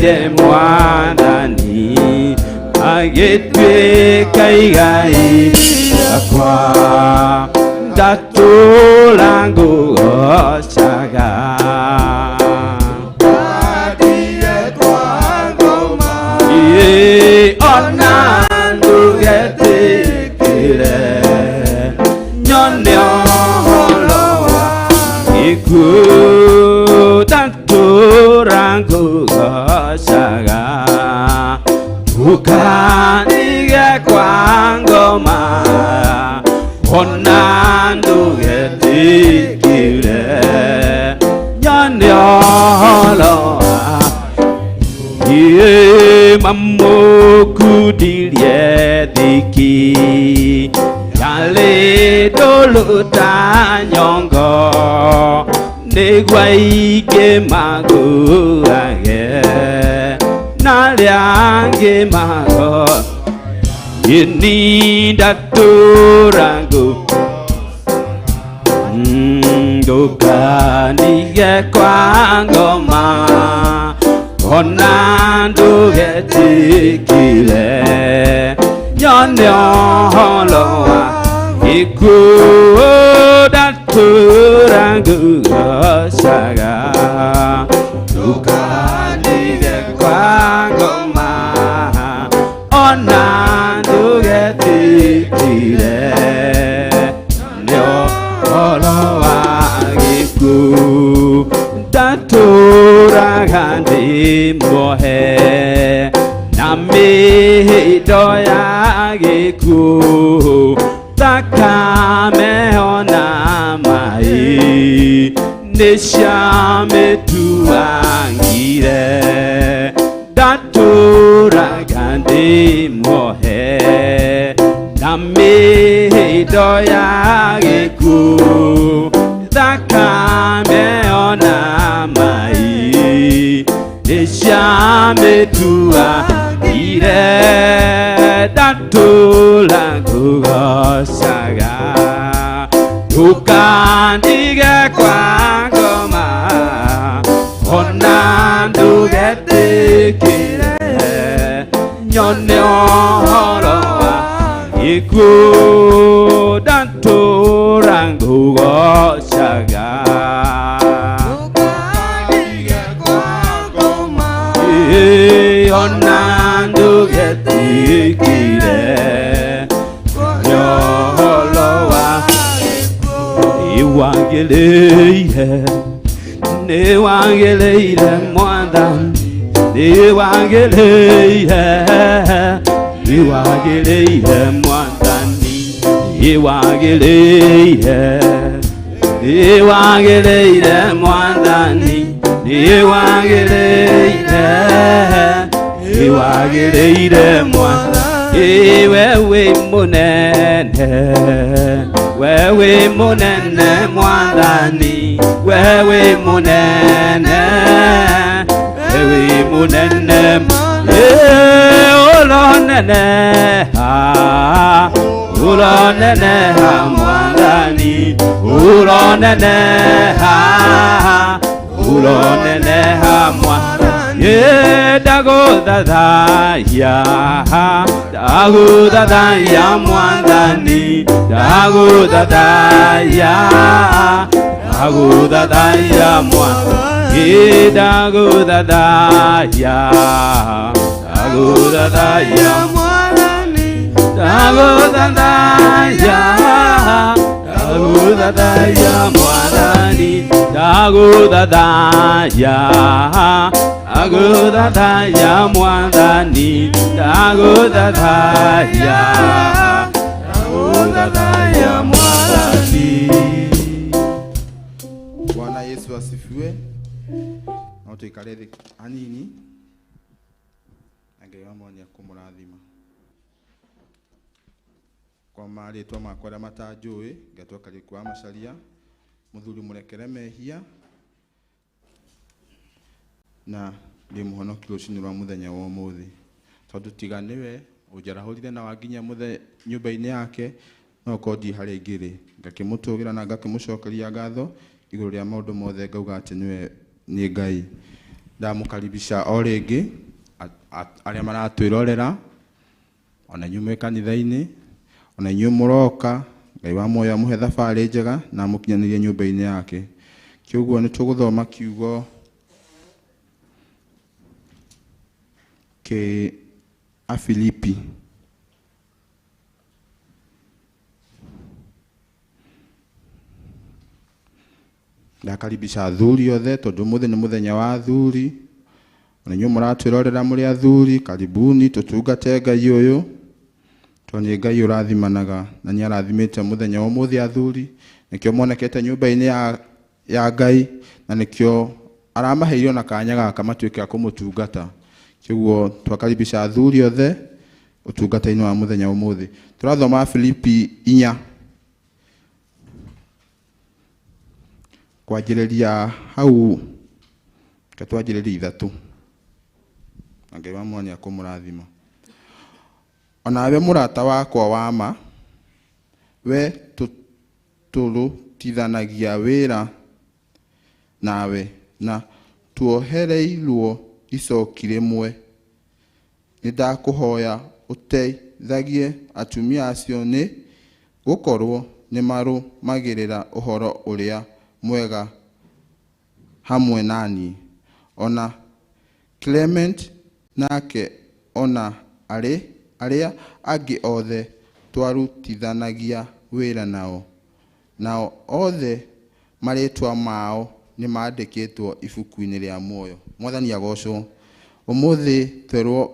Ndukandige mwathani agĩtuĩka igai rĩakwa ndatũra ngũgocaga. Ona ndũgetĩkĩre nyone ũhoro wa gĩkuũ ndatũra ngũgocaga. Ndũkandige kwa ngoma ona ndũgetĩkĩre nyone ũhoro wa mamukudirie dhiki yale doluta nyongo nĩguo aingĩ magũage na arĩa angĩ mago ini ndatũra ngũ ndũkandige kwa ngoma ona ndũgetĩkĩre nyone ũhoro wa gĩkuũ ndatũra ngũgocaga. Ndũkandige kwa ngoma ona ndũgetĩkĩre nyone ũhoro wa gĩkuũ ndatũraga ndĩ muohe na mĩhĩndo ya gĩkuũ thakame ona maĩ nĩciamĩtuangire ndatũraga ndĩ muohe na mĩhĩndo ya gĩkuũ thakame ona maĩ nĩciamĩtuangire ndatũra ngũgocaga. Ndũkandige kwa ngoma ona ndũgetĩkĩre nyone ũhoro wa gĩkuũ ndatũra ngũgocaga. Ona ndũgetĩkĩre ũhoro wa nĩwagĩrĩire nĩwagĩrĩire mwathani nĩwagĩrĩire nĩwagĩrĩire mwathani nĩwagĩrĩire nĩwagĩrĩire mwathani nĩwagĩrĩire nĩwagĩrĩire mwathani wewe mũnene wewe mũnene mwathani wewe mũnene wewe mũnene ũronene ha ũronene ha mwathani ũronene ha ũronene ha mwathani ndagũthathaiya ndagũthathaiya mwathani ndagũthathaiya ndagũthathaiya mwathani ndagũthathaiya ndagũthathaiya mwathani ndagũthathaiya ndagũthathaiya mwathani ndagũthathaiya ndagũthathaiya mwathani ndagũthathaiya ndagũthathaiya mwathani. Bwana Yesu asifiwe. No tuikare thĩ hanini na Ngai wa mwathani akũmũrathima. Kwa marĩtwa makwa arĩa matanjũĩ ngetwo Kariũki wa Macharia, mũthuri mũrekere mehia na ndĩ mũhonoki rũcinĩ rwa mũthenya wa ũmũthĩ, tondũ tiga nĩwe ũnjarahũrire na wanginyia nyũmba-inĩ yake no korwo ndi harĩa ingĩrĩ. Ngakĩmũtũgĩra na ngakĩmũcokeria ngatho igũrũ rĩa maũndũ mothe, ngauga atĩ nĩwe nĩ Ngai. Ndamũkaribisha o rĩngĩ arĩa maratwĩrorera, ona inyuĩ mwĩ kanitha-inĩ, ona inyuĩ mũroka, Ngai wa muoyo amũhe thabarĩ njega na amũkinyanĩrie nyũmba-inĩ yake. Kĩũguo nĩ tũgũthoma kiugo kĩ Afilipi. Ndakaribisha athuri othe tondũ ũmũthĩ nĩ mũthenya wa athuri. Ona inyuĩ mũratwĩrorera mũrĩ athuri, karibuni tũtungate Ngai ũyũ, tondũ nĩ Ngai ũrathimanaga na nĩ arathimĩte mũthenya wa ũmũthĩ athuri, nĩkĩo monekete nyũmba-inĩ ya Ngai, na nĩkĩo aramaheire ona kanya gaka matuĩke a kũmũtungata. Kĩguo twakaribisha athuri othe ũtungata-inĩ wa mũthenya wa ũmũthĩ. Tũrathoma Filipi 4 kwanjĩrĩria hau, reke twanjĩrĩrie 3, na Ngai wa muoyo nĩekũmũrathima. Onawe mũrata wakwa wa ma, we tũrutithanagia wĩra nawe na tuohereirwo icoki rĩmwe, nĩndakũhoya ũteithagie atumia acio nĩ gũkorwo nĩmarũmagĩrĩra ũhoro ũrĩa mwega hamwe naniĩ. Ona Clement nake ona arĩa angĩ othe twarutithanagia wĩra nao, nao othe marĩtwa mao nĩmandĩkĩtwo ibuku-inĩ rĩa muoyo. Mwathani agocwo. Ũmũthĩ twerwo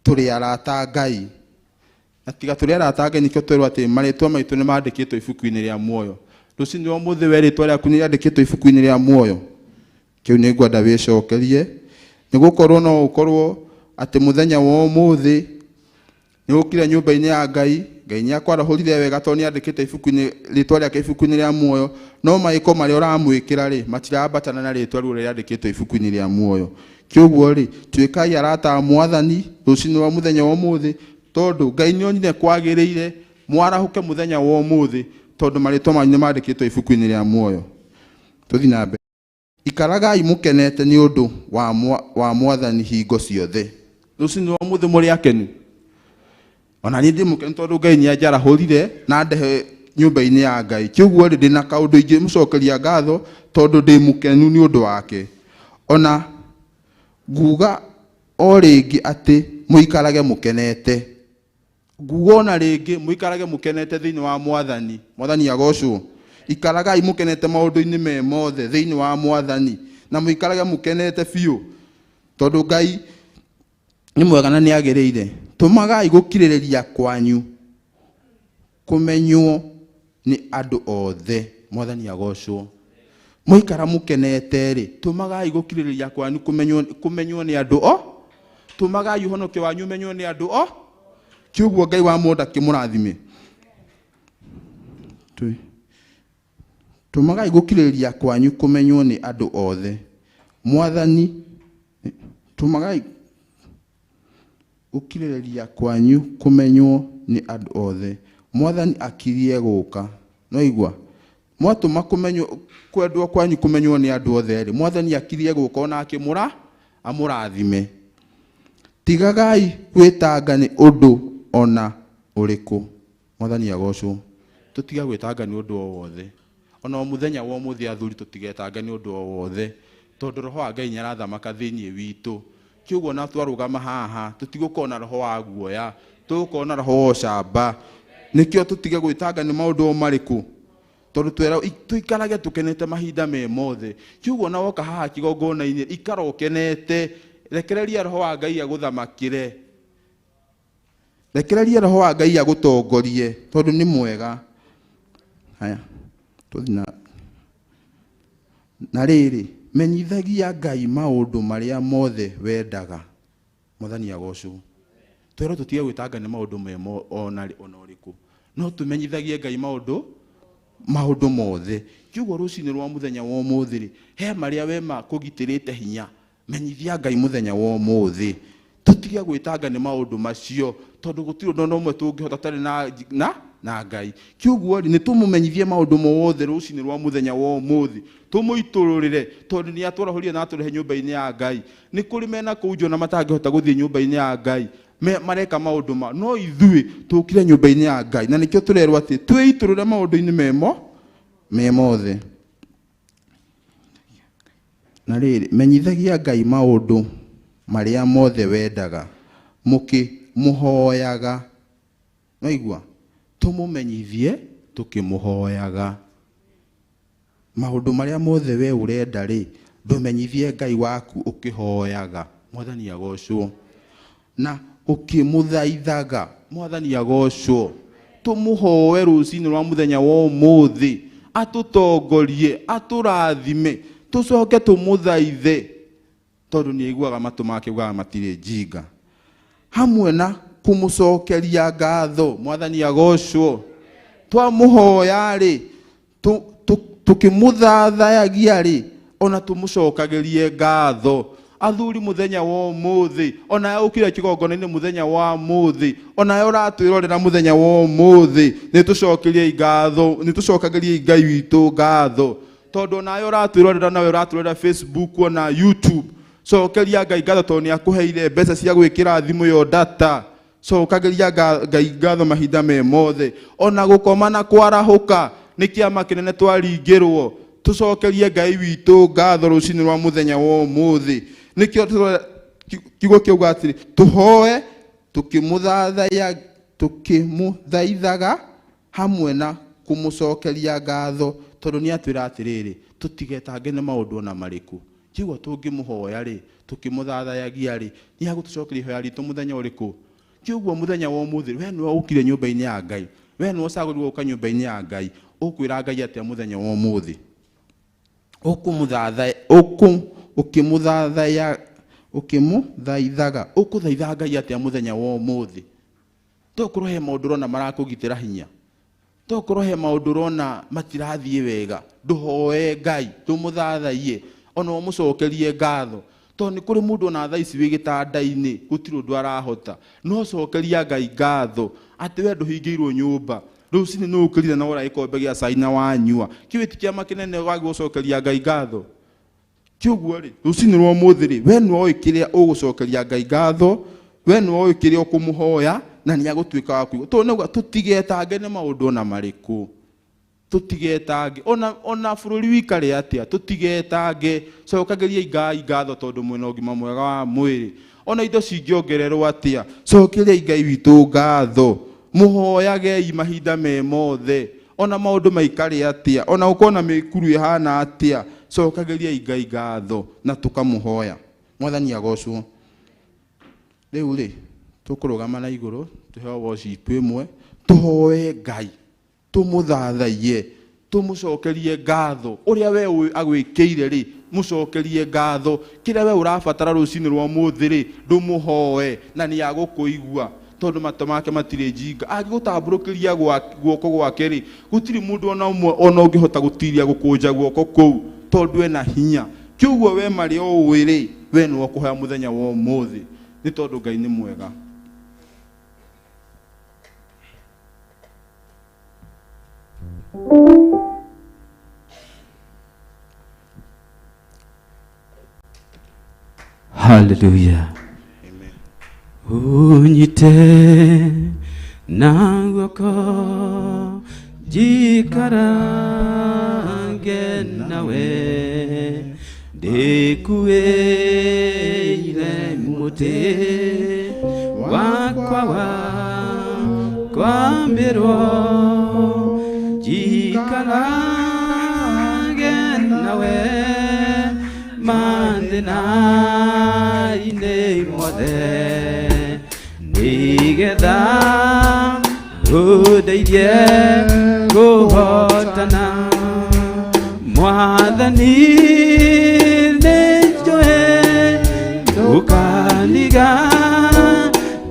tũrĩ arata a Ngai, na tiga tũrĩ arata a Ngai nĩkĩo twerwo atĩ marĩtwa maitũ nĩmandĩkĩtwo ibuku-inĩ rĩa muoyo. Rũcinĩ rwa ũmũthĩ we rĩtwa rĩaku nĩrĩandĩkĩtwo ibuku-inĩ rĩa muoyo. Kĩu nĩngwenda wĩcokerie, nĩgũkorwo no ũkorwo atĩ mũthenya wa ũmũthĩ nĩũkire nyũmba-inĩ ya Ngai, Ngai nĩakwarahũrire wega tondũ nĩandĩkĩte ibuku-inĩ rĩtwa rĩake ibuku-inĩ rĩa muoyo, no maĩko marĩa ũramwĩkĩra rĩ matirambatana na rĩtwa rĩu rĩandĩkĩtwo ibuku-inĩ rĩa muoyo. Kĩũguo rĩ, tuĩkai arata a Mwathani rũcinĩ rwa mũthenya wa ũmũthĩ, tondũ Ngai nĩonire kwagĩrĩire mwarahũke mũthenya wa ũmũthĩ, tondũ marĩtwa manyu nĩmandĩkĩtwo ibuku-inĩ rĩa muoyo. Tũthiĩ na mbere. Ikaragai mũkenete nĩ ũndũ wa Mwathani hingo ciothe. Rũcinĩ rwa ũmũthĩ mũrĩ akenu. Ona niĩ ndĩ mũkenu tondũ Ngai nĩanjarahũrire na andehe nyũmba-inĩ ya Ngai. Kĩũguo rĩ, ndĩna kaũndũ ingĩmũcokeria ngatho tondũ ndĩ mũkenu nĩ ũndũ wake. Ona nguga o rĩngĩ atĩ mũikarage mũkenete. Nguga ona rĩngĩ mũikarage mũkenete thĩinĩ wa Mwathani. Mwathani agocwo. Ikaragai mũkenete maũndũ-inĩ me mothe thĩinĩ wa Mwathani, na mũikarage mũkenete biũ, tondũ Ngai nĩ mwega na nĩagĩrĩire. Tũmagai gũkirĩrĩria kwanyu kũmenywo nĩ andũ othe. Mwathani agocwo. Mũikara mũkenete rĩ, tũmagai gũkirĩrĩria kwanyu kũmenywo nĩ andũ o, tũmagai ũhonokio wanyu ũmenywo nĩ andũ o. Kĩũguo Ngai wa mũndũ akĩmũrathime. Tũmagai gũkirĩrĩria kwanyu kũmenywo nĩ andũ othe. Mwathani, tũmagai gũkirĩrĩria kwanyu kũmenywo nĩ andũ othe. Mwathani akirie gũka. Nĩwaigua? Mwatũma kũmenywo, kwendwo kwanyu kũmenywo nĩ andũ othe rĩ, Mwathani akirie gũka ona akĩmũra, amũrathime. Tigagai gwĩtanga nĩ ũndũ ona ũrĩkũ. Mwathani agocwo. Tũtige gwĩtanga nĩ ũndũ o wothe. Ona o mũthenya wa ũmũthĩ athuri tũtigetange nĩ ũndũ o wothe, tondũ roho wa Ngai nĩarathamaka thĩinĩ witũ. Kĩũguo na twarũgama haha, tũtigũkorwo na roho wa guoya, tũgũkorwo na roho wa ũcamba. Nĩkĩo tũtige gwĩtanga nĩ maũndũ o marĩkũ, tondũ twĩra tũikarage tũkenete mahinda me mothe. Kĩũguo na woka haha kĩgongona-inĩ, ikara ũkenete, rekereria roho wa Ngai agũthamakĩre. Rekereria roho wa Ngai agũtongorie, tondũ nĩ mwega. Haya, tũthiĩ na na rĩrĩ, menyithagia Ngai maũndũ marĩa mothe wendaga. Mwathani agocwo. Twĩrwo tũtige gwĩtanga nĩ maũndũ memo ona ũrĩkũ, no tũmenyithagie Ngai maũndũ mothe. Kiugo rũcinĩ rwa mũthenya wa ũmũthĩ rĩ, he marĩa we makũgitĩrĩte hinya, menyithia Ngai mũthenya wa ũmũthĩ. Tũtige gwĩtanga nĩ maũndũ macio, tondũ gũtirĩ ũndũ ona ũmwe tũngĩhota tũtarĩ na Na Ngai. Kĩũguo rĩ, nĩ tũmũmenyithie maũndũ mothe rũcinĩ rwa mũthenya wa ũmũthĩ, tũmũitũrũrĩre, tondũ nĩ atwarahũrire na atũrehe nyũmba-inĩ ya Ngai. Nĩ kũrĩ mena kũu nja ona matangĩhota gũthiĩ nyũmba-inĩ ya Ngai, mareka maũndũ ma, no ithuĩ tũkire nyũmba-inĩ ya Ngai, na nĩkĩo tũrerwo atĩ twĩitũrũre maũndũ-inĩ me mothe. Na rĩrĩ, menyithagia Ngai maũndũ marĩa mothe wendaga, mũkĩmũhoyaga. Waigua? Tũmũmenyithie tũkĩmũhoyaga. Maũndũ marĩa mothe we ũrenda rĩ, ndũmenyithie Ngai waku ũkĩhoyaga. Mwathani agocwo. Na ũkĩmũthaithaga. Mwathani agocwo. Tũmũhoe rũcinĩ rwa mũthenya wa ũmũthĩ, atũtongorie, atũrathime, tũcoke tũmũthaithe, tondũ nĩ aiguaga matũ make augaga matirĩ njinga. Hamwe na kũmũcokeria ngatho, Mwathani agocwo. Twamũhoya rĩ, tũkĩmũthathayagia rĩ, ona tũmũcokagĩrie ngatho. Athuri mũthenya wa ũmũthĩ, ona ũkire kĩgongona-inĩ mũthenya wa ũmũthĩ, ona ũratwĩrorera mũthenya wa ũmũthĩ, nĩ tũcokerie ngatho, nĩ tũcokagĩrie Ngai witũ ngatho. Tondũ ona ũratwĩrorera nawe ũratwĩrorera Facebook ona YouTube, cokeria Ngai ngatho tondũ nĩ akũheire mbeca cia gwĩkĩra thimũ yo data. Cokagĩria Ngai ngatho mahinda me mothe. Ona gũkoma na kwarahũka nĩ kĩama kĩnene twaringĩrwo, tũcokerie Ngai witũ ngatho rũcinĩ rwa mũthenya wa ũmũthĩ. Nĩkĩo kiugo kĩauga atĩrĩ, tũhoe tũkĩmũthaithaga hamwe na kũmũcokeria ngatho, tondũ nĩ atwĩra atĩrĩrĩ, tũtigetange nĩ maũndũ ona marĩkũ. Kiugo tũngĩmũhoya rĩ, tũkĩmũthathayagia rĩ, nĩ agũtũcokeria ihoya ritũ mũthenya ũrĩkũ? Kiugo mũthenya wa ũmũthĩ, we nĩwe ũkire nyũmba-inĩ ya Ngai, we nĩwe ũcagũrirwo gũka nyũmba-inĩ ya Ngai, ũkwĩra Ngai atĩa mũthenya wa ũmũthĩ? Ũkĩmũthaithaga, ũkũthaitha Ngai atĩa mũthenya wa ũmũthĩ? Tokorwo he maũndũ ũrona marakũgitĩra hinya, tokorwo he maũndũ ũrona matirathiĩ wega, ndũhoe Ngai, ndũmũthathaiye, ona ũmũcokerie ngatho. Tondũ nĩ kũrĩ mũndũ ona thaa ici wĩ gĩtanda-inĩ, gũtirĩ ũndũ arahota, no cokeria Ngai ngatho atĩ we ndũhingĩirwo nyũmba, rũcinĩ nĩ ũkĩrire na wora gĩkombe gĩa cai na wanyua. Kĩu ti kĩama kĩnene wagĩrĩirwo gũcokeria Ngai ngatho? Kĩũguo rĩ, rũcinĩ rwa ũmũthĩ rĩ, we nĩwe ũĩ kĩrĩa ũgũcokeria Ngai ngatho, we nĩwe ũĩ kĩrĩa ũkũmũhoya, na nĩ agũtuĩka wa kũigua. Tondũ nĩauga tũtigetange nĩ maũndũ ona marĩkũ. Tũtigetange. Ona bũrũri wikare atĩa, tũtigetange. Cokagĩriai Ngai ngatho tondũ mwĩna ũgima mwega wa mwĩrĩ. Ona indo cingĩongererwo atĩa, cokeriai Ngai witũ ngatho. Mũhoyagei mahinda me mothe. Ona maũndũ maikare atĩa, ona gũkorwo na mĩkuru ĩhana atĩa, cokagĩriai Ngai ngatho na tũkamũhoya. Mwathani agocwo. Rĩu rĩ, tũkũrũgama na igũrũ, tũheo worship ĩmwe, tũhoe Ngai, tũmũthathaiye, tũmũcokerie ngatho. Ũrĩa we ũĩ agwĩkĩire rĩ, mũcokerie ngatho. Kĩrĩa we ũrabatara rũcinĩ rwa ũmũthĩ rĩ, ndũmũhoe na nĩ agũkũigua, tondũ matũ make matirĩ njinga. Angĩgũtambũrũkĩria guoko gwake rĩ, gũtirĩ mũndũ ona ũmwe ona ũngĩhota gũtiria gũkũnja guoko kũu, tondũ ena hinya. Kĩũguo we marĩa ũĩ rĩ, we nĩwe ũkũhoya mũthenya wa ũmũthĩ, nĩ tondũ Ngai nĩ mwega. Hallelujah. Amen. Unyite na guoko njikarange nawe, ndĩkuĩire mũtĩ wakwa wa kwambĩrwo, njikarange nawe mathĩna-inĩ mothe, nĩgetha ũndeithie kũhotana. Mwathani nĩnjũĩ ũkaniga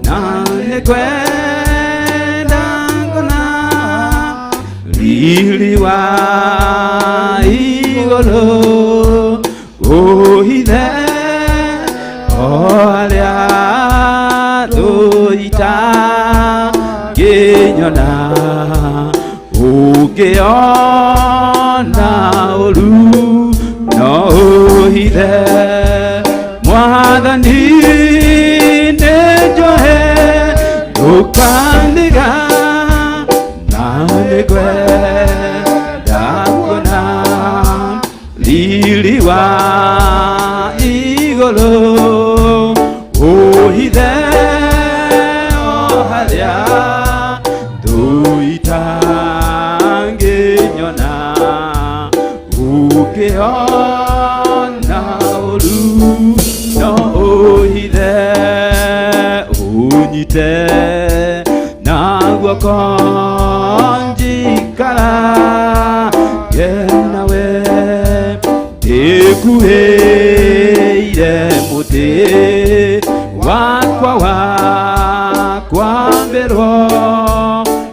na nĩkwenda ngona riri wa igũrũ, ũhithe o arĩa tũitangĩnyona. Ũngĩona ũru no ũhithe Mwathani nĩ njohe ndũkandiga na nĩngwenda kuona riri wa igũrũ ũhithe o harĩa thũ itangĩnyona ũngĩona ũru no ũhithe ũnyite na guoko njikara nawe ndĩkuhĩire mũtĩ wakwa wa kwambĩrwo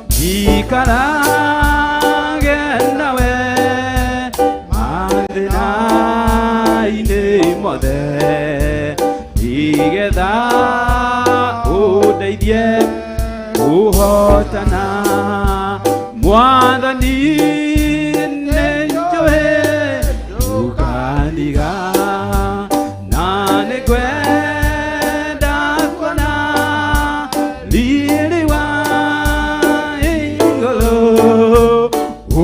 njikarage nawe mathĩna-inĩ mothe nĩgetha ũndeithie kũhotana Mwathani nĩ njũĩ ndũkandiga na nĩngwenda kuona riri wa igũrũ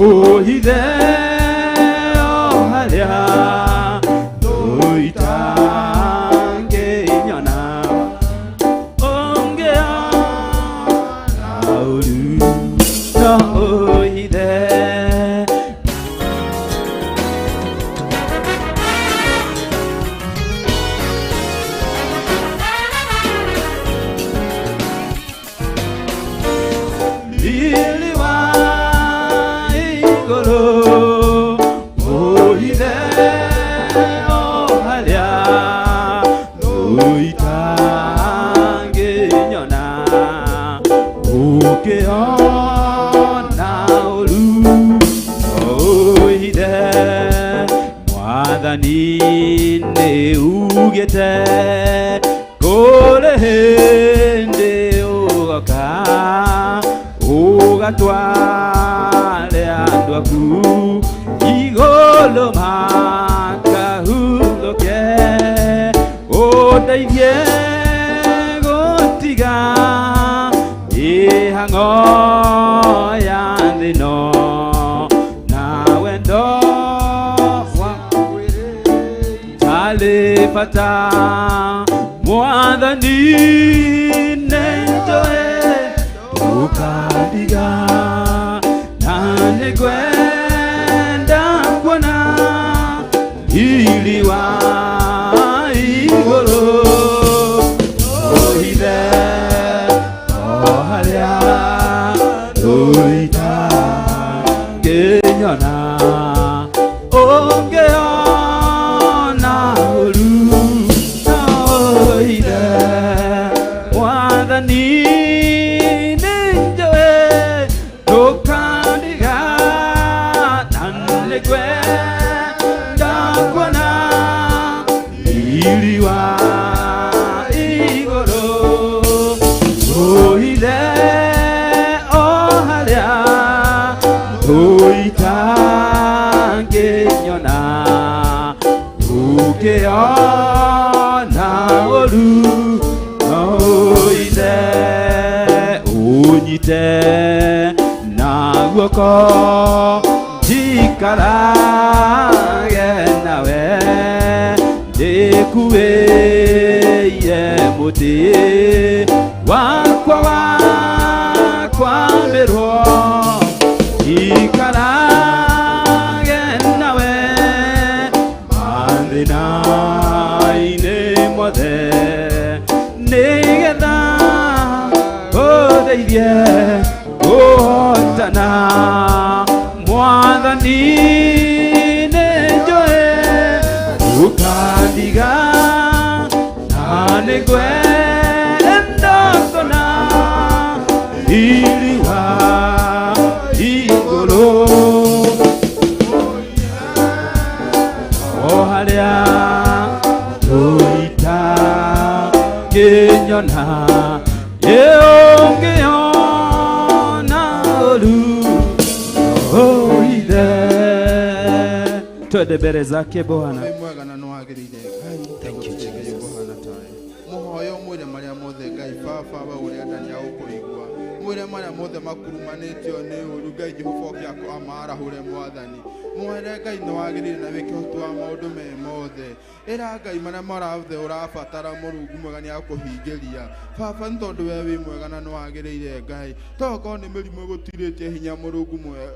ũhithe o harĩa thũ itangĩnyona ũngĩona ũru no ũhithe. Riri wa igũrũ ũhithe o harĩa thũ itangĩnyona ũngĩona ũru ũhithe Mwathani nĩ ugĩte kũrĩ hĩndĩ ũgoka ũgatware andũ aku igũrũ makahurũke ũndeithie gũtiga mĩhang'o ya thĩ ĩno na wendo wa tarĩ bata Mwathani nĩ njũĩ ndũkandiga na nĩngwenda kuona riri wa igũrũ ũhithe o harĩa thũ itangĩnyona ũngĩona ũru no ũhithe Mwathani nĩ njũĩ ndũkandiga na nĩngwenda kuona riri wa igũrũ ũhithe o harĩa thũ itangĩnyona ũngĩona ũru no ũhithe ũnyite na guoko njikarage nawe ndĩkuĩire mũtĩ wakwa wa kwambĩrwo njikarage nawe mathĩna-inĩ mothe nĩgetha ũndeithie kũhotana Mwathani nĩ njũĩ ndũkandiga na nĩngwenda kuona riri wa igũrũ o harĩa thũ itangĩnyona ĩ ũngĩona ũru. Twende mbele zake Bwana. Wĩ mwega na nĩwagĩrĩire Ngai. Thank you, Gũtirĩ Ngai Jesus. ũkũhana tawe. Mũhoyo mwĩre marĩa mothe Ngai baba we ũrenda nĩagũkũigua. Mwĩre marĩa mothe makurumanĩtio nĩ ũru Ngai Jehova oke amarahũre mwathani. Mwĩre Ngai nĩwagĩrĩire na wĩ kĩhoti wa maũndũ me mothe. Ĩra Ngai marĩa marothe ũrabatara Mũrungu mwega nĩakũhingĩria. Baba nĩ tondũ we wĩ mwega na nĩwagĩrĩire Ngai. Tokorwo nĩ mĩrimũ ĩgũtirĩtie hinya Mũrungu mwega,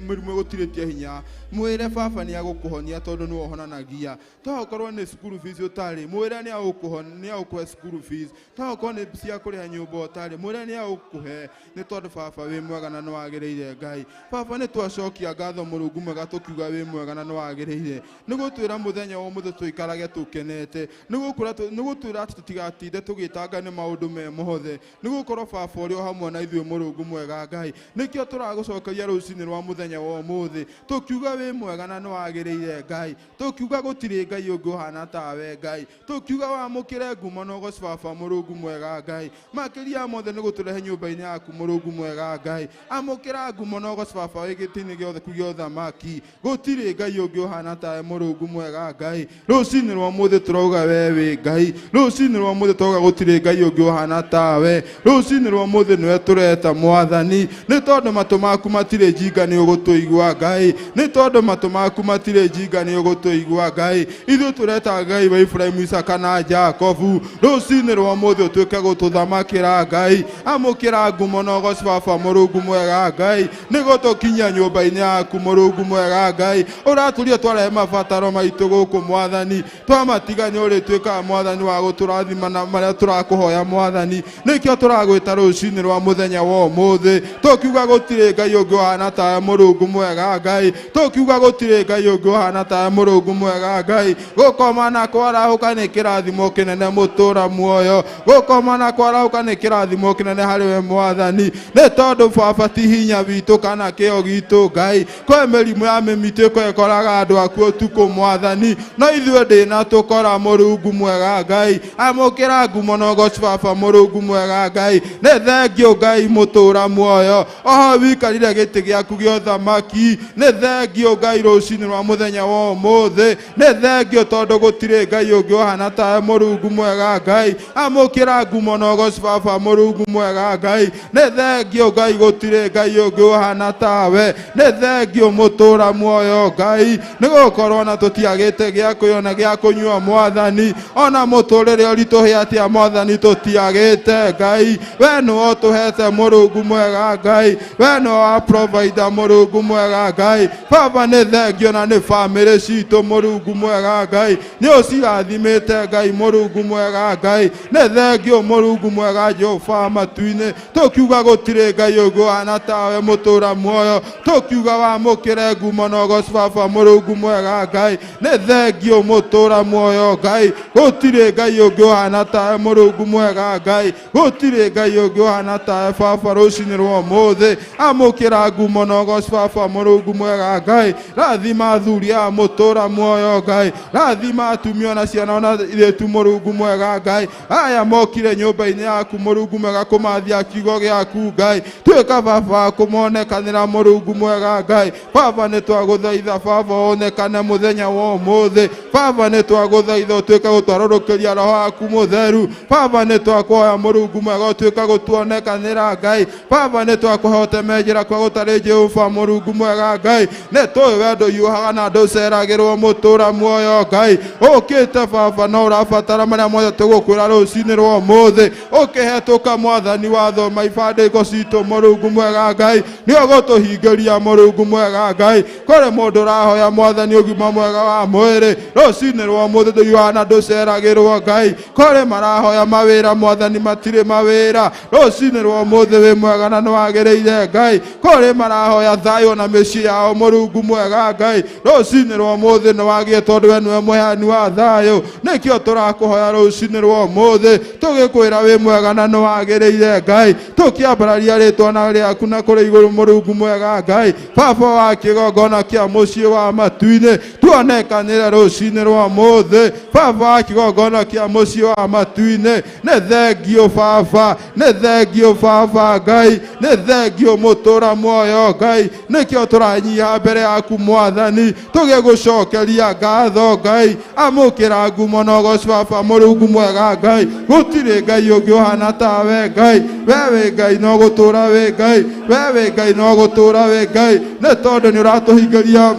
mĩrimũ ĩgũtirĩtie hinya mwĩre baba nĩ agũkũhonia tondũ nĩwe ũhonanagia. Tokorwo nĩ cukuru fees ũtarĩ, mwĩre nĩ agũkũhe cukuru fees. Tokorwo nĩ cia kũrĩha nyũmba ũtarĩ, mwĩre nĩ agũkũhe nĩ tondũ baba wĩ mwega na nĩwagĩrĩire Ngai. Baba nĩ twacokia ngatho Mũrungu mwega tũkiuga wĩ mwega na nĩwagĩrĩire. Nĩ gũtwĩra mũthenya wa ũmũthĩ tũikarage tũkenete, nĩ gũtwĩra atĩ tũtigatinde tũgĩtanga nĩ maũndũ me mothe, nĩ gũkorwo baba ũrĩ o hamwe na ithuĩ Mũrungu mwega Ngai. Nĩkĩo tũragũcokeria rũcinĩ rwa mũthenya wa ũmũthĩ tũkiuga wĩ mwega na nĩwagĩrĩire Ngai, tũkiuga gũtirĩ Ngai ũngĩ ũhana tawe Ngai, tũkiuga wamũkĩre ngumo na ũgoci baba Mũrungu mwega Ngai. Makĩria ya mothe nĩ gũtũrehe nyũmba-inĩ yaku Mũrungu mwega Ngai. Amũkĩra ngumo na ũgoci baba wĩ gĩtĩ-inĩ gĩothe kũu gĩa ũthamaki. Gũtirĩ Ngai ũngĩ ũhana tawe Mũrungu mwega Ngai. Rũcinĩ rwa ũmũthĩ tũrauga we wĩ Ngai, rũcinĩ rwa ũmũthĩ tũrauga gũtirĩ Ngai ũngĩ ũhana tawe, rũcinĩ rwa ũmũthĩ nĩwe tũreta mwathani, nĩ tondũ matũ maku matirĩ njinga nĩ ũgũtũigua Ngai, nĩ tondũ matũ maku matirĩ njinga nĩ ũgũtũigua Ngai. Ithuĩ tũreta Ngai wa Iburahĩmu, Isaka na Jakobu, rũcinĩ rwa ũmũthĩ ũtuĩke gũtũthamakĩra Ngai. Amũkĩra ngumo na ũgoci baba Mũrungu mwega Ngai, nĩ gũtũkinyia nyũmba-inĩ yaku Mũrungu mwega Ngai. Ũratũria twarehe mabataro maitũ gũkũ mwathani, twamatiga nĩ ũrĩtuĩkaga mwathani wa gũtũrathima na marĩa tũrakũhoya mwathani. Nĩkĩo tũragwĩta rũcinĩ rwa mũthenya wa ũmũthĩ tũkiuga gũtirĩ Ngai ũngĩ ũhana tawe Mũrungu mwega Ngai, tũkiuga gũtirĩ Ngai ũngĩ ũhana tawe Mũrungu mwega Ngai. Gũkoma na kwarahũka nĩ kĩrathimo kĩnene mũtũra muoyo, gũkoma na kwarahũka nĩ kĩrathimo kĩnene harĩ we mwathani, nĩ tondũ baba ti hinya witũ kana kĩo gitũ Ngai. Kwĩ mĩrimũ ya mĩmitũ ĩkoraga andũ aku ũtukũ mwathani, no ithuĩ ndĩna tũkora Mũrungu mwega Ngai. Amũkĩra ngumo na ũgoci baba Mũrungu mwega Ngai. Nĩ thengio Ngai mũtũra muoyo, oho wikarire gĩtĩ gĩaku gĩa ũthamaki. Nĩ thengio Ngai rũcinĩ rwa mũthenya wa ũmũthĩ, nĩ thengio tondũ gũtirĩ Ngai ũngĩ ũhana tawe Mũrungu mwega Ngai. Amũkĩra ngumo na ũgoci baba Mũrungu mwega Ngai. Nĩ thengio Ngai gũtirĩ Ngai ũngĩ ũhana tawe, nĩ thengio mũtũra muoyo Ngai, nĩ gũkorwo na tũtiagĩte gĩa kũrĩa na gĩa kũnyua mwathani, ona mũtũrĩre ũritũhe atĩa mwathani tũtiagĩte Ngai. We nĩwe ũtũhete Mũrungu mwega Ngai, we nĩwe wa provider Mũrungu mwega Ngai. Baba nĩ thengio na nĩ bamĩrĩ citũ Mũrungu mwega Ngai, nĩ ũcirathimĩte Ngai Mũrungu mwega Ngai. Nĩ thengio Mũrungu mwega Jehova matu-inĩ, tũkiuga gũtirĩ Ngai ũngĩ ũhana tawe mũtũra muoyo, tũkiuga wamũkĩre ngumo na ũgoci baba Mũrungu mwega Ngai. Nĩ thengio mũtũra muoyo Ngai, gũtirĩ Ngai ũngĩ ũhana tawe Mũrungu mwega Ngai, gũtirĩ Ngai ũngĩ ũhana tawe baba rũcinĩ rwa ũmũthĩ. Amũkĩra ngumo na ũgoci baba Mũrungu mwega Ngai. Rathima athuri a mũtũra muoyo Ngai, rathima atumia ona ciana ona airĩtu Mũrungu mwega Ngai. Aya mokire nyũmba-inĩ yaku Mũrungu mwega kũmathia kiugo gĩaku Ngai, tuĩka baba kũmonekanĩra Mũrungu mwega Ngai. Baba nĩ twagũthaitha baba onekane mũthenya wa ũmũthĩ, baba nĩ twagũthaitha ũtuĩke gũtwarũrũkĩria roho waku mũtheru, baba nĩ twakũhoya Mũrungu mwega ũtuĩke gũtuonekanĩra Ngai, baba nĩ twakũhoya ũteme njĩra kwa gũtarĩ Jehova Mũrungu mwega Ngai. Nĩ tũĩ we ndũhiũhaga na ndũceragĩrwo mũtũra muoyo Ngai, ũkĩte baba no ũrabatara marĩa mothe tũgũkwĩra rũcinĩ rwa ũmũthĩ, ũkĩhetũka mwathani wathoma ibandĩko citũ Mũrungu mwega Ngai, nĩ ũgũtũhingĩria Mũrungu mwega Ngai. Kũrĩ mũndũ ũrahoya mwathani ũgima mwega wa mwĩrĩ rũcinĩ rwa ũmũthĩ ndũhiũhaga na ndũceragĩrwo Ngai. Kũrĩ marahoya mawĩra mwathani matirĩ mawĩra rũcinĩ rwa ũmũthĩ wĩ mwega na nĩwagĩrĩire Ngai. Kũrĩ marahoya thayũ na mĩciĩ yao Mũrungu mwega Ngai, rũcinĩ rwa ũmũthĩ nĩwagĩe tondũ we nĩwe mũheani wa thayũ. Nĩkĩo tũrakũhoya rũcinĩ rwa ũmũthĩ tũgĩkwĩra wĩ mwega na nĩwagĩrĩire Ngai, tũkĩambararia rĩtwa na rĩaku na kũrĩ igũrũ Mũrungu mwega Ngai. Baba wa kĩgongona kĩa mũciĩ wa matu-inĩ, Tuonekanĩre rũcinĩ rwa mũthĩ baba wa kĩgongona kĩa mũciĩ wa matu-inĩ. Nĩ thengio baba, nĩ thengio baba Ngai, nĩ thengio mũtũra muoyo Ngai. Nĩkĩo tũranyiha mbere yaku mwathani, tũgĩgũcokeria ngatho Ngai. Amũkĩra ngumo na ũgoci baba Mũrungu mwega Ngai. Gũtirĩ Ngai ũngĩ ũhana tawe Ngai. We wĩ Ngai no gũtũra wĩ Ngai, we wĩ Ngai no gũtũra wĩ Ngai. Nĩ tondũ nĩ ũratũhingĩria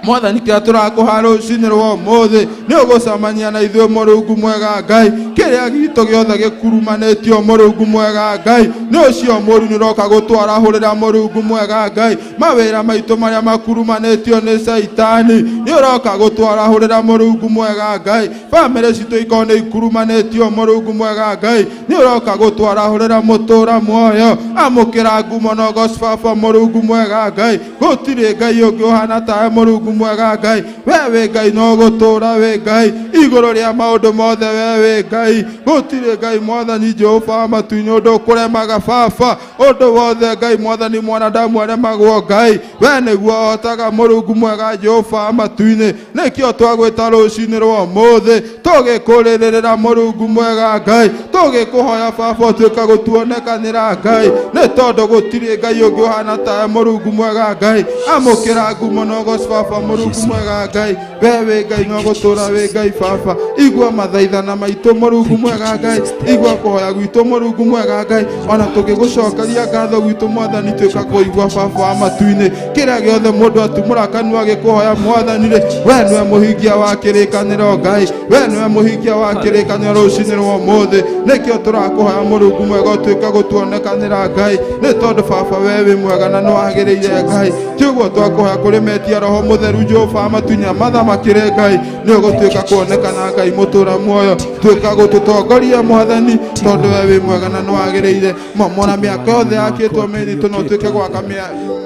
mwathani kĩrĩa tũrakũha rũcinĩ rwa ũmũthĩ. Nĩ ũgũcemania na ithuĩ Mũrungu mwega Ngai. Kĩrĩa gitũ gĩothe gĩkurumanĩtio Mũrungu mwega Ngai, nĩ ũcio mũru nĩ ũroka gũtwarahũrĩra Mũrungu mwega Ngai. Mawĩra maitũ marĩa makurumanĩtio nĩ caitani nĩ ũroka gũtwarahũrĩra Mũrungu mwega Ngai. Bamĩrĩ citũ ikorwo nĩ ikurumanĩtio Mũrungu mwega Ngai, nĩ ũroka gũtwarahũrĩra mũtũra muoyo. Amũkĩra ngumo na ũgoci baba Mũrungu mwega Ngai. Gũtirĩ Ngai ũngĩ ũhana tawe Mũrungu mwega Ngai. We wĩ Ngai no gũtũra wĩ Ngai, igũrũ rĩa maũndũ mothe we wĩ Ngai. Gũtirĩ Ngai mwathani Jehova wa matu-inĩ ũndũ ũkũremaga baba. Ũndũ wothe Ngai mwathani mwanadamu aremagwo Ngai, we nĩguo ũhotaga Mũrungu mwega Jehova wa matu-inĩ. Nĩkĩo twagwĩta rũcinĩ rwa ũmũthĩ, tũgĩkũrĩrĩra Mũrungu mwega Ngai, tũgĩkũhoya baba ũtuĩka gũtuonekanĩra Ngai. Nĩ tondũ gũtirĩ Ngai ũngĩ ũhana tawe Mũrungu mwega Ngai. Amũkĩra ngumo na ũgoci baba Mũrungu mwega Ngai. We wĩ Ngai no gũtũra wĩ Ngai baba. Igua mathaithana maitũ Mũrungu mwega Ngai, igua kũhoya gwitũ Mũrungu mwega Ngai. Ona tũgĩgũcokeria ngatho gwitũ mwathani, tuĩka kũigua baba wa matu-inĩ. Kĩrĩa gĩothe mũndũ atumũra kanua gĩkũhoya mwathani rĩ, we nĩwe mũhingia wa kĩrĩkanĩro Ngai, we nĩwe mũhingia wa kĩrĩkanĩro rũcinĩ rwa ũmũthĩ. Nĩkĩo tũrakũhoya Mũrungu mwega ũtuĩke gũtuonekanĩra Ngai, nĩ tondũ baba we wĩ mwega na nĩwagĩrĩire Ngai. Ti ũguo twakũhoya kũrĩ metia Roho Mũtheru Jehova wa matu-inĩ mathamakĩre Ngai, nĩ ũgũtuĩka kuonekana Ngai mũtũra muoyo. Tuĩka gũtũtongoria mwathani, tondũ we wĩ mwega na nĩwagĩrĩire. Momora mĩako yothe yakĩtwo mĩritũ na ũtuĩke gwaka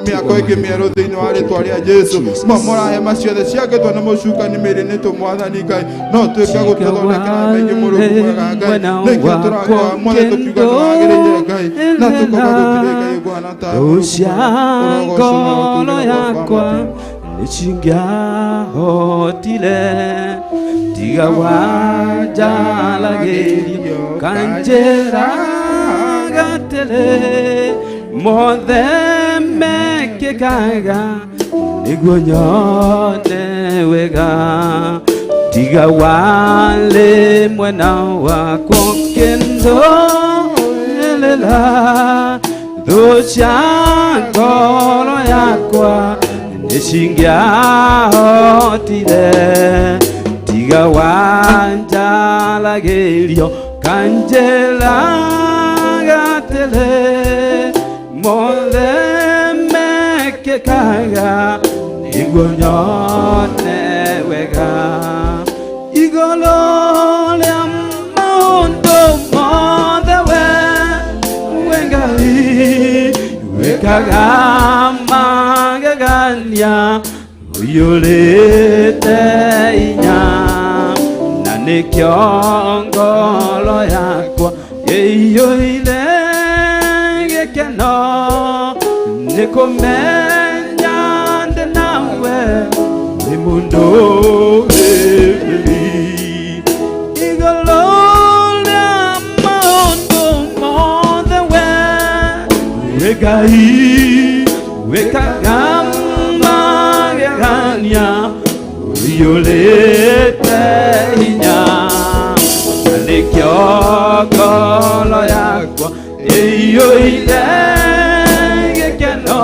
mĩako ĩngĩ mĩerũ thĩinĩ wa rĩtwa rĩa Jesu. Momora hema ciothe ciakĩtwo nĩ mũcukani mĩĩrĩ-inĩ itũ mwathani Ngai, no ũtuĩke gũtũthondekera hema ingĩ Mũrungu mwega Ngai. Nĩkĩo tũrakũhoya mwathani tũkiuga nĩwagĩrĩire Ngai, na tũkauga gũtirĩ Ngai ũngĩhana tawe Mũrungu Rusha mwega. Ũrogocwo na ngoro ũtũũre Baba wa yakwa matu-inĩ. nĩcingĩahotire tiga wanjalagĩrio kanjĩra gatĩrĩ mothe mekĩkaga nĩguo nyone wega tiga warĩ mwena wakwa ũkĩndũĩrĩra thũ cia ngoro yakwa nĩcingĩahotire tiga wanjalagĩrio kanjĩra gatĩrĩ mothe mekĩkaga nĩguo nyone wega igũrũ rĩa maũndũ mothe we we Ngai wĩkaga magegania ũiyũrĩte hinya na nĩkĩo ngoro yakwa ĩiyũire gĩkeno nĩ kũmenya ndĩ nawe wĩ mũndũ wĩrĩri igũrũ rĩa maũndũ mothe we wĩ Ngai wĩkaga magegania ũiyũrĩte hinya na nĩkĩo ngoro yakwa ĩiyũire gĩkeno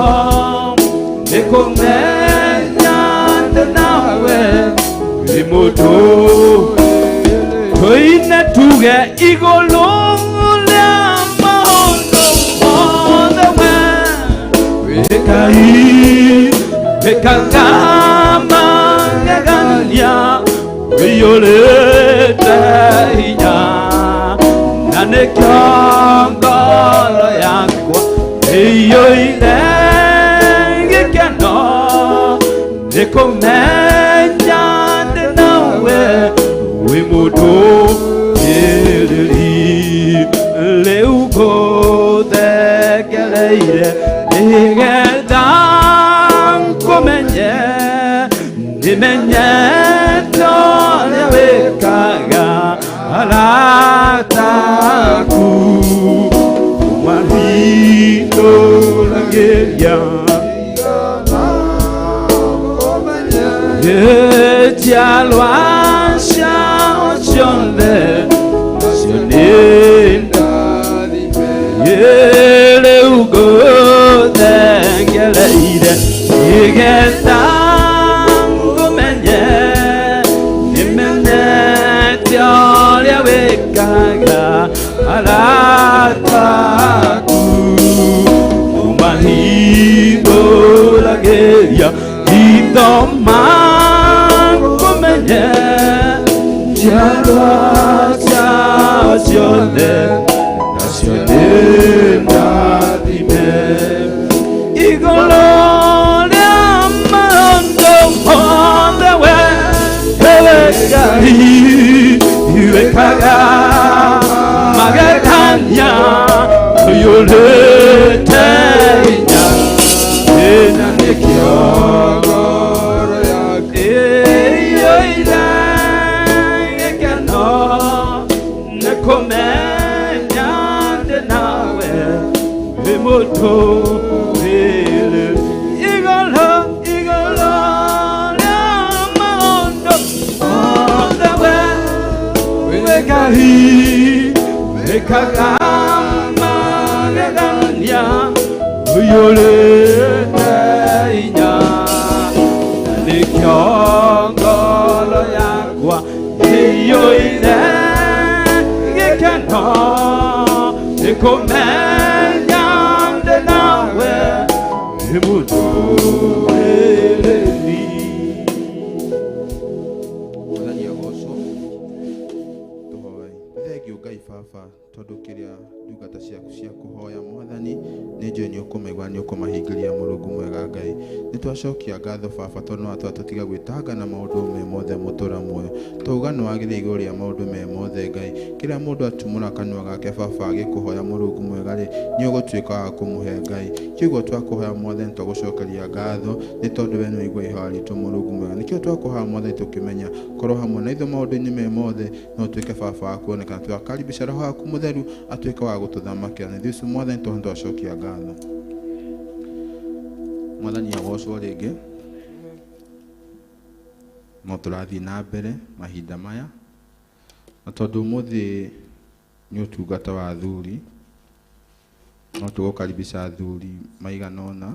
nĩ kũmenya ndĩ nawe wĩ mũndũ tũine tuge igũrũ rĩa maũndũ mothe we wĩ Ngai wĩkaga magegania ũiyũrĩte hinya na nĩkĩo ngoro yakwa ĩiyũire gĩkeno nĩ kũmenya ndĩ nawe wĩ mũndũ wĩrĩri rĩu ngũthengereire nĩgetha ngũmenye nĩ Nimenyete ũrĩa wĩkaga arata aku Mahitũragĩria Njiarwa ciao ciothe nacio nĩ rĩu ngũthengereire nĩgetha ngũmenye nĩmenyete ũrĩa wĩkaga arata aku ũmahingũragĩria hitho makũmenye njiarwa ciao ciothe nacio nĩ ndathime igũrũ rĩa maũndũ mothe we Ngai wĩkaga magegania ũiyũrĩte hinya ĩna nĩkĩo ngoro yaku ĩiyũire gĩkeno nĩ kũmenya ndĩ nawe wĩ mũtũũrĩre igũrũ igũrũ rĩa maũndũ mothe we Ngai wĩkaga magegania ũiyũrĩte hinya na nĩkĩo ngoro yakwa ĩiyũire gĩkeno nĩ kũmenya ndĩ nawe wĩ mũtũũrĩrĩri. Mwathani agocwo. Tũhoe. Thengiũ Ngai Baba tondũ kĩrĩa ndungata ciaku cia kũhoya Mwathani nĩ njũĩ nĩ ũkũmaigua nĩ ũkũmahingĩria Mũrungu mwega Ngai. Nĩ twacokia ngatho Baba tondũ nĩ watũra tũtiga gwĩtanga na maũndũ me mothe mũtũra muoyo. Twauga nĩ wagĩrĩire igũrũ rĩa maũndũ me mothe Ngai. Kĩrĩa mũndũ atumũra kanua gake Baba agĩkũhoya Mũrungu mwega rĩ, nĩ ũgũtuĩka wa kũmũhe Ngai. Kĩguo twakũhoya Mwathani twagũcokeria ngatho nĩ tondũ we nĩ waigua ihoya ritũ Mũrungu mwega. Nĩkĩo twakũhoya Mwathani tũkĩmenya korwo hamwe na ithuĩ maũndũ-inĩ me mothe no ũtuĩke Baba wa kuonekana. Twakaribisha Roho waku Mũtheru atuĩke wa gũtũthamakĩra. Nĩ ithuĩ Mwathani tondũ twacokia ngatho. Mwathani agocwo rĩngĩ. No tũrathiĩ na mbere mahinda maya na tondũ ũmũthĩ nĩ ũtungata wa athuri no tũgũkaribisha athuri maigana ũna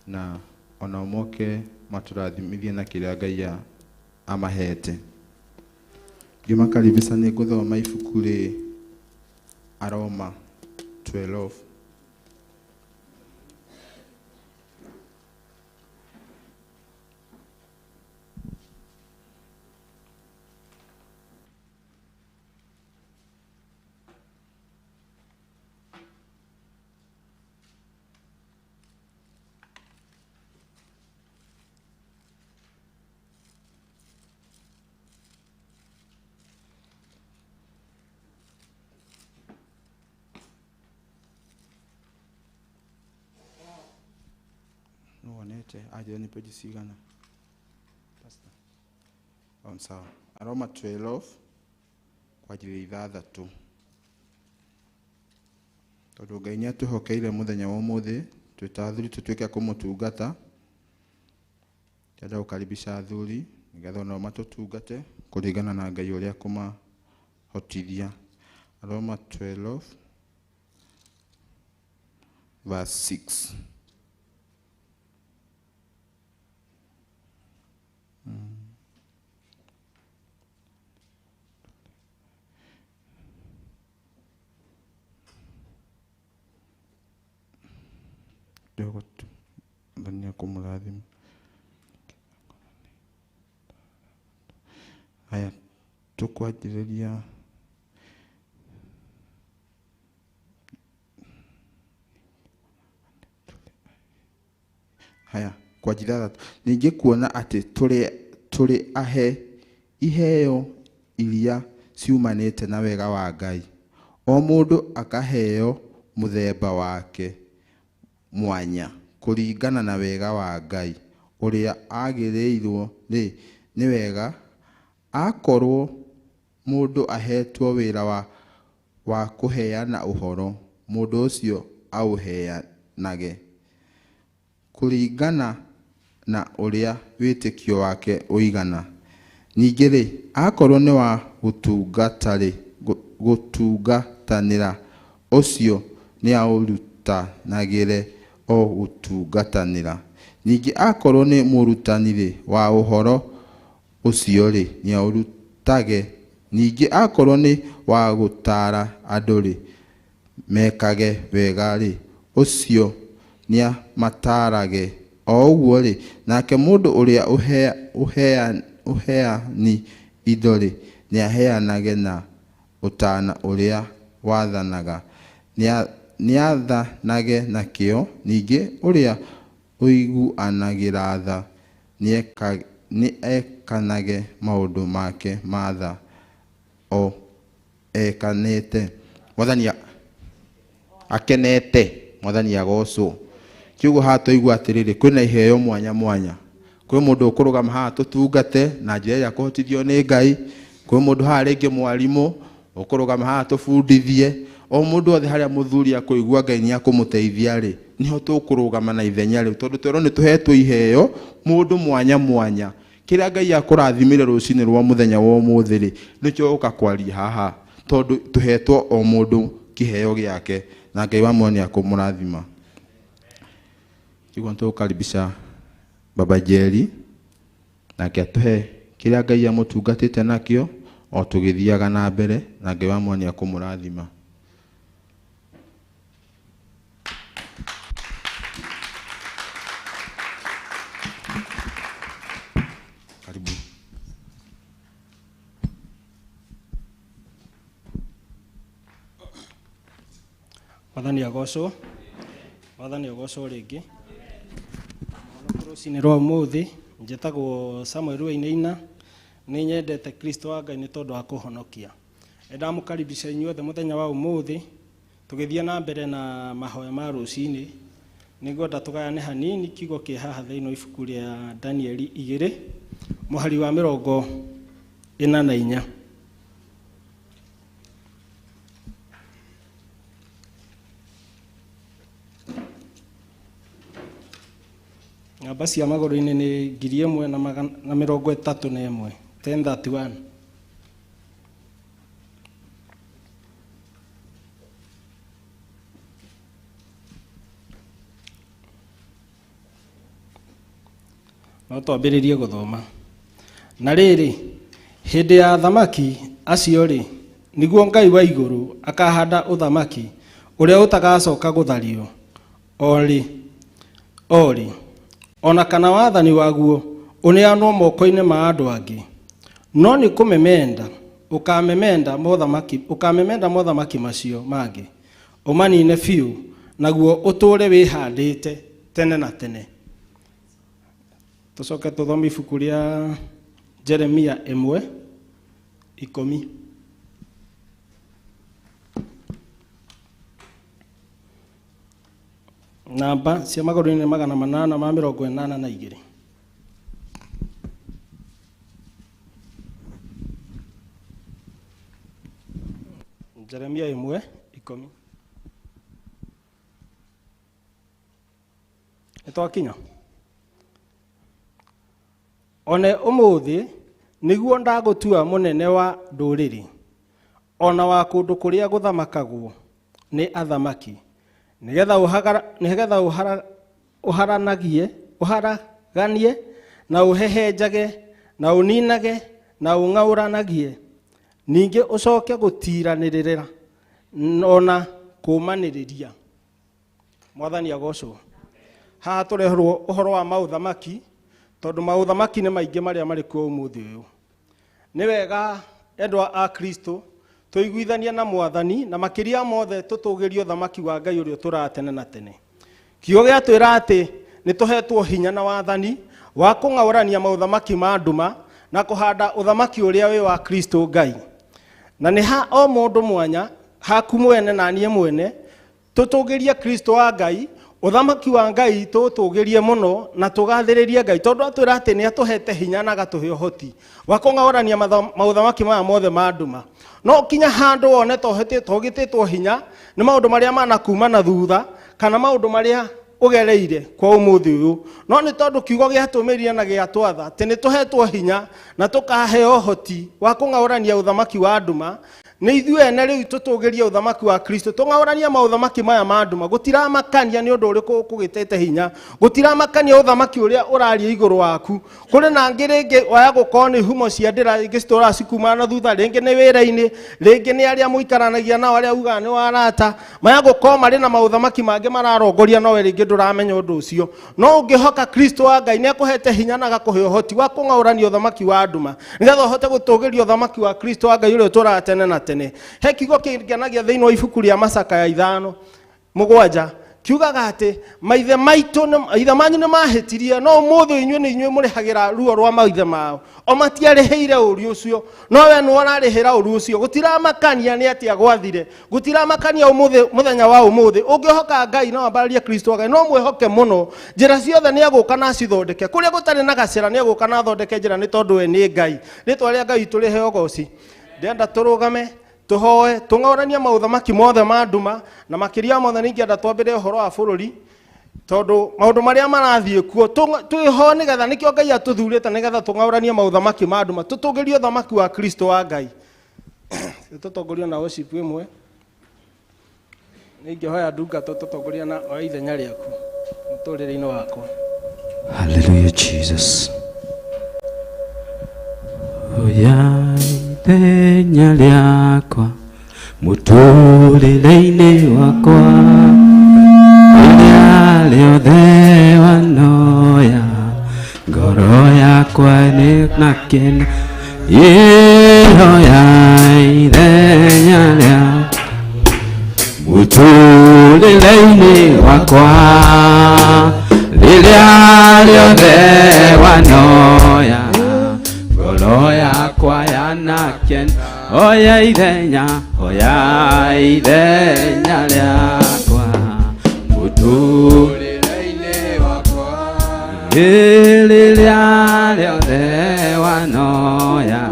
na onao moke matũrathimithie na kĩrĩa Ngai amahete. Ngĩmakaribisha nĩ ngũthoma ibuku rĩ Aroma 12. Nĩwonete anjĩra nĩ page cigana? Pastor. Oh, sawa. Aroma 12 kwanjĩrĩria ithathatũ. Tondũ Ngai nĩ atũhokeire mũthenya wa ũmũthĩ twĩ ta athuri tũtuĩke a kũmũtungata. Ndĩrenda gũkaribisha athuri nĩgetha onao matũtungate kũringana na Ngai ũrĩa kũmahotithia. Aroma 12 verse 6. Kidogo tu. Ndani ya kumradhi. Haya, tukwanjĩrĩria haya kwa ithathatũ. Ningĩ kuona atĩ tũrĩ ahe iheo iria ciumanĩte na wega wa Ngai, o mũndũ akaheo mũthemba wake mwanya kũringana na wega wa Ngai ũrĩa aagĩrĩirwo-rĩ, nĩ wega; akorwo mũndũ aheetwo wĩra wa kũheana ũhoro, mũndũ ũcio aũheanage kũringana na ũrĩa wĩtĩkio wake ũigana. Ningĩ-rĩ, akorwo nĩ wa gũtungatanĩra, ũcio nĩaũrutanagĩre o gũtungatanĩra. Ningĩ akorwo nĩ mũrutani-rĩ, wa ũhoro ũcio-rĩ, nĩaũrutage. Ningĩ akorwo nĩ wa gũtaara andũ-rĩ, mekage wega-rĩ, ũcio nĩamataarage o ũguo-rĩ. Nake mũndũ ũrĩa ũheani indo-rĩ, nĩaheanage na ũtaana ũrĩa wathanaga, nĩathanage na kĩyo. Ningĩ ũrĩa ũiguanagĩra tha, nĩekanage maũndũ make ma tha o ekanĩte. Mwathani akenete, Mwathani agocwo. Kiugo haha twaigua atĩrĩrĩ, kwĩna iheo mwanya mwanya. Kwĩ mũndũ ũkũrũgama haha tũtungate na njĩra ĩrĩa kũhotithio nĩ Ngai. Kwĩ mũndũ haha rĩngĩ mwarimũ ũkũrũgama haha tũbundithie. O mũndũ othe harĩa mũthuri akũigua Ngai nĩ akũmũteithia rĩ, nĩho tũkũrũgama na ithenya rĩu, tondũ twerwo nĩ tũhetwo iheo mũndũ mwanya mwanya. Kĩrĩa Ngai akũrathimire rũcinĩ rwa mũthenya wa ũmũthĩ rĩ, nĩkĩo ũka kwaria haha, tondũ tũhetwo o mũndũ kĩheo gĩake, na Ngai wa muoyo nĩ akũmũrathima. Kiugo nĩtũgũkaribisha Baba Jerry, nake atũhe kĩrĩa Ngai amũtungatĩte nakĩo o tũgĩthiaga na mbere, na Ngai wa muoyo nĩ akũmũrathima. Karibu. Mwathani agocwo. Mwathani agocwo rĩngĩ. Rũcinĩ rwa ũmũthĩ njĩtagwo Samuel Wainaina, nĩ nyendete Kristo wa Ngai nĩ tondũ wa kũhonokia. Nĩndamũkaribisha inyuothe mũthenya wa ũmũthĩ tũgĩthiĩ na mbere na mahoya ma rũcinĩ. Nĩngwenda tũgayane hanini kiugo kĩ haha thĩinĩ wa ibuku rĩa Danieli 2 mũhari wa 44. Namba cia magũrũ-inĩ nĩ 1031, 1031. No twambĩrĩrie gũthoma. Na rĩrĩ, hĩndĩ ya athamaki acio-rĩ, nĩguo Ngai wa igũrũ akahanda ũthamaki ũrĩa ũtagacoka gũthario o rĩ o rĩ, o na kana wathani waguo ũneanwo moko-inĩ ma andũ angĩ. No nĩ kũmemenda ũkamemenda mothamaki, ũkamemenda mothamaki macio mangĩ, ũmanine biũ, naguo ũtũũre wĩhandĩte tene na tene. Tũcoke tũthome ibuku rĩa Jeremia 1:10. Namba cia magũrũ-inĩ 882. Jeremia 1:10. Nĩtwakinya. One ũmũthĩ nĩguo ndagũtua mũnene wa ndũrĩrĩ, ona wa kũndũ kũrĩa gũthamakagwo nĩ athamaki, nĩgetha ũharanagie, ũharaganie na ũhehenjage na ũninage na ũng'aũranagie, ningĩ ũcoke gũtiranĩrĩra ona kũmanĩrĩria. Mwathani agocwo. Haha tũreherwo ũhoro wa maũthamaki, tondũ maũthamaki nĩ maingĩ marĩa marĩ kuo ũmũthĩ ũyũ. Nĩ wega endwa a Kristo tũiguithanie na Mwathani, na makĩria mothe tũtũgĩrie ũthamaki wa Ngai ũrĩa ũtũraga tene na tene. Kiugo gĩatwĩra atĩ nĩ tũhetwo hinya na wathani wa kũng'aũrania maũthamaki ma nduma na kũhanda ũthamaki ũrĩa wĩ wa Kristo Ngai. Na nĩ ha o mũndũ mwanya, haku mwene na niĩ mwene, tũtũgĩrie Kristo wa Ngai Ũthamaki wa Ngai tũũtũgĩrie mũno na tũgathĩrĩrie Ngai tondũ atwĩra atĩ nĩ atũhete hinya na agatũhe ũhoti wa kũng'aũrania maũthamaki maya mothe ma nduma. No kinya handũ wone togĩtĩtwo hinya nĩ maũndũ marĩa manakuma na thutha kana maũndũ marĩa ũgereire kwa ũmũthĩ ũyũ, no nĩ tondũ kiugo gĩatũmĩria na gĩatwatha atĩ nĩ tũhetwo hinya na tũkaheo ũhoti wa kũng'aũrania ũthamaki wa nduma. Nĩ ithuĩ ene rĩu tũtũgĩrie ũthamaki wa Kristo, tũng'aũrania maũthamaki maya ma nduma. Gũtiramakania nĩ ũndũ ũrĩkũ ũkũgĩtĩte hinya, gũtiramakania ũthamaki ũrĩa ũraria igũrũ waku. Kũrĩ na angĩ rĩngĩ waya gũkorwo nĩ humo cia ndĩra rĩngĩ citũraga cikuma na thutha, rĩngĩ nĩ wĩra-inĩ, rĩngĩ nĩ arĩa mũikaranagia nao arĩa ugaga nĩ warata, maya gũkorwo marĩ na maũthamaki mangĩ mararongoria nowe rĩngĩ ndũramenya ũndũ ũcio. No ũngĩhoka Kristo wa Ngai nĩ akũhete hinya na agakũhe ũhoti wa kũng'aũrania ũthamaki wa nduma nĩgetha ũhote gũtũgĩria ũthamaki wa Kristo wa Ngai ũrĩa ũtũraga tene na tene. He kiugo kĩngenagia thĩinĩ wa ibuku rĩa Macakaya 5:7 kiugaga atĩ maithe maitũ maithe manyu nĩ mahĩtirie, no ũmũthĩ inyuĩ nĩ inyuĩ mũrĩhagĩra ruo rwa maithe mao. O matiarĩhĩire ũũru ũcio, no we nĩwe ũrarĩhĩra ũũru ũcio. Gũtiramakania nĩ atĩa gwathire, gũtiramakania ũmũthĩ mũthenya wa ũmũthĩ. Ũngĩhoka Ngai no ambararie Kristo wa Ngai, no mwĩhoke mũno. Njĩra ciothe nĩ egũka na acithondeke, kũrĩa gũtarĩ na gacĩra nĩ egũka na athondeke njĩra, nĩ tondũ we nĩ Ngai. Rĩtwa rĩa Ngai tũrĩhe ũgoci. Ndĩrenda tũrũgame tũhoe tũng'aũranie maũthamaki mothe ma nduma, na makĩria mothe nĩ ingĩenda twambĩre ũhoro wa bũrũri tondũ maũndũ marĩa marathiĩ kuo twĩho nĩgetha nĩkĩo Ngai atũthurĩte nĩgetha tũng'aũranie maũthamaki ma nduma, tũtũgĩrie ũthamaki wa Kristo wa Ngai. Tũtongorio na worship ĩmwe. Nĩ ingĩhoya ndungata tũtongoria na oya ithenya rĩaku mũtũrĩre-inĩ wakwa. Hallelujah, Jesus. Oya ithenya rĩakwa mũtũrĩre-inĩ wakwa, rĩrĩa rĩothe wanoya ngoro yakwa nĩ na kĩna. Oya ithenya rĩakwa mũtũrĩre-inĩ wakwa, rĩrĩa rĩothe wanoya ngoro yakwa yanakena. Oya ithenya, oya ithenya rĩakwa mũtũrĩre-inĩ wakwa, rĩrĩa rĩothe wanoya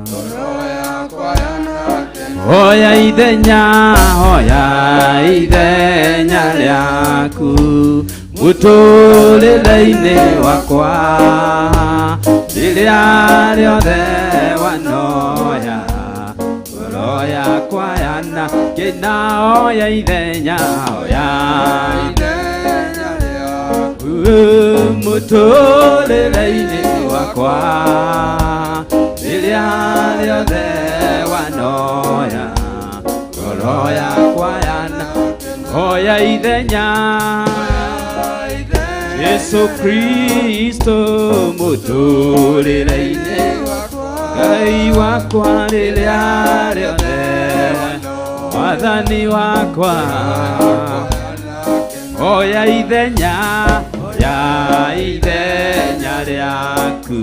ngoro yakwa yanakena. Oya ithenya, oya ithenya rĩaku mũtũrĩre-inĩ wakwa, rĩrĩa rĩothe wanoya ngoro yakwa yanakena. Oya ithenya, oya ithenya rĩaku mũtũrĩre-inĩ wakwa, rĩrĩa rĩothe wanoya ngoro yakwa yana. Oya ithenya Jesu Kristo mũtũrĩre-inĩ Ngai wakwa, rĩrĩa rĩothe Mwathani wakwa. Oya ithenya, oya ithenya rĩaku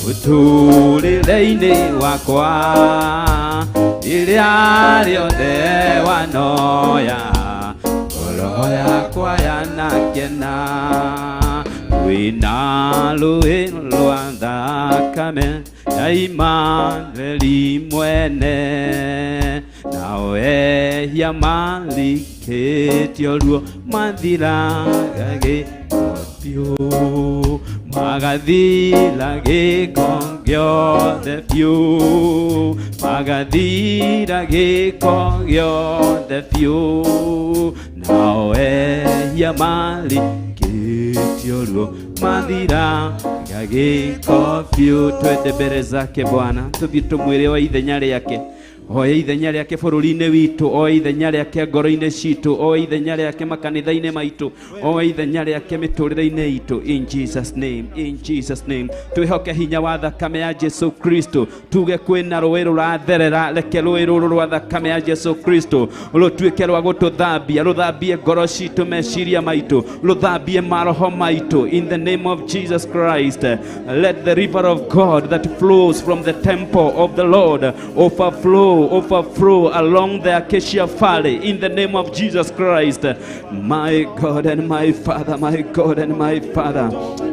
mũtũrĩre-inĩ wakwa, rĩrĩa rĩothe wanoya ngoro yakwa yanakena. Wĩna rũĩ rwa thakame ya Imanueli mwene, nao ehia marikĩtio ruo mathiraga gĩko biũ, magathira gĩko gĩothe biũ, magathira gĩko gĩothe biũ, nao ehia marikĩtio ruo mathiraga gĩko biũ. Twende mbere zake Bwana, tũthiĩ tũmwĩre wa ithenya rĩake. Oya ithenya rĩake bũrũri-inĩ witũ, oya ithenya rĩake ngoro-inĩ citũ, oya ithenya rĩake makanitha-inĩ maitũ, oya ithenya rĩake mĩtũrĩre-inĩ itũ. In Jesus name, in Jesus name. Twĩhoke hinya wa thakame ya Jesu Kristo, tuge kwĩna rũĩ rũratherera, reke rũĩ rũrũ rwa thakame ya Jesu Kristo rũtuĩke rwa gũtũthambia, rũthambie ngoro citũ, meciria maitũ, rũthambie maroho maitũ. In the name of Jesus Christ, let the river of God that flows from the temple of the Lord overflow Overflow, overflow along the Acacia Valley in the name of Jesus Christ. My God and my Father, my God and my Father.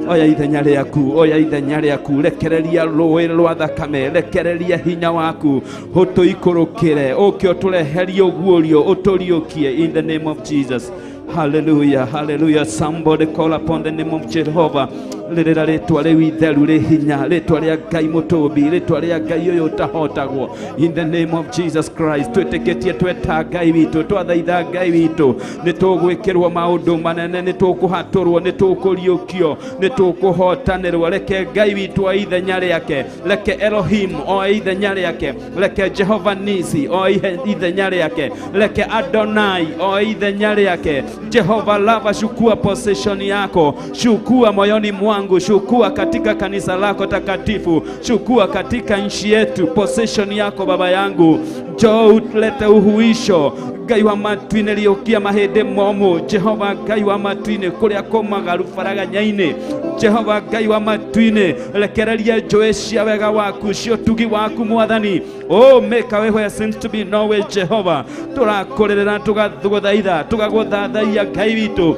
Oya ithenya rĩaku, oya ithenya rĩaku, rekereria rũĩ rwa thakame, rekereria hinya waku, ũtũikũrũkĩre, ũke ũtũreherie ũguũrio, ũtũriũkie in the name of Jesus. Hallelujah, hallelujah. Somebody call upon the name of Jehovah. Rĩrĩra rĩtwa rĩu itheru rĩ hinya, rĩtwa rĩa Ngai mũtũmbi, rĩtwa rĩa Ngai ũyũ ũtahotagwo. In the name of Jesus Christ, twĩtĩkĩtie tweta Ngai witũ, twathaitha Ngai witũ, nĩ tũgwĩkĩrwo maũndũ manene, nĩ tũkũhatũrwo, nĩ tũkũriũkio, nĩ tũkũhotanĩrwo. Reke Ngai witũ oe ithenya rĩake, reke Elohim oe ithenya rĩake, reke Jehova Nisi oe ithenya rĩake, reke Adonai oe ithenya rĩake. Jehova Lava, chukua possession yako, chukua moyoni mwangu, chukua katika kanisa lako takatifu, chukua katika nchi yetu possession yako baba yangu. Njoo ulete uhuisho Ngai wa matu-inĩ, riũkia mahĩndĩ momũ. Jehova Ngai wa matu-inĩ, kũrĩa kũmagaru baraganya-inĩ. Jehova Ngai wa matu-inĩ, rekereria njũĩ cia wega waku, cia ũtugi waku Mwathani. Oh, make a way where seems to be no way, Jehova. Tũrakũrĩrĩra, tũgagũthaitha, tũgagũthathaiya Ngai witũ.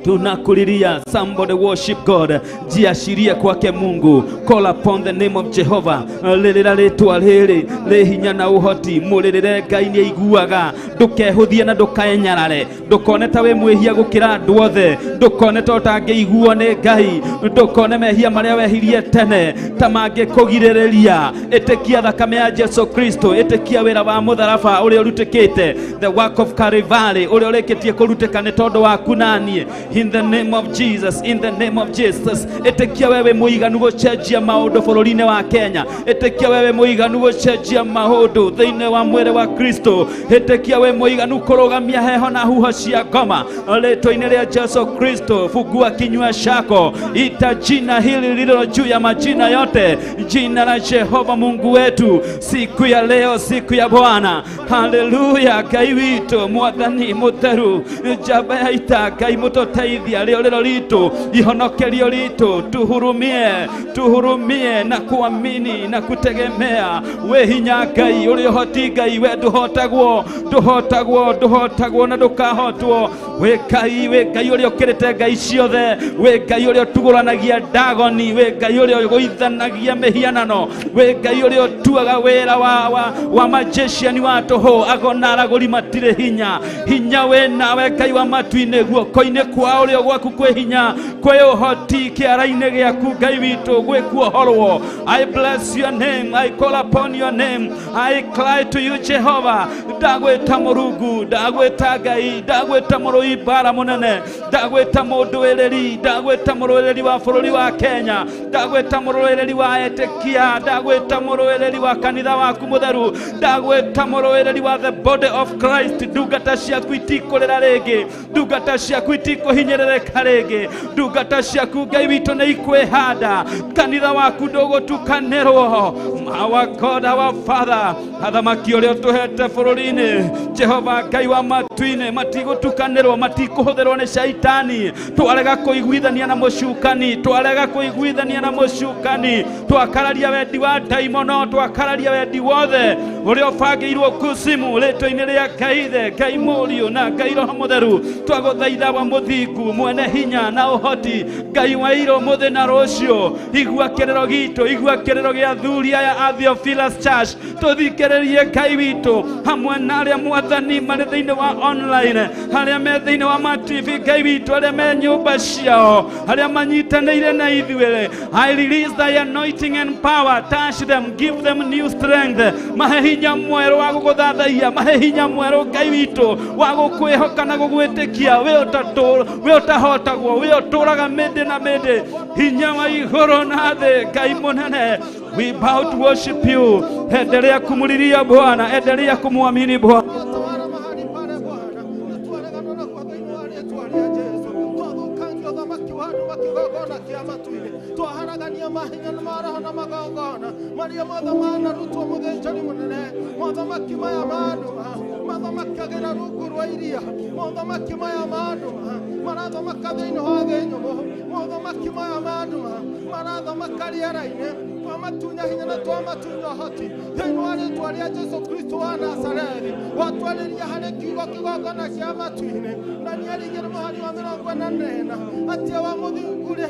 Tunakulilia. Somebody worship God. Jiashirie kwake Mungu. Call upon the name of Jehovah. Rĩrĩra rĩtwa rĩrĩ rĩ hinya na ũhoti. Mũrĩrĩre Ngai nĩ aiguaga. Ndũkehũthie na ndũkaenyarare. Ndũkone ta wĩ mwĩhia gũkĩra andũ othe. Ndũkone ta ũtangĩiguo nĩ Ngai. Ndũkone mehia marĩa wehirie tene ta mangĩkũgirĩrĩria. Ĩtĩkia thakame ya Jesu Kristo. Ĩtĩkia wĩra wa mũtharaba ũrĩa ũrutĩkĩte, the work of Calvary ũrĩa ũrĩkĩtie kũrutĩka nĩ tondũ waku na niĩ. In the name of Jesus, in the name of Jesus. Ĩtĩkia wewe mũiganu gũcenjia maũndũ bũrũri-inĩ wa Kenya. Ĩtĩkia wewe mũiganu gũcenjia maũndũ thĩinĩ wa mwĩrĩ wa Kristo. Ĩtĩkia we mũiganu kũrũgamia heho na huho cia ngoma rĩtwa-inĩ rĩa Jesu Kristo. Fungua kinywa chako, ita jina hili lililo juu ya majina yote, jina la Jehova Mungu wetu, siku ya leo, siku ya Bwana. Haleluya. Ngai witũ Mwathani mũtheru, njamba ya ita, Ngai mũtũteithia, rĩũrĩro ritũ, ihonokerio ritũ, tuhurumie, tuhurumie na kuamini na kutegemea. We hinya Ngai, ũrĩ ũhoti Ngai, we ndũhotagwo, ndũhotagwo, ndũhotagwo na ndũkahotwo. We Ngai, we Ngai ũrĩa ũkĩrĩte ngai ciothe, we Ngai ũrĩa ũtugũranagia ndagoni, we Ngai ũrĩa ũgũithanagia mĩhianano, we Ngai ũrĩa ũtuaga wĩra wa magician wa tũhũ, agona aragũri matirĩ hinya. Hinya wĩ nawe Ngai wa matu-inĩ, guoko-inĩ kwa ũrĩo gwaku kwĩ hinya, kwĩ ũhoti kĩara-inĩ gĩaku Ngai witũ, gwĩ kuohorwo. I bless your name, I call upon your name, I cry to you Jehovah. Ndagwĩta Mũrungu, ndagwĩta Ngai, ndagwĩta mũrũi mbara mũnene, ndagwĩta mũndũĩrĩri, ndagwĩta mũrũĩrĩri wa bũrũri wa Kenya, ndagwĩta mũrũĩrĩri wa etĩkia, ndagwĩta mũrũĩrĩri wa kanitha waku mũtheru, ndagwĩta mũrũĩrĩri wa the body of Christ. Ndungata ciaku itikũrĩra rĩngĩ, ndungata ciaku itikũhinyĩrĩrĩka rĩngĩ, ndungata ciaku Ngai witũ nĩ ikwĩhanda, kanitha waku ndũgũtukanĩrwo. Our God, our Father, athamaki ũrĩa ũtũhete bũrũri-inĩ, Jehova Ngai wa matu-inĩ, matigũtukanĩrwo, matikũhũthĩrwo nĩ shaitani. Twarega kũiguithania na mũcukani, twarega kũiguithania na mũcukani, twakararia wendi wa ndaimono, twakararia wendi wothe ũrĩa ũbangĩirwo kusimu, rĩtwa-inĩ rĩa Ngai Ithe, Ngai Mũriũ na Ngai Roho Mũtheru. Twagũthaitha wa mũthingu, mwene hinya na ũhoti, Ngai wa ira, ũmũthĩ na rũciũ, igua kĩrĩro gitũ, igua kĩrĩro gĩa athuri aya a Theophilus Church, tũthikĩrĩrie Ngai witũ hamwe na arĩa Mwathani marĩ thĩinĩ wa online, arĩa me thĩinĩ wa ma TV, Ngai witũ, arĩa me nyũmba ciao, arĩa manyitanĩire na ithuĩ. I release thy anointing and power, touch them, give them new strength, mahe hinya mwerũ wa gũgũthathaiya, mahe hinya mwerũ Ngai witũ wa gũkwĩhoka na gũgwĩtĩkia, we ũtahotagwo, we ũtũraga mĩndĩ na mĩndĩ, hinya wa igũrũ na thĩ, Ngai mũnene. We bow to worship you. Endelea kumulilia Bwana, endelea kumwamini Bwana. Twatawala mahali pale Bwana, na twaregana naguo thĩinĩ wa rĩtwa rĩa Jesũ. Twathũkangia ũthamaki wa andũ kĩgongona kĩa matu-inĩ, twaharagania mahinya na maroho na magongona marĩa mothe manarutwo mũthĩnjĩri mũnene, mothamaki maya ma nduma mathamakagĩra rungu rwa iria, mothamaki maya ma nduma marathamaka thĩinĩ wa thĩ nyũmũ, mothamaki maya ma nduma marathamaka rĩera-inĩ. Twamatunya hinya na twamatunya ũhoti thĩinĩ wa rĩtwa rĩa Jesu Kristo wa Nazarethi. Watwarĩria harĩ kiugo kĩgongona kĩa matu-inĩ. Danieli igĩrĩ mũhari wa 44 atĩ wa mũthingu rĩ,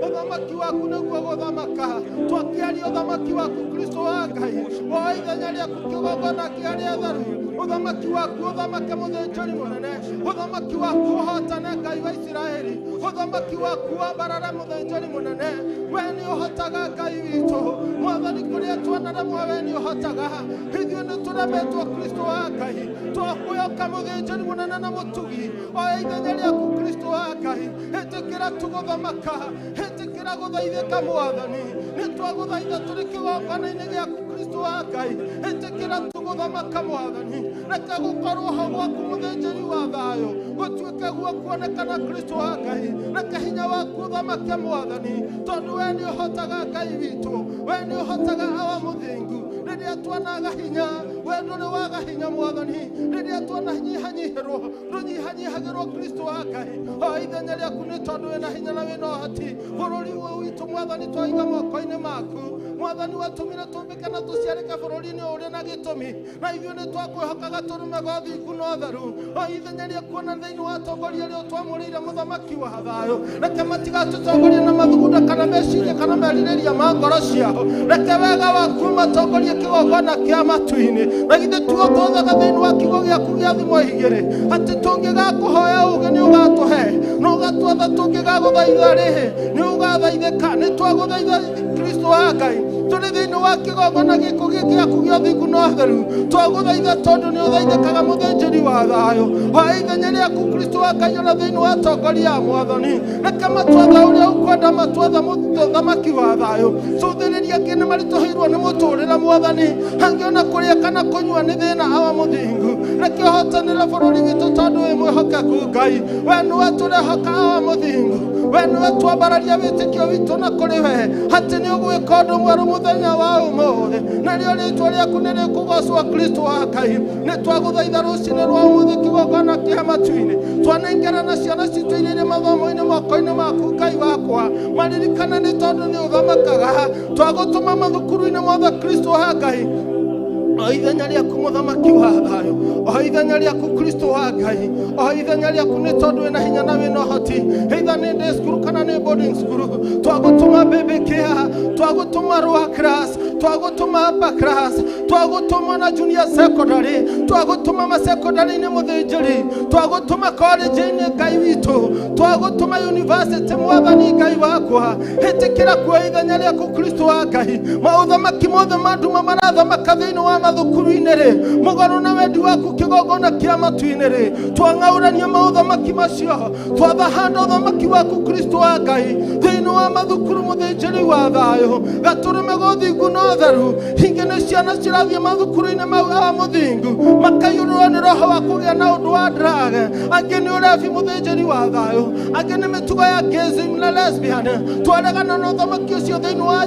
ũthamaki waku nĩguo gũthamaka. Twakĩaria ũthamaki waku Kristo wa Ngai, woe ithenya rĩaku kĩgongona kĩa arĩa atheru. Ũthamaki waku ũthamake mũthĩnjĩri mũnene, ũthamaki waku ũhotane Ngai wa Isiraeli, ũthamaki waku wambarare mũthĩnjĩri mũnene. We nĩ ũhotaga Ngai witũ, Mwathani, kũrĩa twanaremwo we nĩ ũhotaga. Ithuĩ nĩ tũremetwo Kristo wa Ngai, twakwĩhoka mũthĩnjĩri mũnene na mũtugi. Oya ithenya rĩaku Kristo wa Ngai, ĩtĩkĩra tũgũthamaka, ĩtĩkĩra gũthaithĩka Mwathani. Nĩ twagũthaitha tũrĩ kĩgongona-inĩ gĩaku Kristo wa Ngai, ĩtĩkĩra tũgũthamaka Mwathani. Reke gũkorwo ho gwaku mũthĩnjĩri wa thayũ gũtuĩke guo kuonekana Kristo wa Ngai. Reke hinya waku ũthamake Mwathani, tondũ we nĩ ũhotaga Ngai witũ, we nĩ ũhotaga awa mũthingu. Rĩrĩa twanaga hinya, we ndũrĩ waga hinya Mwathani. Rĩrĩa twananyihanyihĩrwo, ndũnyihanyihagĩrwo Kristo wa Ngai. O ithenya rĩaku nĩ tondũ wĩna hinya na wĩna ũhoti. Bũrũri ũyũ witũ Mwathani twaiga moko-inĩ maku. Mwathani watũmire tũmbĩke na tũciarĩke bũrũri-inĩ ũyũ ũrĩ na gĩtũmi, na ithuĩ nĩ twakwĩhokaga tũrũme gwa thingu na ũtheru. O ithenya rĩaku ona thĩinĩ wa atongoria arĩa ũtwamũrĩire mũthamaki wa thayũ, reke matigatũtongorie na mathugunda kana meciria kana merirĩria ma ngoro ciao. Reke wega waku matongorie kĩgongona kĩa matu-inĩ. Na githĩ tuo twothaga thĩinĩ wa kiugo gĩaku gĩa thimo igĩrĩ atĩ tũngĩgakũhoya ũũgĩ nĩ ũgatũhe, na ũgatwatha tũngĩgagũthaitha rĩ, nĩ ũgathaithĩka. Nĩ twagũthaitha Kristo wa Ngai tũrĩ thĩinĩ wa kĩgongona gĩkũ gĩaku gĩa ũthingu na ũtheru. Twagũthaitha tondũ nĩ ũthaithĩkaga mũthĩnjĩri wa thayũ. Oya ithenya rĩaku Kristo wa Ngai ona thĩinĩ wa atongoria a Mwathani. Reke matwatha ũrĩa ũkwenda, matwatha mũthamaki wa thayũ. Cũthĩrĩria angĩ nĩ maritũhĩirwo nĩ mũtũrĩre Mwathani, angĩ ona kũrĩa kana kũnyua nĩ thĩna awa mũthingu. Reke ũhotanĩre bũrũri witũ tondũ wĩ mwĩhokeku Ngai. We nĩwe tũrehoka awa mũthingu, we nĩwe twambararia wĩtĩkio witũ na kũrĩ we atĩ nĩ ũgwĩka ũndũ mwerũ mũthenya wa ũmũthĩ, narĩo rĩtwa rĩaku nĩ rĩkũgocwo Kristo wa Ngai. Nĩ twagũthaitha rũcinĩ rwa ũmũthĩ kĩgongona kĩa matu-inĩ, twanengerana ciana citũ iria irĩ mathomo-inĩ moko-inĩ maku Ngai wakwa. Maririkane nĩ tondũ nĩ ũthamakaga. Twagũtũma mathukuru-inĩ mothe Kristo wa Ngai. O ithenya rĩaku mũthamaki wa thayũ, o ithenya rĩaku Kristo wa Ngai, o ithenya rĩaku nĩ tondũ wĩna hinya na wĩna ũhoti. Either nĩ day school kana nĩ boarding school, twagũtũma baby care, twagũtũma lower class, twagũtũma upper class, twagũtũma na junior secondary, twagũtũma masecondary-inĩ mũthĩnjĩri, twagũtũma college-inĩ Ngai witũ, twagũtũma university Mwathani Ngai wakwa. Ĩtĩkĩra kuoya ithenya rĩaku Kristo wa Ngai. Maũthamaki mothe ma nduma marathamaka thĩinĩ wa mathukuru-inĩ rĩ, mũgarũ na wendi waku kĩgongona kĩa matu-inĩ rĩ, twang'aũrania maũthamaki macio, twathahanda ũthamaki waku Kristo wa Ngai thĩinĩ wa mathukuru mũthĩnjĩri wa thayũ. Gatũrũme gũthingu na ũtheru. Hingĩ nĩ ciana cirathiĩ mathukuru-inĩ mau awa mũthingu, makaiyũrwo nĩ roho wa kũgĩa na ũndũ wa drug. Angĩ nĩ ũrebi mũthĩnjĩri wa thayũ, angĩ nĩ mĩtugo ya gayism na lesbian. Twaregana na ũthamaki ũcio thĩinĩ wa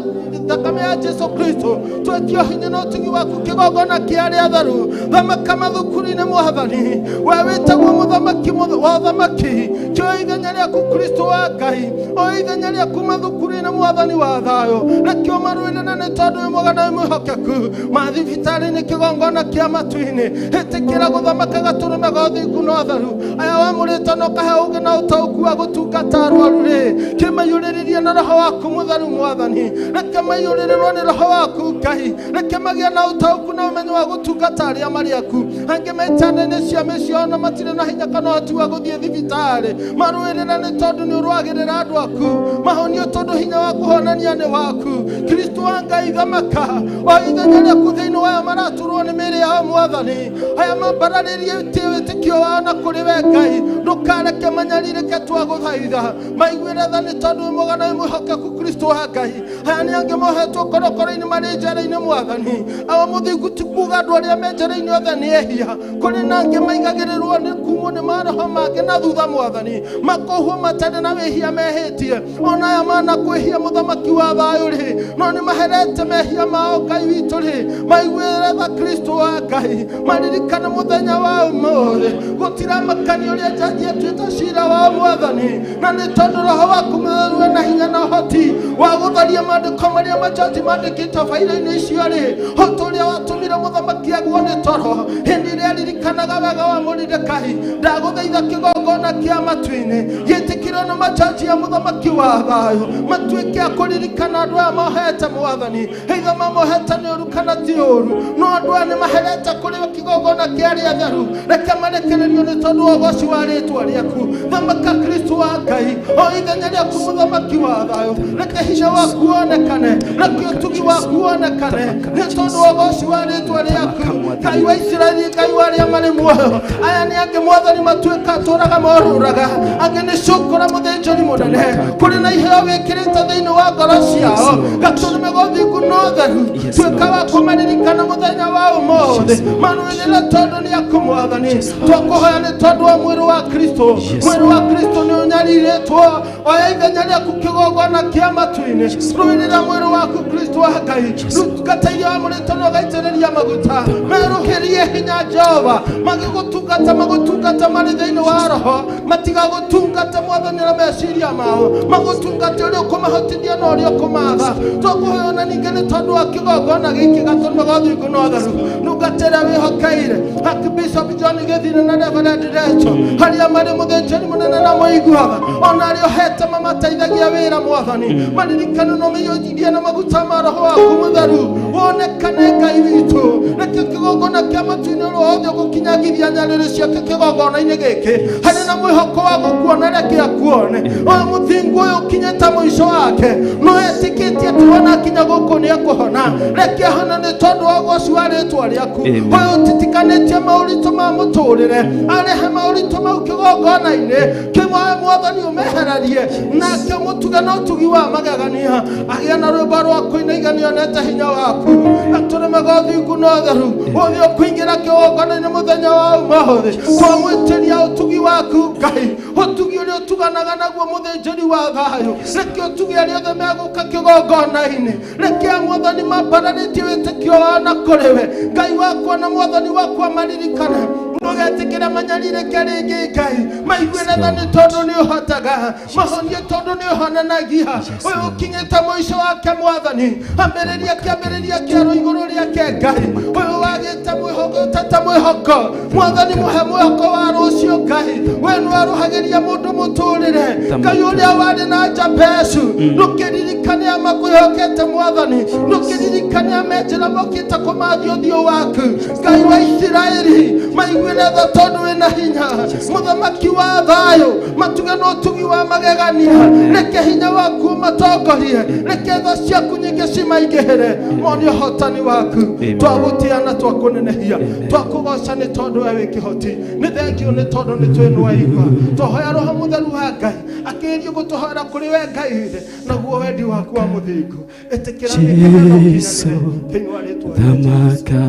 thakame ya Jesu Kristo. Twetio hinya na ũtugi waku kĩgongona kĩa arĩa atheru. Thamaka mathukuru-inĩ Mwathani, we wĩtagwo mũthamaki wa ũthamaki. Kĩoya ithenya rĩaku Kristo wa Ngai, oya ithenya rĩaku mathukuru-inĩ Mwathani wa thayũ. Reke ũmarũĩrĩre nĩ tondũ wĩ mwega na wĩ mwĩhokeku. Mathibitarĩ-inĩ kĩgongona kĩa matu-inĩ, ĩtĩkĩra gũthamaka gatũrũme ga ũthingu na ũtheru. Aya wamũrĩte na ũkahe ũũgĩ na ũtaũku wa gũtungata arwaru rĩ, kĩmaiyũrĩrĩrie na roho waku mũtheru Mwathani. Reke maiyũrĩrĩrwo nĩ roho waku Ngai. Reke magĩe na ũtaũku na ũmenyo wa gũtungata arĩa marĩ aku. Angĩ metanda-inĩ cia mĩciĩ ona matirĩ na hinya kana ũhoti wa gũthiĩ thibitarĩ. Marũĩrĩre nĩ tondũ nĩ ũrũagĩrĩra andũ aku. Mahonio tondũ hinya wa kũhonania nĩ waku. Kristo wa Ngai thamaka. O ithenya rĩaku thĩinĩ wa aya maraturwo nĩ mĩĩrĩ yao Mwathani. Aya mambararĩrie wĩtĩkio wao na kũrĩ we Ngai. Ndũkareke manyarirĩke twagũthaitha. Maiguĩre tha nĩ tondũ wĩ mwega na wĩ mwĩhokeku Kristo wa Ngai. Aya nĩ angĩ mohetwo korokoro-inĩ marĩ njera-inĩ Mwathani. Awa mũthingu ti kuuga andũ arĩa me njera-inĩ othe nĩ ehia. Kũrĩ na angĩ maigagĩrĩrwo nĩ kumwo nĩ maroho mangĩ na thutha Mwathani, makohwo matarĩ na wĩhia mehĩtie. Ona aya manakwĩhia mũthamaki wa thayũ rĩ, no nĩ maherete mehia mao Ngai witũ rĩ, maiguĩre tha Kristo wa Ngai. Maririkane mũthenya wa ũmũthĩ. Gũtiramakania ũrĩa njanji Mangĩatuĩte cira wa mwathani, na nĩ tondũ roho waku mũtheru wĩna hinya na ũhoti wa gũtharia maandĩko marĩa majaji mandĩkĩte baira-inĩ icio rĩ, ũndũ ũrĩa watũmire mũthamaki aguo nĩ toro hĩndĩ ĩrĩa aririkanaga wega wa Moridekai. Ndagũthaitha kĩgongona kĩa matu-inĩ gĩtĩkĩrwo nĩ majaji ya mũthamaki wa thayũ, matuĩke a kũririkana andũ aya mohete mwathani, either mamohete nĩ ũru kana ti ũru, no andũ aya nĩ maherete kũrĩ kĩgongona kĩa arĩa atheru. Reke marekererio nĩ tondũ wa ũgoci wa rĩtwa rĩaku. Thamaka Kristo wa Ngai o ithenya rĩaku mũthamaki wa thayũ, reke hinya waku wonekane, reke ũtugi waku wonekane nĩ tondũ wa ũgoci wa rĩtwa rĩaku. Ngai wa Isiraeli, Ngai wa arĩa marĩ muoyo, aya nĩ angĩ mwathani matuĩka tũraga morũraga, angĩ nĩ cũkũra mũthĩnjĩri mũnene, kũrĩ na iheo wĩkĩrĩte thĩinĩ wa ngoro ciao, gatũrũme gũthingu na ũtheru. Tuĩka wa kũmaririkana mũthenya wa ũmũthĩ, marũĩrĩre tondũ nĩ aku mwathani. Twakũhoya nĩ tondũ wa mwĩrĩ wa Kristo, mwĩrĩ wa Kristo nĩ ũnyarirĩtwo, oya ithenya rĩaku kĩgongona kĩa matu-inĩ, rũĩrĩra mwĩrĩ waku Kristo wa Ngai, ndungata iria wamũrĩte na ũgaitĩrĩria maguta, merũhĩrie hinya Jehova, magĩgũtungata magũtungata marĩ thĩinĩ wa roho, matigagũtungata mwathani na meciria mao, magũtungate ũrĩa ũkũmahotithia na ũrĩa ũkũmatha. Twakũhoya ona ningĩ nĩ tondũ wa kĩgongona gĩkĩ gatũrũme ga ũthingu na ũtheru, ndungata ĩrĩa wĩhokeire Archbishop John Gĩthire na Reverend Rachel, harĩa marĩ mũthĩnjĩri mũnene na mũiguaga, ona arĩa ũhete mamateithagia wĩra mwathani, maririkane na ũmĩiyũrie na maguta ma roho waku mũtheru, wonekane Ngai witũ. Reke kĩgongona kĩa matu-inĩ ũrĩa wothe ũgũkinyagithia nyarĩrĩ ciake kĩgongona-inĩ gĩkĩ, harĩ na mwĩhoko wa gũkuona, reke akuone. Ũyũ mũthingu ũyũ ũkinyĩte mũico wake, no etĩkĩtie atĩ wona akinya gũkũ nĩ ekũhona, reke ahone nĩ tondũ wa ũgoci wa rĩtwa rĩaku. Ũyũ ũtitikanĩtie maũritũ ma mũtũrĩre, arehe maũritũ mau kĩgongona-inĩ kĩmwe, mwathani ũmeherarie, nake mũtuge na ũtugi wa magegania, agĩe na rwĩmbo rwa kũina iganionete hinya waku, atũrĩme ga ũthingu na ũtheru, ũthiĩ ũkũingĩra kĩgongona-inĩ mũthenya wa ũmũthĩ. Twamwĩtĩria ũtugi waku Ngai, ũtugi ũrĩa ũtuganaga naguo mũthĩnjĩri wa thayũ, reke ũtugi arĩa othe megũka kĩgongona-inĩ, reke mwathani mambararĩtie wĩtĩkio wao na kũrĩ we Ngai wakwa na mwathani wakwa, maririkane ndũgetĩkĩre manyarirĩke rĩngĩ Ngai, maiguĩre tha nĩ tondũ nĩ ũhotaga, mahonie tondũ nĩ ũhonanagia. Ũyũ ũkinyĩte mũico wake mwathani, ambĩrĩria kĩambĩrĩria kĩerũ igũrũ rĩake Ngai. Ũyũ wagĩte mwĩhoko, ũtete mwĩhoko mwathani, mũhe mwĩhoko wa rũciũ Ngai. We nĩ warũhagĩria mũndũ mũtũrĩre Ngai ũrĩa warĩ na Jabezu, ndũkĩririkane a makwĩhokete mwathani, ndũkĩririkane a menjĩra mokĩte kũmathia ũthiũ waku Ngai wa Isiraeli, maiguĩre tha tondũ wĩna hinya, mũthamaki wa thayũ, matuge na ũtugi wa magegania, reke hinya waku ũmatongorie, reke tha ciaku nyingĩ cimaingĩhĩre, mone ũhotani waku. Twagũtĩa na twakũnenehia, twakũgoca nĩ tondũ we wĩ kĩhoti. Nĩ thengio nĩ tondũ nĩ twĩnwaigua. Twahoya roho mũtheru wa Ngai akĩgerie gũtũhoera kũrĩ we Ngai ithe naguo wendi waku wa mũthingu, ĩtĩkĩra nĩkĩgetha ũkinyanĩre thĩinĩ wa rĩtwa rĩa Jesũ.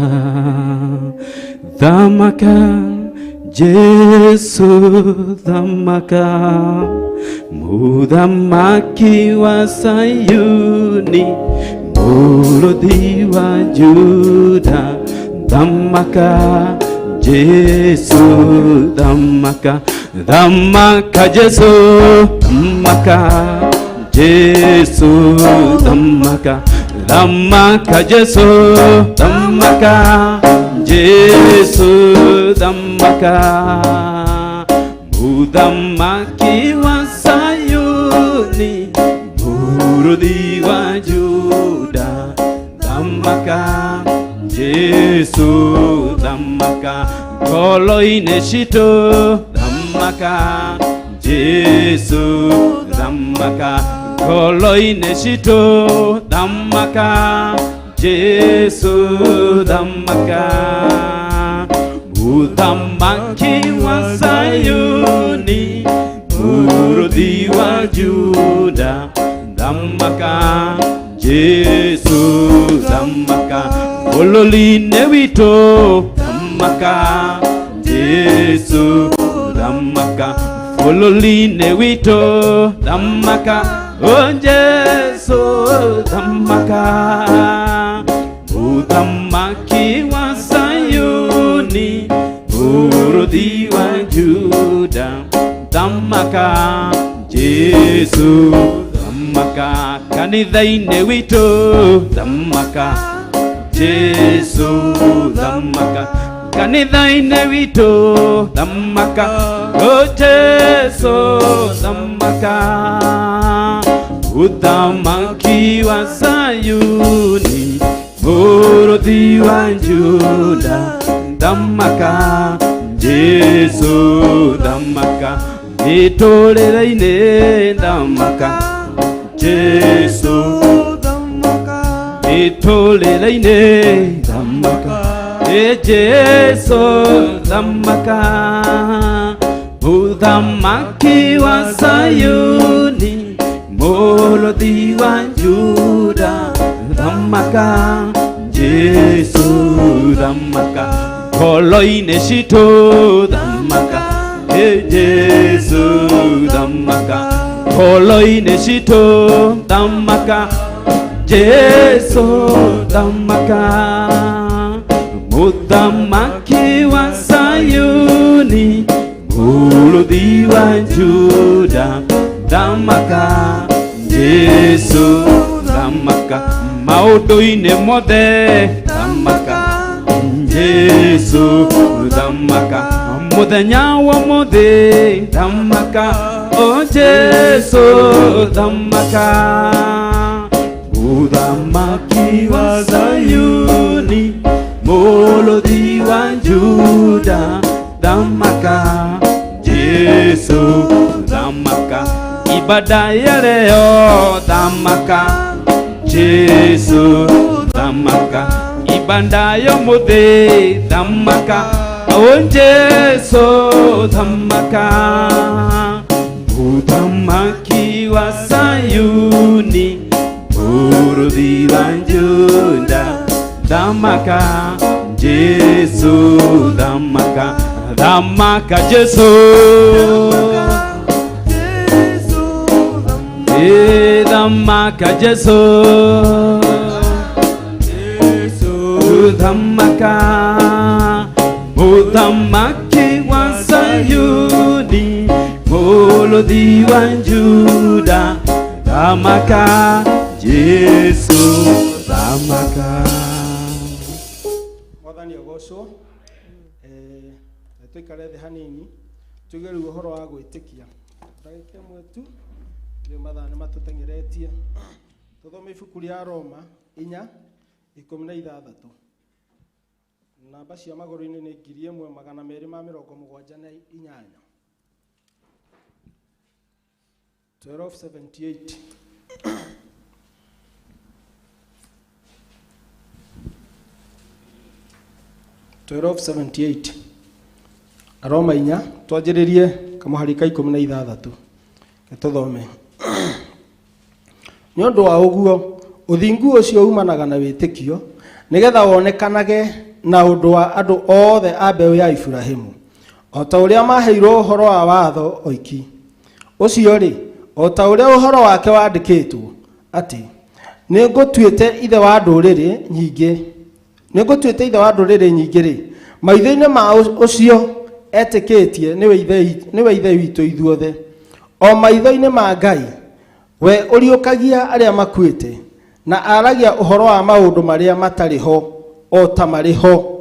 Thamaka, thamaka, Jesu thamaka, muthamaki wa Sayuni, mũrũthi wa Juda, thamaka, Jesu thamaka, thamaka Jesu thamaka, Jesu thamaka, thamaka Jesu thamaka, Jesu thamaka, muthamaki wa Sayuni, mũrũthi wa Juda, thamaka, Jesu thamaka, ngoro-inĩ citũ thamaka, Jesu thamaka, ngoro-inĩ citũ thamaka, Jesu thamaka, muthamaki wa Sayuni, mũrũthi wa Juda, thamaka, Jesu thamaka, bũrũri-inĩ witũ thamaka, Jesu thamaka, bũrũri-inĩ witũ thamaka, o Jesu thamaka, muthamaki wa Sayuni, mũrũthi wa Juda, thamaka Jesu thamaka kanitha-inĩ witũ thamaka Jesu thamaka kanitha-inĩ witũ thamaka o Jesu thamaka uthamaki wa Sayuni mũrũthi wa Juda thamaka Jesu thamaka mĩtũrĩre-inĩ thamaka Jesu mĩtũrĩre-inĩ thamaka ĩ Jesu thamaka mũthamaki wa Sayuni mũrũthi wa Juda thamaka Jesu thamaka ngoro-inĩ citũ thamaka ĩ Jesu thamaka ngoro-inĩ citũ thamaka Jesu thamaka mũthamaki wa Sayuni mũrũthi wa Juda thamaka Jesu thamaka maũndũ-inĩ mothe thamaka Jesu thamaka mũthenya wa mũthĩ thamaka o Jesu thamaka mũthamaki wa Sayuni mũrũthi wa Juda thamaka Jesu thamaka ibada ya leo thamaka Jesu thamaka ibada ya mũthĩ thamaka o Jesu thamaka mũthamaki wa Sayuni mũrũthi wa Juda thamaka Jesu thamaka thamaka Jesu ĩ thamaka Jesu thamaka mũthamaki wa Sayuni mũrũthi wa Juda thamaka Jesu thamaka. Mwathani agocwo. Tũikare thĩ hanini tuge rĩu ũhoro wa gwĩtĩkia ndagĩka ĩmwe tu rĩu mathaa nĩ matũteng'eretie. Tũthome ibuku rĩa Roma 4:16. Namba cia magũrũ-inĩ nĩ 1278, 1278. 1278 Aroma 4 twanjĩrĩrie kamũhari ka 16. Tũthome. Nĩ ũndũ wa ũguo ũthingu ũcio umanaga na wĩtĩkio nĩgetha wonekanage na ũndũ wa andũ othe a mbeũ ya Iburahĩmu o ta ũrĩa maheirwo ũhoro wa watho oiki ũcio rĩ o ta ũrĩa ũhoro wake wandĩkĩtwo atĩ nĩngũtuĩte ithe wa ndũrĩrĩ nyingĩ nĩngũtuĩte ithe wa ndũrĩrĩ nyingĩ rĩ maitho-inĩ ma ũcio etĩkĩtie nĩwe ithe witũ ithuothe o maitho-inĩ ma Ngai we ũriũkagia arĩa makuĩte na aragia ũhoro wa maũndũ marĩa matarĩ ho o ta marĩ ho.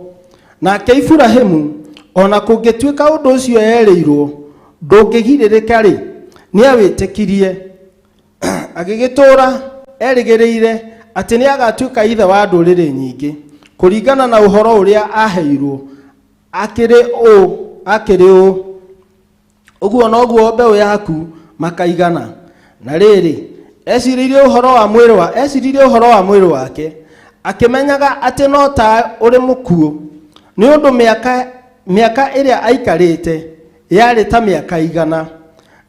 Nake Iburahĩmu ona kũngĩtuĩka ũndũ ũcio erĩirwo ndũngĩgirĩrĩka rĩ nĩawĩtĩkirie agĩgĩtũũra erĩgĩrĩire atĩ nĩagatuĩka ithe wa ndũrĩrĩ nyingĩ kũringana na ũhoro ũrĩa aheirwo akĩrĩ ũũ ũguo noguo mbeũ yaku makaigana. Na rĩrĩ eciririe ũhoro wa mwĩrĩ wake akĩmenyaga atĩ no ta ũrĩ mũkuũ nĩ ũndũ mĩaka ĩrĩa aikarĩte yarĩ ta mĩaka 100.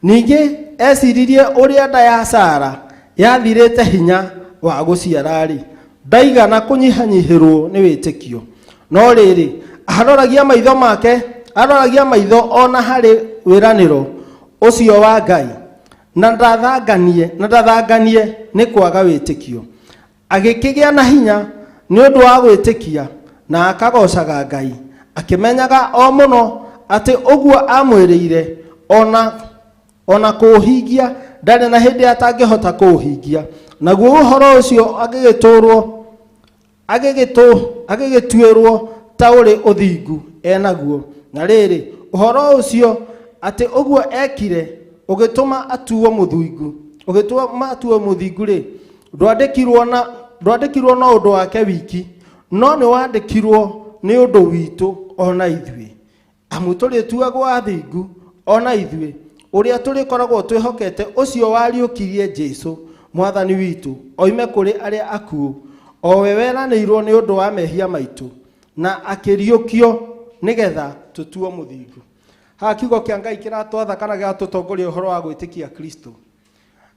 Ningĩ eciririe ũrĩa nda ya Sara yathirĩte hinya wa gũciara-rĩ ndaigana kũnyihanyihĩrwo nĩ wĩtĩkio. No rĩrĩ aroragia maitho make aroragia maitho ona harĩ wĩranĩro ũcio wa Ngai na ndathanganie nĩ kwaga wĩtĩkio. Agĩkĩgĩa na hinya nĩ ũndũ wa gwĩtĩkia na akagocaga Ngai akĩmenyaga o mũno atĩ ũguo amwĩrĩire ona Ona kũũhingia ndarĩ na hĩndĩ atangĩhota kũũhingia. Naguo ũhoro ũcio agĩgĩtuĩrwo ta ũrĩ ũthingu enaguo. Na rĩrĩ, ũhoro ũcio atĩ ũguo ekire ũgĩtũma atuo mũthingu, ũgĩtũma atuo mũthingu rĩ, ndwandĩkirwo no ũndũ wake wiki, no nĩ wandĩkirwo nĩ ũndũ witũ ona ithuĩ. Amu tũrĩtuagwo athingu ona ithuĩ, ũrĩa tũrĩkoragwo twĩhokete ũcio wariũkirie Jesũ mwathani witũ oime kũrĩ arĩa akuũ, o we weranĩirwo nĩ ũndũ wa mehia maitũ na akĩriũkio nĩgetha tũtuo mũthingu. Haha kiugo kĩa Ngai kĩratwatha kana gĩgatũtongoria ũhoro wa gwĩtĩkia Kristo.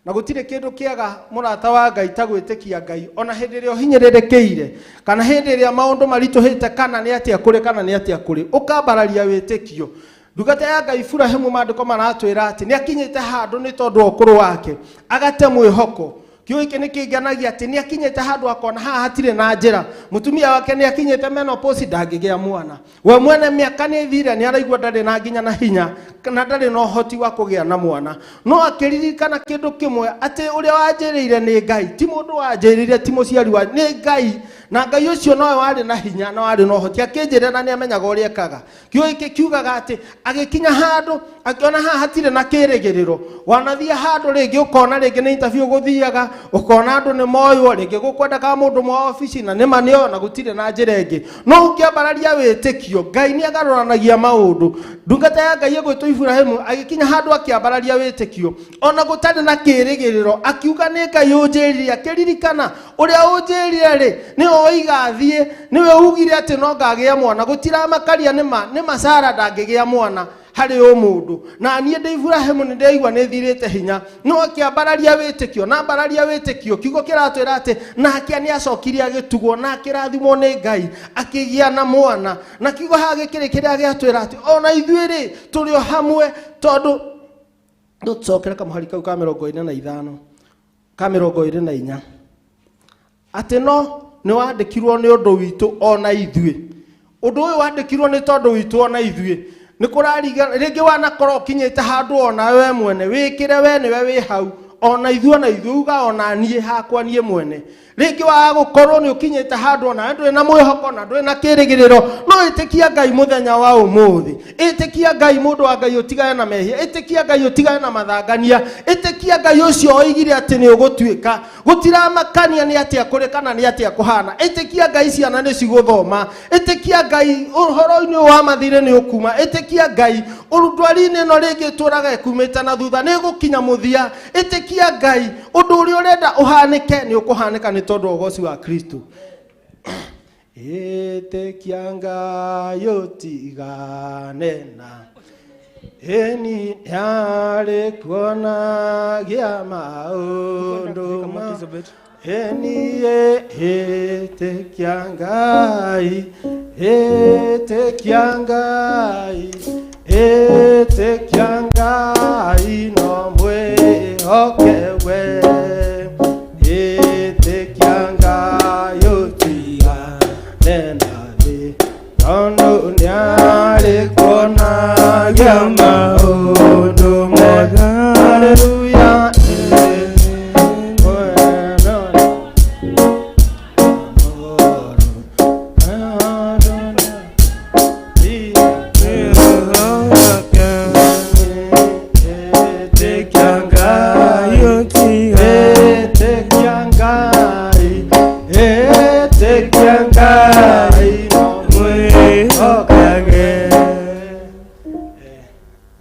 Na gũtirĩ kĩndũ kĩega mũrata wa Ngai ta gwĩtĩkia Ngai ona hĩndĩ ĩrĩa ũhinyĩrĩrĩkĩire kana hĩndĩ ĩrĩa maũndũ maritũhĩte kana nĩ atĩa kũrĩ kana nĩ atĩa kũrĩ, ũkambararia wĩtĩkio. Ndungata ya Ngai Iburahĩmu maandĩko maratwĩra atĩ nĩ akinyĩte handũ nĩ tondũ wa ũkũrũ wake agate mwĩhoko. Kiugo gĩkĩ nĩ kĩnganagia atĩ nĩ akinyĩte handũ akona haha hatirĩ na njĩra. Mũtumia wake nĩ akinyĩte menopause, ndangĩgĩa mwana. We mwene mĩaka nĩ ĩthire, nĩ araigua ndarĩ na nginya na hinya na ndarĩ na ũhoti wa kũgĩa na mwana. No akĩririkana kĩndũ kĩmwe atĩ ũrĩa wanjĩrĩire nĩ Ngai, ti mũndũ wanjĩrĩire, ti mũciari wa, nĩ Ngai. Na Ngai ũcio nowe warĩ na hinya na warĩ na ũhoti, akĩnjĩrĩra na nĩ amenyaga ũrĩa ekaga. Kiugo gĩkĩ kiugaga atĩ agĩkinya handũ akĩona haha hatirĩ na kĩrĩgĩrĩro. Wanathiĩ handũ rĩngĩ ũkona rĩngĩ nĩ interview ũgũthiaga, ũkona andũ nĩ moywo, rĩngĩ gũkwendaga mũndũ mwa obici na nĩma nĩoyo na gũtirĩ na njĩra ĩngĩ. No ũngĩambararia wĩtĩkio, Ngai nĩ agarũranagia maũndũ. Ndungata ya Ngai ĩgwĩtwo Iburahĩmu agĩkinya handũ akĩambararia wĩtĩkio ona gũtarĩ na kĩrĩgĩrĩro, akiuga nĩ Ngai ũnjĩrire, akĩririkana ũrĩa ũnjĩrire rĩ nĩwe ũigathiĩ, nĩwe ugire atĩ no ngagĩa mwana. Gũtiramakaria nĩma Sara ndangĩgĩa mwana harĩ o mũndũ. Na niĩ ndĩ Iburahĩmu nĩ ndĩraigua nĩ thirĩte hinya. No akĩambararia wĩtĩkio, na ambararia wĩtĩkio, kiugo kĩratwĩra atĩ nake nĩ acokirie agĩtugwo na akĩrathimwo nĩ Ngai akĩgĩa na mwana. Na kiugo haha gĩkĩrĩ kĩrĩa gĩatwĩra atĩ ona ithuĩ rĩ tũrĩ o hamwe, tondũ tũcokere kamũhari kau ka 45 ka 24 atĩ no nĩ wandĩkirwo nĩ ũndũ witũ ona ithuĩ. Ũndũ ũyũ wandĩkirwo nĩ tondũ witũ ona ithuĩ. Nĩ kũrariga rĩngĩ wanakorwo ũkinyĩte handũ ona we mwene wĩkĩre we nĩwe wĩ hau, ona ithuĩ ona ithuĩ uga ona niĩ hakwa niĩ mwene. Rĩngĩ waga gũkorwo nĩ ũkinyĩte handũ ona ndũrĩ na mwĩhoko na ndũrĩ na kĩrĩgĩrĩro, no ĩtĩkia Ngai mũthenya wa ũmũthĩ. Ĩtĩkia Ngai mũndũ wa Ngai ũtigane na mehia, ĩtĩkia Ngai ũtigane na mathangania, ĩtĩkia Ngai ũcio oigire atĩ nĩ ũgũtuĩka. Gũtiramakania nĩ atĩa kũrĩ kana nĩ atĩa kũhana. Ĩtĩkia Ngai ciana nĩ cigũthoma, ĩtĩkia Ngai ũhoro-inĩ ũyũ wa mathirĩ nĩ ũkuma, ĩtĩkia Ngai ndwari-inĩ ĩno rĩngĩ ĩtũraga ĩkumĩte na thutha nĩ ĩgũkinya mũthia, ĩtĩkia Ngai ũndũ ũrĩa ũrenda ũhanĩke nĩ ũkũhanĩka nĩ tondũ wa ũgoci wa Kristo. Ĩtĩkia Ngai ũtigane na ĩni yarĩ kuona gĩa maũndũ ma ĩni ĩtĩkia Ngai, ĩtĩkia Ngai, ĩtĩkia Ngai no mwĩhoke we. Ĩtĩkia Ngai ũtigane na thĩ, tondũ nĩarĩ kuona gĩa maũndũ mothe. Hallelujah.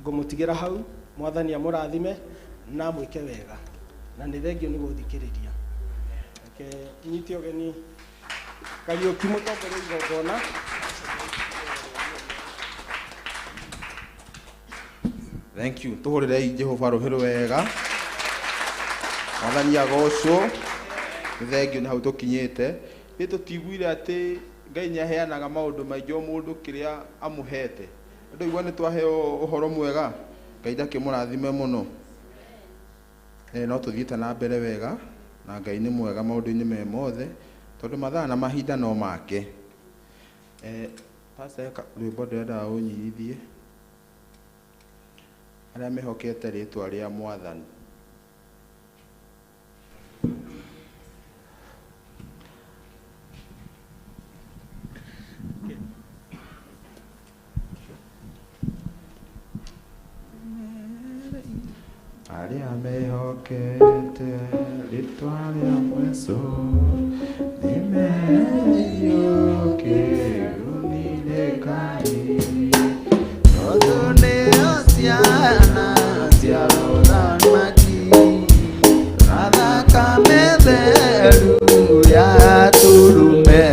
Ngũmũtigĩra hau, mwathani amũrathime na amwĩke wega, na nĩ thengio nĩ gũthikĩrĩria. Reke nyite ũgeni Kariũki mũtongoria igongona. Thank you. Tuhũrĩrei Jehova rũhĩ rwega. Mwathani agocwo. Nĩ thengio nĩ hau tũkinyĩte. Nĩ tũtiguire atĩ Ngai nĩ aheanaga maũndũ maingĩ o mũndũ kĩrĩa amũhete. Andũ igua nĩ twaheo ũhoro mwega. Ngai ndakĩmũrathime mũno. No tũthiĩte na mbere wega na Ngai nĩ mwega maũndũ-inĩ me mothe tondũ mathaa na mahinda no make. Pastor, eka rwĩmbo ndĩrendaga ũnyinithie. Arĩa mehokete rĩĩtwa rĩa Mwathani. Arĩa mehokete rĩĩtwa rĩa Jesũ nĩmereirio kĩrumi-inĩ Ngai. Tondũ nĩo ciana cia ũthamaki, na thakame theru ya tũrũme.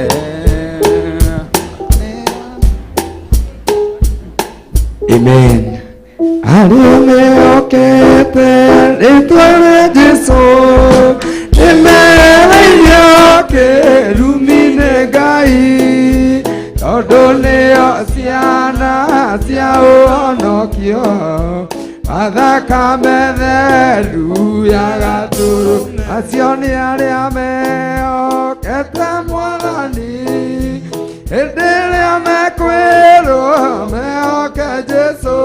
Amen. Arĩa mehokete rĩĩtwa rĩa Jesũ nĩmereirio kĩrumi-inĩ Ngai. Tondũ nĩo ciana cia ũhonokio, thakame theru ya gatũrũ. Acio nĩ arĩa mehokete Mwathani, hĩndĩ ĩrĩa mekwĩrwo mehoke Jesũ,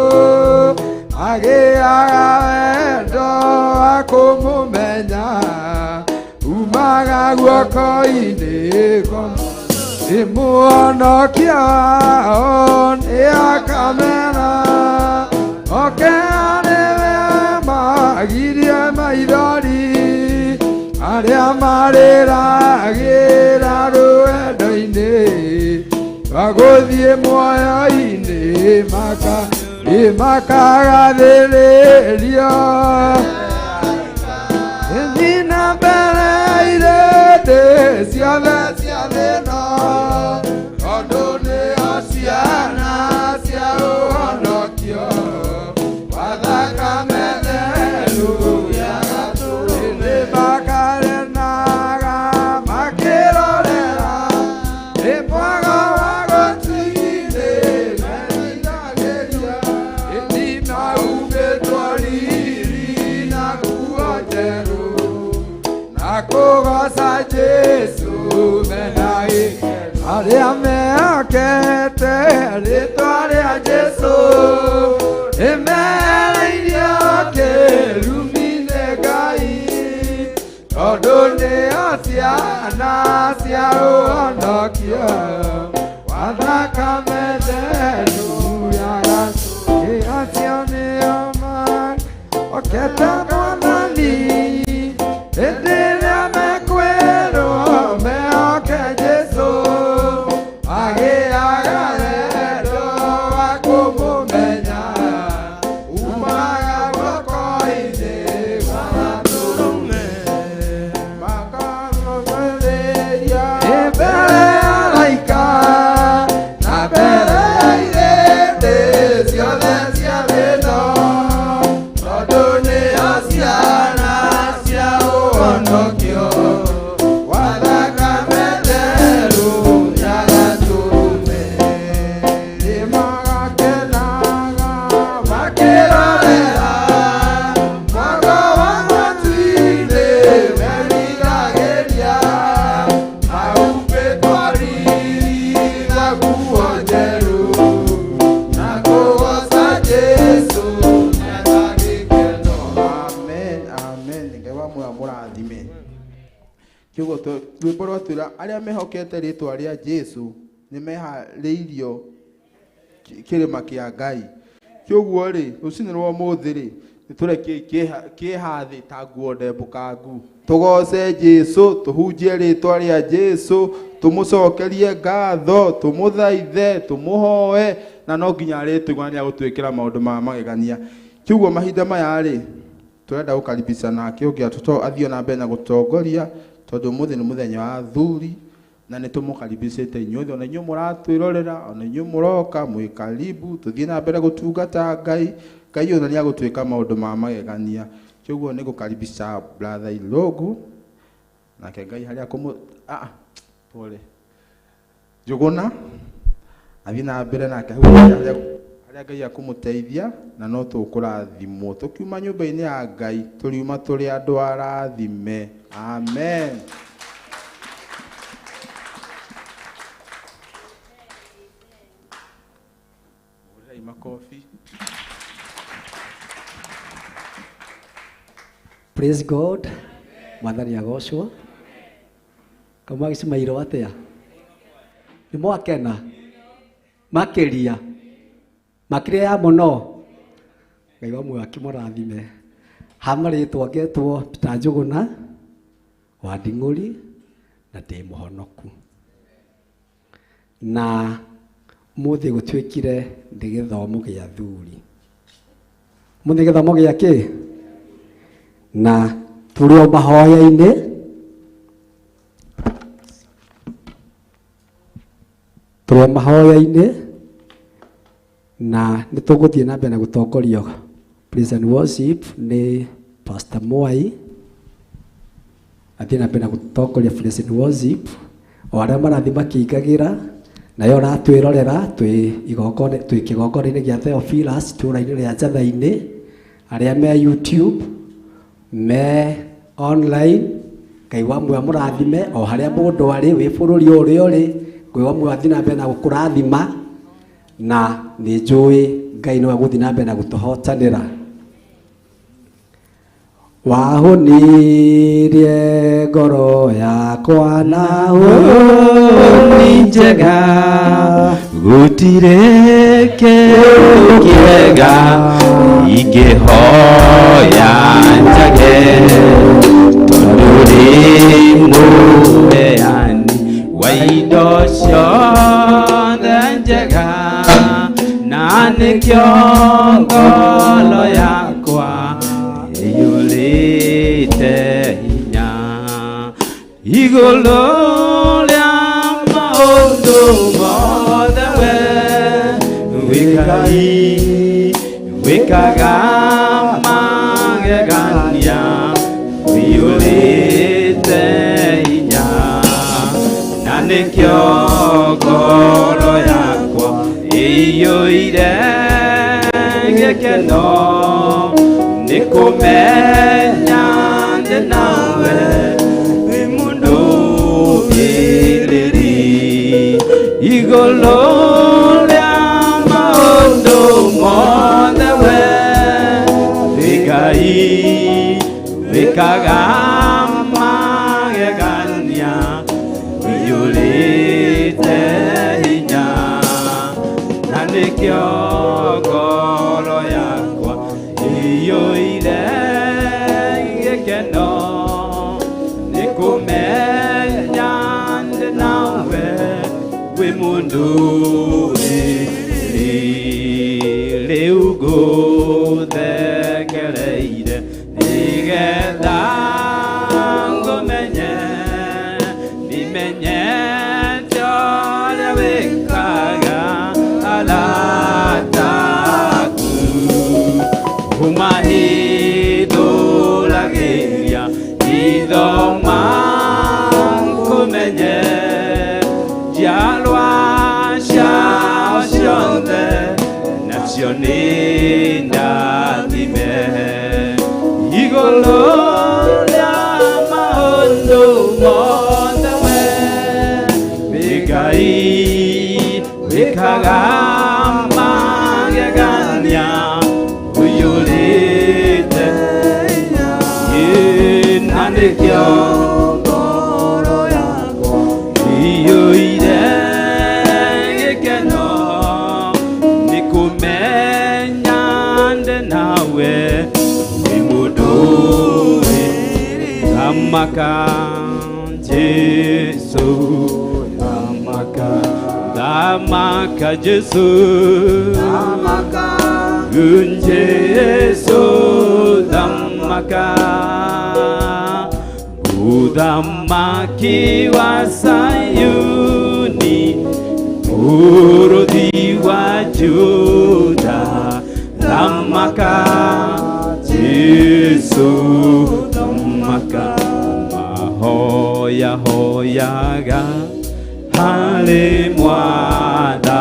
agĩaga wendo wa kũmũmenya, umaga guoko-inĩ kwa Mũhonokia wao nĩakamera, oke arĩ we magirie maithori, arĩa marĩragĩra rũendo-inĩ, rwa gũthiĩ muoyo-inĩ makagathĩrĩrio. Thiĩ na mbere irĩndĩ ciothe cia thĩ ĩno, tondũ nĩo ciana cia ũhonokio, wa thakame theru ya gatũrũme. Makarenaga makĩrorera, nĩ mwago wa gũtũ-inĩ meriragĩria, ĩni mahumbĩtwo riri na nguo njerũ, na kũgooca Jesũ mena gĩkeno. Arĩa mehokete rĩĩtwa rĩa Jesũ nĩmereirio kĩrumi-inĩ Ngai, tondũ nĩo ciana cia ũhonokio, wa thakame theru ya gatũrũme. Acio nĩo mehokete Mwathani, hĩndĩ ĩrĩa mekwĩrwo mehoke Jesũ, agĩaga wendo wa kũmũmenya, umaga guoko-inĩ gwa gatũrũme. Makamũthĩrĩria Mbere ya araika na mbere ya irĩndĩ ciothe cia thĩ ĩno, tondũ nĩo ciana cia ũhonokio, wa thakame theru ya gatũrũme. Nĩmagakenaga Makĩrorera mwago wa matu-inĩ meriragĩria, mahumbĩtwo riri na nguo njerũ, na kũgooca Jesũ mena gĩkeno. Amen, amen. Ngai wa muoyo amũrathime. Kiugo rwĩmbo rwatwĩra arĩa mehokete rĩĩtwa rĩa Jesũ nĩmeharĩirio kĩrĩma kĩa Ngai. Kĩoguo rĩ, rũcinĩ rwa ũmũthĩ rĩ, nĩtũrekiei kĩeha thĩ ta nguo ndembũkangu. Tũgooce Jesũ, tũhunjie rĩĩtwa rĩa Jesũ, tũmũcokerie ngatho, tũmũthaithe, tũmũhoe, na no nginya arĩtũigua na nĩagũtwĩkĩra maũndũ ma magegania. Kĩoguo mahinda maya rĩ, tũrenda gũkaribisha nake ũngĩ athiĩ na mbere na gũtongoria, tondũ ũmũthĩ nĩ mũthenya wa athuri, na nĩ tũmũkaribicĩte inyuothe, ona inyuĩ mũratwĩrorera, ona inyuĩ mũroka, mwĩ karibu, tũthiĩ na mbere gũtungata Ngai. Ngai ona nĩagũtwĩka maũndũ ma magegania. Kĩoguo nĩ gũkaribisha brother Ilogu, nake Ngai harĩa kũmũ pole Njũgũna athiĩ na mbere nake hau harĩa Ngai akũmũteithia, na no tũkũrathimwo tũkiuma nyũmba-inĩ ya Ngai, tũriuma tũrĩ andũ arathime. Amen. Hũrĩrai makobi. Praise God. Mwathani agocwo. Kauma gĩcimairwo atĩa? Nĩ mwakena? Makĩria. Makĩria ya mũno. Ngai wa muoyo akĩmũrathime. Ha marĩtwa ngetwo Peter Njũgũna wa Nding'ũri na ndĩ mũhonoku. Na mũthĩ gũtuĩkire nĩ gĩthomo gĩa athuri. Mũthĩ gĩthomo gĩa kĩ? Na tũrĩ o mahoya-inĩ. Tũrĩ o mahoya-inĩ na nĩ tũgũthiĩ na mbere na gũtongorio praise and worship nĩ Pastor Mwai. Athiĩ na mbere na gũtongoria praise and worship o arĩa marathiĩ makĩingagĩra nayo ũratwĩrorera twĩ igongona twĩ kĩgongona-inĩ gĩa Theophilus itũũra-inĩ rĩa Njatha-inĩ, arĩa me YouTube me online, Ngai wa muoyo amũrathime o harĩa mũndũ arĩ wĩ bũrũri ũrĩa ũrĩ, Ngai wa muoyo athiĩ na mbere na gũkũrathima na nĩ njũĩ Ngai nĩwe gũthiĩ na mbere na gũtũhotanĩra. Wahũnirie ngoro yakwa na hũni njega gũtirĩ kĩndũ kĩega ingĩhoya njage tondũ rĩ mũheani wa indo ciothe njega na nĩkĩo ngoro yakwa ĩiyũrĩte hinya igũrũ rĩa maũndũ mothe we wĩkai wĩkaga magegania ũiyũrĩte hinya na nĩkĩo ngoro yakwa ĩiyũire gĩkeno nĩ kũmenya ndĩ nawe wĩ mũndũ ĩrĩri igũrũ rĩa maũndũ mothe we wĩ Ngai wĩkaga magegania ũiyũrĩte hinya na nĩkĩo ngoro yakwa ĩiyũire gĩkeno nĩ kũmenya ndĩ nawe wĩ mũndũ ĩrĩ rĩu ngũthekereire nĩgetha ngũmenye ndimenyete ũrĩa wĩkaga arata aku ũmahithũragĩria itho makũmenye njiarwa ciao ciothe nacio nĩ ndathime igũrũ rĩa maũndũ mothe we wĩ Ngai wĩkaga magegania ũiyũrĩte na nĩkĩo ngoro yakwa ĩiyũire gĩkeno nĩ kũmenya ndĩ nawe wĩ mũndũ thamaka Jesu thamaka thamaka Jesu thamaka Jesu thamaka Uthamaki wa Sayuni Mũrũthi wa Juda thamaka Jesu thamaka mahoya hoyaga harĩ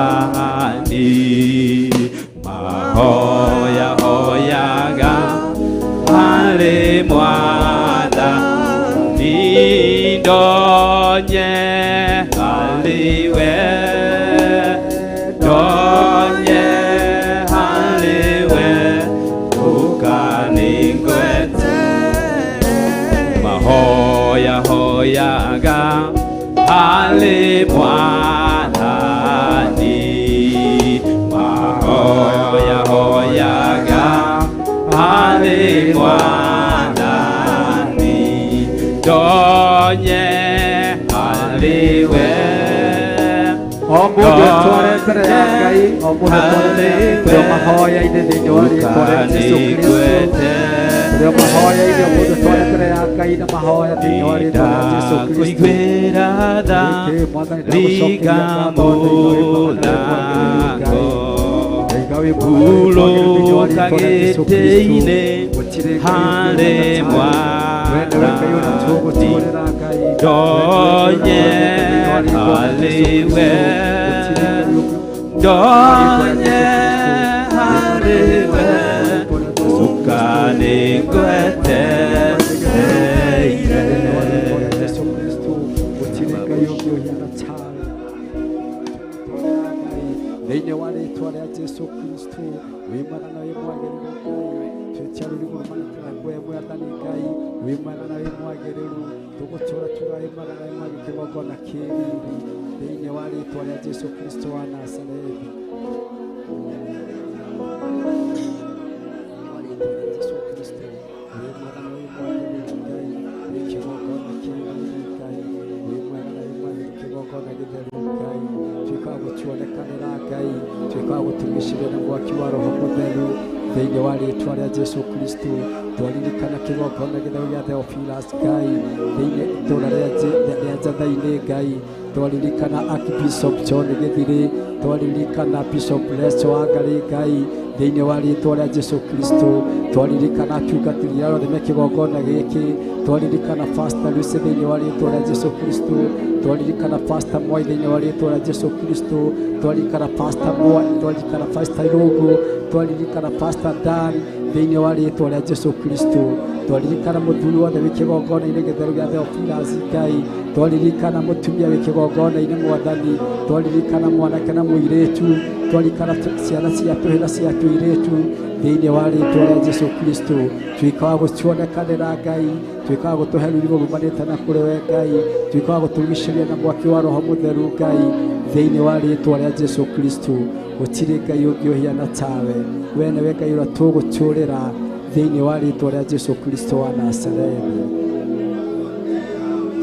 Mwathani mahoya hoyaga harĩ Mwathani ndonye harĩ we ndonye harĩ we ũkaningwete harĩ Mwathani. Mahoya hoyaga harĩ Mwathani, ndonye harĩ we. O mũndũ etware mbere ya Ngai, o mũndũ etware mbere mahoya-inĩ thĩinĩ wa rĩtwa rĩa Jesũ Kristo. Tũrĩ mahoya-inĩ, o mũndũ etware mbere ya Ngai na mahoya thĩinĩ wa rĩtwa rĩa Jesũ Kristo. Ndakuiguĩra tha, Ĩĩ, Mwathani, ndagũcokeria riga ngatho thĩinĩ wa rĩtwa rĩa mũrango. Ngai. Ngai wĩ mwega na wĩ mwagĩrĩru thĩinĩ wa Hurũka rĩtwa rĩa Jesũ Kristo. gĩtĩ-inĩ Gũtirĩ Ngai harĩ ũngĩ ũhaana tawe. We nĩwe Ngai ũrĩa tũgũtũũrĩra Ngai. Ndonye harĩ we, ndonye harĩ we, ũkanĩngwetereire. Jesũ Kristo, gũtirĩ Ngai ũngĩ ũhiana tawe. Thĩinĩ wa rĩtwa rĩa Jesũ Kristo, wĩ mwega na wĩ mwagĩrĩru Ngai, twĩtia rũrigo rũmanĩte we Mwathani Ngai, wĩ mwega na wĩ mwagĩrĩru, tũgũtũũra tuga wĩ mwega na wĩ mwagĩrĩru kĩgongona kĩ riri, thĩinĩ wa rĩtwa rĩa Jesũ Kristo wa Nazarethi. Wa rĩtwa rĩa Jesũ Kristo, wĩ mwega na wĩ mwagĩrĩru Ngai, wĩ kĩgongona kĩ riri Ngai, wĩ mwega na wĩ mwagĩrĩru kĩgongona gĩtheru Ngai, tuĩka wa gũtuonekanĩra Ngai, tuĩka wa gũtũgicĩria na mwaki wa Roho Mũtheru thĩinĩ wa rĩtwa rĩa Jesũ Kristo. Twaririkana kĩgongona gĩtheru gĩa Theophilus Ngai thĩinĩ itũũra rĩa Njatha-inĩ Ngai, twaririkana Archbishop John Gĩthirĩ, twaririkana Bishop Leso Wangarĩ Ngai thĩinĩ wa rĩtwa rĩa Jesũ Kristo, twaririkana atungatĩri arĩa othe me kĩgongona gĩkĩ, twaririkana Pastor Lucy thĩinĩ wa rĩtwa rĩa Jesũ Kristo, twaririkana Pastor Mwai thĩinĩ wa rĩtwa rĩa Jesũ Kristo, twaririkana Pastor Mwai, twaririkana Pastor Irũngũ, twaririkana Pastor Dan thĩinĩ wa rĩtwa rĩa Jesũ Kristo, twaririkana mũthuri wothe wĩ kĩgongona-inĩ gĩtheru gĩa Theophilus Ngai, twaririkana mũtumia wĩ kĩgongona-inĩ Mwathani, twaririkana mwanake na mũirĩtu, twaririkana ciana cia tũhĩ na cia tũirĩtu thĩinĩ wa rĩtwa rĩa Jesũ Kristo. Tuĩka wa gũtuonekanĩra Ngai, tuĩka wa gũtũhe rũrigo rumanĩte na kũrĩ we Ngai, tuĩka wa gũtũrigicĩria na mwaki wa Roho Mũtheru Ngai thĩinĩ wa rĩtwa rĩa Jesũ Kristo. Gũtirĩ Ngai ũngĩ ũhiana tawe, we nĩwe Ngai ũrĩa tũgũtũũrĩra thĩinĩ wa rĩtwa rĩa Jesũ Kristo wa Nazarethi.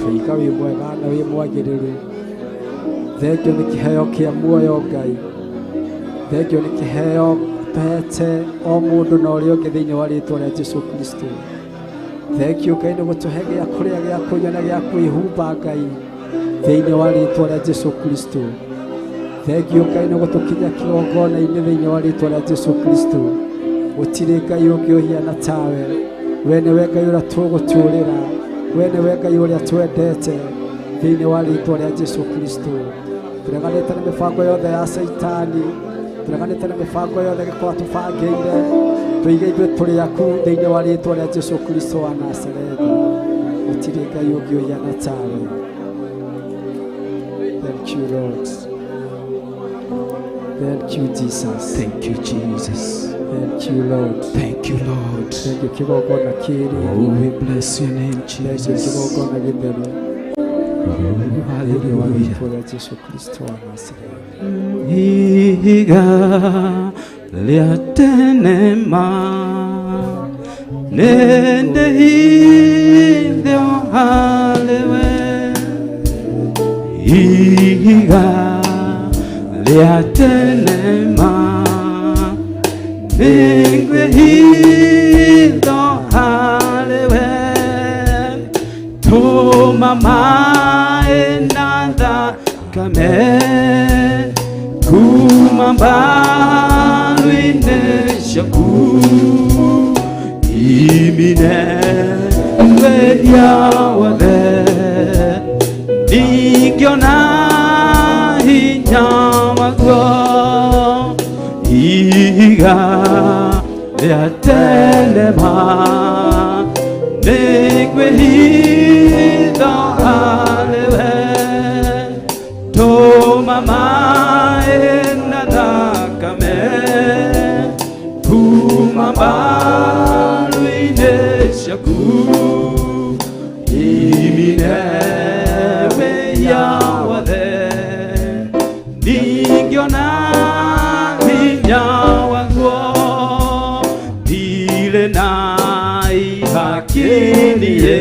Tuĩka wĩ mwega na wĩ mwagĩrĩru. Thengio nĩ kĩheo kĩa muoyo Ngai, thengio nĩ kĩheo tũhete o mũndũ na ũrĩa ũngĩ thĩinĩ wa rĩtwa rĩa Jesũ Kristo. Thengio Ngai nĩ gũtũhe gĩa kũrĩa, gĩa kũnyua na gĩa kwĩhumba Ngai thĩinĩ wa rĩtwa rĩa Jesũ Kristo. Thengio Ngai nĩ gũtũkinya kĩgongona-inĩ thĩinĩ wa rĩtwa rĩa Jesũ Kristo. Gũtirĩ Ngai ũngĩ ũhiana tawe, we nĩwe Ngai ũrĩa tũgũtũũrĩra, we nĩwe Ngai ũrĩa twendete thĩinĩ wa rĩtwa rĩa Jesũ Kristo. Tũreganĩte na mĩbango yothe ya Caitani, tũreganĩte na mĩbango yothe gĩkorwo tũbangĩire, tũige ithuĩ tũrĩ aku thĩinĩ wa rĩtwa rĩa Jesũ Kristo wa Nazarethi. Gũtirĩ Ngai ũngĩ ũhiana tawe. Thank you, Lord. Thank you, Jesus. Thank you, Jesus. Thank you, Lord. Thank you, Lord. Thank you, kĩgongona kĩrĩ. Oh, we bless your name, Thank you, Jesus. kĩgongona gĩtheru. Oh, Thĩinĩ wa hallelujah. rĩtwa rĩa Jesũ Kristo wa Nazarethi. Ihiga rĩa tene ma nĩndĩhithio harĩ we, ihiga rĩa tene ma nĩngwĩhitho harĩ we, tũma maĩ na thakame kuma mbaru-inĩ ciaku, imine wĩhia wothe, ndingĩona hinya waguo, ihiga rĩa tene ma nĩngwĩhitha harĩ we, tũma maĩ na thakame kuma mbaru-inĩ ciaku, imine wĩhia wothe. niĩ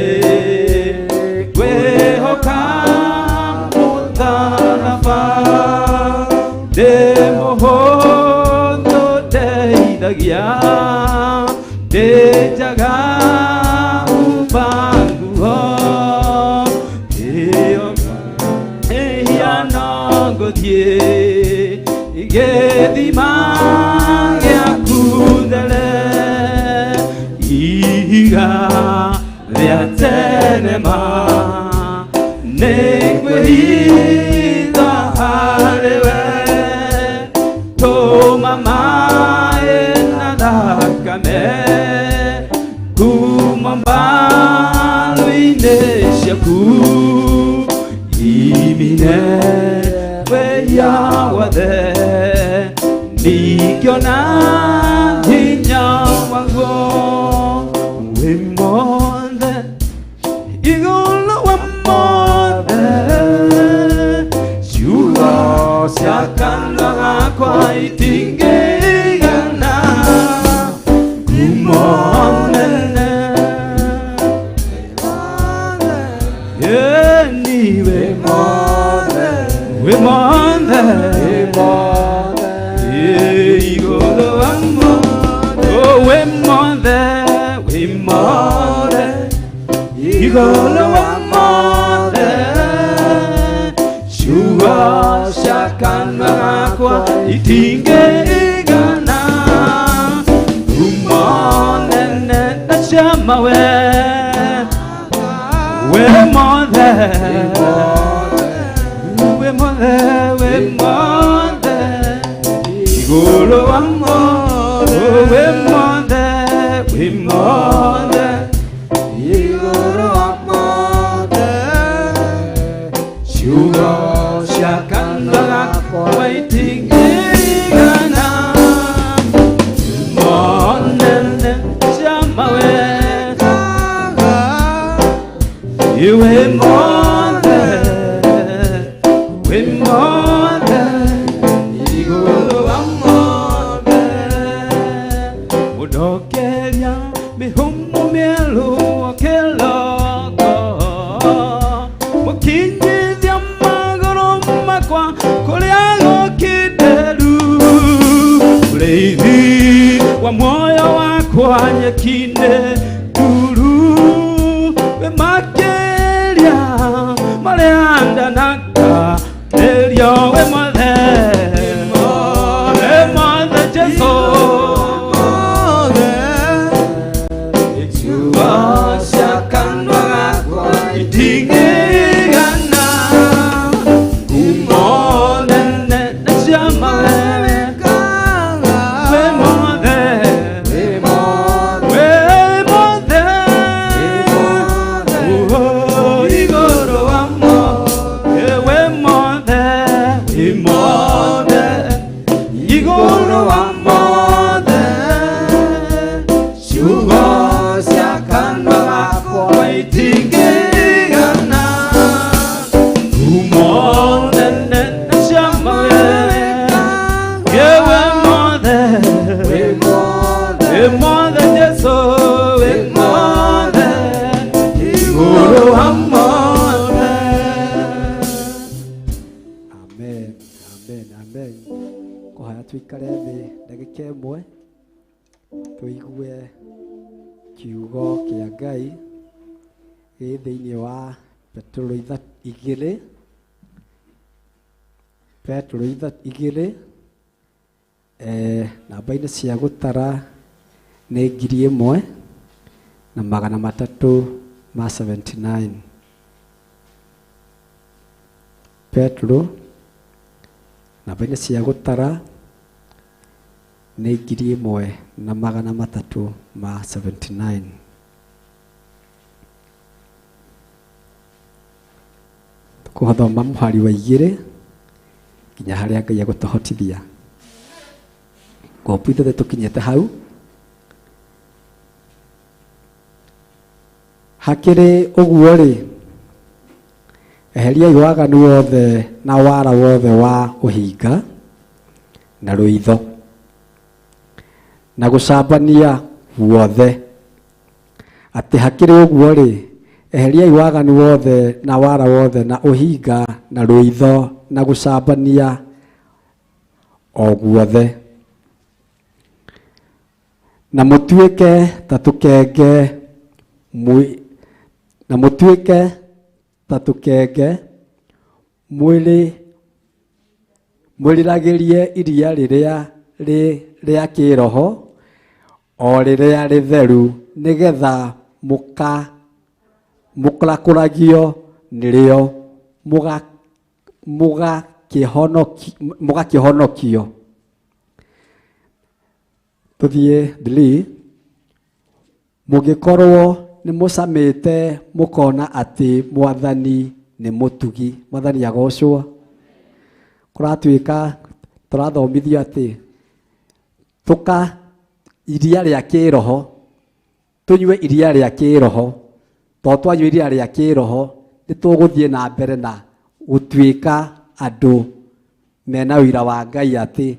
ngwĩhoka mũtharaba ndĩ mũhũthũ ndeithagia ndĩ njaga humba nguo ĩyo ĩhia no ngũthiĩ gĩthima gĩaku there ihiga rĩa tene ma nĩ ngwĩhitha harĩ we tũma maĩ na thakame kuma mbaru-inĩ ciaku imine wĩhia wothe ningĩona hinya waguo wĩ mothe igũrũ wa mothe ciugo cia kanua gakwa itingĩigana ngumo nene Eni wĩ mothe wĩ mothe igũrũ wa mothe oh, wĩ mothe wĩ mothe igũrũ wa mothe ciugo cia kanua gakwa itingĩigana ngumo nene na ciama we wĩ mothe wĩ mothe wĩ mothe igũrũ wa mothe wĩ mothe wĩ mothe Igũrũ wa mothe ciugo cia kanua gakwa itingĩigana monene ciama we wĩ mothe wĩ mothe igũrũ wa mothe mũndokeria mĩhũmũ mĩerũ kĩroko mũkinyithia magũrũ makwa kũrĩa gũkindĩru ũrĩithi wa muoyo wakwa nyeki-inĩ nduru wĩ makĩria marĩa ndanakaĩrio wĩ mothe wĩ mothe Jesũ ciugo cia kanua gakwa itingĩigana ngumo nene na ciama wĩ mothe wĩ mothe Oh, igũrũ wa mothe wĩ mothe wĩ mothe igũrũ wa mothe ciugo cia kanua gakwa itingĩigana ngumo nene na ciama we wĩ mothe wĩ mothe Jesũ wĩ mothe igũrũ wa mothe. Amen, amen, amen. Kũhaya tuikare thĩ ndagĩka ĩmwe tũigue kiugo kĩa Ngai gĩ thĩinĩ wa Petero igĩrĩ Petero igĩrĩ namba-inĩ cia gũtara nĩ 1379. Petero namba-inĩ cia gũtara nĩ 1379. Tũkũthoma mũhari wa 2 nginya harĩa Ngai egũtũhotithia. Ngũhope ithuothe tũkinyĩte hau. Hakĩrĩ ũguo rĩ, eheriai waganu wothe na wara wothe wa ũhinga na rũitho na gũcambania guothe. Atĩ hakĩrĩ ũguo rĩ, eheriai waganu wothe na wara wothe na ũhinga na rũitho na gũcambania o guothe. Na mũtuĩke ta tũkenge na mũtuĩke ta tũkenge mwĩrĩ mwĩriragĩrie iria rĩrĩa rĩa kĩroho o rĩrĩa rĩtheru nĩgetha mũkũrakũragio nĩrĩo mũgakĩhonokio. Tũthiĩ 3. Mũngĩkorwo nĩmũcamĩte mũkona atĩ Mwathani nĩ mũtugi. Mwathani agocwo. Kũratuĩka tũrathomithio atĩ tũka iria rĩa kĩroho, tũnyue iria rĩa kĩroho, tondũ twanyua iria rĩa kĩroho nĩtũgũthiĩ na mbere na gũtuĩka andũ mena ũira wa Ngai atĩ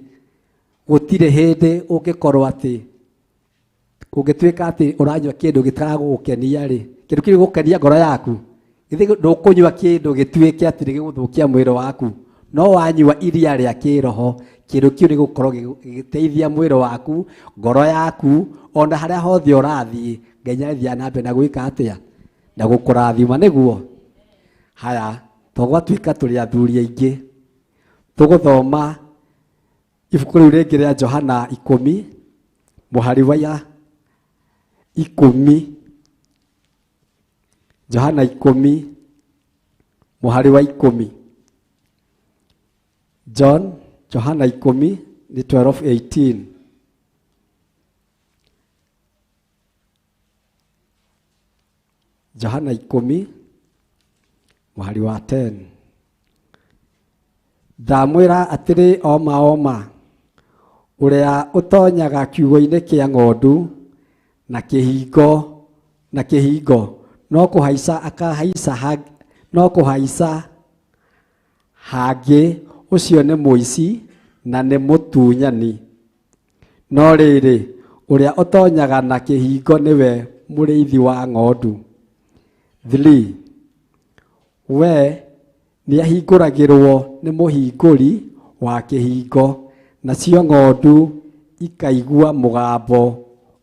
gũtirĩ hĩndĩ ũngĩkorwo atĩ ũngĩtuĩka atĩ ũranyua kĩndũ gĩtaragũgũkenia rĩ, kĩndũ kĩu gĩgũkenia ngoro yaku, githĩ ndũkũnyua kĩndũ gĩtuĩke atĩ nĩgĩgũthũkia mwĩrĩ waku. No wanyua iria rĩa kĩroho, kĩndũ kĩu nĩgũkorwo gĩgĩteithia mwĩrĩ waku, ngoro yaku, ona harĩa hothe ũrathiĩ, Ngai nĩarathiĩ na mbere na gwĩka atĩa? Na gũkũrathima nĩguo. Haya, to gwatuĩka tũrĩ athuri aingĩ, tũgũthoma ibuku rĩu rĩngĩ rĩa Johana 10 mũhari wa 10. Johana 10 mũhari wa 10. John Johana 10 ni 12:18. Johana 10 mũhari wa 10. Ndamwĩra atĩrĩ oma oma, ũrĩa ũtonyaga kiugũ-inĩ kĩa ng'ondu na kĩhingo no kũhaica akahaica no kũhaica hangĩ, ũcio nĩ mũici na nĩ mũtunyani. No rĩrĩ, ũrĩa ũtonyaga na kĩhingo nĩwe mũrĩithi wa ng'ondu. 3. We nĩahingũragĩrwo nĩ mũhingũri wa kĩhingo, nacio ng'ondu ikaigua mũgambo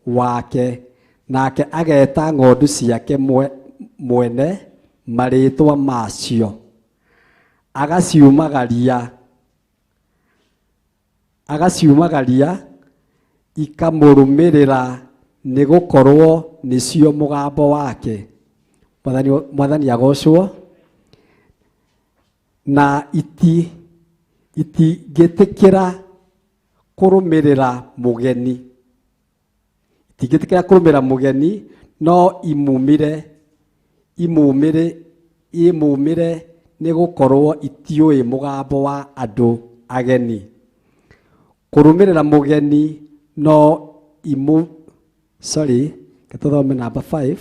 wake, nake ageta ng'ondu ciake mwene marĩtwa macio, agaciumagaria ikamũrũmĩrĩra, nĩgũkorwo nĩcio mũgambo wake. Mwathani agocwo. Na itingĩtĩkĩra kũrũmĩrĩra mũgeni, itingĩtĩkĩra kũrũmĩrĩra mũgeni, no imumĩre nĩgũkorwo itiũĩ mũgambo wa andũ ageni. Kũrũmĩrĩra mũgeni no sorry, tũthome namba 5.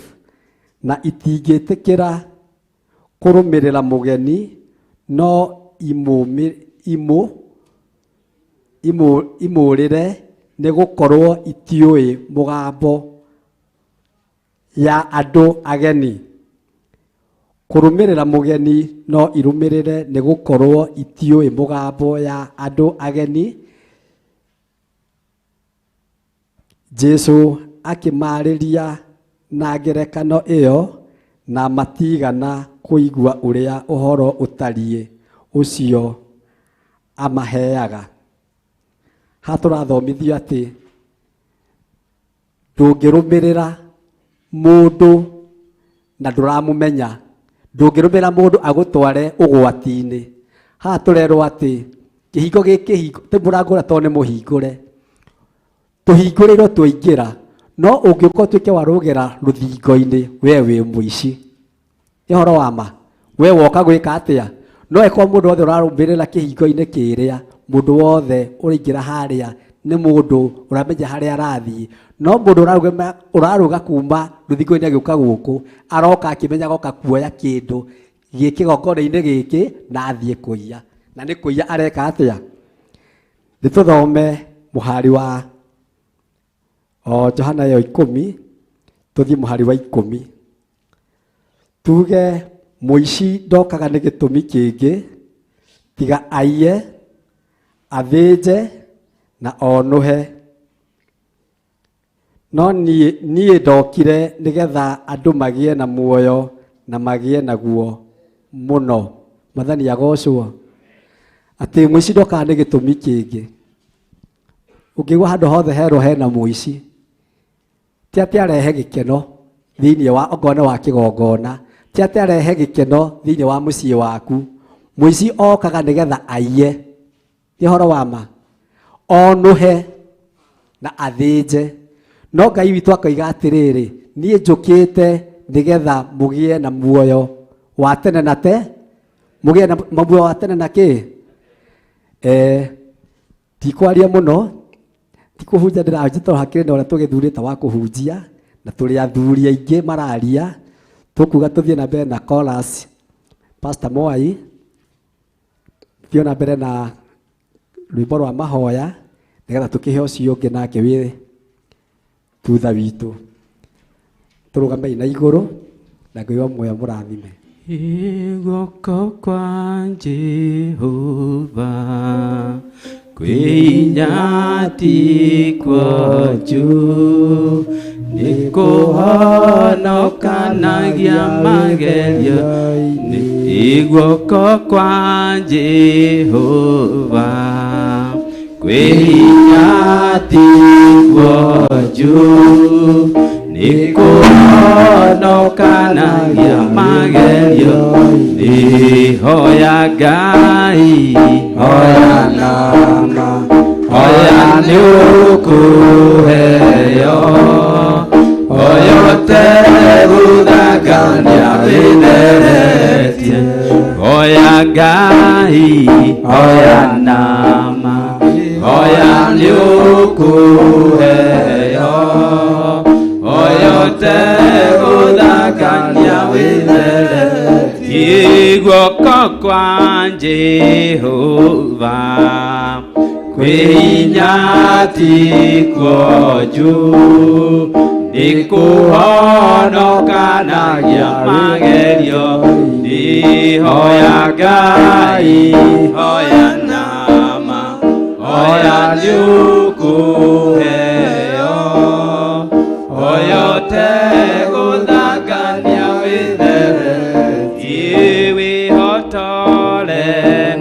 Na itingĩtĩkĩra kũrũmĩrĩra mũgeni no imũrĩre, nĩgũkorwo itiũĩ mũgambo ya andũ ageni. Kũrũmĩrĩra mũgeni no irũmĩrĩre, nĩgũkorwo itiũĩ mũgambo ya andũ ageni. Jesũ akĩmarĩria na ngerekano ĩyo, na matigana kũigua ũrĩa ũhoro ũtariĩ ũcio amaheaga. Haha tũrathomithio atĩ ndũngĩrũmĩrĩra mũndũ na ndũramũmenya, ndũngĩrũmĩrĩra mũndũ agũtware ũgwati-inĩ. Haha tũrerwo atĩ kĩhingo gĩkĩ ti mũrango ũrĩa tondũ nĩ mũhingũre, tũhingũrĩrwo twaingĩra, no ũngĩũka ũtuĩke warũgĩra rũthingo-inĩ, we wĩ mũici. Nĩ ũhoro wa ma, we woka gwĩka atĩa? No ĩkorwo mũndũ wothe ũrarũmĩrĩra kĩhingo-inĩ kĩrĩa, mũndũ wothe ũraingĩra harĩa nĩ mũndũ ũramenya harĩa arathiĩ. No mũndũ ũrarũga kuma rũthingo-inĩ agĩũka gũkũ, aroka akĩmenya agoka kuoya kĩndũ gĩ kĩgongona-inĩ gĩkĩ na athiĩ kũiya. Na nĩ kũiya areka atĩa? Nĩ tũthome mũhari wa o Johana ĩyo 10, Tũthiĩ mũhari wa 10. Tuge mũici ndokaga nĩ gĩtũmi kĩngĩ tiga aiye, athĩnje na onũhe. No niĩ ndokire nĩgetha andũ magĩe na muoyo na magĩe naguo mũno. Mwathani agocwo. Atĩ mũici ndokaga nĩ gĩtũmi kĩngĩ. Ũngĩigua handũ hothe herwo hena mũici, ti atĩ arehe gĩkeno thĩinĩ wa okorwo nĩ wa kĩgongona, ti atĩ arehe gĩkeno thĩinĩ wa mũciĩ waku. Mũici okaga nĩgetha aiye. Nĩ ũhoro wa ma. Onũhe na athĩnje. No Ngai witũ akoiga atĩrĩrĩ, niĩ njũkĩte nĩgetha mũgĩe na muoyo wa tene na te, mũgĩe na muoyo wa tene na kĩ? Tikwaria mũno, ti kũhunjia ndĩrahunjia tondũ hakĩrĩ na ũrĩa tũgĩthurĩte wa kũhunjia, na tũrĩ athuri aingĩ mararia. Tũkuga tũthiĩ na mbere na chorus. Pastor Mwai, thiĩ na mbere na rwĩmbo rwa mahoya nĩgetha tũkĩhe ũcio ũngĩ nake wĩ thutha witũ. Tũrũgamei na igũrũ na Ngai wa muoyo mũrathime. Guoko kwa Jehova kwĩ ti kuonju, nĩkũhonokanagia magerio-inĩ. Guoko kwa Jehova kwĩ ti kuonju, nĩkũhonokanagia magerio-inĩ. Hoya Ngai, hoya nama, hoya nĩũkũheo, hoya ũtegũthangania wĩtheretie. Hoya Ngai, hoya nama, hoya nĩũkũheo, hoya ũtegũthangania wĩtheretie. Guoko kwa Jehova kwĩ hinya ti kuonju, nĩkũhonokanagia magerio-inĩ. Hoya Ngai, hoya nama, hoya nĩũkũheo, hoya ũtegũthangania wĩtheretie. Wĩhotore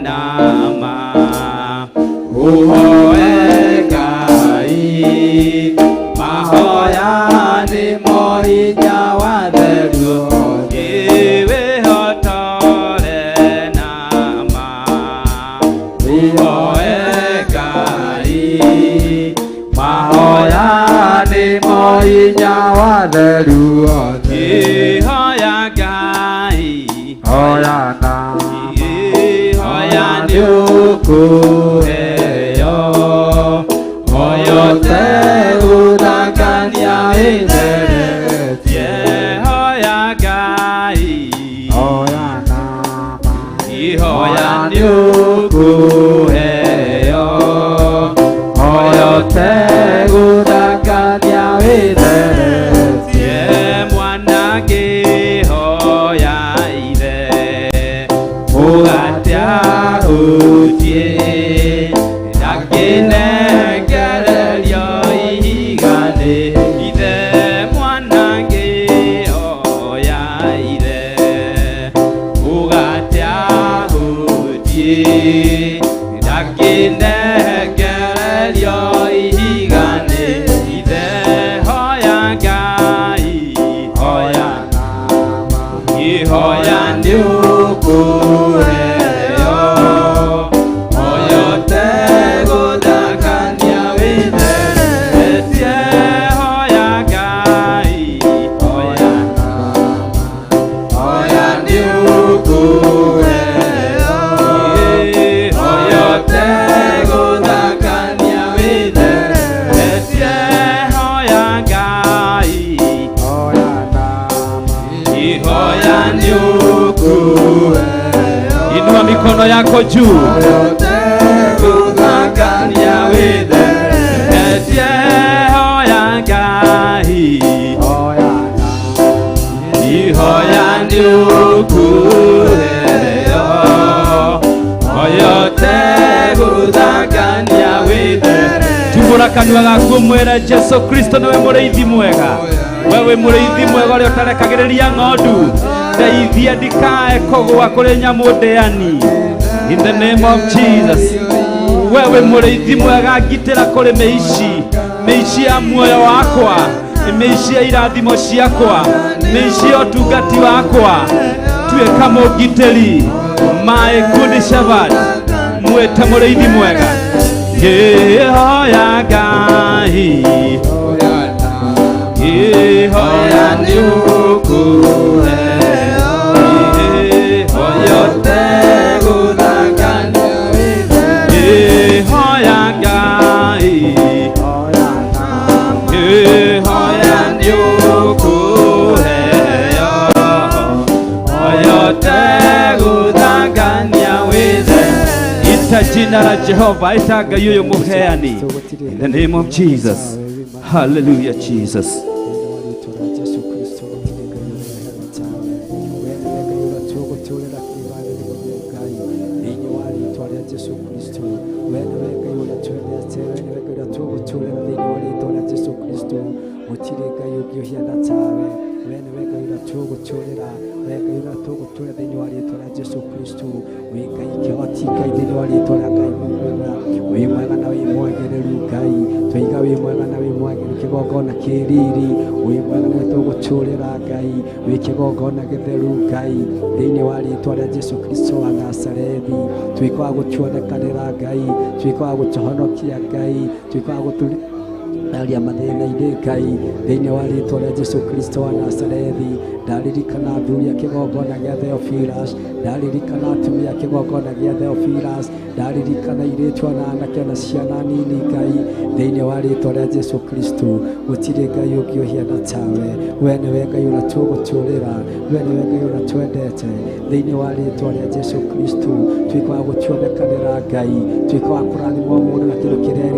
nama, ũhoe Ngai, mahoya nĩmo hinya wa theru. Wĩhotore nama, ũhoe Ngai, mahoya nĩmo hinya wa theru othe. Hoya Ngai, hoya nama, hoya nĩũkũheo, hoya ũtegũthangania wĩtheretie. Hoya Ngai, hoya nama, hoya nĩũkũheo, hoya ũtegũthangania wĩtheretie. Mwana ngĩhoya ithe, mũgate ahunjie, ndakĩnengererio ihiga nĩ ithe. Mwana ngĩhoya ithe, mũgate ahunjie, ndakĩnengererio ihiga nĩ ithe. Hoya Ngai, hoya nama, hoya nĩũkũheo, hoya ũtegũthangania wĩtheretie. Hoya Ngai, hoya nama, hoya nĩũkũheo, hoya ũtegũthangania wĩtheretie. Hoya Ngai, hoya nama, hoya nĩũkũheo. Inua mikono yako juu. Ũtegũthangania wĩtheretie. Hoya Ngai, hoya ũkũheo oyote gũthakania wĩthere. Tumbũra kanua gaku ũmwĩre Jesu Kristo nĩwe mũrĩithi mwega. Wewe mũrĩithi mwega ũrĩa ũtarekagĩrĩria ng'ondu, ndeithia ndikae kũgũa kũrĩ nyamũ ndĩani. In the name of Jesus. Wewe mũrĩithi mwega, ngitĩra kũrĩ mĩici, mĩici ya muoyo wakwa, mĩici ya irathimo ciakwa, mĩici ya ũtungati wakwa. Tuĩka mũngitĩri. My good shepherd, mwĩte mũrĩithi mwega. Ngĩhoya Ngai, ngĩhoya nĩ ũkũheo, ngĩhoya ũtegũthakania, ngĩhoya Ngai, ngĩhoya nĩ ũkũheo, oyotegũthakania wĩthe. Ita jina la Jehova, ita Ngai ũyũ mũheani. In the name of Jesus. Hallelujah, Jesus. Jesu Kristo gũtirĩ Ngai ũrehera tawe. We nĩwe Ngai ũrĩa tũgũtũũrĩra kĩĩrĩgĩrĩro Ngai thĩinĩ wa rĩtwa rĩa Jesu Kristo. We nĩwe Ngai ũrĩa twendete, we nĩwe Ngai ũrĩa tũgũtũũrĩra thĩinĩ wa rĩtwa rĩa Jesu Kristo. Gũtirĩ Ngai ũngĩ ũhiana tawe. We nĩwe Ngai ũrĩa tũgũtũũrĩra, we Ngai ũrĩa tũgũtũũrĩra thĩinĩ wa rĩtwa rĩa Jesu Kristo. Wĩ Ngai kĩhoti Ngai thĩinĩ wa rĩtwa rĩa Ngai mwega, wĩ mwega na wĩ mwagĩrĩru Ngai. Twaiga wĩ mwega na wĩ mwagĩrĩru kĩgongona kĩ riri, wĩ mwega na tũgũtũũrĩra Ngai, wĩ kĩgongona gĩtheru Ngai thĩinĩ wa rĩtwa rĩa Jesu Kristo wa Nazarethi. Tuĩka wa gũtuonekanĩra Ngai, tuĩka wa gũtũhonokia Ngai, tuĩka wa gũtũ aria mathĩna-inĩ Ngai thĩinĩ wa rĩtwa rĩa Jesu Kristo wa Nazarethi. Ndaririkana athuri a kĩgongona gĩa Theophilus, ndaririkana atumia a kĩgongona gĩa Theophilus, ndaririkana airĩtu ona anake ona ciana nini Ngai thĩinĩ wa rĩtwa rĩa Jesu Kristo. Gũtirĩ Ngai ũngĩ ũhiana tawe. We nĩwe Ngai ũrĩa tũgũtũũrĩra, we nĩwe Ngai ũrĩa twendete thĩinĩ wa rĩtwa rĩa Jesu Kristo. Tuĩka wa gũtuonekanĩra Ngai, tuĩka wa kũrathimwo mũndũ na kĩndũ kĩrĩa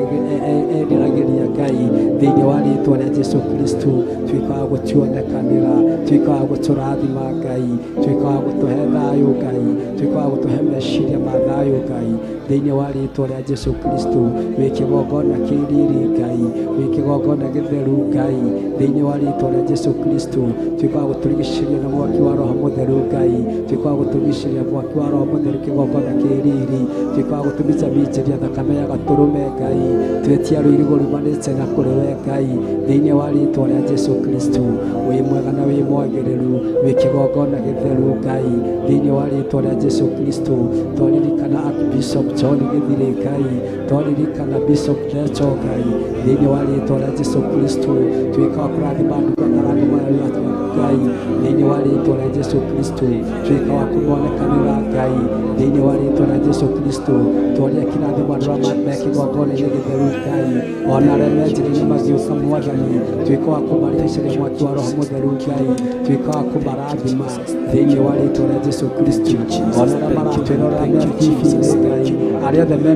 eriragĩria Ngai thĩinĩ wa rĩtwa rĩa Jesu Kristo. Tuĩka wa gũtuonekanĩra, tuĩka wa gũtũrathima Ngai, tuĩka wa gũtũhe thayũ Ngai, tuĩka wa gũtũhe meciria ma thayũ Ngai thĩinĩ wa rĩtwa rĩa Jesu Kristo. Wĩ kĩgongona kĩ riri Ngai, wĩ kĩgongona gĩtheru Ngai thĩinĩ wa rĩtwa rĩa Jesu Kristo. Tuĩka wa gũtũrigicĩria na mwaki wa Roho Mũtheru Ngai, tuĩka wa gũtũrigicĩria mwaki wa Roho Mũtheru kĩgongona kĩ riri, tuĩka wa gũtũminjaminjĩria thakame ya gatũrũme Ngai, twetia rũirigo rumanĩte na kũrĩ we Ngai thĩinĩ wa rĩtwa rĩa Jesu Kristo. Wĩ mwega na wĩ mwagĩrĩru, wĩ kĩgongona gĩtheru Ngai thĩinĩ wa rĩtwa rĩa Jesu Kristo. Twaririkana Archbishop John Gĩthirĩ Ngai, twaririkana Bishop Lecho Ngai thĩinĩ wa rĩtwa rĩa Jesu Kristo. Tuĩka wa kũrathima ndungata Ngai thĩinĩ wa rĩtwa rĩa Jesu Kristo. Tuĩka wa kũmonekanĩra Ngai thĩinĩ wa rĩtwa rĩa Jesu Kristo. Twaria kĩrathimo andũ arĩa me kĩgongona-inĩ gĩtheru Ngai, ona arĩa me njĩra-inĩ magĩũka Mwathani, tuĩka wa kũmareheceria mwaki wa Roho Mũtheru Ngai, tuĩka wa kũmarathima thĩinĩ wa rĩtwa rĩa Jesu Kristo. Ona arĩa maratwĩrorera me TV-inĩ Ngai, arĩa othe me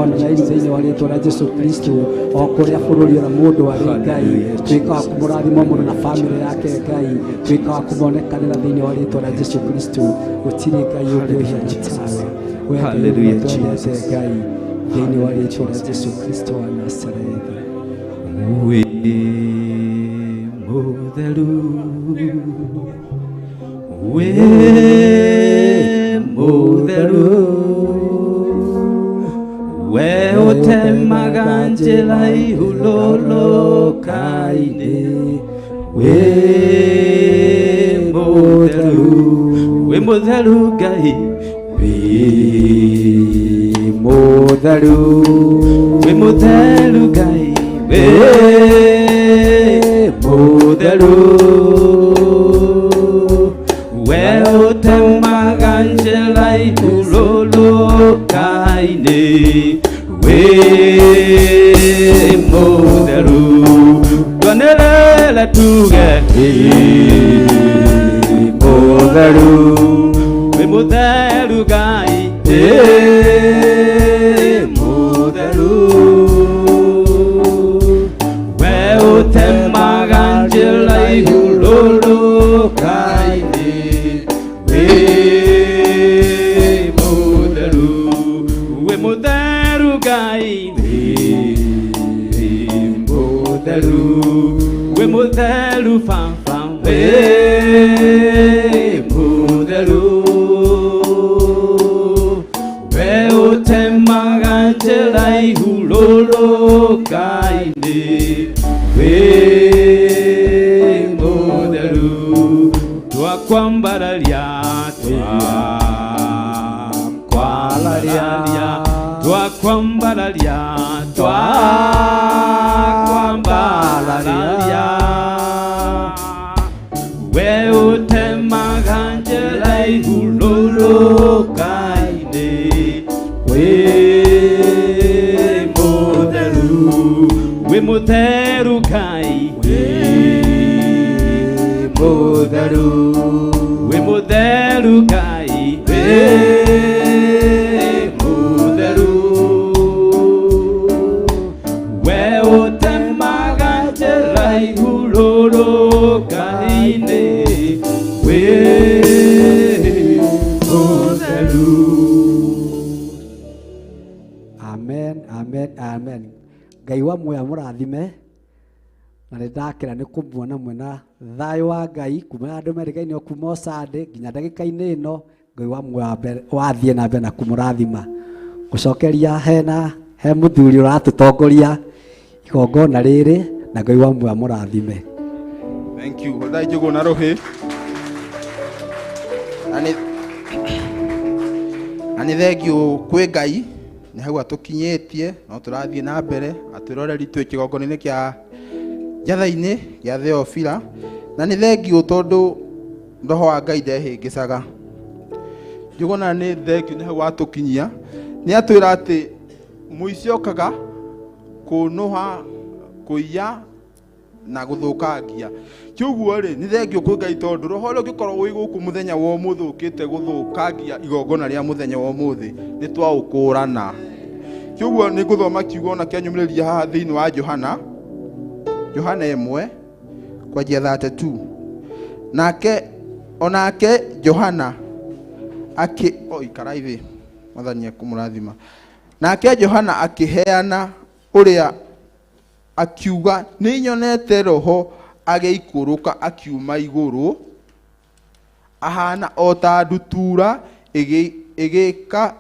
online thĩinĩ wa rĩtwa rĩa Jesu Kristo, o kũrĩa bũrũri ũrĩa mũndũ arĩ Ngai, tuĩka wa kũmũrathima mũno na bamĩrĩ yake Ngai, tuĩka wa kũmonekanĩra thĩinĩ wa rĩtwa rĩa Jesu Kristo. Gũtirĩ Ngai ũngĩ ũhiana tawe. We Ngai Hallelujah, ũrĩa twendete Jesus. Ngai thĩinĩ wa rĩtwa rĩa Jesu Kristo wa Nazarethi. Wĩ mũtheru, wĩ mũtheru, we ũtemaga njĩra ihurũrũka-inĩ, wĩ mũtheru, wĩ mũtheru Ngai, wĩ mũtheru, wĩ mũtheru Ngai, wĩ mũtheru, we ũtemaga njĩra ihurũrũka-inĩ, wĩ mũtheru. Twanĩrĩre tuge wĩ mũtheru, wĩ mũtheru Ngai, wĩ mũtheru, we ũtemaga njĩra ihurũrũka-inĩ, wĩ Mũtheru Baba, wĩ mũtheru. We ũtemaga njĩra ihurũrũka-inĩ, wĩ mũtheru. Twakwambararia, twakwambararia, twakwambararia, twakwambararia. We ũtemaga njĩra ihurũrũka-inĩ, wĩ mũtheru, wĩ mũtheru Ngai, wĩ mũtheru, wĩ mũtheru Ngai, wĩ mũtheru. We ũtemaga njĩra ihurũrũka-inĩ, wĩ mũtheru. Amen, amen, amen. Ngai wa muoyo amũrathime na nĩ ndakena nĩ kũmuona mwena thayũ wa Ngai kuma andũ merĩgaine o kuma o Sunday nginya ndagĩka-inĩ ĩno. Ngai wa muoyo wathiĩ na mbere na kũmũrathima. Gũcokeria hena he mũthuri ũratũtongoria igongona rĩrĩ, na Ngai wa muoyo amũrathime. Thank you. Hũrai njũgũ na rũhĩ. Na nĩ thengiũ kwĩ Ngai nĩ hau atũkinyĩtie, no tũrathiĩ na mbere atwĩroreri twĩ kĩgongona-inĩ kĩa Njatha-inĩ gĩa Theofila. Na nĩ thengiũ tondũ roho wa Ngai ndehĩngĩcaga. Njũgũna nĩ thengiũ nĩ hau atũkinyia. Nĩ atwĩra atĩ mũici okaga kũnũha, kũiya na gũthũkangia. Kĩũguo rĩ, nĩ thengiũ kwĩ Ngai tondũ roho ũrĩa ũngĩkorwo wĩ gũkũ mũthenya wa ũmũthĩ ũkĩte gũthũkangia igongona rĩa mũthenya wa ũmũthĩ, nĩ twaũkũrana. Kĩũguo nĩ ngũthoma kiugo na kĩanyumĩrĩria haha thĩinĩ wa Johana, Johana 1 kwanjia 32. Nake onake Johana akĩ o ikarai thĩ, Mwathani ekũmũrathima. Nake Johana akĩheana ũrĩa akiuga, nĩ nyonete roho agĩikũrũka akiuma igũrũ ahana o ta ndutura ĩgĩka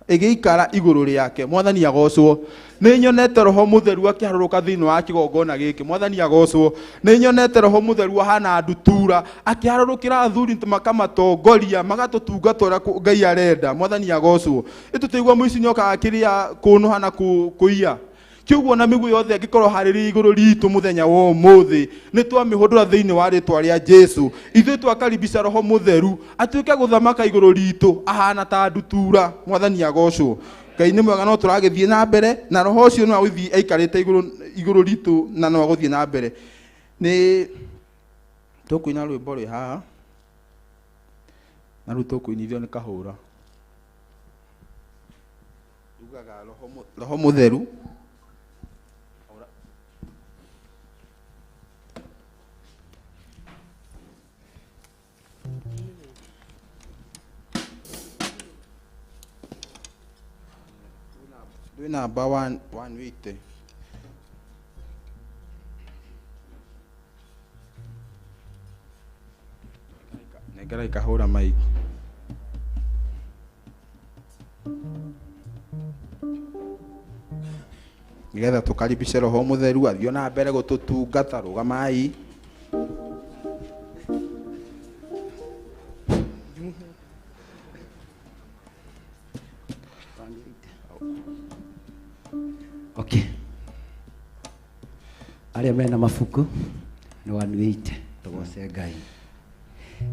ĩgĩikara igũrũ rĩake. Mwathani agocwo. Nĩ nyonete roho mũtheru akĩharũrũka thĩinĩ wa kĩgongona gĩkĩ. Mwathani agocwo. Nĩ nyonete roho mũtheru ahana ndutura akĩharũrũkĩra athuri, makamatongoria, magatũtungata ũrĩa Ngai arenda. Mwathani agocwo. Ĩtũtĩigua mũici nĩokaga kĩrĩa kũnũha na kũiya. Kĩũguo na mĩguĩ yothe angĩkorwo harĩrĩ igũrũ ritũ mũthenya wa ũmũthĩ, nĩ twamĩhũndũra thĩinĩ wa rĩtwa rĩa Jesu. Ithuĩ twakaribisha roho mũtheru atuĩke gũthamaka igũrũ ritũ ahana ta ndutura. Mwathani agocwo. Ngai nĩ mwega, no tũragĩthiĩ na mbere na roho ũcio no agũthiĩ aikarĩte igũrũ igũrũ ritũ na no agũthiĩ na mbere. Nĩ tũkũina rwĩmbo rwĩ haha na rĩu tũkũinithio nĩ kahũra rugaga roho mũtheru. Ndwĩ namba 180. Nengera ikahũra mic. Nĩgetha tũkaribishe roho mũtheru athiĩ na mbere gũtũtungata. Rũgamai. Okay. Arĩa mena mabuku nĩ 180, tũgoce Ngai.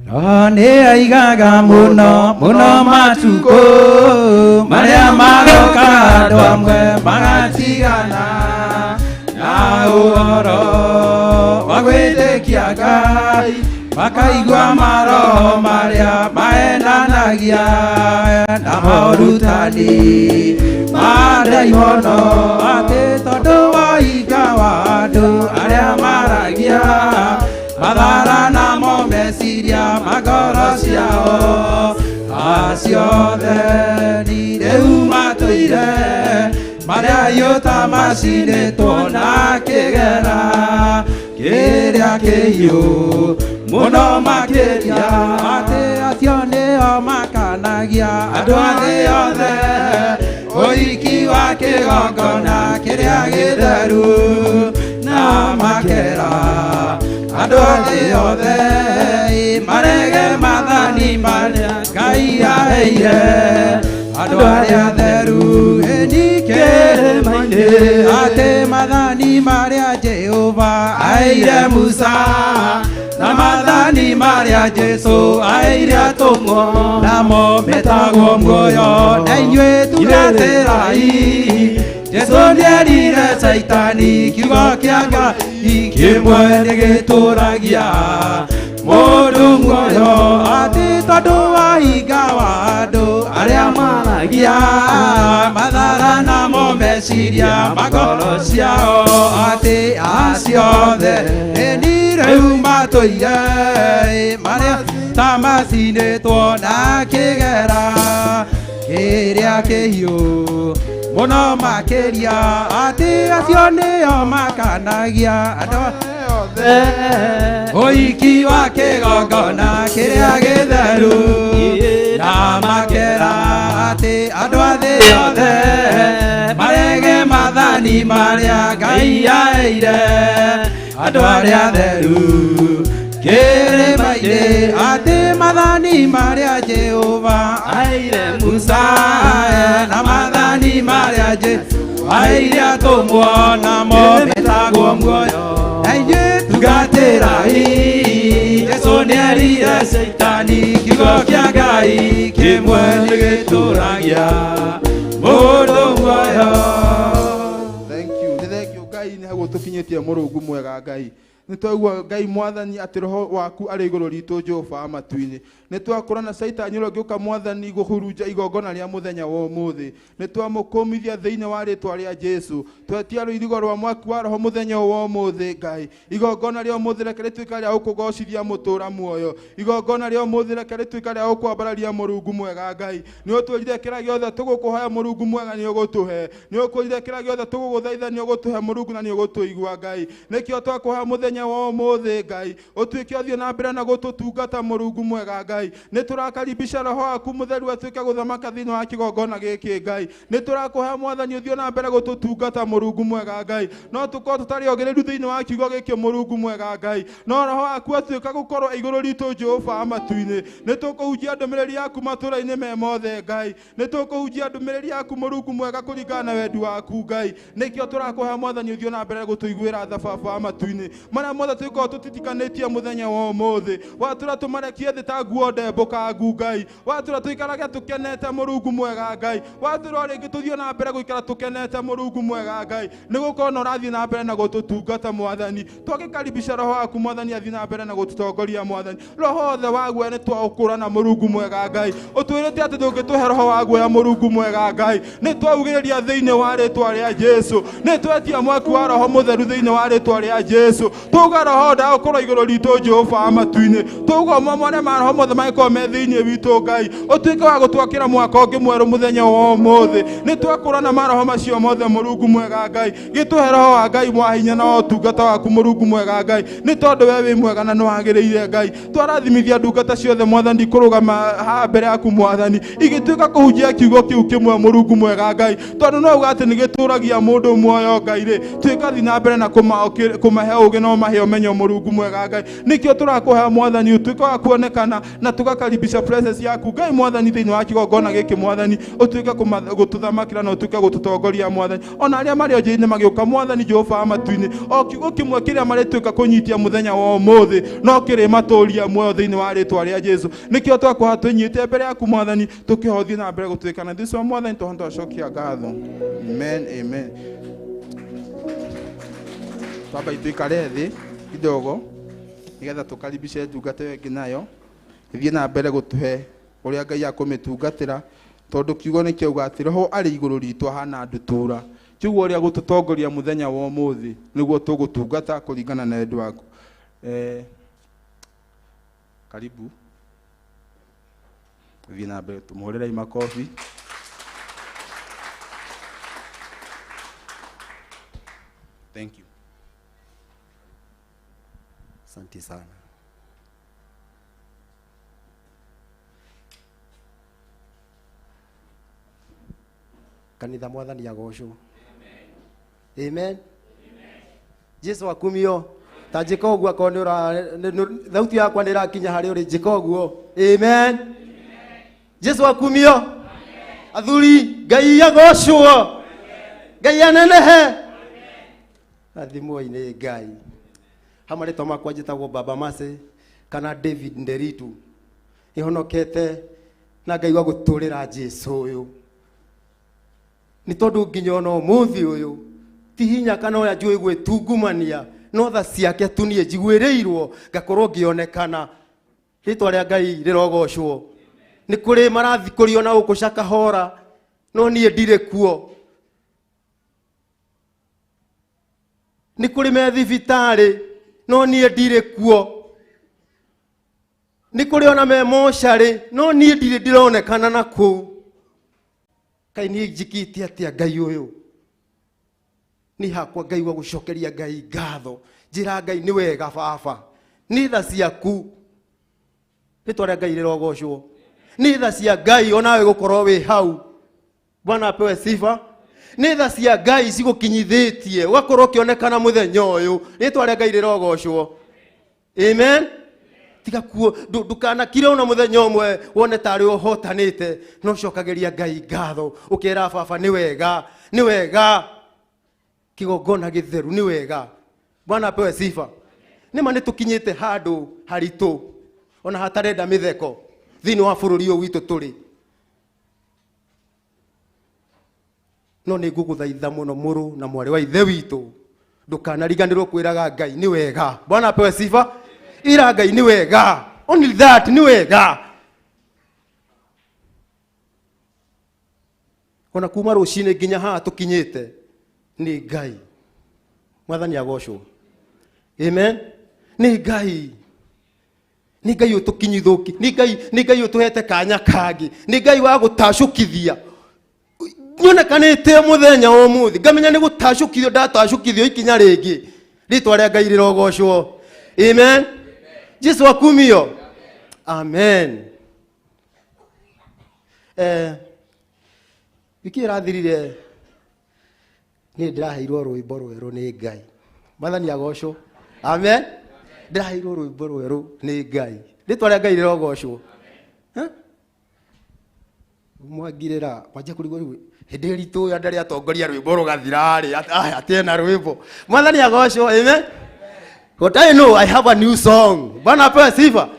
Roho nĩ aigaga mũno mũno matukũ marĩa maroka, andũ amwe magatigana na ũhoro wa gwĩtĩkia Ngai, makaigua maroho marĩa maenanagia na morutani ma ndaimono, atĩ tondũ woinga wa andũ arĩa maragia mathara namo meciria ma ngoro ciao, acio othe ni rĩu matũire marĩa ahiũ ta macinĩtwo na kĩgera. Kĩrĩa kĩhiũ mũno makĩria atĩ acio nĩo makanagia andũ a thĩ yothe ũhiki wa kĩgongona kĩrĩa gĩtheru na makera andũ a thĩ yothe marege maathani marĩa Ngai aheire andũ arĩa atheru kĩrĩma-inĩ atĩ maathani marĩa Jehova aheire Musa na maathani marĩa Jesũ aheire atũmwo namo metagwo muoyo na inyuĩ tungatĩrai Jesũ nĩerire Caitani kiugo kĩa Ngai kĩmwe nĩgĩtũragia mũndũ muoyo atĩ tondũ wa hinga wa andũ arĩa maragia mathara namo meciria ma ngoro ciao atĩ acio othe ĩni rĩu matũire marĩa ta macinĩtwo na kĩgera kĩrĩa kĩhiũ mũno makĩria atĩ acio nĩo makanagia andũ othe ũhiki wa kĩgongona kĩrĩa gĩtheru na makera atĩ andũ a thĩ yothe marege maathani marĩa Ngai aheire andũ arĩa atheru kĩrĩma-inĩ atĩ maathani marĩa Jehova aheire Musa na maathani marĩa Jesũ aheire atũmwo namo metagwo muoyo na inyuĩ tungatĩrai Jesũ nĩerire Caitani kiugo kĩa Ngai kĩmwe nĩgĩtũragia mũndũ muoyo. Thank you. Nĩ thank you Ngai nĩ hau ũtũkinyĩtie mũrungu mwega Ngai. Nĩ twaigua Ngai mwathani atĩ roho waku arĩ igũrũ ritũ Jehova matu-inĩ. Nĩ twakũrana Caitani ũrĩa ũngĩũka mwathani gũhurunja igongona rĩa mũthenya wa ũmũthĩ. Nĩ twamũkũmithia thĩinĩ wa rĩtwa rĩa Jesũ. Twetia rũirigo rwa mwaki wa roho mũthenya wa ũmũthĩ Ngai. Igongona rĩa ũmũthĩ reke rĩtuĩke rĩa gũkũgocithia mũtũra muoyo. Igongona rĩa ũmũthĩ reke rĩtuĩke rĩa gũkwambararia mũrungu mwega Ngai. Nĩ ũtwĩrire kĩrĩa gĩothe tũgũkũhoya mũrungu mwega nĩ ũgũtũhe. Nĩ ũkwĩrire kĩrĩa gĩothe tũgũgũthaitha nĩ ũgũtũhe mũrungu na nĩ ũgũtũigua Ngai. Nĩkĩo twakũhoya mũthenya wa ũmũthĩ Ngai. Ũtuĩke ũthiĩ na mbere na gũtũtungata mũrungu mwega Ngai. Nĩ tũrakaribisha roho waku mũtheru atuĩke gũthamaka thĩinĩ wa kĩgongona gĩkĩ Ngai. Nĩ tũrakũhoya mwathani ũthiĩ na mbere gũtũtungata mũrungu mwega Ngai. No tũkorwo tũtarĩ ogĩrĩru thĩinĩ wa kiugo gĩkĩ mũrungu mwega Ngai. No roho waku atuĩka gũkorwo igũrũ ritũ Jehova matu-inĩ. Nĩ tũkũhunjia ndũmĩrĩri yaku matũũra-inĩ me mothe Ngai. Nĩ tũkũhunjia ndũmĩrĩri yaku mũrungu mwega kũringana na wendi waku Ngai. Nĩkĩo tũrakũhoya mwathani ũthiĩ na mbere gũtũiguĩra tha Baba matu-inĩ. Marĩa mothe tũgĩkorwo tũtitikanĩtie mũthenya wa ũmũthĩ. Watũra tũmarekie thĩ ta nguo ndembũkangu Ngai. Watũra tũikarage tũkenete mũrungu mwega Ngai. Watũra o rĩngĩ tũthiĩ na mbere gũikara tũkenete mũrungu mwega Ngai. Nĩ gũkorwo na ũrathiĩ na mbere na gũtũtungata mwathani. Twagĩkaribisha roho waku mwathani athiĩ na mbere na gũtũtongoria mwathani. Roho wothe wa guoya nĩ twaũkũrana mũrungu mwega Ngai. Ũtwĩrĩte atĩ ndũngĩtũhe roho wa guoya mũrungu mwega Ngai. Nĩ twaugĩrĩria thĩinĩ wa rĩtwa rĩa Jesũ. Nĩ twetia mwaki wa roho mũtheru thĩinĩ wa rĩtwa rĩa Jesũ. Tuga roho ndagũkorwo igũrũ ritũ Jehova matu-inĩ. Tuga mamwe ma roho mothe mangĩkorwo me thĩinĩ witũ Ngai. Ũtuĩke wa gũtwakĩra mwaka ũngĩ mwerũ mũthenya wa ũmũthĩ. Nĩ twakũrana maroho macio mothe mũrungu mwega Ngai. Gĩtũhe roho wa Ngai wa hinya na wa ũtungata waku mũrungu mwega Ngai. Nĩ tondũ we wĩ mwega na nĩ wagĩrĩire Ngai. Twarathimithia ndungata ciothe mwathani kũrũgama haha mbere yaku mwathani. Igĩtuĩka kũhunjia kiugo kĩu kĩmwe mũrungu mwega Ngai. Tondũ no uga atĩ nĩ gĩtũragia mũndũ muoyo Ngai rĩ. Tuĩka thiĩ na mbere na kũmahe ũũgĩ na ũmahe ũmenyo mũrungu mwega Ngai. Nĩkĩo tũrakũhoya mwathani ũtuĩke wa kuonekana na tũgakaribisha presence yaku Ngai mwathani thĩinĩ wa kĩgongona gĩkĩ mwathani. Ũtuĩke gũtũthamakĩra na ũtuĩke gũtũtongoria mwathani. Ona arĩa marĩ njĩra-inĩ magĩũka mwathani Jehova matu-inĩ. O kiugo kĩmwe kĩrĩa marĩtuĩka kũnyitia mũthenya wa ũmũthĩ no kĩrĩmatũria muoyo thĩinĩ wa rĩtwa rĩa Jesũ. Nĩkĩo twakũhoya twĩnyihĩte mbere yaku mwathani tũkĩhothiĩ na mbere gũtuĩka na thĩinĩ wa mwathani tũhote gũcokia ngatho. Amen, amen. Twamba tuikare thĩ kidogo nĩgetha tũkaribishe ndungata ĩyo ĩngĩ nayo ĩthiĩ na mbere gũtũhe ũrĩa Ngai akũmĩtungatĩra tondũ kiugo nĩ kĩauga atĩ roho arĩ igũrũ ritũ ahana ndutura. Kiugo ũrĩa gũtũtongoria mũthenya wa ũmũthĩ nĩguo tũgũtungata kũringana na wendi waku. Karibu. Thiĩ na mbere tũmũhũrĩrei makobi. Thank you. Asante sana. Kanitha mwathani agocwo. Amen. Jesu akumio. Ta njĩka ũguo akorwo nĩ ũra thauti yakwa nĩ ĩrakinya harĩa ũrĩ, njĩka ũguo. Amen. Jesu akumio. Athuri, Ngai agocwo. Ngai anenehe. Rathimwoi nĩ Ngai. Ha marĩtwa makwa njĩtagwo Baba Mercy kana David Nderitu. Ihonokete na Ngai wa gũtũrĩra Jesu ũyũ. Nĩ tondũ nginya ona ũmũthĩ ũyũ ti hinya kana ũrĩa njũĩ gwĩtungumania, no tha ciake tu niĩ njiguĩrĩirwo ngakorwo ngĩonekana. Rĩtwa rĩa Ngai rĩrogocwo. Nĩ kũrĩ marathikũrio na gũkũ Shakahola, no niĩ ndirĩ kuo. Nĩ kũrĩ me thibitarĩ, no niĩ ndirĩ kuo. Nĩ kũrĩ ona me mocarĩ, no niĩ ndirĩ ndĩronekana na kũu. Kaĩ niĩ njĩkĩte atĩa Ngai ũyũ? Nĩ hakwa Ngai wa gũcokeria Ngai ngatho. Njĩra Ngai nĩ wega baba, nĩ tha ciaku. Rĩtwa rĩa Ngai rĩrogocwo. Nĩ tha cia Ngai onawe gũkorwo wĩ hau. Bwana apewe sifa. Nĩ tha cia Ngai cigũkinyithĩtie ũgakorwo ũkĩonekana mũthenya ũyũ. Rĩtwa rĩa Ngai rĩrogocwo. Amen. Tiga kuo ndukanakire ona mũthenya ũmwe wone tarĩ ũhotanĩte, no cokagĩria Ngai ngatho ũkera baba nĩ wega, nĩ wega, kĩgongona gĩtheru nĩ wega. Bwana apewe sifa. Nĩ ma nĩ tũkinyĩte handũ haritũ ona hatarenda mĩtheko thĩinĩ wa bũrũri ũyũ witũ tũrĩ. No nĩ ngũgũthaitha mũno mũrũ na mwarĩ wa ithe witũ, ndũkanariganĩrwo kwĩraga Ngai nĩ wega. Bwana apewe sifa. Ira Ngai nĩ wega, only that nĩ wega. Ona kuma rũcinĩ nginya haha tũkinyĩte nĩ Ngai. Mwathani agocwo. Amen. Nĩ Ngai. Nĩ Ngai ũtũkinyithũki, nĩ Ngai, nĩ Ngai ũtũhete kanya kangĩ, nĩ Ngai wa gũtacũkithia. Nyonekanĩte mũthenya wa ũmũthĩ ngamenya nĩ gũtacũkithio ndatacũkithio ikinya rĩngĩ. Rĩtwa rĩa Ngai rĩrogocwo. Amen. Jesu akumio. Amen. Wiki ĩrathirire niĩ ndĩraheirwo rwĩmbo rwerũ nĩ Ngai. Mwathani agocwo. Amen. Ndĩraheirwo rwĩmbo rwerũ nĩ Ngai. Rĩtwa rĩa Ngai rĩrogocwo. Mwangirĩra kwanjia kũrigwo rĩu hĩndĩ ĩritũ ũyũ andũ arĩa atongoria rwĩmbo rũgathira-rĩ, atĩ ena rwĩmbo. Mwathani agocwo. Amen. But I know I have a new song. Bwana apewe sifa.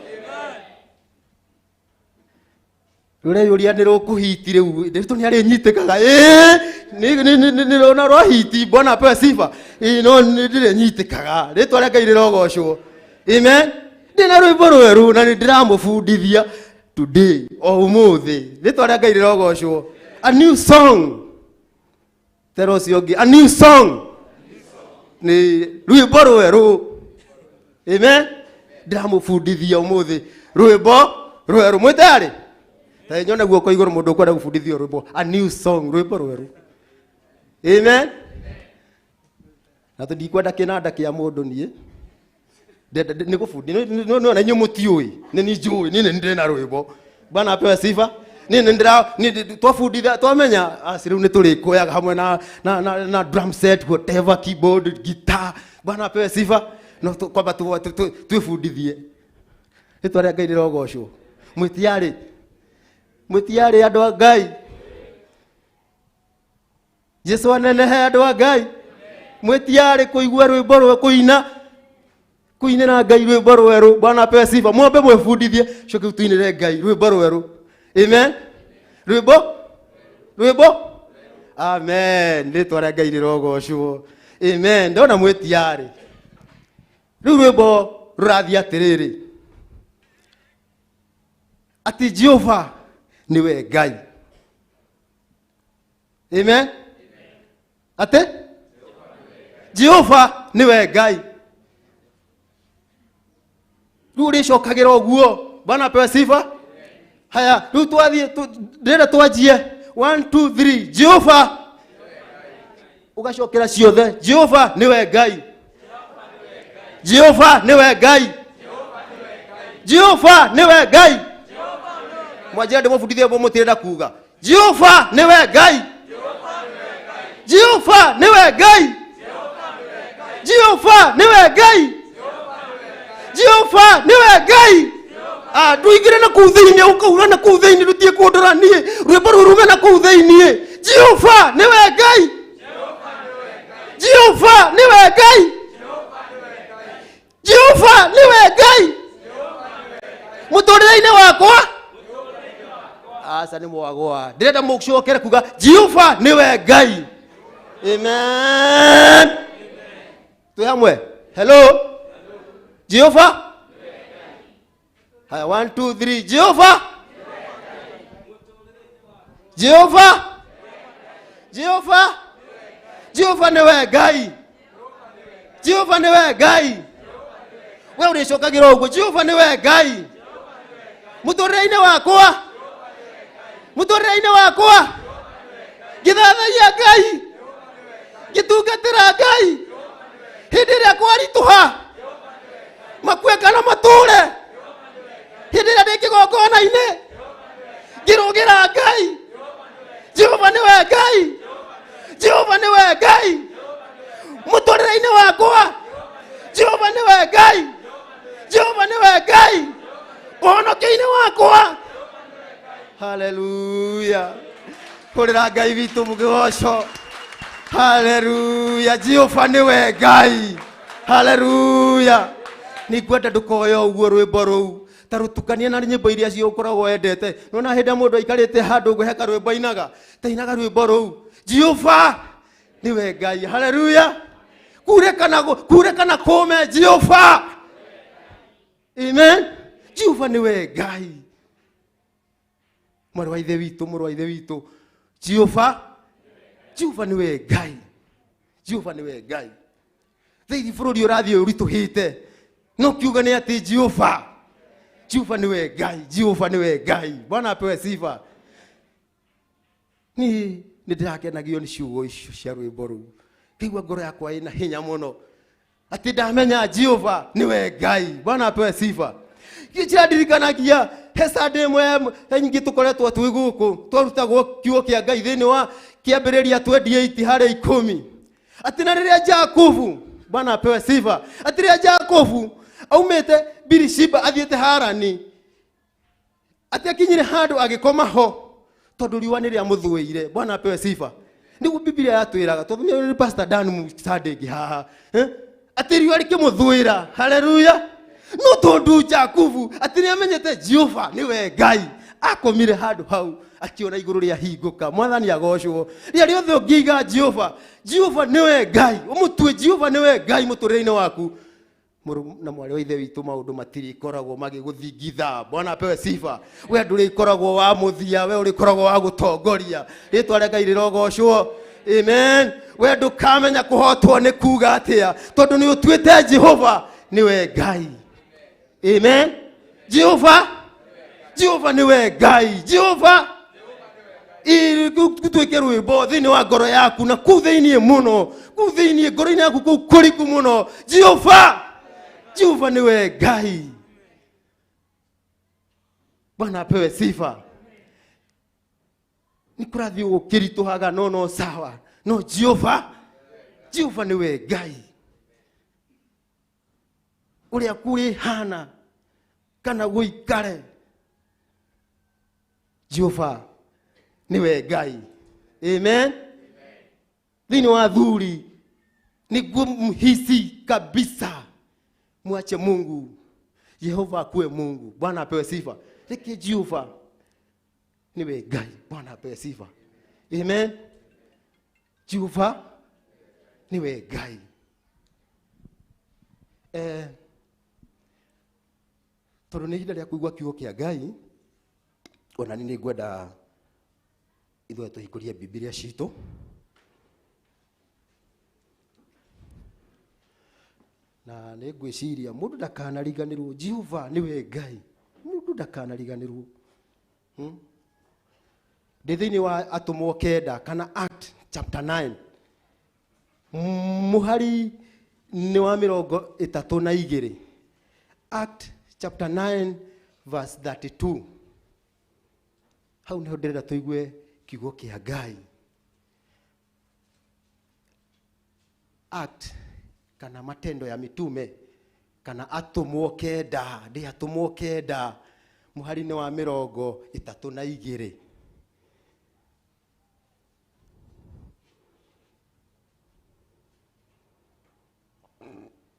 Rũreyũria nĩ rũkũhiti rĩu, rĩtũ nĩ arĩnyitĩkaga. Ĩĩ, nĩ rũna rwa hiti. Bwana apewe sifa. Ĩĩ, no nĩ ndĩrĩnyitĩkaga. Rĩtwa rĩa Ngai rĩrogocwo. Amen. Ndĩna rwĩmbo rwerũ na nĩ ndĩramũbundithia today, o ũmũthĩ. Rĩtwa rĩa Ngai rĩrogocwo. A new song. Tera ũcio ũngĩ, a new song. Nĩ rwĩmbo rwerũ. Amen. Ndĩramũbundithia ũmũthĩ rwĩmbo rwerũ. Mwĩ tayari? Ta nyone guoko igũrũ mũndũ ũkwenda gũbundithio rwĩmbo, a new song, rwĩmbo rwerũ. Amen. Na tũndikwenda kĩnanda kĩa mũndũ niĩ. Nĩ gũbundi, nĩ ona inyuĩ mũtiũĩ, nĩ niĩ njũĩ, niĩ nĩ ndĩna rwĩmbo. Bwana apewe sifa. Niĩ nĩ ndĩra, niĩ twabundithia, twamenya, aci rĩu nĩ tũrĩkuoyaga hamwe na drum set, whatever, keyboard, guitar. Bwana apewe sifa. No kwamba twĩbundithie. Rĩtwa rĩa Ngai rĩrogocwo. Mwĩtiarĩ. Mwĩtiarĩ andũ a Ngai. Jesu anenehe andũ a Ngai. Mwĩtiarĩ kũigua rwĩmbo rwa kũina. Kũinĩra Ngai rwĩmbo rwerũ. Bwana apewe sifa. Mwambe mwĩbundithie, coke tũinĩre Ngai rwĩmbo rwerũ. Amen. Rwĩmbo? Rwĩmbo? Amen. Rĩtwa rĩa Ngai rĩrogocwo. Amen. Ndona mwĩtiarĩ. Rĩu rwĩmbo rũrathiĩ atĩrĩrĩ. Atĩ Jehova nĩwe Ngai. Amen. Atĩ Jehova nĩwe Ngai. Rĩu ũrĩcokagĩra ũguo. Bwana apewe sifa. Haya, rĩu twathiĩ, ndĩrenda twanjie. 1 2 3. Jehova. Ũgacokera ciothe. Jehova nĩwe Ngai. Jehova nĩwe Ngai. Jehova nĩwe Ngai. Mwanjĩra ndĩmũbundithie mũtirenda kuga. Jehova nĩwe Ngai. Jehova nĩwe Ngai. Jehova nĩwe Ngai. Jehova nĩwe Ngai. Ah, nduingĩre na kũu thĩinĩ ũkaura na kũu thĩinĩ ndũtige kũndora niĩ rwĩmbo rũu rume na kũu thĩinĩ. Jehova nĩwe Ngai. Jehova nĩwe Ngai. Jehova nĩwe Ngai. Mũtũrĩre-inĩ wakwa aca nĩ mwagwa ndĩrenda mũcokere kuga Jehova nĩwe Ngai. Amen. Twĩ hamwe. Hello. Jehova. Haya, 1 2 3. Jehova. Jehova. Jehova. Jehova nĩwe Ngai. Jehova nĩwe Ngai. We ũrĩcokagĩra ũguo. Jehova nĩwe Ngai. Mũtũrĩre-inĩ wakwa. Mũtũrĩre-inĩ wakwa. Ngĩthathaiya Ngai. Ngĩtungatĩra Ngai. Hĩndĩ ĩrĩa kwaritũha. Makue kana matũre. Hĩndĩ ĩrĩa ndĩ kĩgongona-inĩ. Ngĩrũgĩra Ngai. Jehova nĩwe Ngai. Jehova nĩwe Ngai. Mũtũrĩre-inĩ wakwa. Jehova nĩwe Ngai. Jehova nĩwe Ngai. Ũhonokio-inĩ wakwa. Haleluya. Hũrĩra Ngai witũ mũgĩgoco. Haleluya. Jehova nĩwe Ngai. Haleluya. Nĩngwenda ndũkoe ũguo rwĩmbo rũu ta rũtukanie na nyĩmbo iria cio ũkoragwo wendete. Nĩwona hĩndĩ ĩrĩa mũndũ aikarĩte handũ ũguo he karwĩmbo ainaga, ta inaga rwĩmbo rũu. Jehova nĩwe Ngai. Haleluya. Kure kana kure kana kũme Jehova. Amen. Jehova nĩwe Ngai. Mwarĩ wa ithe witũ, mũrũ wa ithe witũ. Jehova, Jehova nĩwe Ngai. Jehova nĩwe Ngai. Thĩinĩ bũrũri ũrathiĩ ũritũhĩte. No kiuga nĩ atĩ Jehova. Jehova nĩwe Ngai. Jehova nĩwe Ngai. Bwana apewe sifa. Niĩ nĩ ndĩrakenagio nĩ ciugo icio cia rwĩmbo rũu. Ngaigua ngoro yakwa ĩna hinya mũno. Atĩ ndamenya Jehova nĩwe Ngai. Bwana apewe sifa. Kĩndirikanagia he Sunday ĩmwe nyingĩ tũkoretwo twĩ gũkũ twarutagwo kiugo kĩa Ngai thĩinĩ wa kĩambĩrĩria 28 harĩ 10. Atĩ na rĩrĩa Jakubu, Bwana apewe sifa, atĩ rĩrĩa Jakubu aumĩte Birishiba athiĩte Harani, atĩ akinyire handũ agĩkoma ho tondũ riũa nĩ rĩamũthũĩire. Bwana apewe sifa. Nĩguo Biblia yatwĩraga tũthomire nĩ Pastor Dan Sunday ĩngĩ haha, atĩ riũa rĩkĩmũthũĩra. Haleluya. No tondũ Jakubu atĩ nĩamenyete Jehova nĩwe Ngai, akomire handũ hau akiona igũrũ rĩahingũka. Mwathani agocwo. Rĩrĩa rĩothe ũngĩiga Jehova, Jehova nĩwe Ngai, ũmũtue Jehova nĩwe Ngai mũtũrĩre-inĩ waku, mũrũ na mwarĩ wa ithe witũ, maũndũ matirĩkoragwo magĩgũthingitha. Bwana apewe sifa. We ndũrĩkoragwo wa mũthia, we ũrĩkoragwo wa gũtongoria. Rĩtwa rĩa Ngai rĩrogocwo. Amen. We ndũkamenya kũhotwo nĩ kuga atĩa, tondũ nĩ ũtuĩte Jehova nĩwe Ngai. Amen. Jehova, Jehova nĩwe Ngai. Jehova gũtuĩke rwĩmbo thĩinĩ wa ngoro yaku na kũu thĩinĩ mũno, kũu thĩinĩ ngoro-inĩ yaku kũu kũriku mũno. Jehova, Jehova nĩwe Ngai. Bwana apewe sifa. Nĩ kũrathiĩ gũkĩritũhaga, no no sawa, no Jehova, Jehova nĩwe Ngai. Ũrĩa kũrĩhana kana gũikare, Jehova nĩwe Ngai. Amen. Thĩinĩ wa thuri nĩguo mhisi kabisa, mwache Mungu, Jehova akuwe Mungu. Bwana apewe sifa. Reke Jehova nĩwe Ngai. Bwana apewe sifa. Amen. Jehova nĩwe Ngai. Tondũ nĩ ihinda rĩa kũigua kiugo kĩa Ngai, ona niĩ nĩngwenda ithuothe tũhingũrie Bibilia citũ. Na nĩngwĩciria mũndũ ndakanariganĩrwo Jehova nĩwe Ngai. Mũndũ ndakanariganĩrwo. Ndĩ thĩinĩ wa Atũmwo 9 kana Act chapter 9. Mũhari Nĩ wa 32. Act chapter 9 verse 32. Hau nĩho ndĩrenda tũigue kiugo kĩa Ngai. Act kana Matendo ya Mitume kana Atũmwo 9, ndĩ Atũmwo 9 mũhari-inĩ wa 32.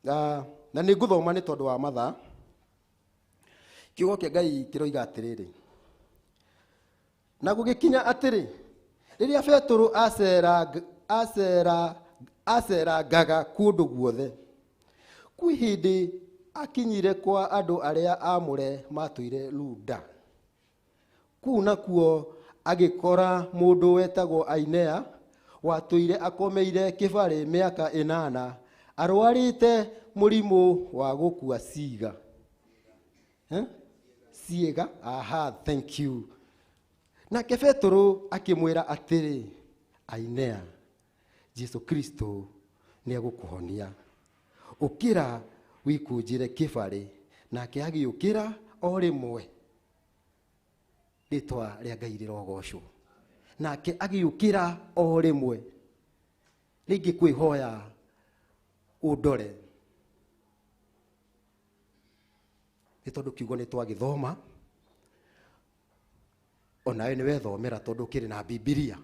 Na nĩ ngũthoma nĩ tondũ wa mathaa. Kiugo kĩa Ngai kĩroiga atĩrĩrĩ, na gũgĩkinya atĩrĩ, rĩrĩa Petero acerangaga kũndũ guothe, kwĩ hĩndĩ akinyire kwa andũ arĩa aamũre matũire Luda. Kũu nakuo agĩkora mũndũ wetagwo Ainea, watũire akomeire kĩbarĩ mĩaka 8, arwarĩte mũrimũ wa gũkua ciĩga. Ciĩga? Aha, thank you. Nake Petero akĩmwĩra atĩrĩ, Ainea, Jesu Kristo nĩegũkũhonia. Ũkĩra wikũnjĩre kĩbarĩ. Nake agĩũkĩra o rĩmwe. Rĩtwa rĩa Ngai rĩrogocwo. Nake agĩũkĩra o rĩmwe. Rĩngĩ kwĩhoya ũndore, nĩ tondũ kiugo nĩ twagĩthoma, onawe nĩ wethomera tondũ ũkĩrĩ na Bibilia.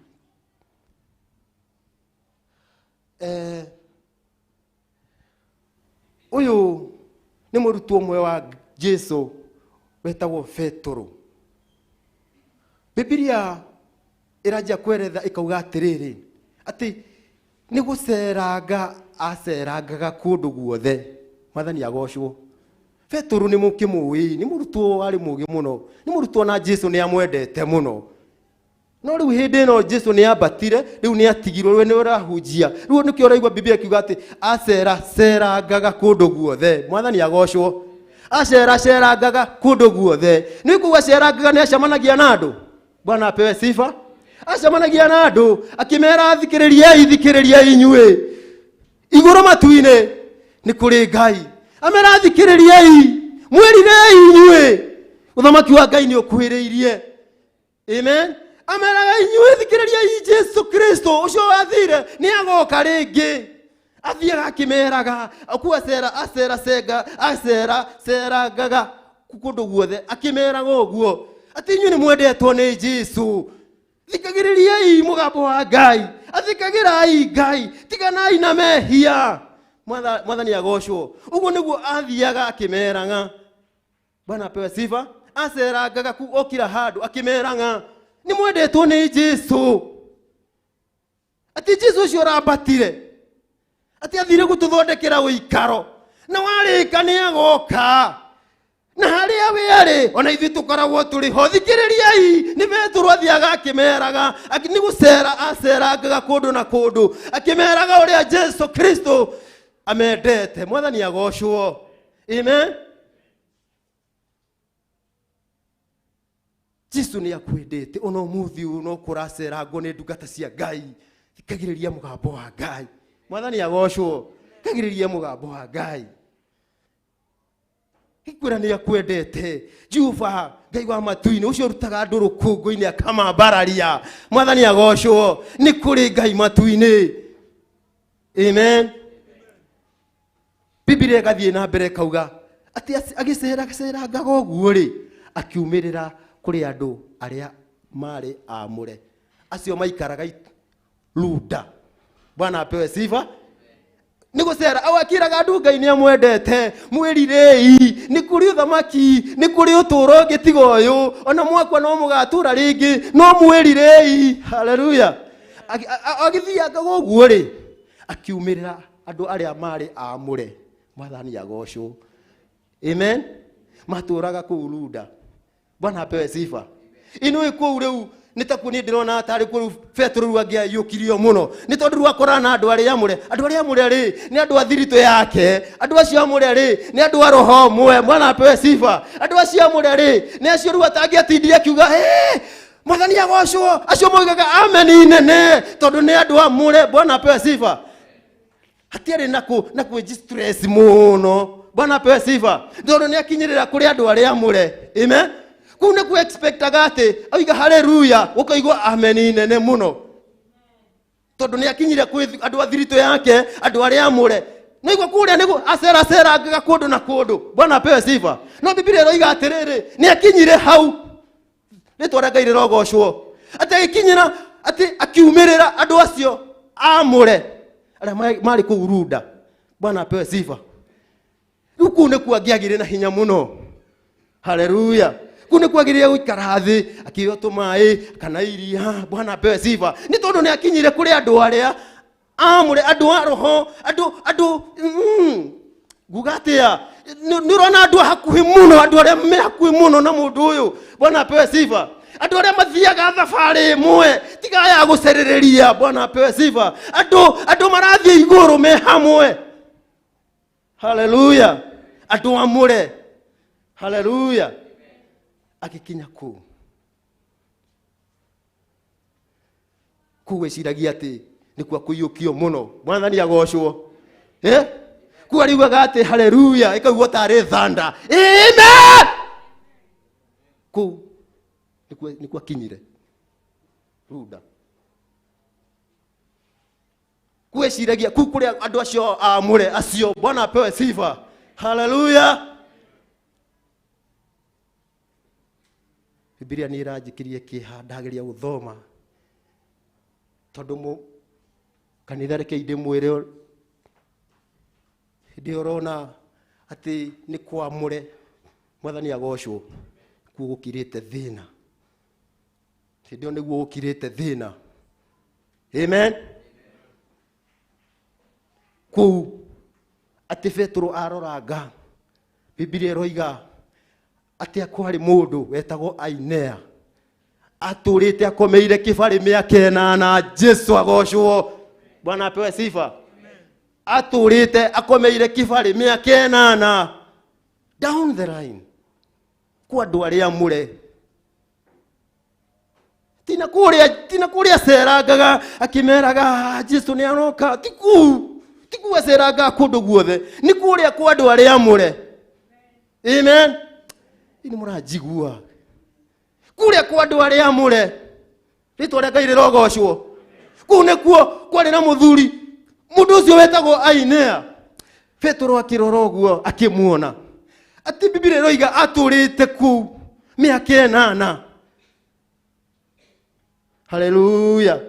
Ũyũ nĩ mũrutwo ũmwe wa Jesu wetagwo Petero. Bibilia ĩranjia kweretha ĩkauga atĩrĩrĩ, atĩ nĩ gũceranga acerangaga kũndũ guothe. Mwathani agocwo. Petero nĩ mũkĩmũĩ, nĩ mũrutwo warĩ mũũgĩ mũno, nĩ mũrutwo na Jesu nĩ amwendete mũno. No rĩu hĩndĩ ĩno Jesu nĩ ambatire, rĩu nĩ atigirwo, we nĩ ũrahunjia. Rĩu nĩkĩo ũraigua Bibilia ĩkiuga atĩ aceracerangaga kũndũ guothe. Mwathani agocwo. Aceracerangaga kũndũ guothe. Nĩ kuga acerangaga nĩ acemanagia na andũ. Bwana apewe sifa. Acemanagia na andũ akĩmera, thikĩrĩriai, thikĩrĩriai inyuĩ. Igũrũ matu-inĩ nĩ kũrĩ Ngai. Amera, thikĩrĩriai, mwĩrirei inyuĩ, ũthamaki wa Ngai nĩ ũkuhĩrĩirie. Amen. Ameraga inyuĩ, thikĩrĩriai Jesu Kristo ũcio wathire nĩ agoka rĩngĩ. Athiaga akĩmeraga, aku acera, acera cenga, acera cerangaga kũndũ guothe akĩmeraga ũguo atĩ inyuĩ nĩ mwendetwo nĩ Jesu. Thikagĩrĩriai mũgambo wa Ngai, athikagĩrai Ngai, tiganai na mehia. Mwathani agocwo. Ũguo nĩguo athiaga akĩmeraga. Bwana apewe sifa. Acerangaga ku o kila handũ akĩmeraga nĩ mwendetwo nĩ Jesu, atĩ Jesu ũcio ũrambatire, atĩ athire gũtũthondekera ũikaro, na warĩka nĩ agoka, na harĩa we arĩ ona ithuĩ tũkoragwo tũrĩ ho. Thikĩrĩriai, nĩ Petero athiaga akĩmeraga, nĩ gũcera acerangaga kũndũ na kũndũ akĩmeraga ũrĩa Jesu Kristo amendete. Mwathani agocwo. Amen. Jesu nĩ akwendete ona ũmũthĩ ũyũ, no kũracerangwo nĩ ndungata cia Ngai. Thikagĩrĩria mũgambo wa Ngai. Mwathani agocwo. Thikagĩrĩria mũgambo wa Ngai. Ikwĩra nĩ akwendete. Jehova Ngai wa matu-inĩ ũcio ũrutaga andũ rũkũngũ-inĩ akamambararia. Mwathani agocwo. Nĩ kũrĩ Ngai matu-inĩ. Amen. Bibilia ĩgathiĩ na mbere ĩkauga atĩ agĩceracerangaga ũguo rĩ, akiumĩrĩra kũrĩ andũ arĩa marĩ aamũre, acio maikaraga Luda. Bwana apewe sifa. Nĩ gũcera au akĩraga andũ Ngai nĩ amwendete, mwĩrirei, nĩ kũrĩ ũthamaki, nĩ kũrĩ ũtũũro ũngĩ tiga ũyũ, ona mwakua no mũgatũũra rĩngĩ, no mwĩrirei. Haleluya. Agĩthiangaga ũguo rĩ, akiumĩrĩra andũ arĩa marĩ aamũre. Mwathani agocwo. Amen. Matũũraga kũu Luda. Bwana apewe sifa. Inũĩ kũu rĩu nĩ takuo niĩ ndĩrona tarĩ kũu Petero rĩu angĩaiyũkirio mũno, nĩ tondũ rĩu akorana na andũ arĩa amũre. Andũ arĩa amũre rĩ, nĩ andũ a thiritũ yake. Andũ acio amũre rĩ, nĩ andũ a roho ũmwe. Bwana apewe sifa. Andũ acio amũre rĩ, nĩ acio rĩu atangĩatindire akiuga, Hey, Mwathani agocwo. Acio moigaga ameni nene tondũ nĩ andũ amũre. Bwana apewe sifa. Hatiarĩ na kũ na kwĩji stress mũno. Bwana apewe sifa. Tondũ nĩ akinyĩrĩra kũrĩ andũ arĩa amũre. Amen. Kũu nĩ ku expectaga atĩ oiga haleluya ũkaigua amen nene mũno. Tondũ nĩ akinyire kwĩ andũ a thiritũ yake, andũ arĩa amũre. Nĩguo kũrĩa nĩguo aceracerangaga kũndũ na kũndũ. Bwana apewe sifa. No Biblia ĩroiga atĩrĩrĩ, nĩ akinyire hau. Rĩtwa rĩa Ngai rĩrogocwo. Atĩ agĩkinyĩra atĩ akiumĩrĩra andũ acio amũre arĩa marĩ kũu Runda. Bwana apewe sifa. Rĩu kũu nĩkuo angĩagĩire na hinya mũno. Haleluya. Kũu nĩkuo agĩrĩire gũikara thĩ akĩheo tũmaĩ kana iria. Bwana apewe sifa. Nĩ tondũ nĩ akinyire kũrĩ andũ arĩa amũre, andũ a roho, andũ andũ nguga atĩa, nĩ ũrona andũ a hakuhĩ mũno, andũ arĩa me hakuhĩ mũno na mũndũ ũyũ. Bwana apewe sifa. Andũ arĩa mathiaga thabarĩ ĩmwe, tiga ya gũcerĩrĩria. Bwana apewe sifa. Andũ andũ marathiĩ igũrũ me hamwe. Haleluya. Andũ amũre. Haleluya. Agĩkinya kũu, kũu eciragia atĩ nĩkuo akũiyũkio mũno. Mwathani agocwo. Kũu ariugaga atĩ haleluya ĩkaugwo tarĩ thanda. Amen. Kũu nĩkuo akinyire Runda. Kwĩciragia kũu kũrĩa andũ acio amũre acio. Bwana apewe sifa. Haleluya. Bibilia nĩ ĩranjĩkĩrie kĩeha ndageria gũthoma, tondũ kanitha reke ndĩmwĩre, hĩndĩ ĩyo ũrona atĩ nĩ kwamũre, Mwathani agocwo, kuo gũkirĩte thĩna. Hĩndĩ ĩyo nĩguo gũkirĩte thĩna. Amen. Kũu atĩ Petero aroranga, Bibilia ĩroiga atĩ kwarĩ mũndũ wetagwo Ainea, atũrĩte akomeire kĩbarĩ mĩaka ĩnana. Jesu agocwo. Bwana apewe sifa. Atũrĩte akomeire kĩbarĩ mĩaka ĩnana. Down the line kwa andũ arĩa amũre, tina kũrĩa, tina kũrĩa acerangaga akĩmeraga Jesu nĩ aroka. Ti kũu, ti kũu acerangaga kũndũ guothe, nĩ kũrĩa kwa andũ arĩa amũre. Amen. Nĩ mũranjigua? Kũrĩa kwa andũ arĩa amũre, rĩtwa rĩa Ngai rĩrogocwo. Kũu nĩkuo kwarĩ na mũthuri, mũndũ ũcio wetagwo Ainea. Petero akĩrora ũguo akĩmuona atĩ Biblia ĩroiga atũrĩte kũu mĩaka ĩnana. Haleluya.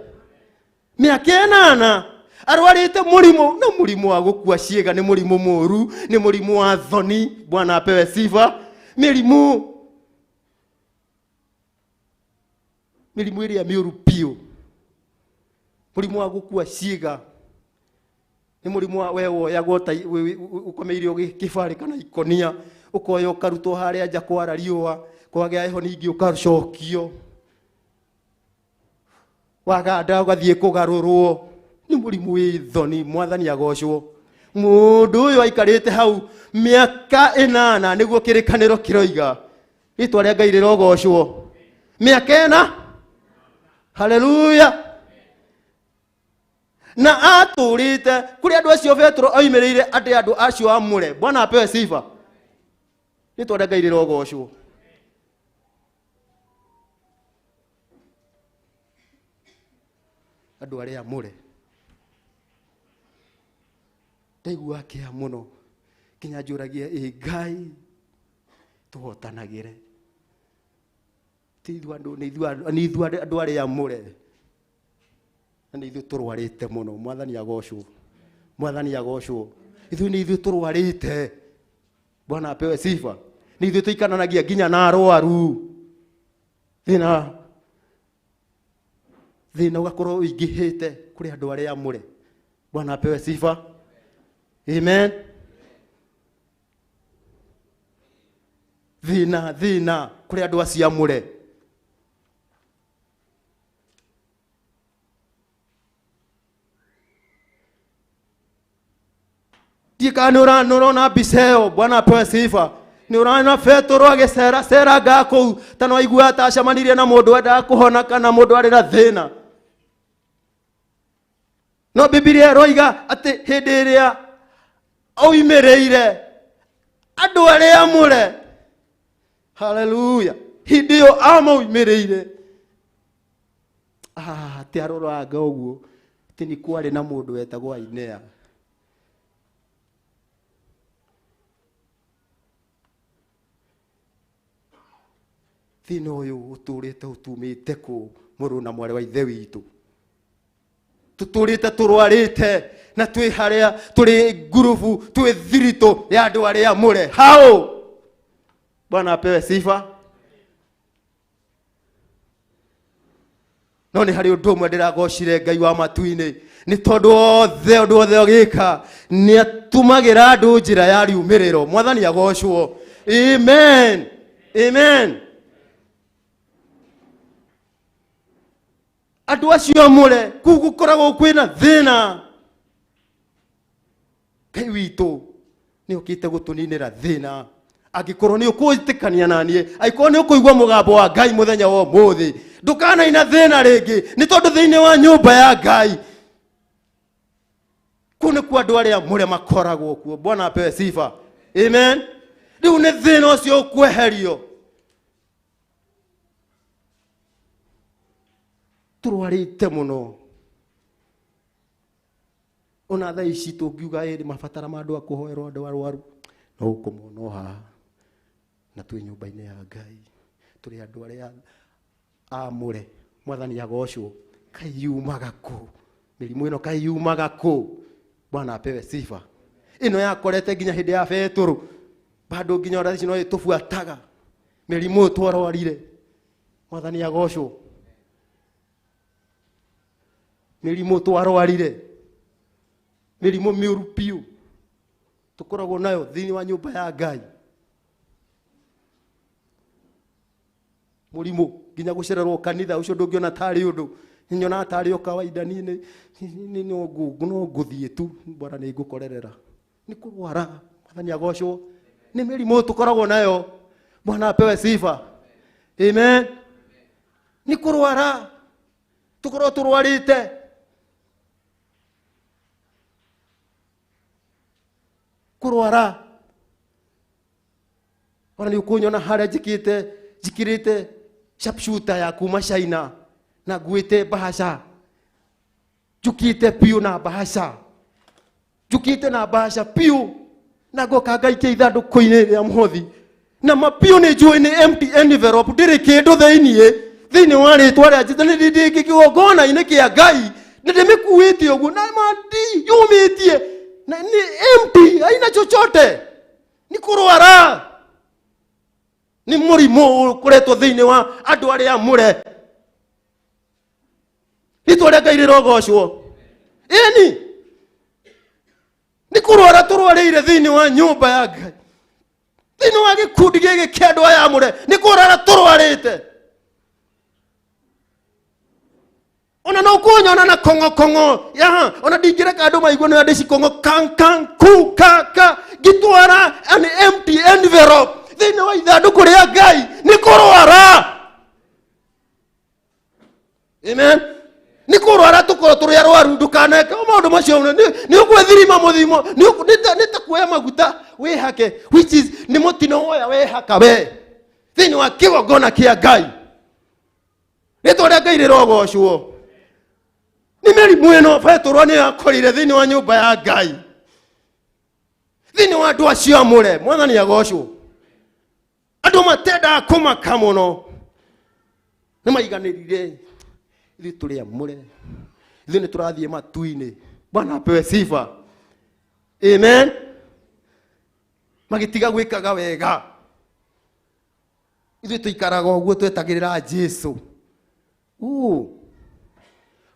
Mĩaka ĩnana arwarĩte mũrimũ, na mũrimũ wa gũkua ciĩga nĩ mũrimũ mũru, nĩ mũrimũ wa thoni. Bwana apewe sifa. Mĩrimũ mĩrimũ ĩrĩa mĩũru biũ, mũrimũ wa gũkua ciĩga nĩ mũrimũ wa we woyagwo ta ũkomeire kĩbarĩ kana ikonia, ũkoya ũkarutwo harĩa nja kwara riũa, kwagĩa heho ningĩ ũgacokio, waganda ũgathiĩ kũgarũrwo. Nĩ mũrimũ wĩ thoni. Mwathani agocwo. Mũndũ ũyũ aikarĩte hau mĩaka ĩnana, nĩguo kĩrĩkanĩro kĩroiga. Rĩtwa rĩa Ngai rĩrogocwo. Mĩaka ĩna. Haleluya. Na atũrĩte kũrĩ andũ acio Petero oimĩrĩire atĩ andũ acio amũre. Bwana apewe sifa. Rĩtwa rĩa Ngai rĩrogocwo. Andũ arĩa amũre, ndaigua kĩa mũno nginya njũragia, ĩ Ngai tũhotanagĩre. Ti ithuĩ andũ, nĩ ithuĩ andũ arĩa amũre, na nĩ ithuĩ tũrwarĩte mũno. Mwathani agocwo. Mwathani agocwo. Ithuĩ nĩ ithuĩ tũrwarĩte. Bwana apewe sifa. Nĩ ithuĩ tũikaranagia nginya na arwaru. Thĩna thĩna ũgakorwo ũingĩhĩte kũrĩ andũ arĩa amũre. Bwana apewe sifa. Amen. Thĩna thĩna kũrĩ andũ acio amũre. Ndiĩ kana nĩ ũrona mbica ĩyo. Bwana apewe sifa. Nĩ ũrona Petero agĩcera ceranga kũu, ta no aiguaga ta acemanirie na mũndũ wendaga kũhona kana mũndũ arĩ na thĩna. No Bibilia ĩroiga atĩ hĩndĩ ĩrĩa oimĩrĩire andũ arĩa amũre, haleluya, hĩndĩ ĩyo amaumĩrĩire, atĩ aroranga ũguo atĩ nĩ kwarĩ na mũndũ wetagwo Ainea. Thĩna ũyũ ũtũrĩte ũtumĩte kũ, mũrũ na mwarĩ wa ithe witũ? Tũtũrĩte tũrwarĩte na twĩ harĩa tũrĩ ngurubu, twĩ thiritũ ya andũ arĩa amũre. Hau Bwana apewe sifa. No nĩ harĩ ũndũ ũmwe ndĩragocire Ngai wa matu-inĩ, nĩ tondũ othe ũndũ wothe ũgĩka nĩ atumagĩra andũ njĩra ya riumĩrĩro. Mwathani agocwo. Amen, amen. Andũ acio amũre kũu gũkoragwo kwĩna thĩna. Ngai witũ nĩ okĩte gũtũninĩra thĩna. Angĩkorwo nĩ ũkwĩtĩkania na niĩ, angĩkorwo nĩ ũkũigua mũgambo wa Ngai mũthenya wa ũmũthĩ, ndũkanaina thĩna rĩngĩ, nĩ tondũ thĩinĩ wa nyũmba ya Ngai kũu nĩkuo andũ arĩa amũre makoragwo kuo. Bwana apewe sifa. Amen. Rĩu nĩ thĩna ũcio ũkweherio. Tũrwarĩte mũno ona thaa ici tũngiuga ĩrĩ mabatara ma andũ a kũhoerwo andũ arwaru, no ũkũmona o haha na twĩ nyũmba-inĩ ya Ngai, tũrĩ andũ arĩa amũre. Mwathani agocwo. Kaĩ yumaga kũ mĩrimũ ĩno? Kaĩ yumaga kũ? Bwana apewe sifa. Ĩno yakorete nginya hĩndĩ ya Betũrũ, bado nginya ona ici no ĩtũbuataga mĩrimũ twarwarire. Mwathani agocwo. Mĩrimũ twarwarire, mĩrimũ mĩũru biũ tũkoragwo nayo thĩinĩ wa nyũmba ya Ngai. Mũrimũ nginya gũcererwo kanitha ũcio ndũngĩona tarĩ ũndũ, nyonaga tarĩ o kawaida. Niĩ nĩ no ngũthiĩ tu, bwana nĩ ngũkorerera nĩ kũrwara. Mwathani agocwo. Nĩ mĩrimũ tũkoragwo nayo. Bwana apewe sifa. Amen. Nĩ kũrwara tũkorwo tũrwarĩte. Kũrwara ona nĩ ũkũnyona harĩa njĩkĩte, njikĩrĩte sharpshooter ya kuma China na nguĩte bahasha, njũkĩte biũ na bahasha, njũkĩte na bahasha biũ, na ngoka ngaikia ithandũkũ-inĩ rĩa mũhothi na mabiũ nĩ njũĩ nĩ empty envelope, ndĩrĩ kĩndũ thĩiniĩ. Thĩinĩ wa rĩtwa rĩa Jesũ nĩ ndĩ kĩgongona-inĩ kĩa Ngai na ndĩmĩkuĩte ũguo na mandi yũmĩtie na nĩ empty, haina chochote. Nĩ kũrwara, nĩ mũrimũ ũkoretwo thĩinĩ wa andũ arĩa amũre. Rĩtwa rĩa Ngai rĩrogocwo. Ĩni nĩ kũrwara tũrwarĩire thĩinĩ wa nyũmba ya Ngai, thĩinĩ wa gĩkundi gĩkĩ kĩa andũ aya amũre, nĩ kũrwara tũrwarĩte. Ona no kunyona na kongo kongo ya ona ndingĩreka andũ maigue nĩ andĩ cikongo kan kan ku ka ka ngĩtwara an empty envelope thĩinĩ wa ithandũkũ rĩa Ngai, nĩ kũrwara. Amen. Nĩ kũrwara tũkorwo tũrĩ arwaru. Ndũkaneke maũndũ macio, nĩ ũgwĩthirima mũthimo, nĩ ta kuoya maguta wĩhake, which is nĩ mũtino woya wehaka we thĩinĩ wa kĩgongona kĩa Ngai. Rĩtwa rĩa Ngai rĩrogocwo. Nĩ mĩrimũ ĩno Betũrũ nĩ yakorire thĩinĩ wa nyũmba ya Ngai, thĩinĩ wa andũ acio amũre. Mwathani agocwo. Andũ matendaga kũmaka mũno nĩ maiganĩrire, ithuĩ tũrĩ amũre, ithuĩ nĩ tũrathiĩ matu-inĩ. Bwana apewe sifa. Amen. Magĩtiga gwĩkaga wega. Ithuĩ tũikaraga ũguo twetagĩrĩra Jesu.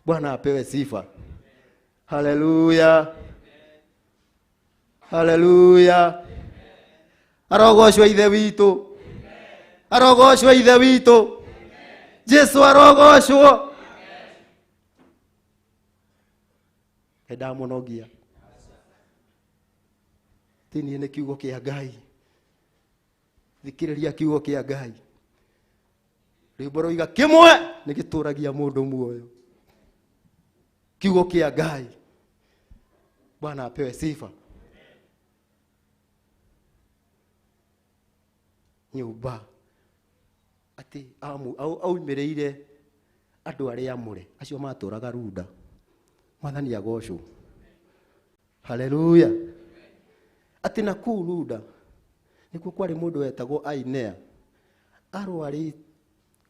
Bwana apewe sifa. Haleluya, haleluya. Arogocwo Ithe witũ, arogocwo Ithe witũ Jesu, arogocwo. Ndamunogia tiniĩ nĩ kiugo kĩa Ngai. Thikĩrĩria kiugo kĩa Ngai. Rwĩmbo rũiga kĩmwe nĩ gĩtũragia mũndũ muoyo, kiugo kĩa Ngai. Bwana apewe sifa. Nyũmba atĩ aumĩrĩire andũ arĩa amũre acio matũraga Runda. Mwathani agocwo. Haleluya. Atĩ na kũu Runda nĩkuo kwarĩ mũndũ wetagwo Ainea,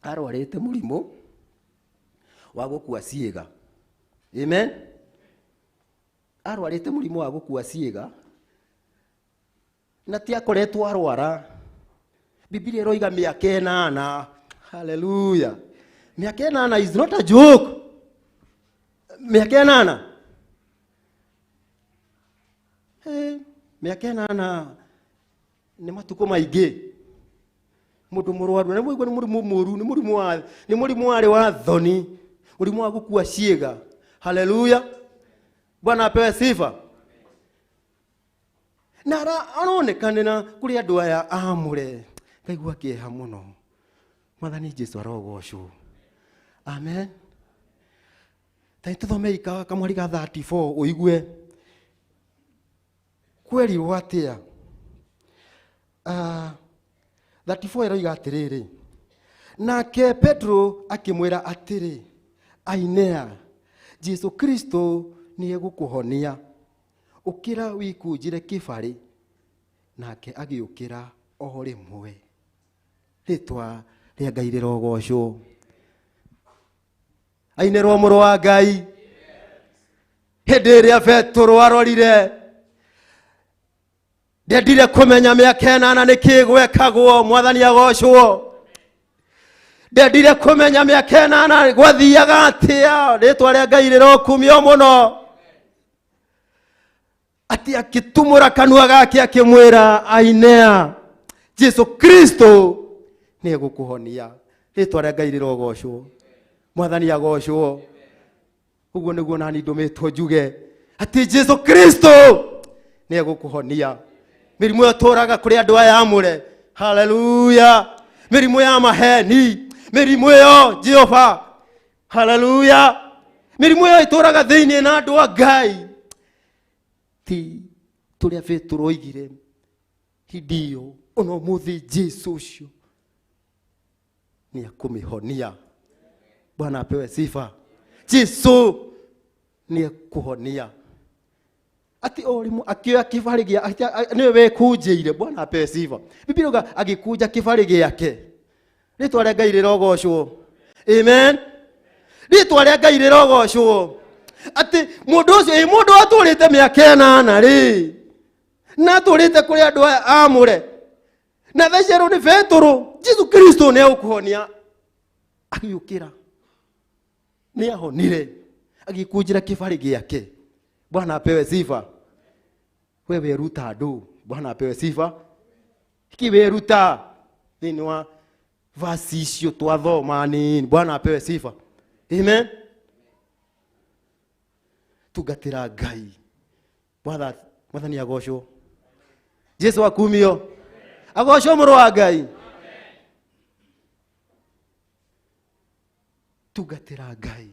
arwarĩte mũrimũ wa gũkua ciĩga. Amen. Arwarĩte mũrimũ wa gũkua ciĩga na ti akoretwo arwara. Biblia ĩroiga mĩaka 8. Haleluya. Mĩaka 8 is not a joke. Mĩaka 8. Mĩaka 8 nĩ matukũ maingĩ. Mũndũ mũrwaru nĩ mũigua nĩ mũrimũ mũru, nĩ mũrimũ wa, nĩ mũrimũ warĩ wa thoni, mũrimũ wa gũkua ciĩga. Haleluya. Bwana apewe sifa. Na aronekanĩra kũrĩ andũ aya amũre. Ngaigua kĩeha mũno. Mwathani Jesu arogocwo. Amen. Ta tũthome kamweri ga 34 ũigue kwerirwo atĩa. 34 ĩroiga atĩrĩrĩ, nake Petro akĩmwĩra atĩrĩ, Ainea, Jesu Kristo nĩegũkũhonia, ũkĩra wĩkũnjĩre kĩbarĩ. Nake agĩũkĩra o rĩmwe. Rĩtwa rĩa Ngai rĩrogocwo. Ainĩrwo mũrũ wa Ngai. Hĩndĩ ĩrĩa Petero arorire, ndendire kũmenya mĩaka 8 nĩkĩ gwekagwo. Mwathani agocwo. Ndendire kũmenya mĩaka 8 gwathiaga atĩa. Rĩtwa rĩa Ngai rĩrokumio mũno. Atĩ akĩtumũra kanua gake akĩmwĩra, Ainea, Jesu Kristo nĩegũkũhonia. Rĩtwa rĩa Ngai rĩrogocwo. Mwathani agocwo. Ũguo nĩguo nani ndũmĩtwo njuge atĩ Jesu Kristo nĩegũkũhonia. Mĩrimũ ĩyo tũraga kũrĩ andũ aya amũre. Haleluya. Mĩrimũ ya maheni, mĩrimũ ĩyo Jehova. Haleluya. Mĩrimũ ĩyo ĩtũraga thĩinĩ na andũ a Ngai. Ti tũrĩa Petero oigire hĩndĩ ĩyo, ona ũmũthĩ Jesu ũcio nĩekũmĩhonia. Bwana apewe sifa. Jesu nĩekũhonia. Ati o rĩmwe akĩoya kĩbarĩ gĩa, nĩwe wekũnjĩire. Bwana apewe sifa. Biblia ĩrauga agĩkũnja kĩbarĩ gĩake. Rĩtwa rĩa Ngai rĩrogocwo. Amen. Rĩtwa rĩa Ngai rĩrogocwo. Atĩ mũndũ ũcio, ĩ mũndũ atũrĩte mĩaka 8 rĩ, na atũrĩte kũrĩ andũ aya amũre, na thaa ici erwo nĩ Petero, Jesu Kristo nĩegũkũhonia. Agĩũkĩra, nĩahonire, agĩkũnjĩra kĩbarĩ gĩake. Bwana apewe sifa. Wewe weruta andũ. Bwana apewe sifa. Hiki weruta thĩinĩ wa verse icio twathoma nini. Bwana apewe sifa. Amen. Tungatĩra Ngai. Mwathani agocwo. Jesu akumio. Agocwo mũrũ wa Ngai. Tungatĩra Ngai.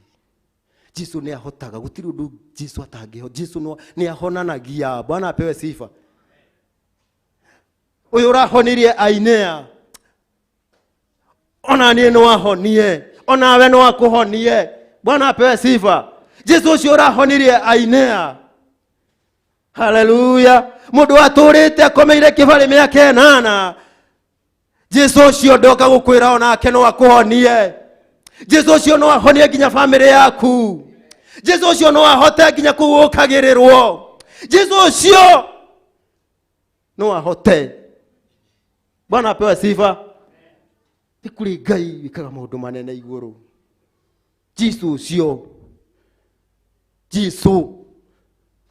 Jesu nĩ ahotaga, gũtirĩ ũndũ Jesu atangĩhota. Jesu nĩ ahonanagia. Bwana apewe sifa. Ũyũ ũrahonirie Ainea, ona niĩ no ahonie, onawe no akũhonie. Bwana apewe sifa. Jesu ũcio ũrahonirie Ainea. Haleluya. Mũndũ atũrĩte akomeire kĩbarĩ mĩaka 8, Jesu ũcio ndoka gũkwĩra onake no akũhonie. Jesu ũcio no ahonie nginya bamĩrĩ yaku. Jesu ũcio no ahote nginya kũu ũkagĩrĩrwo. Jesu ũcio no ahote. Bwana apewe sifa. Nĩ kũrĩ Ngai wĩkaga maũndũ manene igũrũ. Jesu ũcio, Jesu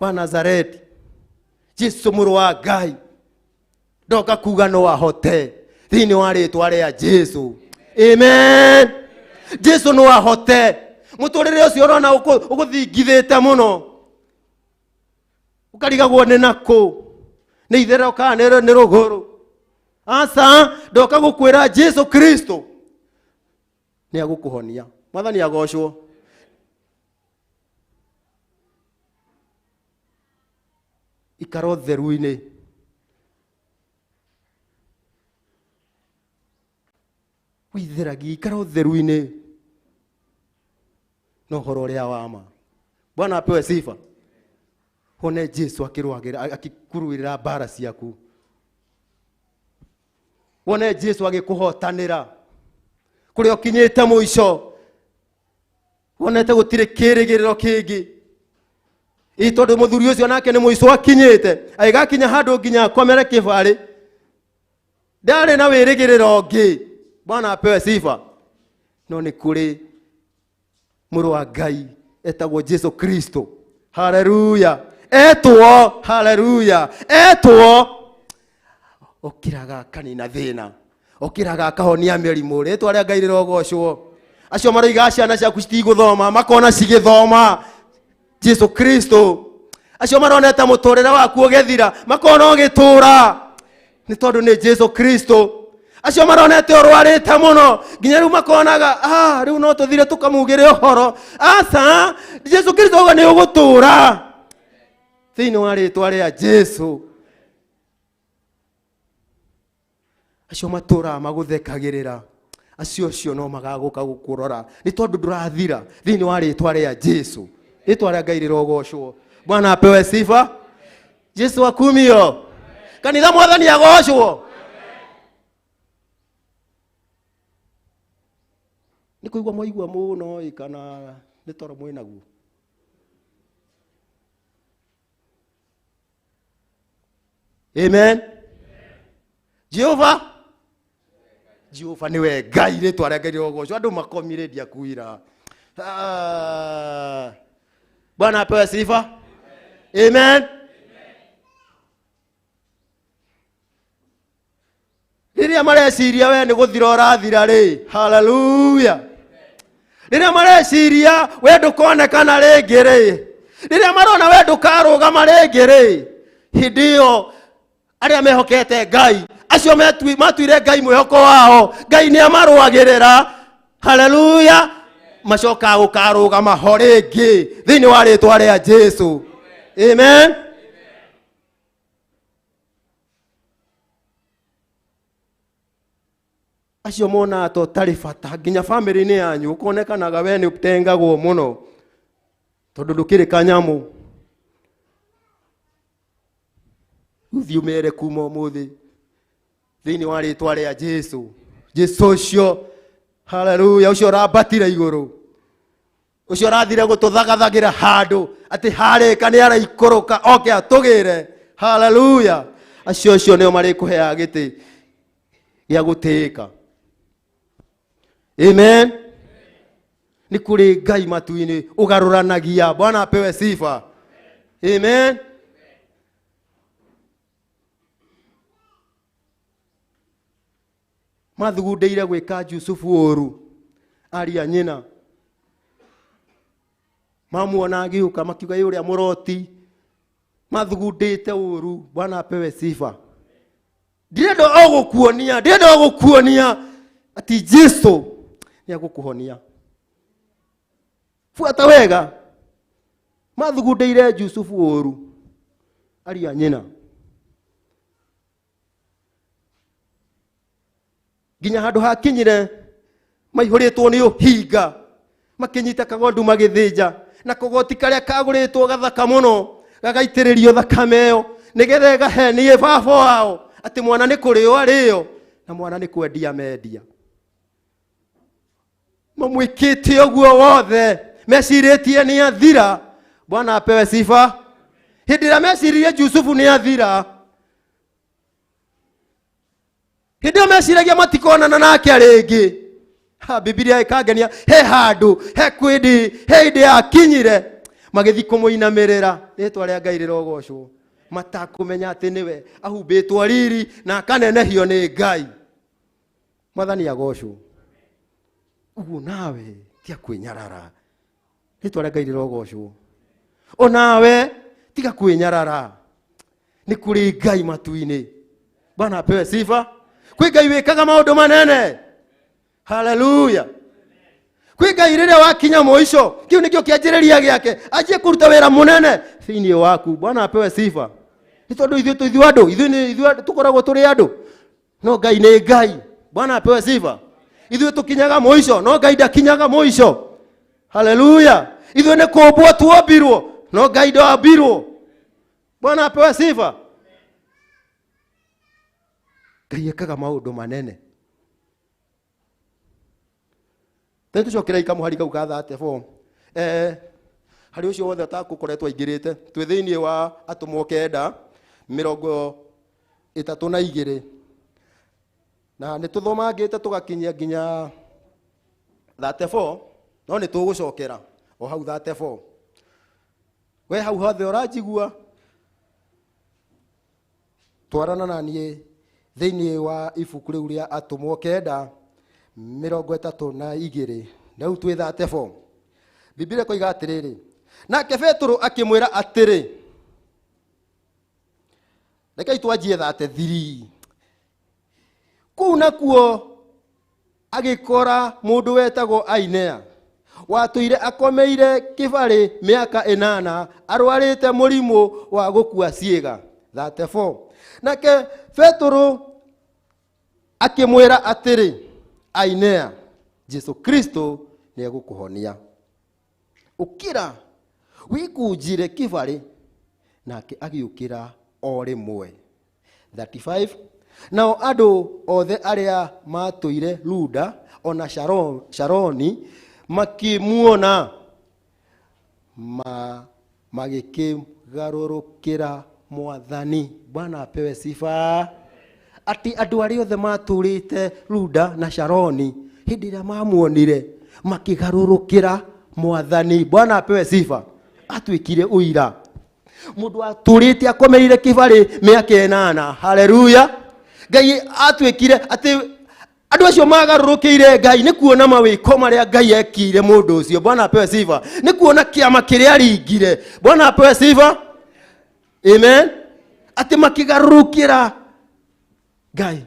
wa Nazareti, Jesu mũrũ wa Ngai, ndoka kuga no ahote thĩinĩ wa rĩtwa rĩa Jesu. Amen. Jesu no ahote. Mũtũrĩre ũcio ũrona ũgũthingithĩte mũno, ũkarigagwo nĩ nakũ, nĩ itherero kana nĩ rũgũrũ. Aca, ndoka gũkwĩra Jesu Kristo nĩ agũkũhonia. Mwathani agocwo. Ikara ũtheru-inĩ. Wĩtheragie, ikara ũtheru-inĩ na ũhoro ũrĩa wa ma. Bwana apewe sifa. Wone Jesu akĩrũagĩra, akĩkũrũĩrĩra mbara ciaku. Wone Jesu agĩkũhotanĩra kũrĩa ũkinyĩte mũico, wonete gũtirĩ kĩrĩgĩrĩro kĩngĩ. Ĩ tondũ mũthuri ũcio nake nĩ mũico akinyĩte, agĩgakinya handũ nginya akomere kĩbarĩ, ndarĩ na wĩrĩgĩrĩro ũngĩ. Bwana apewe sifa. No nĩ kũrĩ mũrũ wa Ngai etagwo Jesu Kristo. Haleluya. Etwo, haleluya, etwo okiraga akanina thĩna, okiraga akahonia mĩrimũ. Rĩtwa rĩa Ngai rĩrogocwo. Acio maroiga ciana ciaku citigũthoma, makona cigĩthoma. Jesu Kristo. Acio maronete mũtũrĩre waku ũgĩthira, makona ũgĩtũra, nĩ tondũ nĩ Jesu Kristo. Acio maronete ũrwarĩte mũno nginya rĩu makonaga, rĩu no tũthire tũkamugĩre ũhoro. Aca, Jesu Kristo auga nĩ ũgũtũra thĩinĩ wa rĩtwa rĩa Jesu. Acio matũraga magũthekagĩrĩra, acio cio no magagũka gũkũrora, nĩ tondũ ndũrathira thĩinĩ wa rĩtwa rĩa Jesu. Rĩtwa rĩa Ngai rĩrogocwo. Bwana apewe sifa. Jesu akumio. Kanitha mwathani agocwo. Nĩ kũigua mwaigua mũno ĩ, kana nĩ toro mwĩ naguo? Amen. Jehova, Jehova niwe Ngai. Rĩtwa rĩa Ngai rĩrogocwo. Andũ makomire ndiakuira. Bwana apewe sifa. Amen. Rĩrĩa mareciria we nĩ gũthira ũrathira rĩ, haleluya. Rĩrĩa mareciria we ndũkonekana rĩngĩ rĩ, rĩrĩa marona we ndũkarũgama rĩngĩ rĩ, hĩndĩ ĩyo arĩa mehokete Ngai, acio matuire Ngai mwĩhoko wao, Ngai nĩ amarũagĩrĩra. Haleluya. Macokaga gũkarũgama ho rĩngĩ thĩinĩ wa rĩtwa rĩa Jesu. Amen. Acio monaga ta ũtarĩ bata nginya bamĩrĩ-inĩ yanyu, ũkonekanaga we nĩ ũtengagwo mũno tondũ ndũkĩrĩ kanyamũ. Ũthiĩ ũmere kuma ũmũthĩ thĩinĩ wa rĩtwa rĩa Jesu. Jesu ũcio, haleluya, ũcio ũrambatire igũrũ, ũcio ũrathire gũtũthagathagĩra handũ atĩ harĩka nĩ araikũrũka oke atũgĩre. Haleluya. Acio ũcio nĩo marĩkũheaga gĩtĩ gĩa gũtĩĩka. Amen. Nĩ kũrĩ Ngai matu-inĩ ũgarũranagia. Bwana apewe sifa. Amen. Mathugundĩire gwĩka Jusufu ũru, aria nyina mamuona agĩũka makiuga ĩ ũrĩa mũroti, mathugundĩte ũru. Bwana apewe sifa. Ndirenda o gũkuonia, ndirenda o gũkuonia ati Jesu nĩ agũkũhonia. Buata wega. Mathugundĩire Jusufu ũru, aria nyina, nginya handũ hakinyire maihũrĩtwo nĩ ũhinga, makĩnyita kagondu magĩthĩnja, na kogoti karĩa kagũrĩtwo gathaka mũno gagaitĩrĩrio thakame ĩyo nĩgetha ĩgahenie baba wao atĩ mwana nĩ kũrĩo arĩo na mwana nĩ kwendia mendia. Mamwĩkĩte ũguo wothe mecirĩtie nĩ athira. Bwana apewe sifa. Hĩndĩ ĩrĩa meciririe Jusufu nĩ athira, hĩndĩ ĩyo meciragia matikonana nake rĩngĩ. Ha, Bibilia ĩkangenia, he handũ, he kwĩndĩ, he hĩndĩ yakinyire magĩthiĩ kũmũinamĩrĩra. Rĩtwa rĩa Ngai rĩrogocwo. Matakũmenya atĩ nĩwe ahumbĩtwo riri na akanenehio nĩ Ngai. Mwathani agocwo. Ũguo nawe tiga kwĩnyarara. Rĩtwa rĩa Ngai rĩrogocwo. O nawe tiga kwĩnyarara, nĩ kũrĩ Ngai matu-inĩ. Bwana apewe sifa. Kwĩ Ngai wĩkaga maũndũ manene. Haleluya. Kwĩ Ngai rĩrĩa wakinya mũico, kĩu nĩkĩo kĩanjĩrĩria gĩake, anjie kũruta wĩra mũnene thĩinĩ waku. Bwana apewe sifa. Nĩ tondũ ithuĩ tũ ithuĩ andũ, ithuĩ nĩ ithuĩ andũ tũkoragwo tũrĩ andũ. No Ngai nĩ Ngai. Bwana apewe sifa. Ithuĩ tũkinyaga mũico, no Ngai ndakinyaga mũico. Haleluya. Ithuĩ nĩ kũmbwo tuombirwo, no Ngai ndombirwo. Bwana apewe sifa. Ngai ekaga maũndũ manene. Tene tũcokerei kamũhari kau ka 34. Harĩ ũcio wothe ũtakũkoretwo aingĩrĩte, twĩ thĩinĩ wa atũmwo 9 32. Na nĩ tũthomangĩte tũgakinyia nginya 34, no nĩ tũgũcokera o hau 34. We hau hothe ũranjigua, twarana na niĩ thĩinĩ wa ibuku rĩu rĩa atũmwo 9 32, na rĩu twĩ 34. Biblia ĩkoiga atĩrĩrĩ, nake Petero akĩmwĩra atĩrĩ, rekei twanjie 33. Kũu nakuo agĩkora mũndũ wetagwo Ainea, watũire akomeire kĩbarĩ mĩaka 8, arwarĩte mũrimũ wa gũkua ciĩga. 34. Nake Petero akĩmwĩra atĩrĩ, Ainea, Jesu Kristo nĩegũkũhonia. Ũkĩra, wĩkũnjire kĩbarĩ. Nake agĩũkĩra o rĩmwe. 35. Nao andũ othe arĩa matũire Luda ona Sharoni makĩmuona, magĩkĩgarũrũkĩra Mwathani. Bwana apewe sifa. Atĩ andũ arĩa othe matũrĩte Luda na Sharoni hĩndĩ ĩrĩa mamuonire makĩgarũrũkĩra Mwathani. Bwana apewe sifa. Atuĩkire ũira. Mũndũ atũrĩte akomeire kĩbarĩ mĩaka 8. Haleluya. Ngai atuĩkire atĩ andũ acio magarũrũkĩire Ngai nĩ kuona mawĩko marĩa Ngai ekire mũndũ ũcio. Bwana apewe sifa. Nĩ kuona kĩama kĩrĩa aringire. Bwana apewe sifa. Amen. Atĩ makĩgarũrũkĩra Ngai.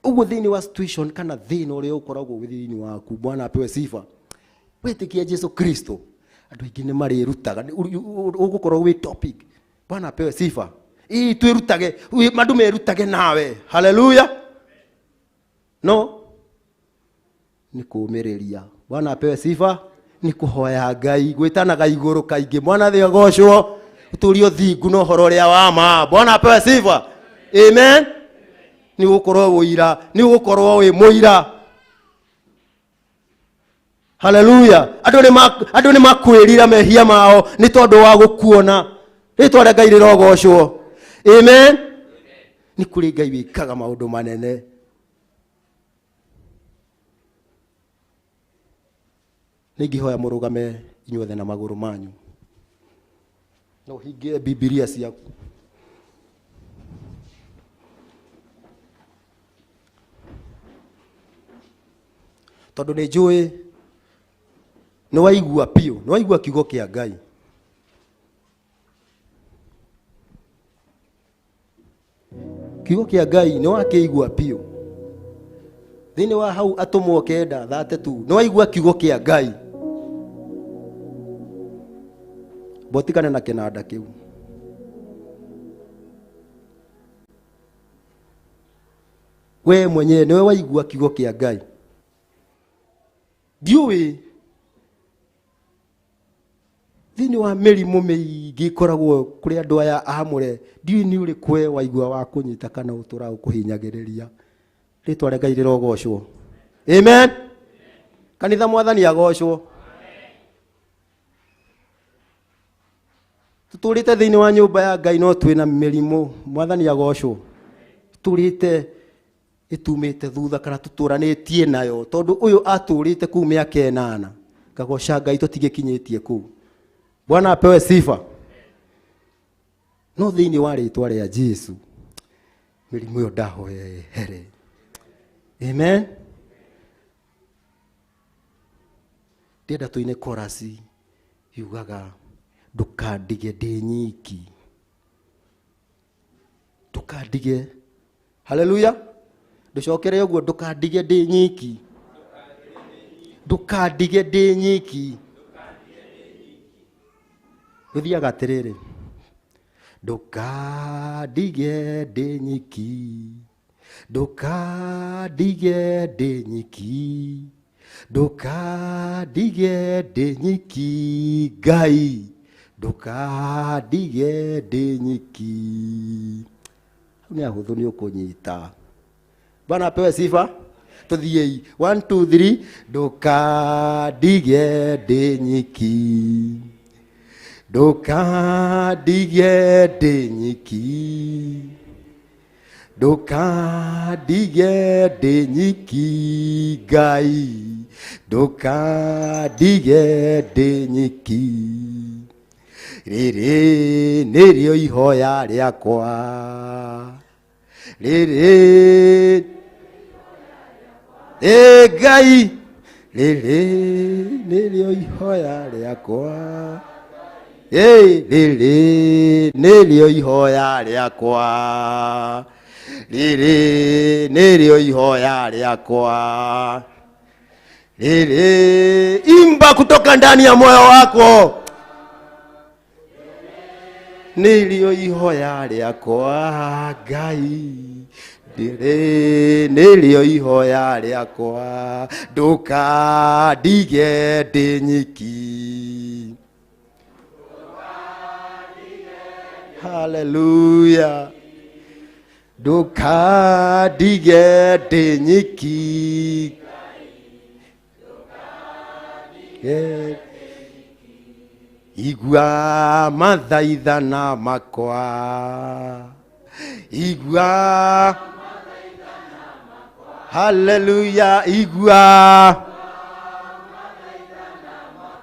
Ũguo thĩinĩ wa situation kana thĩna ũrĩa ũkoragwo wĩ thĩinĩ waku, Bwana apewe sifa. Wĩtĩkia Jesu Kristo, andũ aingĩ nĩ marĩrutaga, ũgũkorwo wĩ topic. Bwana apewe sifa. Ii twĩrutage, andũ merutage nawe. Haleluya. No nĩ kũũmĩrĩria. Bwana apewe sifa. Nĩ kũhoya Ngai, gwĩtanaga igũrũ kaingĩ. Bwana thĩ agocwo, ũtũrie ũthingu na ũhoro ũrĩa wa ma. Bwana apewe sifa. Amen. Nĩ ũgũkorwo ũira, nĩ ũgũkorwo wĩ mũira. Haleluya. Andũ nĩ makwĩrira mehia mao nĩ tondũ wa gũkuona. Rĩtwa rĩa Ngai rĩrogocwo. Amen. Nĩ kũrĩ Ngai wĩkaga maũndũ manene. Nĩ ingĩhoya mũrũgame inyuothe na magũrũ manyu. No ũhingie Bibilia ciaku. Tondũ nĩ njũĩ nĩ waigua biũ, nĩ waigua kiugo kĩa Ngai. Kiugo kĩa Ngai nĩ wakĩigua biũ. Thĩinĩ wa hau atũmwo 9 32, nĩ waigua kiugo kĩa Ngai. Mbotikane na kĩnanda kĩu. We mwenyewe nĩwe waigua kiugo kĩa Ngai. Ndiũĩ thĩinĩ wa mĩrimũ mĩingĩ ĩkoragwo kũrĩ andũ aya aamũre, ndiũĩ nĩ ũrĩkũ we waigua wa kũnyita kana ũtũraga ũkũhinyagĩrĩria. Rĩtwa rĩa Ngai rĩrogocwo. Amen. Kanitha Mwathani agocwo. Tũtũrĩte thĩinĩ wa nyũmba ya Ngai no twĩna mĩrimũ. Mwathani agocwo. Tũtũrĩte ĩtumĩte thutha kana tũtũranĩtie nayo, tondũ ũyũ atũrĩte kũu mĩaka 8. Ngagoca Ngai tũtigĩkinyĩtie kũu. Bwana apewe sifa. No thĩinĩ wa rĩtwa rĩa Jesu mĩrimũ ĩyo ndahoya yehere. Amen. Ndĩrenda tũine chorus yugaga ndũkandige ndĩ nyiki. Ndũkandige. Haleluya. Ndũcokere ũguo, ndũkandige ndĩ nyiki. Ndũkandige ndĩ nyiki. Gũthiaga atĩrĩrĩ. Ndũkandige ndĩ nyiki, ndũkandige ndĩ nyiki, ndũkandige ndĩ nyiki Ngai, ndũkandige ndĩ nyiki. Hau nĩ ahũthũ nĩ ũkũnyita. Bwana apewe sifa. Tuthiei 1 2 3. Ndũkandige ndĩ nyiki, ndũkandige ndĩ nyiki, ndũkandige ndĩ nyiki Ngai, ndũkandige ndĩ nyiki. Rĩrĩ nĩrĩo ihoya rĩakwa, rĩrĩ ĩ Ngai, rĩrĩ nĩrĩo ihoya rĩakwa, ĩ rĩrĩ nĩrĩo ihoya rĩakwa, rĩrĩ nĩrĩo ihoya rĩakwa, rĩrĩ. Imba kutoka ndani ya moyo wako, nĩrĩo ihoya rĩakwa Ngai, rĩrĩ nĩrĩo ihoya rĩakwa, ndũkandige ndĩ nyiki. Haleluya. Ndũkandige ndĩ nyiki. Igua mathaithana makwa, igua, haleluya, igua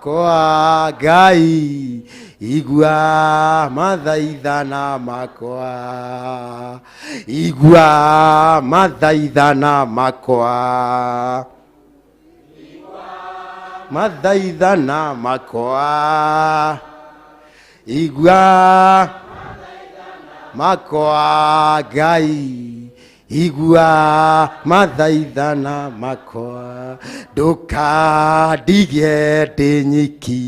kwa Ngai, igua mathaithana makwa, igua mathaithana makwa, mathaithana makwa, igua makwa Ngai, igua mathaithana makwa, ndũkandige ndĩ nyiki.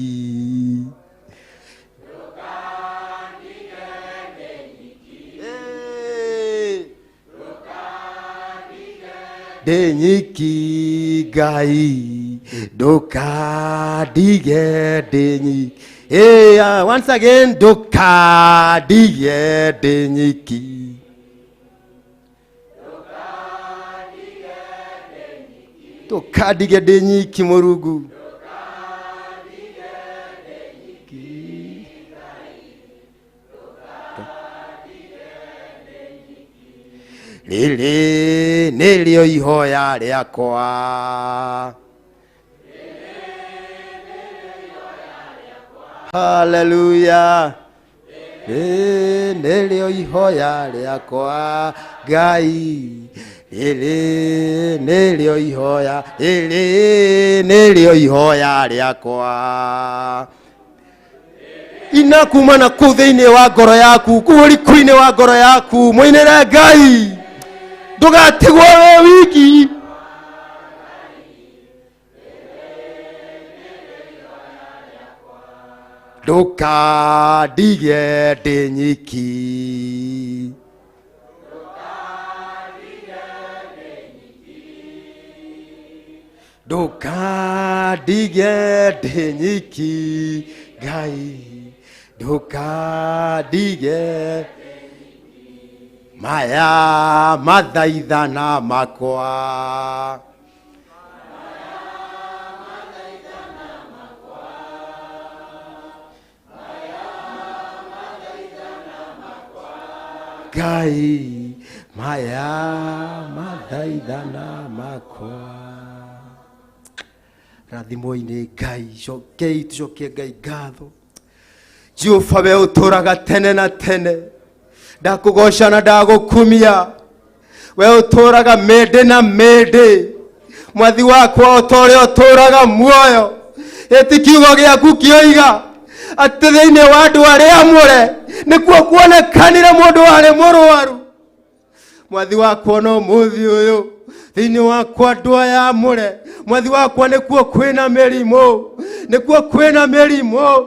Ndĩ nyiki Ngai, ndũkandige ndĩ nyiki. Hey, once again, ndũkandige ndĩ nyiki. Ndũkandige ndĩ nyiki Mũrungu. Rĩrĩ nĩrĩo ihoya rĩakwa, haleluya, rĩrĩ nĩrĩo ihoya rĩakwa Ngai, rĩrĩ nĩrĩo ihoya, rĩrĩ nĩrĩo ihoya rĩakwa. Ina kuma na kũu thĩinĩ wa ngoro yaku, kũu ũriku-inĩ wa ngoro yaku, mũinĩre Ngai, ndũgatigwo wĩ wiki. Ndũkandige ndĩ nyiki. Ndũkandige ndĩ nyiki Ngai, ndũkandige. Maya mathaithana makwa, Ngai, maya mathaithana makwa. Rathimwo-inĩ Ngai, cokei tucokie Ngai ngatho. Jehova, we ũtũraga tene na tene, ndakũgoca na ndagũkumia. We ũtũraga mĩndĩ na mĩndĩ, mwathi wakwa, o ta ũrĩa ũtũraga muoyo. Ĩti kiugo gĩaku kĩoiga atĩ thĩinĩ wa andũ arĩa amũre nĩkuo kuonekanire mũndũ warĩ mũrwaru. Mwathi wakwa, no mũthĩ ũyũ thĩinĩ wakwa andũ aya amũre, mwathi wakwa, nĩkuo kwĩna mĩrimũ, nĩkuo kwĩna mĩrimũ,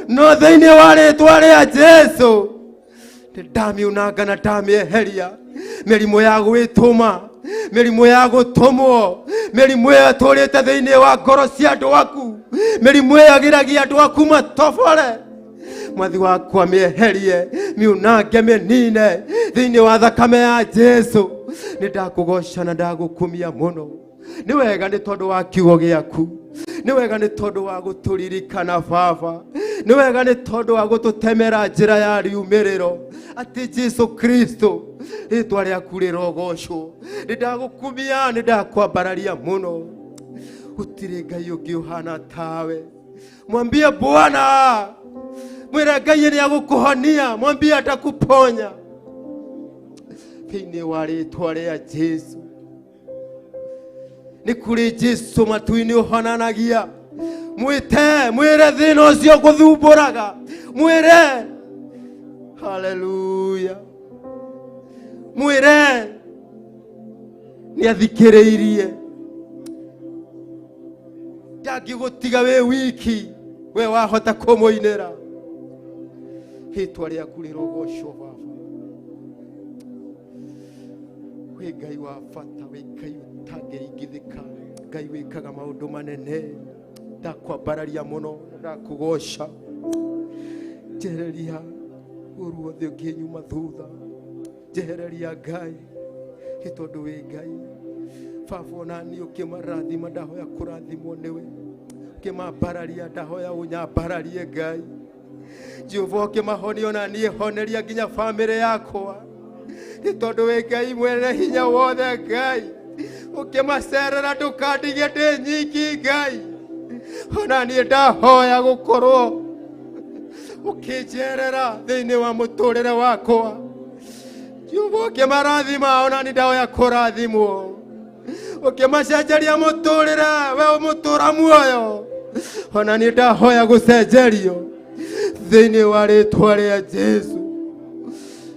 no thĩinĩ wa rĩtwa rĩa Jesu. Ndamiunanga na ndamieheria mĩrimũ ya gwĩtũma, mĩrimũ ya gũtũmwo, mĩrimũ ĩyo ĩtũrĩte thĩinĩ wa ngoro cia andũ aku, mĩrimũ ĩyo ĩgiragia andũ aku matobore. Mwathi wakwa, mĩeherie, miunange, mĩnine thĩinĩ wa thakame ya Jesu. Nĩ ndakũgoca na ndagũkumia mũno. Nĩ wega nĩ tondũ wa kiugo gĩaku, nĩ wega nĩ tondũ wa gũtũririkana Baba, nĩ wega nĩ tondũ wa gũtũtemera njĩra ya riumĩrĩro atĩ Jesu Kristo, rĩtwa rĩaku rĩrogocwo. Nĩ ndagũkumia, nĩ ndakwambararia mũno. Gũtirĩ Ngai ũngĩ ũhana tawe. Mwambie Bwana, mwĩre Ngai nĩ agũkũhonia, mwambie atakuponya thĩinĩ wa rĩtwa rĩa Jesu. Nĩ kũrĩ Jesu matu-inĩ ũhonanagia. Mwĩte, mwĩre thĩna ũcio gũthumbũraga, mwĩre haleluya, mwĩre nĩ athikĩrĩirie, ndangĩgũtiga wĩ wiki, we wahota kũmũinĩra. Rĩtwa rĩaku rĩrogocwo Baba. Wĩ Ngai wa bata, wĩ Ngai ũtangĩringithĩka, Ngai wĩkaga maũndũ manene. Ndakwambararia mũno, ndakũgoca. Njehereria ũru wothe ũngĩnyuma thutha, njehereria Ngai, nĩ tondũ wĩ Ngai Baba. Ona niĩ ũkĩmarathima, ndahoya kũrathimwo nĩwe, ũkĩmambararia, ndahoya ũnyambararie Ngai Jehova, ũkĩmahonia ona niĩ honeria nginya bamĩrĩ yakwa, nĩ tondũ wĩ Ngai mwene hinya wothe. Ngai, ũkĩmacerera, ndũkandige ndĩ nyiki Ngai. Ona niĩ ndahoya gũkorwo ũkĩnjerera thĩinĩ wa mũtũrĩre wakwa. Jehova, ũkĩmarathima, ona niĩ ndahoya kũrathimwo. Ũkĩmacenjeria mũtũrĩre, we mũtũra muoyo, ona niĩ ndahoya gũcenjerio thĩinĩ wa rĩtwa rĩa Jesu.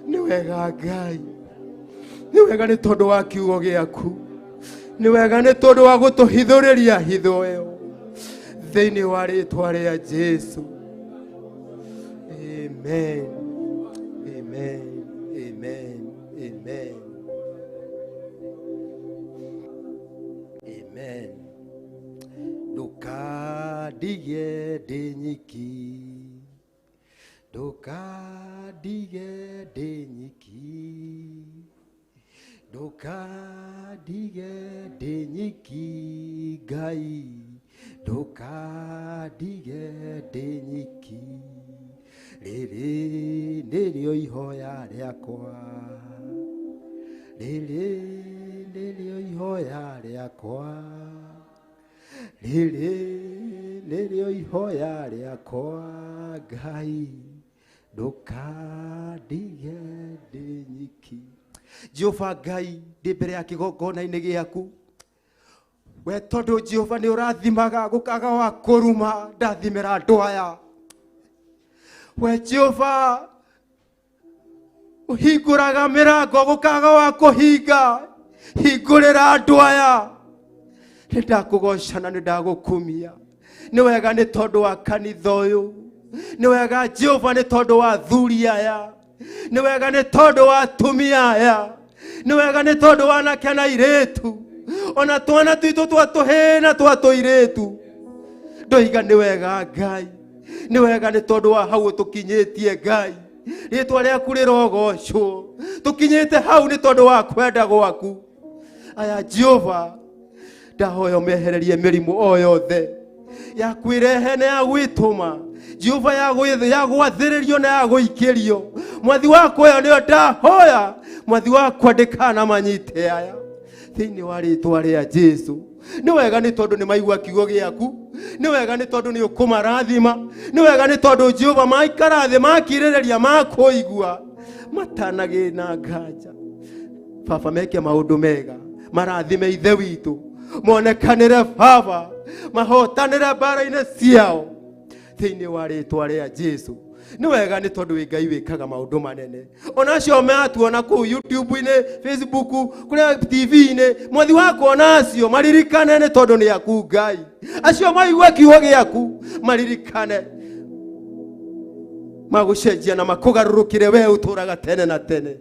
Nĩ wega Ngai, nĩ wega nĩ tondũ wa kiugo gĩaku, nĩ wega nĩ tondũ wa gũtũhithũrĩria hitho ĩyo thĩinĩ wa rĩtwa rĩa Jesu. Amen, amen, amen, amen, amen. Ndũkandige ndĩ nyiki, ndũkandige ndĩ nyiki, ndũkandige ndĩ nyiki Ngai, ndũkandige ndĩ nyiki. Rĩrĩ nĩrĩo ihoya rĩakwa, rĩrĩ nĩrĩo ihoya rĩakwa, rĩrĩ nĩrĩo ihoya rĩakwa Ngai, ndũkandige ndĩ nyiki. Jehova Ngai, ndĩ mbere ya kĩgongona-inĩ gĩaku we, tondũ Jehova nĩ ũrathimaga gũkaga wa kũruma, ndathimĩra andũ aya. We Jehova ũhingũraga mĩrango gũkaga wa kũhinga, hingũrĩra andũ aya. Nĩ ndakũgoca na nĩ ndagũkumia. Nĩ wega nĩ tondũ wa kanitha ũyũ, nĩ wega Jehova nĩ tondũ wa athuri aya, nĩ wega nĩ tondũ wa atumia aya, nĩ wega nĩ tondũ wa anake na airĩtu, ona twana twitũ twa tũhĩĩ na twa tũirĩtu. Ndoiga nĩ wega Ngai, nĩ wega nĩ tondũ wa hau ũtũkinyĩtie Ngai. Rĩtwa rĩaku rĩrogocwo. Tũkinyĩte hau nĩ tondũ wa kwenda gwaku. Aya Jehova, ndahoya ũmehererie mĩrimũ o yothe ya kwĩrehe na ya gwĩtũma Jehova, ya gwathĩrĩrio na ya gũikĩrio. Mwathi wakwa, ĩyo nĩyo ndahoya. Mwathi wakwa, ndĩkanamanyite aya thĩinĩ wa rĩtwa rĩa Jesu. Nĩ wega nĩ tondũ nĩ maigua kiugo gĩaku, nĩ wega nĩ tondũ nĩ ũkũmarathima, nĩ wega nĩ tondũ Jehova maikara thĩ makirĩrĩria makũigua matanagĩ na nganja. Baba, meke maũndũ mega, marathime Ithe witũ, monekanĩre Baba, mahotanĩre mbara-inĩ ciao thĩinĩ wa rĩtwa rĩa Jesu. Nĩ wega nĩ tondũ wĩ Ngai wĩkaga maũndũ manene. Ona acio matuona kũu YouTube-inĩ, Facebook, kũrĩa TV-inĩ, mwathi wakwa, ona acio maririkane nĩ tondũ nĩ aku Ngai. Acio maigue kiugo gĩaku maririkane. Magũcenjia na makũgarũrũkĩre we ũtũraga tene na tene.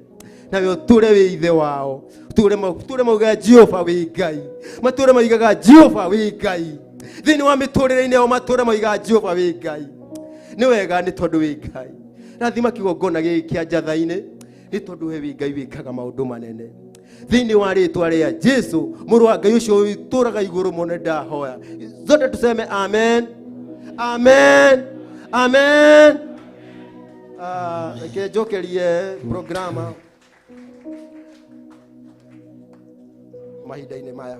Nawe ũtũre wĩ ithe wao. Ũtũre ũtũre maugaga Jehova wĩ Ngai. Matũre maugaga Jehova wĩ Ngai. Thĩinĩ wa mĩtũrĩre-inĩ yao matũre maugaga Jehova wĩ Ngai. Nĩ wega nĩ tondũ wĩ Ngai. Rathima kĩgongona gĩkĩ kĩa njatha-inĩ nĩ tondũ we wĩ Ngai wĩkaga maũndũ manene. Thĩinĩ wa rĩtwa rĩa Jesu mũrũ wa Ngai ũcio ũtũraga igũrũ mũno ndahoya. Zote tuseme amen. Amen. Amen. Reke njokerie programa mahinda-inĩ maya.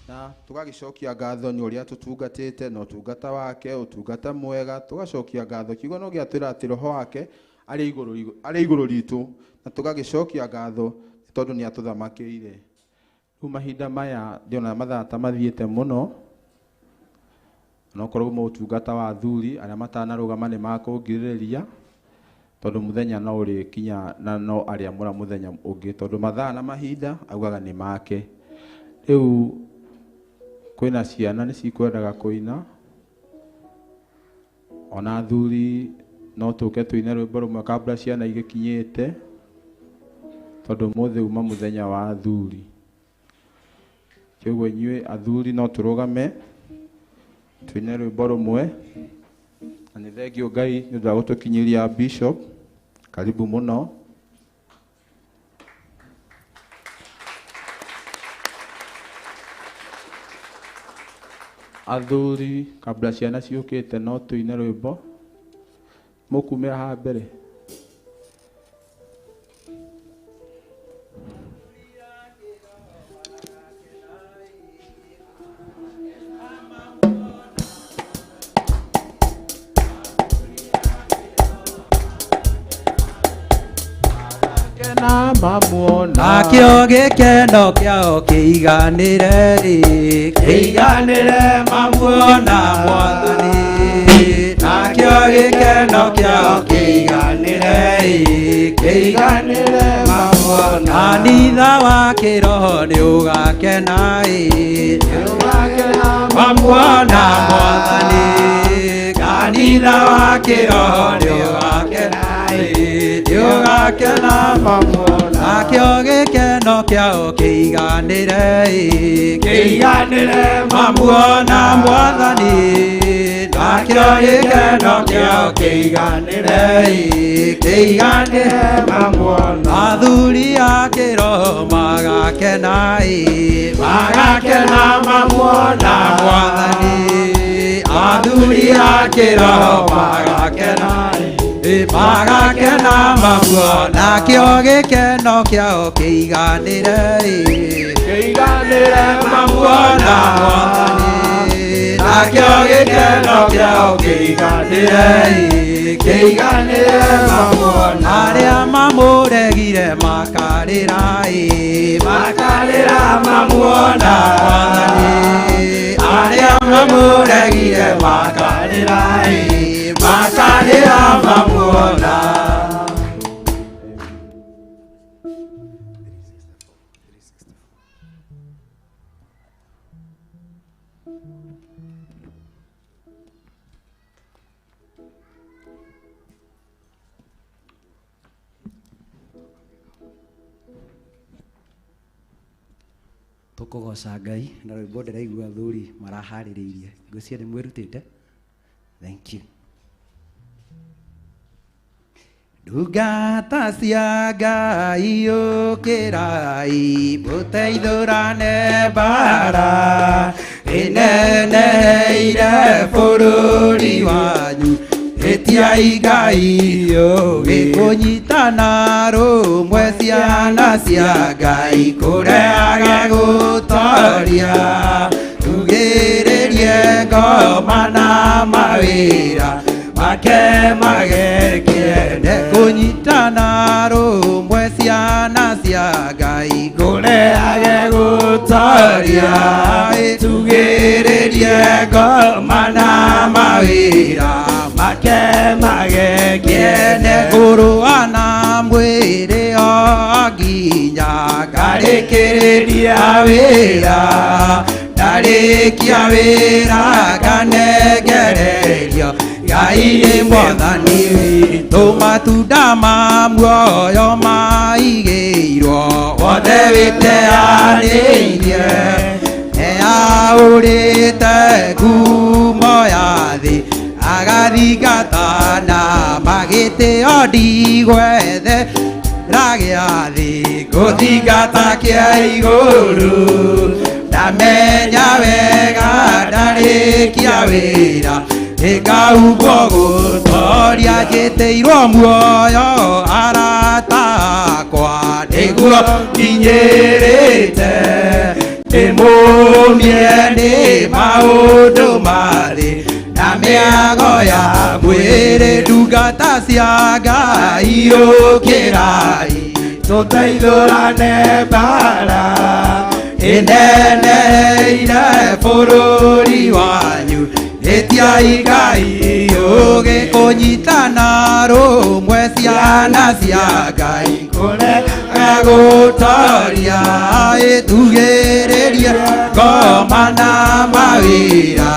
Na tũgagĩcokia ngatho nĩ ũrĩa tũtungatĩte na ũtungata wake, ũtungata mwega, tũgacokia ngatho. Kiugo no gĩatwĩra atĩ roho wake arĩ igũrũ arĩ igũrũ ritũ, na tũgagĩcokia ngatho nĩ tondũ nĩ atũthamakĩire. Rĩu mahinda maya ndĩrona mathaa ta mathiĩte mũno, onokorwo uma ũtungata wa athuri arĩa matanarũgama nĩ makũngirĩrĩria, tondũ mũthenya no ũrĩkinya na no arĩamũra mũthenya ũngĩ, tondũ mathaa na mahinda augaga nĩ make. Rĩu kwĩna ciana nĩ cikwendaga kũina, ona athuri no tũke tũine rwĩmbo rũmwe kabla ciana igĩkinyĩte, tondũ ũmũthĩ uma mũthenya wa athuri. Kĩoguo inyuĩ athuri no tũrũgame tũine rwĩmbo rũmwe, na nĩ thengiũ Ngai nĩ ũndũ wa gũtũkinyĩria Bishop. Karibu mũno. Athuri kabla ciana ciũkĩte no tũine rwĩmbo. Mũkumĩra haha mbere. Nakĩo gĩkeno kĩao kĩiganĩre rĩ, kĩiganĩre mamuona Mwathani. Nakĩo gĩkeno kĩao kĩiganĩre rĩ, kĩiganĩre mamuona. Kanitha wa kĩroho nĩũgakena ĩ, mamuona Mwathani. Kanitha wa kĩroho nĩũgakena ĩ, nĩũgakena mamuona. Nakĩo gĩkeno kĩao kĩiganĩre ĩ, kĩiganĩre mamuona Mwathani. Nakĩo gĩkeno kĩao kĩiganĩre ĩ, kĩiganĩre mamuona. Athuri a kĩroho magakena ĩ, magakena mamuona Mwathani. Athuri a kĩroho magakena ĩ, magakena mamuona. Nakĩo gĩkeno kĩao kĩiganĩre ĩ, kĩiganĩre mamuona Mwathani. Nakĩo gĩkeno kĩao kĩiganĩre ĩ, kĩiganĩre mamuona. Arĩa mamũregire makarĩra ĩ, makarĩra mamuona Mwathani. Arĩa mamũregire makarĩra ĩ, makarĩra mamuona. Tũkũgoca Ngai na rwĩmbo ndĩraigua athuri maraharĩrĩirie. Ngwĩciria nĩ mwĩrutĩte. Thank you. Ndungata cia Ngai ũkĩrai, mũteithũrane mbara ĩneneheire bũrũri wanyu. Ĩtiai Ngai ũũgĩ kũnyitana rũmwe ciana cia Ngai kũreage gũtoria tugĩrĩrie ngoma na mawĩra make magekiene kũnyitana rũmwe ciana cia Ngai kũreage gũtoria tugĩrĩrie ngoma na mawĩra make magekiene kũrũa na mwĩrĩ o nginya ngarĩkĩrĩria wĩra ndarĩkia wĩra nganengererio Ngai nĩ mwathani witũ matunda ma muoyo maigĩirwo wothe wĩteanĩirie nĩaũrĩte ngumo ya thĩ agathingatana magĩtĩo ndigwethe ragĩa thĩ ngũthingata kĩa igũrũ ndamenya wega ndarĩkia wĩra nĩngahumbwo gũtoria njĩtĩirwo muoyo arata akwa nĩguo nginyĩrĩte ndĩmũmie nĩ maũndũ marĩ na mĩago ya mwĩrĩ ndungata cia Ngai ũkĩrai tũteithũrane mbara ĩneneire bũrũri wanyu Ĩtiai Ngai ũũgĩ kũnyitana rũmwe ciana cia Ngai kũrega gũtoria ĩtugĩrĩrie ngoma na mawĩra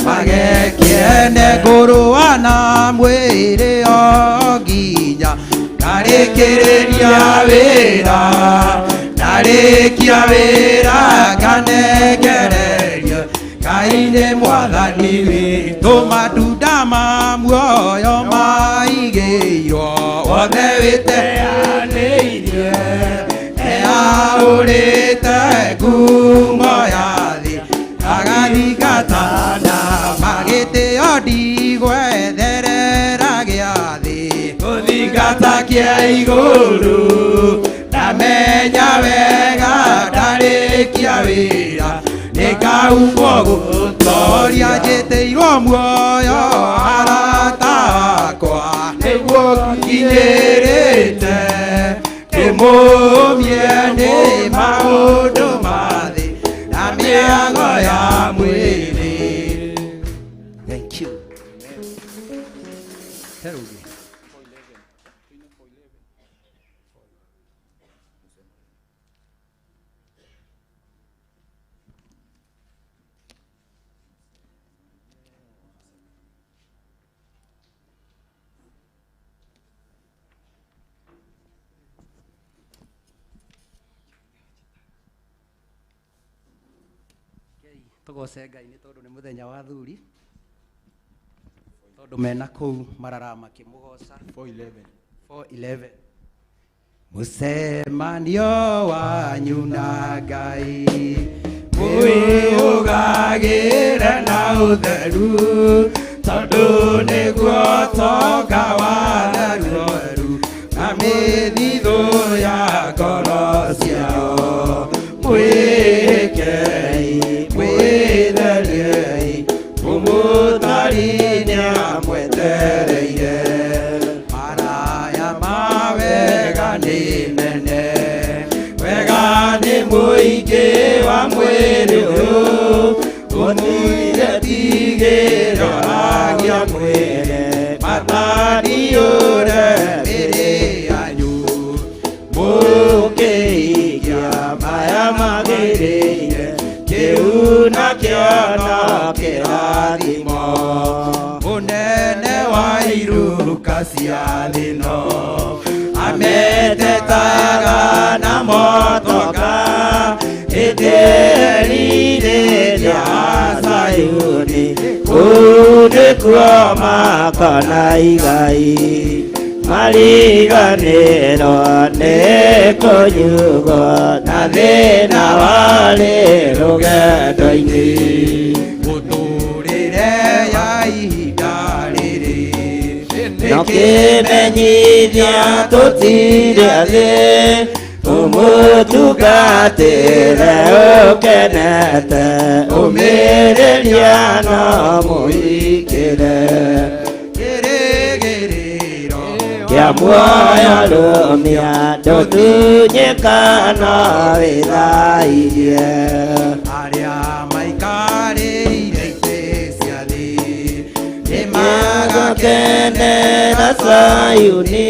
magekiene kũrũa na mwĩrĩ o nginya ngarĩkĩrĩria wĩra ndarĩkia wĩra nganengererio Ngai nĩ mwathani witũ matunda ma muoyo maigĩirwo wothe wĩteanĩirie nĩaũrĩte ngumo ya thĩ agathingatana magĩtĩo ndigwetherera gĩa thĩ gũthingata kĩa igũrũ ndamenya wega ndarĩkia wĩra nĩngahumbwo gũtoria njĩtĩirwo muoyo arata akwa nĩguo nginyĩrĩte ndĩmũmie nĩ maũndũ ma thĩ na mĩago ya mwĩrĩ. Thank you. Herugi. Tugoce Ngai nĩ tondũ nĩ mũthenya wa athuri tondũ mena kũu marara makĩmũgoca 4:11 mũcemanio wanyu na Ngai mwĩũgagĩre na ũtheru tondũ nĩguo tonga wa theru na mĩthithũ ya ngoro ciao mwĩkei mwĩtheriei mũmũtari nĩamwetereire maraya ma wega nĩ mene wega nĩ mũingĩ wa mwĩrĩ ũyũ gũtirĩ tigĩroragia mwĩrĩ matariũre mĩrĩ yanyu mũkĩigia maya magĩrĩire kĩu nakĩo no kĩrathimo mũnene wa iruka cia thĩno ametetaga na motoka hĩndĩ ĩrĩrĩria Zayuni kũu nĩkuo makona igai mariganĩrwo nĩ kũnyugwo na thĩna warĩ rũgendo-inĩ mũtũrĩre ya ihinda rĩrĩ Tũkĩmenyithia tũtirĩ athĩ Ũmũtungatĩre ũkenete Ũmĩrĩria no mũhikĩre Kĩa muoyo rũmia ndũtunyĩkana wĩthairie Arĩa maikarĩire itĩ cia thĩ Nĩmagakenera Zayuni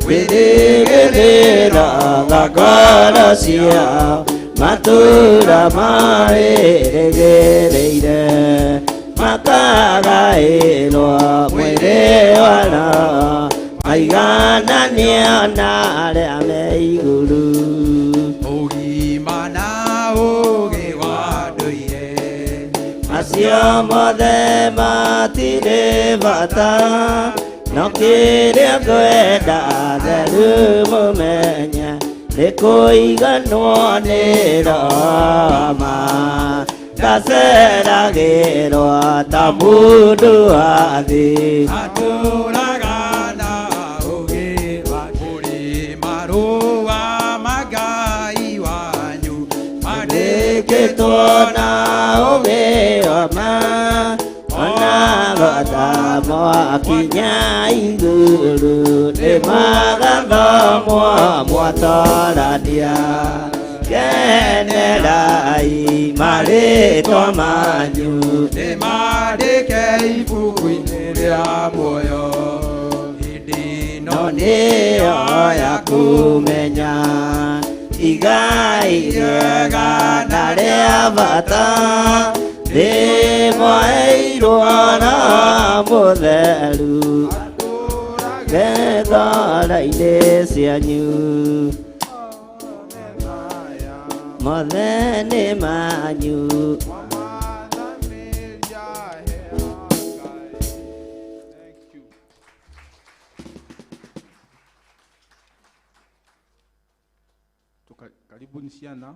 Gwĩthĩgĩrĩra ngoro ciao Matũũra marĩrĩgĩrĩire Makagaĩrwo mwĩrĩ wa Roho Maigananio na arĩa me igũrũ Ũgima na ũũgĩ wa ndũire Macio mothe matirĩ bata No kĩrĩa ngwenda theru mũmenye Nĩ kũiganwo nĩ Roma Ndaceragĩrwo ta mũndũ wa thĩ Atũũraga na ũũgĩ wa kũrĩ marũa ma Ngai wanyu Mandĩkĩtwo na ũũgĩ wa ma Ona gũthomwo kinya igũrũ Nĩmagathomwo mwatorania Kenerai marĩtwa manyu Nĩmandĩke ibuku-inĩ rĩa muoyo Hĩndĩ ĩno No nĩyo ya kũmenya igai rĩega na rĩa bata Rĩmwaheirwo na mũtheru Ngoro-inĩ cianyu Mothe nĩ manyu Karibuni ciana.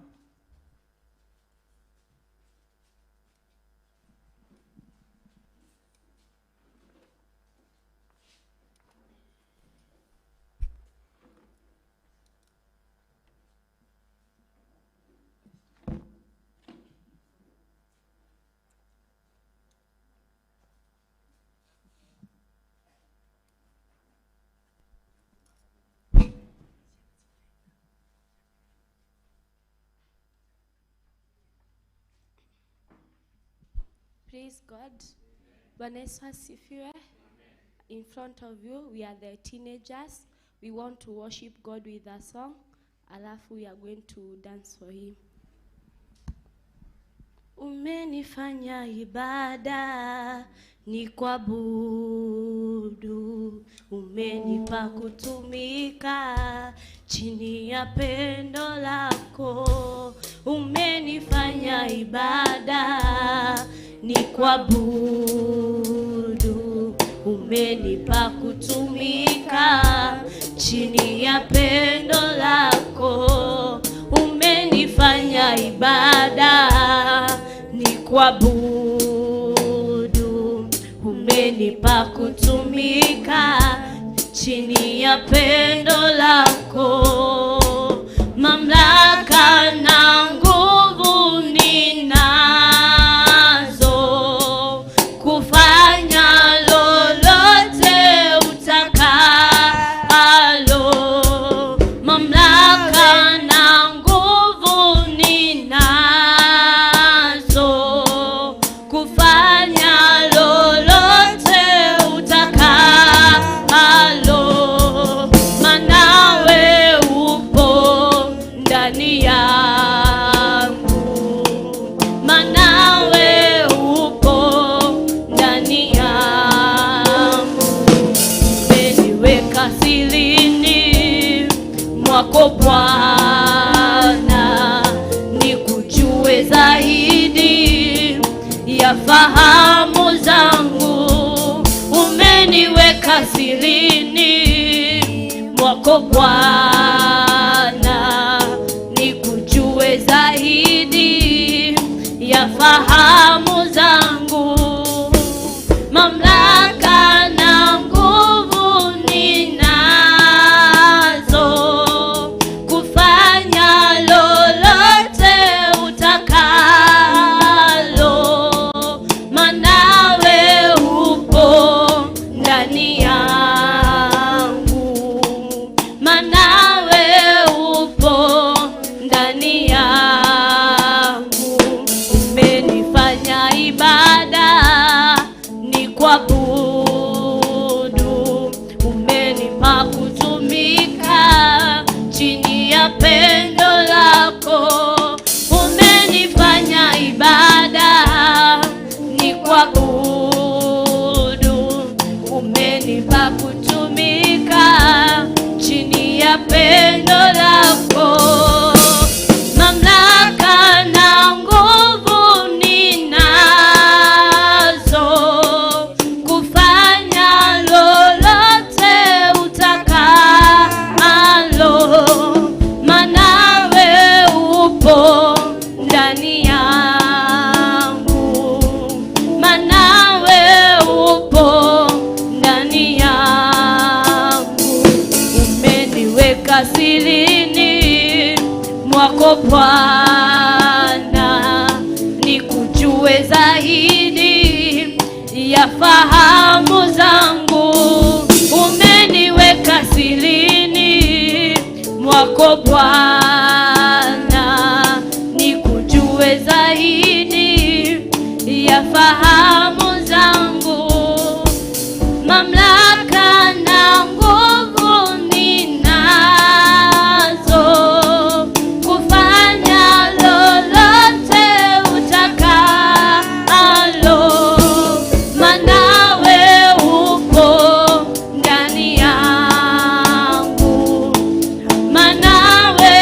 Praise God. Bwana Yesu asifiwe. In front of you, we are the teenagers. We want to worship God with a song. Alafu we are going to dance for him. Umenifanya ibada ni kuabudu, umenipa kutumika chini ya pendo lako. Umenifanya ibada ni kuabudu, umenipa kutumika chini ya pendo lako. Umenifanya ibada ni kuabudu, umenipa kutumika chini ya pendo lako. Mamlaka na nguvu ninazo kufanya lolote utakalo. Mamlaka na nguvu ninazo kufanya lolote utakalo. Manawe upo ndani yangu, manawe upo ndani yangu. Umeniweka silini mwako Bwana, nikujue zaidi ya fahamu zangu. Umeniweka silini mwako Bwana, nikujue zaidi ya fahamu zangu. Mamlaka na nguvu ndani yangu. Umenifanya ibada ni kuabudu, umenipa kutumika chini ya pendo lako. Umenifanya ibada ni kuabudu, umenipa kutumika chini ya pendo lako. Mamlaka na nguvu ninazo kufanya lolote utakalo, maana wewe upo ndani yangu, maana wewe upo ndani yangu. Umeniweka silini mwako Bwana, nikujue zaidi ya fahamu zangu. Umeniweka silini mwako Bwana, nikujue zaidi ya fahamu zangu. Mamlaka na nguvu ninazo kufanya lolote utakalo, maana wewe upo ndani yangu, maana wewe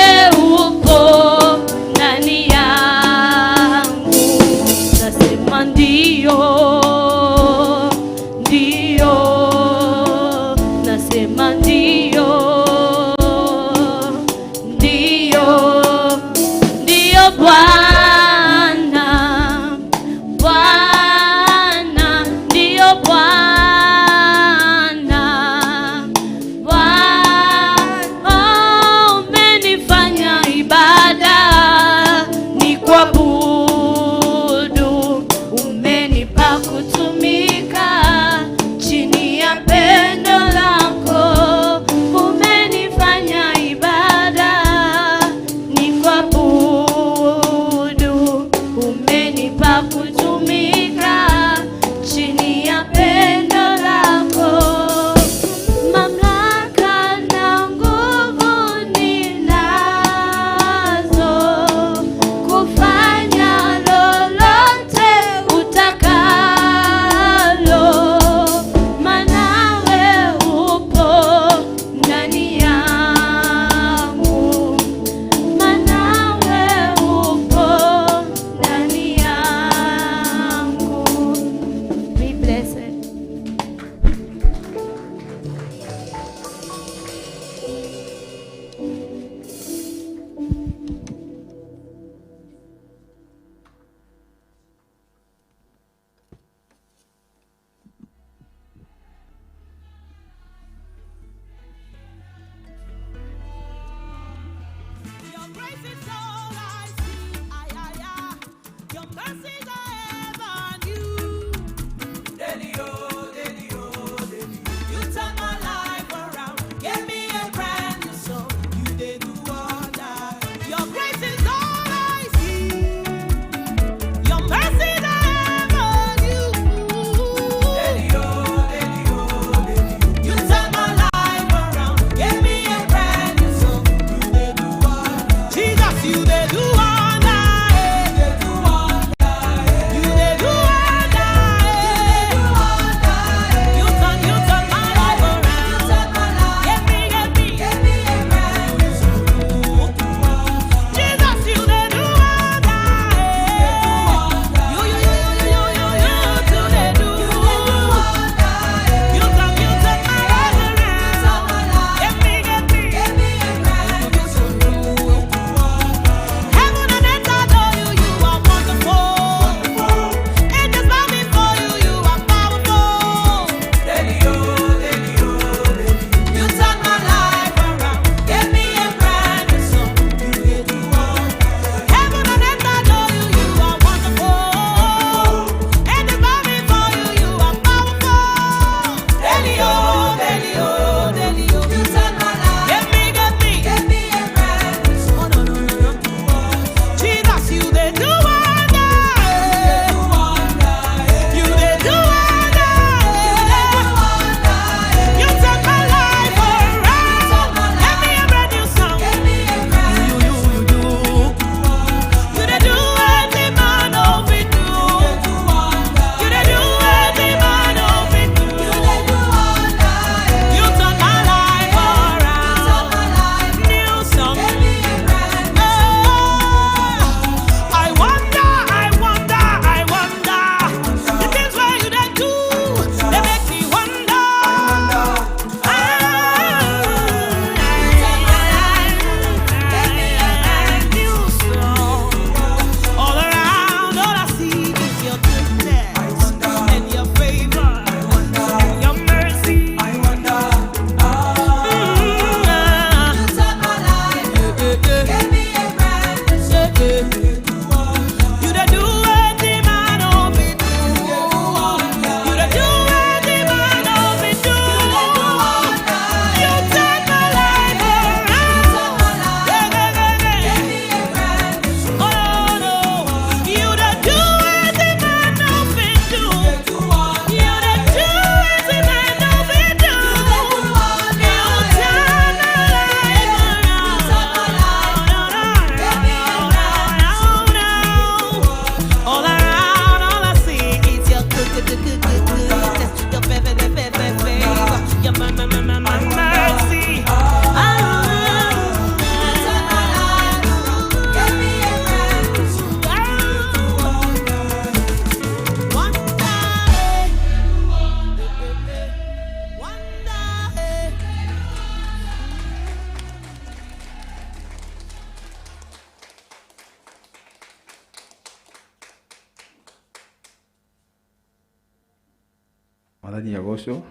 Mwathani agocwo.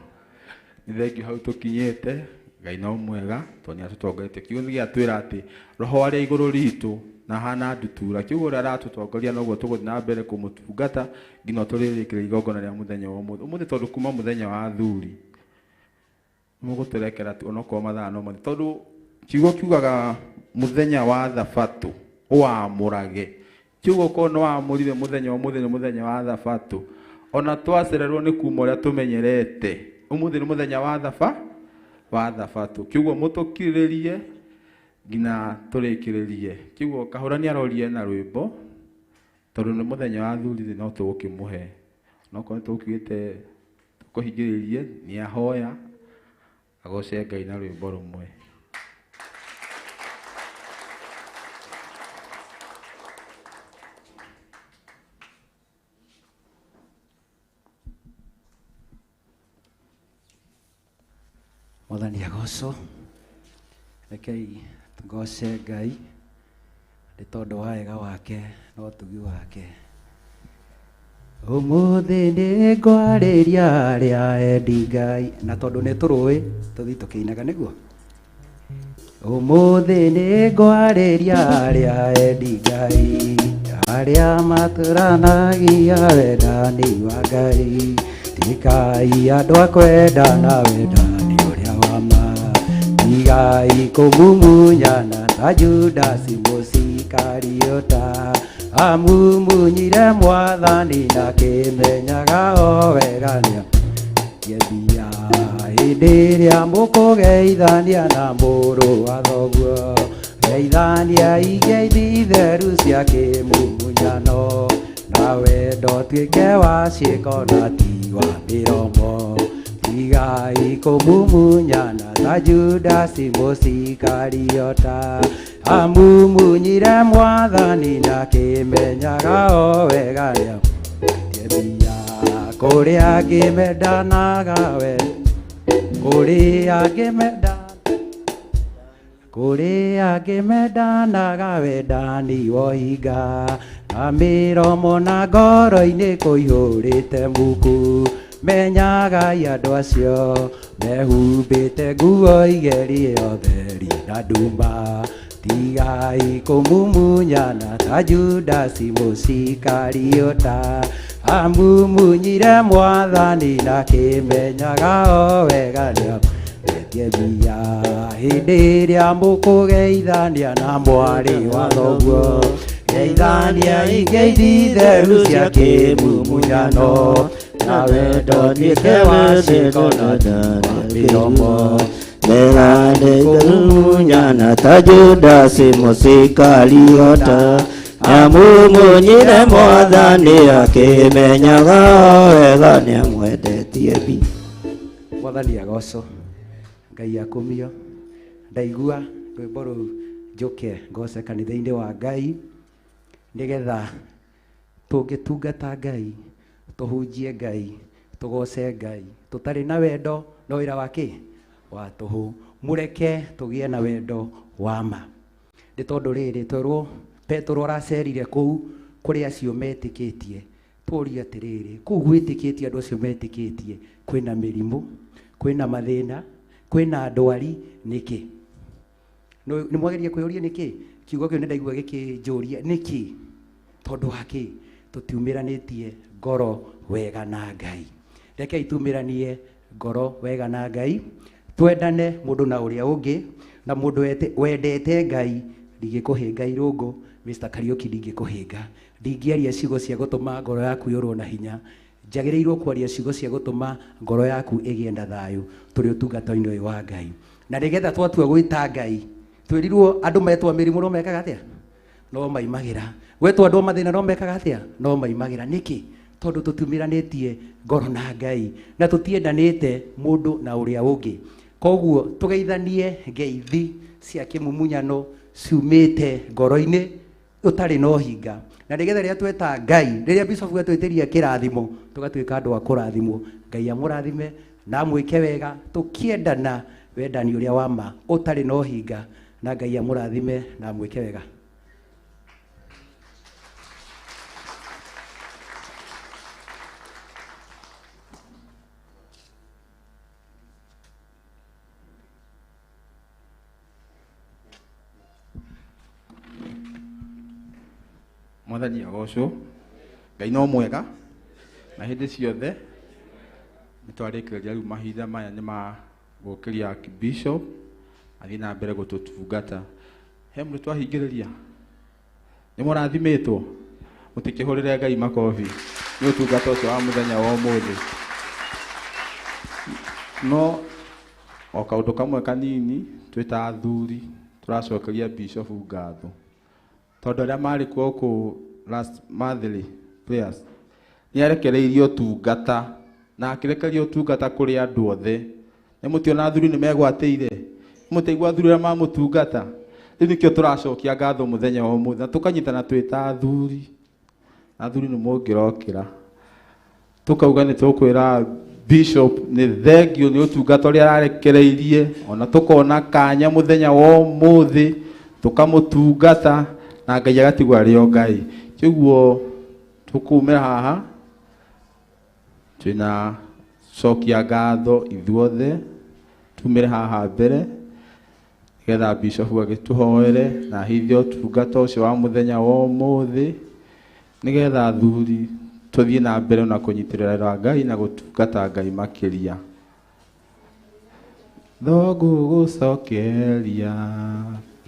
Nĩ thengiũ hau tũkinyĩte, Ngai no mwega tondũ nĩ atũtongoretie. Kiugo nĩ gĩatwĩra atĩ roho arĩa igũrũ ritũ na hana ndutura. Kiugo ũrĩa aratũtongoria noguo tũgũthiĩ na mbere kũmũtungata nginya tũrĩrĩkĩria igongona rĩa mũthenya wa ũmũthĩ. Ũmũthĩ tondũ kuma mũthenya wa athuri mũgũtũrekera tu onokorwo mathaa no mathiĩ, tondũ kiugo kiugaga mũthenya wa thabatũ ũwamũrage. Kiugo korwo nĩ wamũrire mũthenya ũmũthĩ nĩ mũthenya wa thabatũ, ona twacererwo nĩ kuma ũrĩa tũmenyerete, ũmũthĩ nĩ mũthenya wa thabatũ. Kiugo mũtũkirĩrĩrie nginya tũrĩkĩrĩrie. Kiugo Kahũra nĩ arorie na rwĩmbo tondũ nĩ mũthenya wa athuri no tũgũkĩmũhe, no korwo tũgũkiugĩte tũkũhingĩrĩrie nĩ ahoya agoce Ngai na rwĩmbo rũmwe. Mwathani agocwo. Rekei tũgoce Ngai nĩ tondũ wa wega wake na ũtugi wake. Ũmũthĩ nĩ ngwarĩria arĩa endi Ngai, na tondũ nĩ tũrũĩ tũthiĩ tũkĩinaga nĩguo. Ũmũthĩ nĩ ngwarĩria arĩa endi Ngai, arĩa matũranagia wendani wa Ngai. Tikai andũ a kwendana wendani ũrĩa wa ma, tigai kũmumunyana ta Judasi Mũsikariota, amumunyire Mwathani na kĩmenyaga o wega nĩambia. Hĩndĩ ĩrĩa mũkũgeithania na mũrũ wa thoguo, geithania ingeithi theru cia kĩmumunyano, na wendo ũtuĩke wa ciĩko na ti wa mĩromo. Tigai kũmumunyana ta Judasi Mũsikariota, amumunyire Mwathani na kĩmenyaga o wega nĩambia. Kũrĩa angĩ mendanaga we, kũrĩa angĩ mendanaga, kũrĩa angĩ mendanaga wendani wohinga, na mĩromo na ngoro-inĩ kũihũrĩte muku. Menyagai andũ acio mehumbĩte nguo igerie ũtheri na nduma. Tigai kũmumunyana ta Judasi Mũsikariota, amumunyire Mwathani na kĩmenyaga o wega nĩambia. Hĩndĩ ĩrĩa mũkũgeithania na mwarĩ wa thoguo, geithania ingeithi theru cia kĩmumunyano, na wendo ũtuĩke wa ciĩko na ti wa mĩromo. Merane kũmumunyana ta Judasi Mũsikariota, amumunyire Mwathani akĩmenyaga wega nĩamwendetie bi. Mwathani agocwo. Ngai akumio. Ndaigua rwĩmbo rũu njũke ngoce kanitha-inĩ wa Ngai, nĩgetha tũngĩtungata Ngai, tũhunjie Ngai, tũgoce Ngai, tũtarĩ na wendo no wĩra wa kĩ wa tũhũ. Mũreke tũgĩe na wendo wa ma, nĩ tondũ rĩrĩ twerwo Petero aracerire kũu kũrĩ acio metĩkĩtie. Tũrie atĩrĩrĩ, kũu gwĩtĩkĩtie andũ acio metĩkĩtie kwĩna mĩrimũ, kwĩna mathĩna, kwĩna ndwari, nĩkĩ? Nĩ mwageria kwĩyũria nĩkĩ? Kiugo kĩu nĩ ndaigua gĩkĩnjũria nĩkĩ? Tondũ wa kĩ? Tũtiumĩranĩtie ngoro wega na Ngai. Rekei tumĩranie ngoro wega na Ngai, twendane mũndũ na ũrĩa ũngĩ, na mũndũ wendete Ngai ndingĩkũhĩnga irũngũ. Mr. Kariuki ndingĩkũhĩnga, ndingĩaria ciugo cia gũtũma ngoro yaku yũrwo na hinya. Njagĩrĩirwo kwaria ciugo cia gũtũma ngoro yaku ĩgĩe na thayũ tũrĩ ũtungata-inĩ ũyũ wa Ngai. Na nĩgetha twatua gwĩta Ngai, twĩrirwo andũ metwo mĩrimũ no mekaga atĩa? No maimagĩra. Gwetwo andũ a mathĩna no mekaga atĩa? No maimagĩra. Nĩkĩ? Tondũ tũtiumĩranĩtie ngoro na Ngai, na tũtiendanĩte mũndũ na ũrĩa ũngĩ. Koguo tũgeithanie ngeithi cia kĩmumunyano ciumĩte ngoro-inĩ ũtarĩ na ũhinga. Na nĩgetha rĩrĩa tweta Ngai, rĩrĩa bishop atwĩtĩria kĩrathimo, tũgatuĩka andũ a kũrathimwo. Ngai amũrathime na amwĩke wega, tũkĩendana wendani ũrĩa wa ma ũtarĩ na ũhinga, na Ngai amũrathime na amwĩke wega. Mwathani agocwo. Ngai no mwega na hĩndĩ ciothe. Nĩ twarĩkĩrĩria rĩu mahinda maya nĩ ma gũkĩria Archbishop athiĩ na mbere gũtũtungata. He mũndũ twahingĩrĩria? Nĩ mũrathimĩtwo? Mũtikĩhũrĩre Ngai makobi nĩ ũtungata ũcio wa mũthenya wa ũmũthĩ. No o kaũndũ kamwe kanini twĩ ta athuri tũracokeria Bishop ngatho tondũ arĩa marĩ kuo kũ last monthly prayers nĩ arekereirie ũtungata na akĩrekereria ũtungata kũrĩ andũ othe. Nĩ mũtiona athuri nĩ megwatĩire, nĩ mũtaigua athuri arĩa mamũtungata. Rĩu nĩkĩo tũracokia ngatho mũthenya wa ũmũthĩ na tũkanyitana twĩ ta athuri. Athuri nĩ mũngĩrokĩra tũkauga nĩ tũkwĩra Bishop nĩ thengio nĩ ũtungata ũrĩa ararekereirie, ona tũkona kanya mũthenya wa ũmũthĩ tũkamũtungata na Ngai agatigwo arĩ o Ngai. Kĩguo tũkumĩra haha twĩna cokia ngatho ithuothe, tumĩre haha mbere nĩgetha Bishop agĩtũhoere na ahithe ũtungata ũcio wa mũthenya wa ũmũthĩ nĩgetha athuri tũthiĩ na mbere na kũnyitĩrĩra Ngai na gũtungata Ngai makĩria. Thogũgũcokeria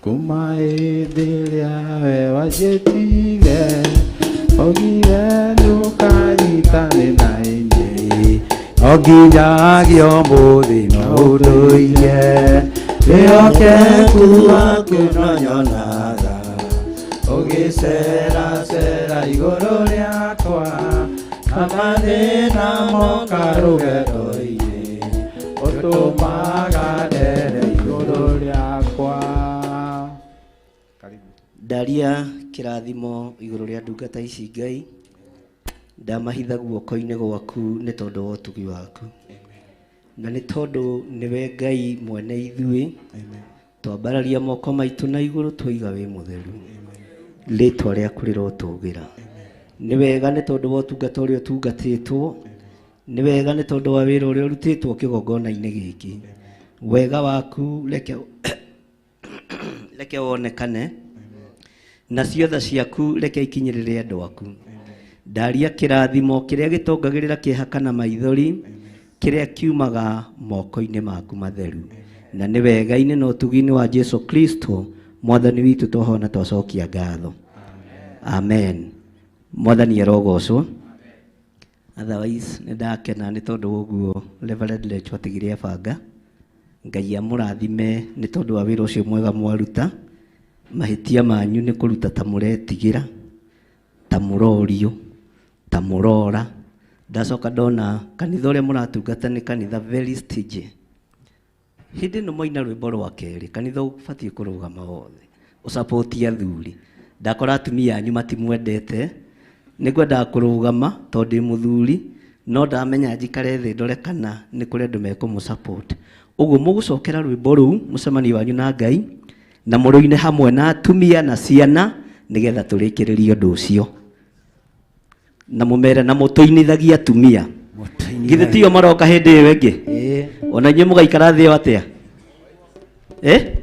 kuma hĩndĩ ĩrĩa we wanjĩtire, augire ndũkanyiitane na inyuĩ no nginyagia ũmũthĩ no ũndũire wĩhokeku waku no nyonaga ũgĩceracera igũrũ rĩakwa na mathĩna moka rũgendo-inĩ ũtũmaga ndere igũrũ rĩakwa. Ndaria kĩrathimo igũrũ rĩa ndungata ici Ngai, ndamahitha guoko-inĩ gwaku nĩ tondũ wa ũtugi waku, na nĩ tondũ nĩwe Ngai mwene ithuĩ. Twambararia moko maitũ na igũrũ twoiga wĩ mũtheru, rĩtwa rĩaku rĩrotũgĩra. Nĩ wega nĩ tondũ wa ũtungata ũrĩa ũtungatĩtwo, nĩ wega nĩ tondũ wa wĩra ũrĩa ũrutĩtwo kĩgongona-inĩ gĩkĩ. Wega waku reke wonekane, na ciothe ciaku reke ikinyĩrĩre andũ aku. Ndaria kĩrathimo kĩrĩa gĩtongagĩrĩra kĩeha kana maithori, kĩrĩa kiumaga moko-inĩ maku matheru. Na nĩ wega-inĩ na ũtugi-inĩ wa Jesu Kristo mwathani witũ twahona twacokia ngatho. Amen. Mwathani arogocwo. Otherwise nĩ ndakena nĩ tondũ wa ũguo Reverend Lecho atigire abanga. Ngai amũrathime nĩ tondũ wa wĩra ũcio mwega mwaruta. Mahĩtia manyu nĩ kũruta ta mũretigĩra, ta mũrorio, ta mũrora. Ndacoka ndona kanitha ũrĩa mũratungata nĩ kanitha very stingy. Hĩndĩ ĩno mwaina rwĩmbo rwa kerĩ, kanitha ũbatiĩ kũrũgama wothe ũcapoti athuri. Ndakora atumia anyu matimwendete, nĩngwendaga kũrũgama tondũ ndĩ mũthuri, no ndamenya njikare thĩ ndore kana nĩ kũrĩ andũ mekũmũ-support. Ũguo mũgũcokera rwĩmbo rũu mũcemanio wanyu na Ngai, na mũrũine hamwe na atumia na ciana nĩgetha tũrĩkĩrĩrie ũndũ ũcio. Na mũmere na mũtũinithagie atumia. Githĩ tio maroka hĩndĩ ĩyo ĩngĩ? Ona inyuĩ mũgaikara thĩ ĩyo atĩa? Eh?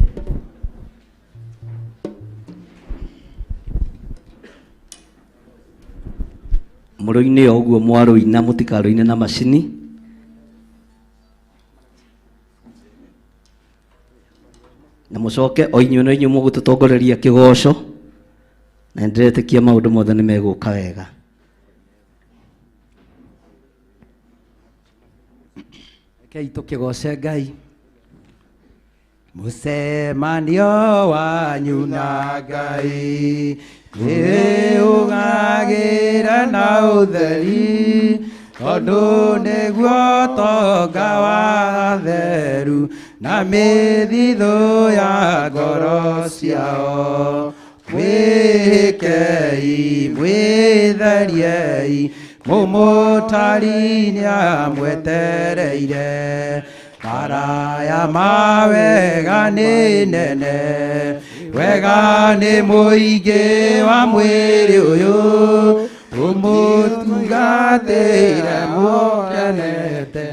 Mũrũine o ũguo mwarũina, mũtikarũine na macini. Na mũcoke o inyuĩ no inyuĩ mũgũtũtongoreria kĩgoco, na nĩndĩretĩkia maũndũ mothe nĩ megũka wega. Rekei tũkĩgoce Ngai. Mũcemanio wanyu na Ngai nĩũgagĩra na ũtheri, tondũ nĩguo tonga wa theru na mĩthithũ ya ngoro ciao. Mwĩhĩkei, mwĩtheriei, mũmũtari nĩamwetereire. Maraya ma wega nĩ nene, wega nĩ mũingĩ wa mwĩrĩ ũyũ, ũmũtungatĩire mũkenete,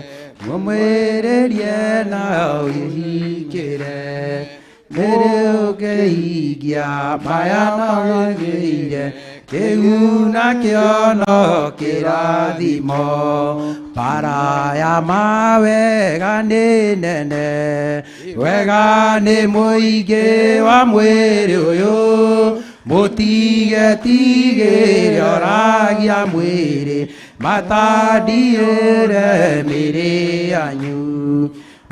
mũmwĩrĩrie na ũhikĩre. Nĩrĩũkĩhingia maya magĩrĩire kĩu nakĩo no kĩrathimo bara ya mawega nĩ nene wega nĩ mũingĩ wa mwĩrĩ ũyũ mũtigetigĩre oragia mwĩrĩ matandiũre mĩrĩ yanyu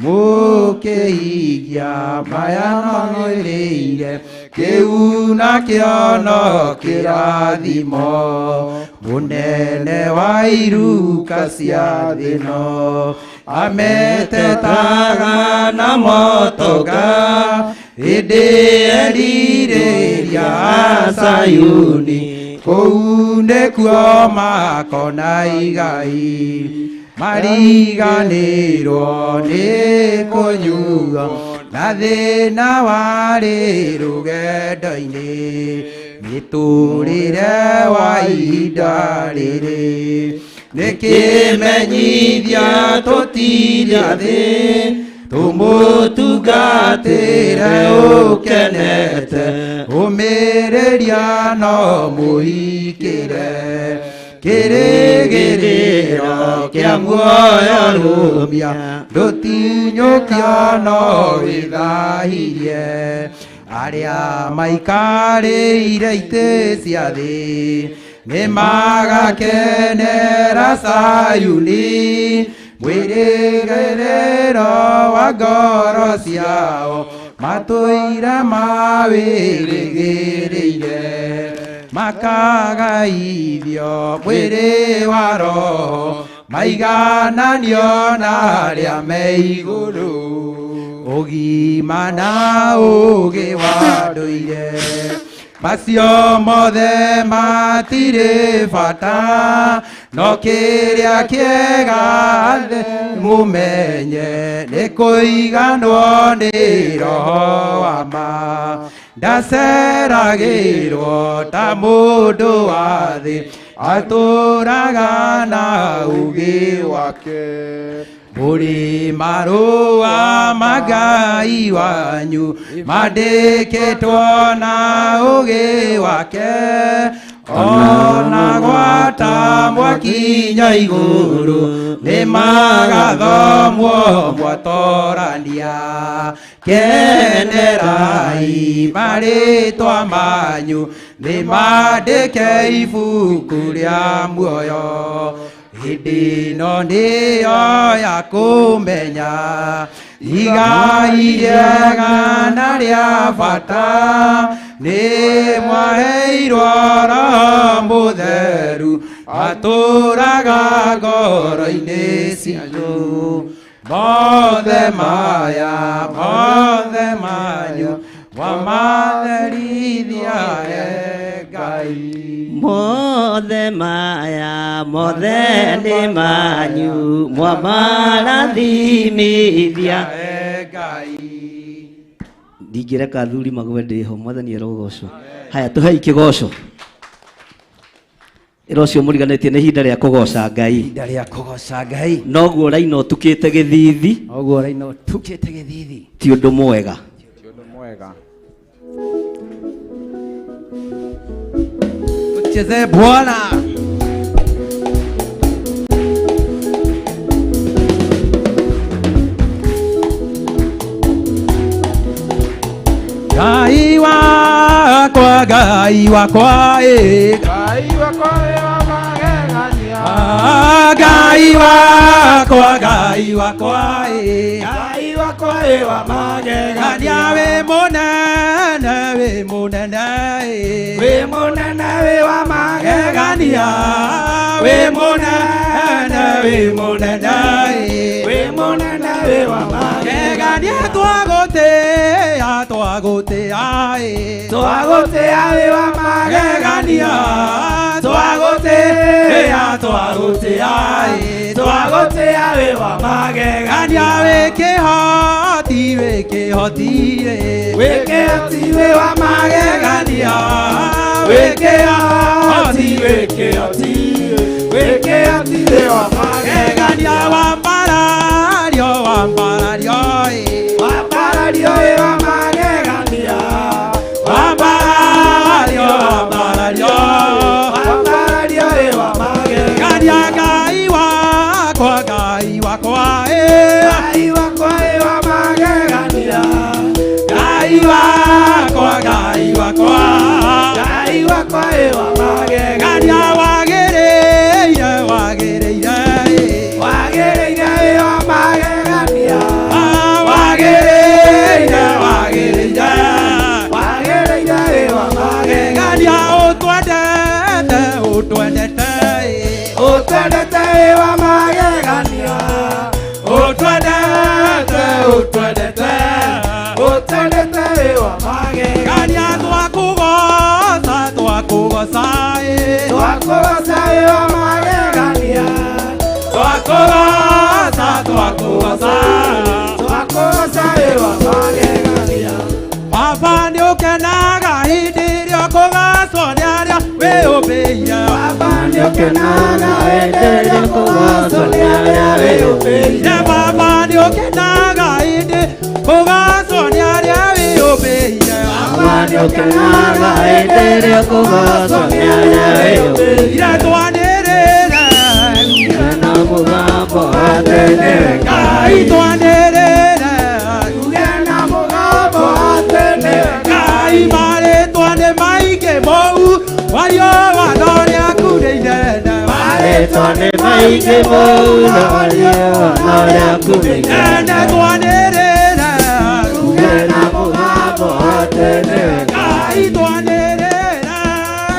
mũkĩhingia maya magĩrĩire kĩu nakĩo no kĩrathimo mũnene wa iruka cia thĩno ametetaga na motoka hĩndĩ erirĩria Sayuni kũu nĩkuo makona igai mariganĩrwo nĩ kũnyuo na thĩna warĩ rũgendo-inĩ mĩtũrĩre wa ihinda rĩrĩ nĩ kĩmenyithia tũtirĩ thĩ tũmũtungatĩre ũkenete ũmĩrĩria no mũhikĩre kĩrĩgĩrĩro kĩa muoyo rũmia ndũtinyũkio no wĩthahirie arĩa maikarĩire itĩ cia thĩ nĩmagakenera Sayuni mwĩrĩgĩrĩro wa ngoro ciao matũire mawĩrĩgĩrĩire makagaithio mwĩrĩ wa roho maigananio na arĩa me igũrũ ũgima na ũũgĩ wa ndũire macio mothe matirĩ bata no kĩrĩa kĩega mũmenye nĩ kũiganwo nĩ roho wa ma ndaceragĩrwo ta mũndũ wa thĩ atũraga na ũũgĩ wake mũrĩ marũa ma Ngai wanyu mandĩkĩtwo na ũũgĩ wake ona gwata mwakinya igũrũ nĩmagathomwo mwatorania kenerai marĩtwa manyu nĩmandĩke ibuku rĩa muoyo hĩndĩ ĩno nĩyo ya kũmenya igai rĩega na rĩa bata nĩ mwaheirwo Roho Mũtheru atũraga ngoro-inĩ cianyu mothe maya mothe manyu wamatherithia Ngai mothe maya mothe nĩ manyu mwamarathimithia Ngai ndingĩreka athuri magwe ndĩho mwathani arogocwo haya tũhei kĩgoco ĩra ũcio mũriganĩtie nĩ ihinda rĩa kũgoca Ngai ihinda rĩa kũgoca Ngai noguo ũraina ũtukĩte gĩthithi noguo ũraina ũtukĩte gĩthithi ti ũndũ mwega ti ũndũ mwega tucheze Bwana. Ngai wakwa, Ngai wakwa, Ngai wakwa wa magegania. Ngai wakwa, Ngai wakwa, Ngai wakwa wa magegania. Wĩ mũnene, wĩ mũnene, wĩ mũnene, wĩ wa magegania. Wĩ mũnene, wĩ mũnene, wĩ mũnene, wĩ wa magegania. Twagũtĩa, twagũtĩa, twagũtĩa, wĩ wa magegania. Twagũtĩa, twagũtĩa, twagũtĩa, wĩ wa magegania. Wĩ kĩhoti, wĩ kĩhoti, wĩ kĩhoti, wĩ wa magegania. Wĩ kĩhoti, wĩ kĩhoti, wĩ kĩhoti, wĩ wa magegania. Wambarario, wambarario, wambarario, wĩ wa magegania. wa magegania wagĩrĩire wagĩrĩire wagĩrĩire wĩ wa magegania wagĩrĩire wagĩrĩire wagĩrĩire wĩ wa magegania ũtwendete ũtwendete ũtwendete wĩ wa magegania ũtwendete ũtwendete ũtwendete wĩ wa magegania twakũgoca twakũgoca twakũgoca wĩ wa magegania twakũgoca twakũgoca twakũgoca wĩ wa magegania Baba nĩũkenaga hĩndĩ ĩrĩa ũkũgacwo nĩ arĩa wĩyũmbĩire Baba nĩũkenaga hĩndĩ ĩrĩa ũkũgacwo nĩ arĩa wĩyũmbĩire Baba nĩũkenaga hĩndĩ kũgacwo nĩ arĩa wĩyũmbĩire Baba nĩũkenaga hĩndĩ ĩrĩa ũkũgacwo nĩ arĩa wĩyũmbĩire Twanĩrĩre na mũgambo atĩ nĩwe Ngai twanĩrĩre tuge na mũgambo atĩ nĩwe Ngai marĩtwa nĩ maingĩ mũu wario watho rĩaku nĩ inene marĩtwa nĩ maingĩ mũu no watho rĩaku nĩ inene twanĩrĩre tuge na mũgambo atĩ nĩwe Ngai twanĩrĩre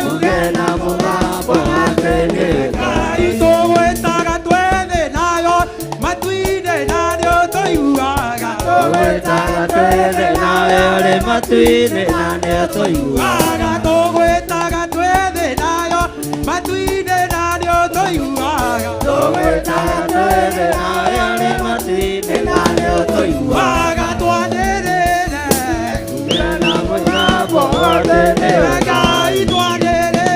tuge na mũgambo atĩ nĩwe Ngai tũgwĩtaga twĩthĩ nayo matu-inĩ na nĩũtũiguaga tũgwĩtaga twĩthĩ nawe ũrĩ matu-inĩ na nĩũtũiguaga tũgwĩtaga twĩthĩ nayo matu-inĩ na nĩũtũiguaga tũgwĩtaga twĩthĩ nawe ũrĩ matu-inĩ na nĩũtũiguaga twanĩrĩre tuge na mũgambo atĩ nĩwe Ngai twanĩrĩre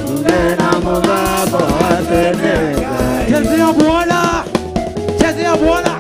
tuge na mũgambo atĩ nĩwe Ngai Chezea Bwana, chezea Bwana.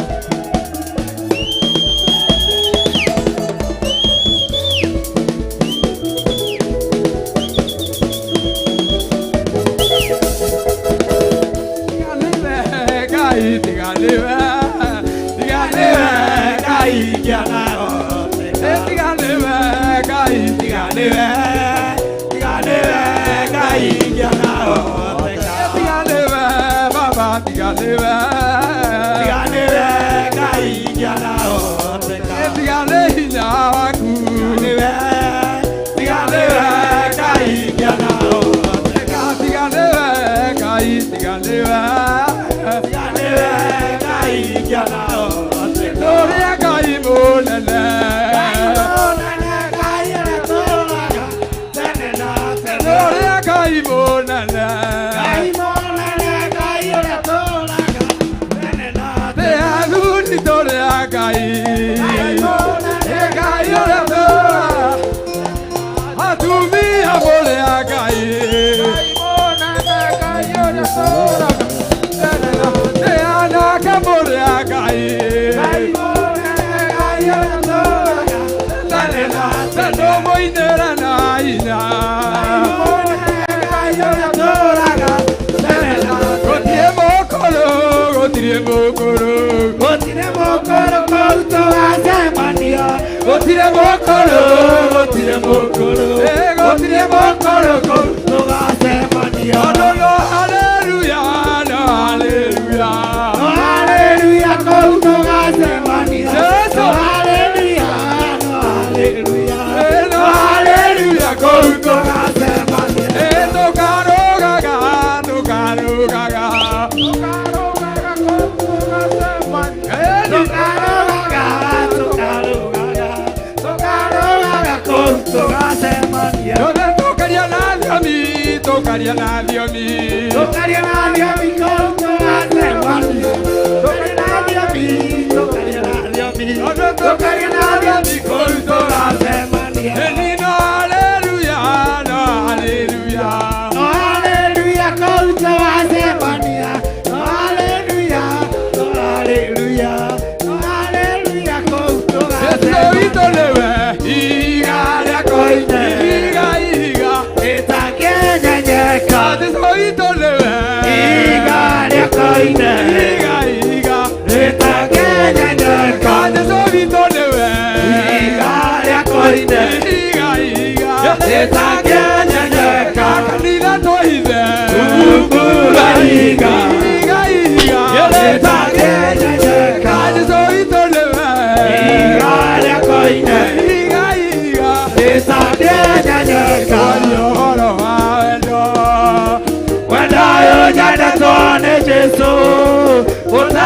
Iga,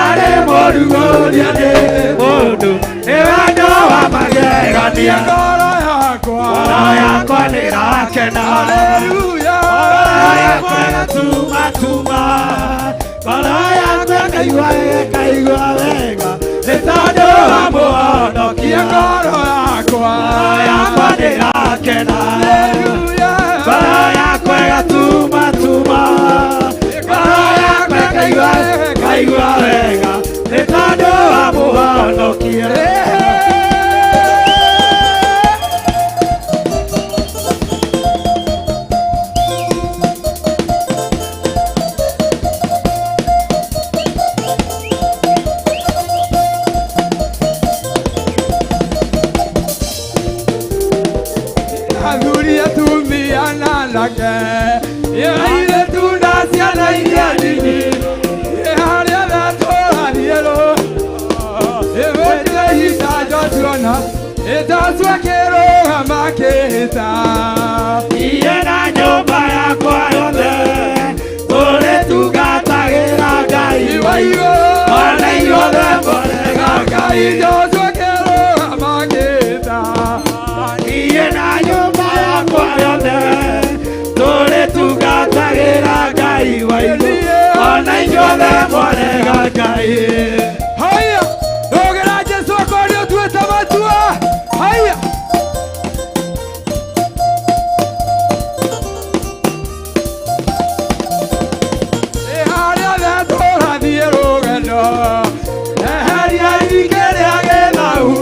Ndarĩ mũrugũria nĩ mũndũ nĩ wendo wa magegania. Ngoro yakwa nĩrakena. Haleluya. Ngoro yakwa ĩgatumatuma. Ngoro yakwa ĩkaigua ĩkaigua wega nĩ tondũ wa mũhonokia. Ngoro yakwa nĩrakena. Haleluya. Ngoro yakwa ĩgatumatuma. Ngoro yakwa ĩkaigua ĩkaigua wega nĩ tondũ wa mũhonokia. Athuri atumia na anake airĩtu na ciana iria nini harĩa tũrathiĩ ĩgũtirĩ ihinda Joshua Joshua akĩrũgama akĩhĩta. Niĩ na nyũmba yakwa yothe tũrĩtungatagĩra Ngai wa igũrũ. Ona inyuothe mũrega Ngai. Joshua akĩrũgama akĩhĩta. Niĩ na nyũmba yakwa yothe tũrĩtungatagĩra Ngai wa igũrũ. Ona inyuothe mũrega Ngai. Haya, rũgĩra Jesũ akorwo nĩ ũtuĩte matua. Haya. Ĩ harĩa othe tũrathiĩ rũgendo, eheria kĩrĩa gĩthahu,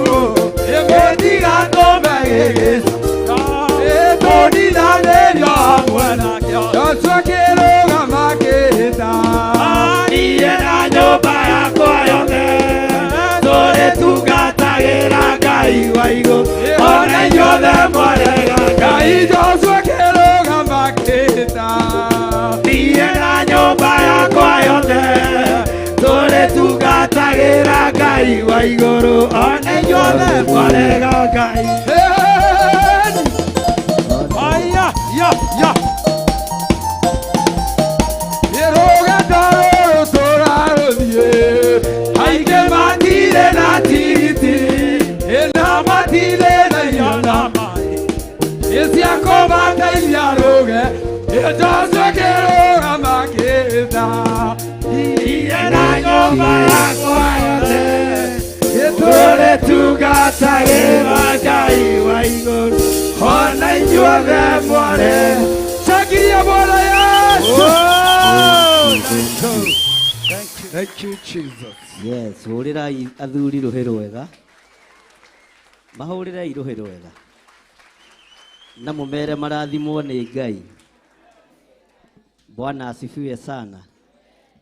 ĩ mũtigatũme gĩgĩcoka, ĩ tũninanĩrio hamwe nakĩo. Joshua akĩrũgama akĩhĩta. Niĩ na nyũmba yakwa yothe tũrĩtungatagĩra Ngai wa igũrũ. Ona inyuothe mũrega Ngai. Joshua akĩrũgama akĩhĩta. Niĩ na nyũmba yakwa yothe tũrĩtungatagĩra Ngai wa igũrũ. Ona inyuothe mũrega Ngai. Haya, ya, ya. Rũgendo rũrũ tũrarũthiĩ, aingĩ matirĩ na tigiti, na matirĩ na irio na maĩ cia kũmateithia rũge. Joshua akĩrũgama akĩhĩta. Niĩ na nyũmba yakwa yothe tũrĩtungatagĩra Ngai wa igũrũ. Ona inyuothe mwarĩ. Shangilia Bwana Yesu. Thank you, Jesus. Yes, hũrĩrai athuri rũhĩ rwega. Mahũrĩrei rũhĩ rwega. Na mũmere marathimwo nĩ Ngai. Bwana asifiwe sana.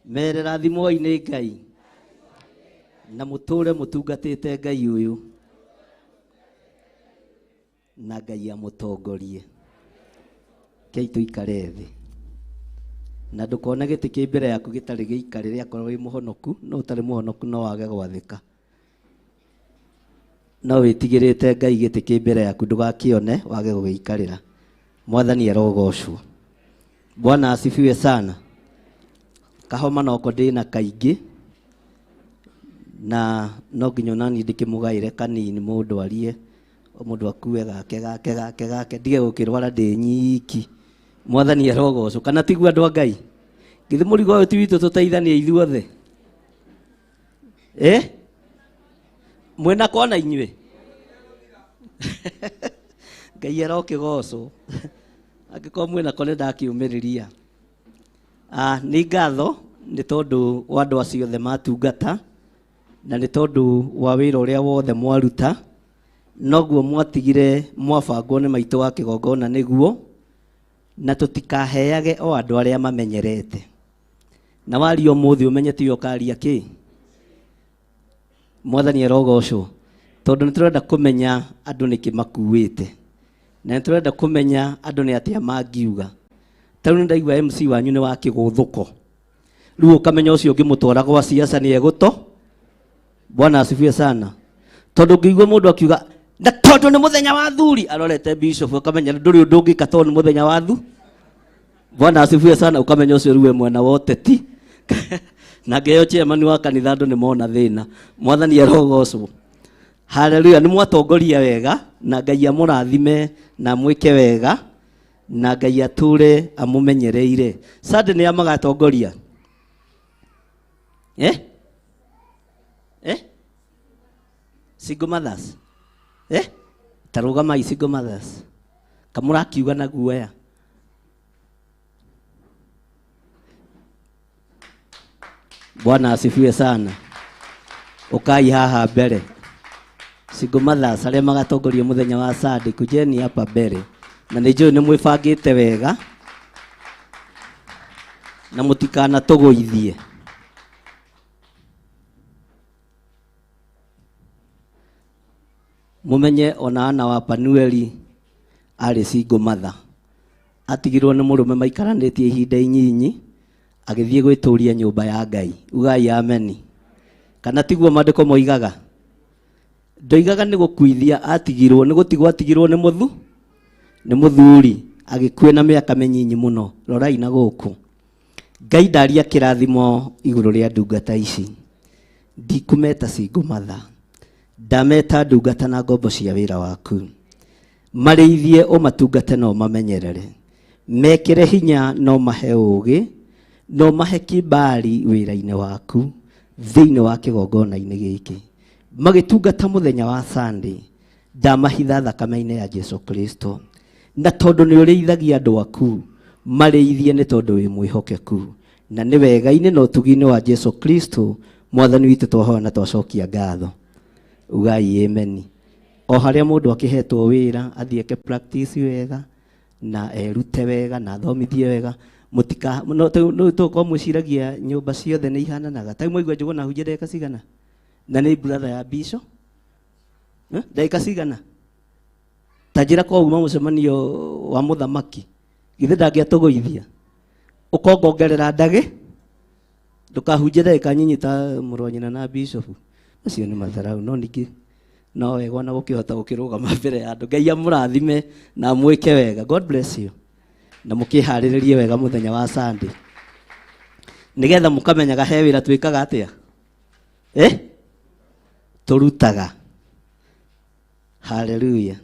Mere rathimwoi nĩ Ngai. Na mũtũre mũtungatĩte Ngai ũyũ. Na Ngai amũtongorie. Kei tũikare thĩ. Na ndũkone gĩtĩ kĩ mbere yaku gĩtarĩ gĩikarĩre akorwo wĩ mũhonoku, no ũtarĩ mũhonoku no wage gwathĩka. No wĩtigĩrĩte Ngai gĩtĩ kĩ mbere yaku ndũgakĩone wage gũgĩikarĩra. Mwathani arogocwo. Bwana asifiwe sana. Kahoma noko ndĩna kaingĩ na no nginya onaniĩ ndĩkĩmũgaĩre kanini mũndũ arie mũndũ akue gake gake gake gake ndige gũkĩrwara ndĩ nyiki. Mwathani arogocwo. Kana tiguo andũ a Ngai? Githĩ mũrigo ũyũ ti witũ tũteithanie ithuothe? Eh? Mwĩna kona inyuĩ? Ngai arokĩgocwo. Angĩkorwo mwĩna ko nĩ ndakĩũmĩrĩria. Nĩ ngatho nĩ tondũ wa andũ acio othe matungata na nĩ tondũ wa wĩra ũrĩa wothe mwaruta, noguo mwatigire mwabangwo nĩ maitũ wa kĩgongona nĩguo, na tũtikaheage o andũ arĩa mamenyerete. Na waria ũmũthĩ ũmenye tiwe ũkaria kĩ. Mwathani arogocwo. Tondũ nĩ tũrenda kũmenya andũ nĩkĩ makuĩte. Na nĩ tũrenda kũmenya andũ nĩ atĩa mangiuga. Ta rĩu nĩ ndaigua MC wanyu nĩ wa kĩgũthũko. Rĩu ũkamenya ũcio ũngĩmũtwara gwa siasa nĩ egũto. Bwana asifiwe sana. Tondũ ũngĩigua mũndũ akiuga na tondũ nĩ mũthenya wa thuri arorete bishop ũkamenya ndũrĩ ũndũ ũngĩka tondũ nĩ mũthenya wa thu. Bwana asifiwe sana. Ũkamenya ũcio rĩu e mwena wa ũteti. Na ngeo chairman wa kanitha andũ nĩ mona thĩna. Mwathani arogocwo. Haleluya, nĩ mwatongoria wega na Ngai amũrathime na mwĩke wega na Ngai atũre amũmenyereire. Sunday nĩ amagatongoria. Eh? Eh? Single mothers. Eh? Tarugamai single mothers. Kamũrakiuga na guoya. Bwana asifiwe sana. Ukai haha mbere. Single mothers arĩa magatongoria mũthenya wa Sunday, kujeni hapa mbere. Na nĩ njũĩ nĩ mwĩbangĩte wega na mũtikanatũgũithie. Mumenye ona Ana wa Panueli arĩ single mother. Atigirwo nĩ mũrũme maikaranĩtie ihinda inyinyi agĩthiĩ gwĩtũria nyũmba ya Ngai. Ugai ameni. Kana tiguo maandĩko moigaga? Ndoigaga nĩ gũkuithia atigirwo, nĩ gũtigwo atigirwo nĩ mũthu, nĩ mũthuri, agĩkua na mĩaka mĩnyinyi mũno. Rorai na gũkũ. Ngai ndaria kĩrathimo igũrũ rĩa ndungata ici. Ndikũmeta single mother. Ndameta ndungata na ngombo cia wĩra waku. Marĩithie ũmatungate no mamenyerere. Mekĩre hinya no mahe ũũgĩ, no mahe kibali wĩra-inĩ waku thĩinĩ wa kĩgongona-inĩ gĩkĩ. Magĩtungata mũthenya wa Sunday, ndamahitha thakame-inĩ ya Jesu Kristo. Na tondũ nĩ ũrĩithagia andũ aku, marĩithie nĩ tondũ wĩ mwĩhokeku. Na nĩ wega-inĩ na ũtugi-inĩ wa Jesu Kristo, Mwathani witũ twahoya na twacokia ngatho. Ugai amen. O harĩa mũndũ akĩhetwo wĩra, athiĩ eke practice wega, na erute wega, na athomithie wega. Mũtika, no, no tũkorwo mwĩciragia nyũmba ciothe nĩ ihananaga. Ta mwaigua Njũgũna ahunjia ndagĩka cigana? Na nĩ brother ya Bishop? Ndagĩka cigana? Ta njĩra kwa uma mũcemanio wa mũthamaki. Githĩ ndangĩatũgũithia? Ũkongongerera ndagĩ? Ndũkahunjie ndagĩka nyinyi ta mũrũ wa nyina na Bishop. Macio nĩ matharau, no ningĩ no wega ona gũkĩhota gũkĩrũgama mbere ya andũ. Ngai amũrathime na amwĩke wega. God bless you. Na mũkĩharĩrĩrie wega mũthenya wa Sunday. Nĩgetha mũkamenyaga he wĩra twĩkaga atĩa? Eh? Tũrutaga. Hallelujah.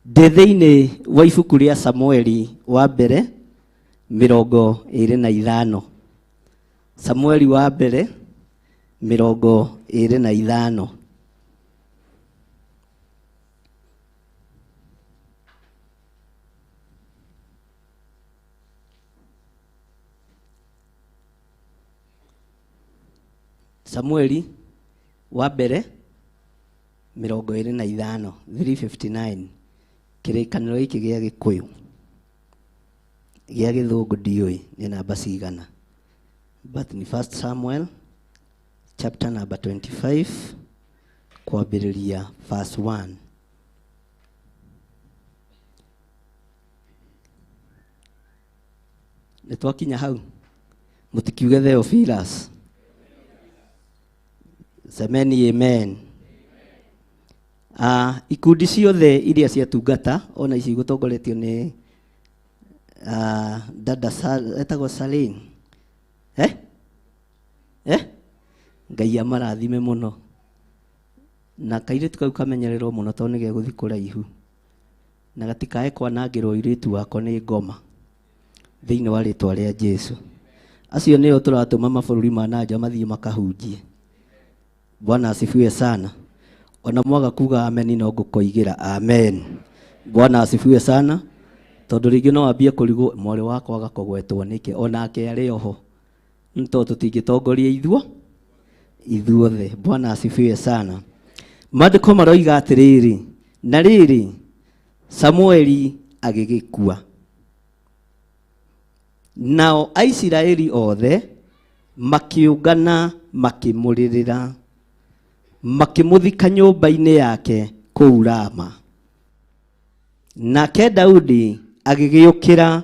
Ndĩ thĩinĩ wa ibuku rĩa Samueli wa mbere 25. Samueli wa mbere 25. Samueli wa mbere 25, 359. Kĩrĩkanĩro gĩkĩ gĩa Gĩkũyũ gĩa Gĩthũngũ ndiũĩ nĩ namba cigana, but ni First Samuel chapter number 25 kwambĩrĩria verse 1. Nĩ twakinya hau, mũtikiuge Theophilus. Semeni amen. Ikundi ciothe iria ciatungata ona ici gũtongoretio nĩ dada etagwo Saline. Eh? Eh? Ngai amarathime mũno. Na kairĩtu kau kamenyererwo mũno tondũ nĩ gegũthiĩ kũraihu. Na gatikae kwanangĩrwo irĩtu wako nĩ ngoma. Thĩinĩ wa rĩtwa rĩa Jesu. Acio nĩo tũratũma mabũrũri ma na nja mathiĩ makahunjie. Bwana asifiwe sana. Ona mwaga kuga amen no ngũkoigĩra amen. Bwana asifiwe sana. Tondũ rĩngĩ no ambie kũrigwo mwarĩ wakwa agakũgwetwo nĩkĩ onake arĩ oho. Nĩ tondũ tũtingĩtongoria ithuothe. Bwana asifiwe sana. Maandĩko maroiga atĩrĩrĩ, na rĩrĩ Samueli agĩgĩkua. Nao Aisiraeli othe makĩũngana makĩmũrĩrĩra, makĩmũthika nyũmba-inĩ yake kũu Rama. Nake Daudi agĩgĩũkĩra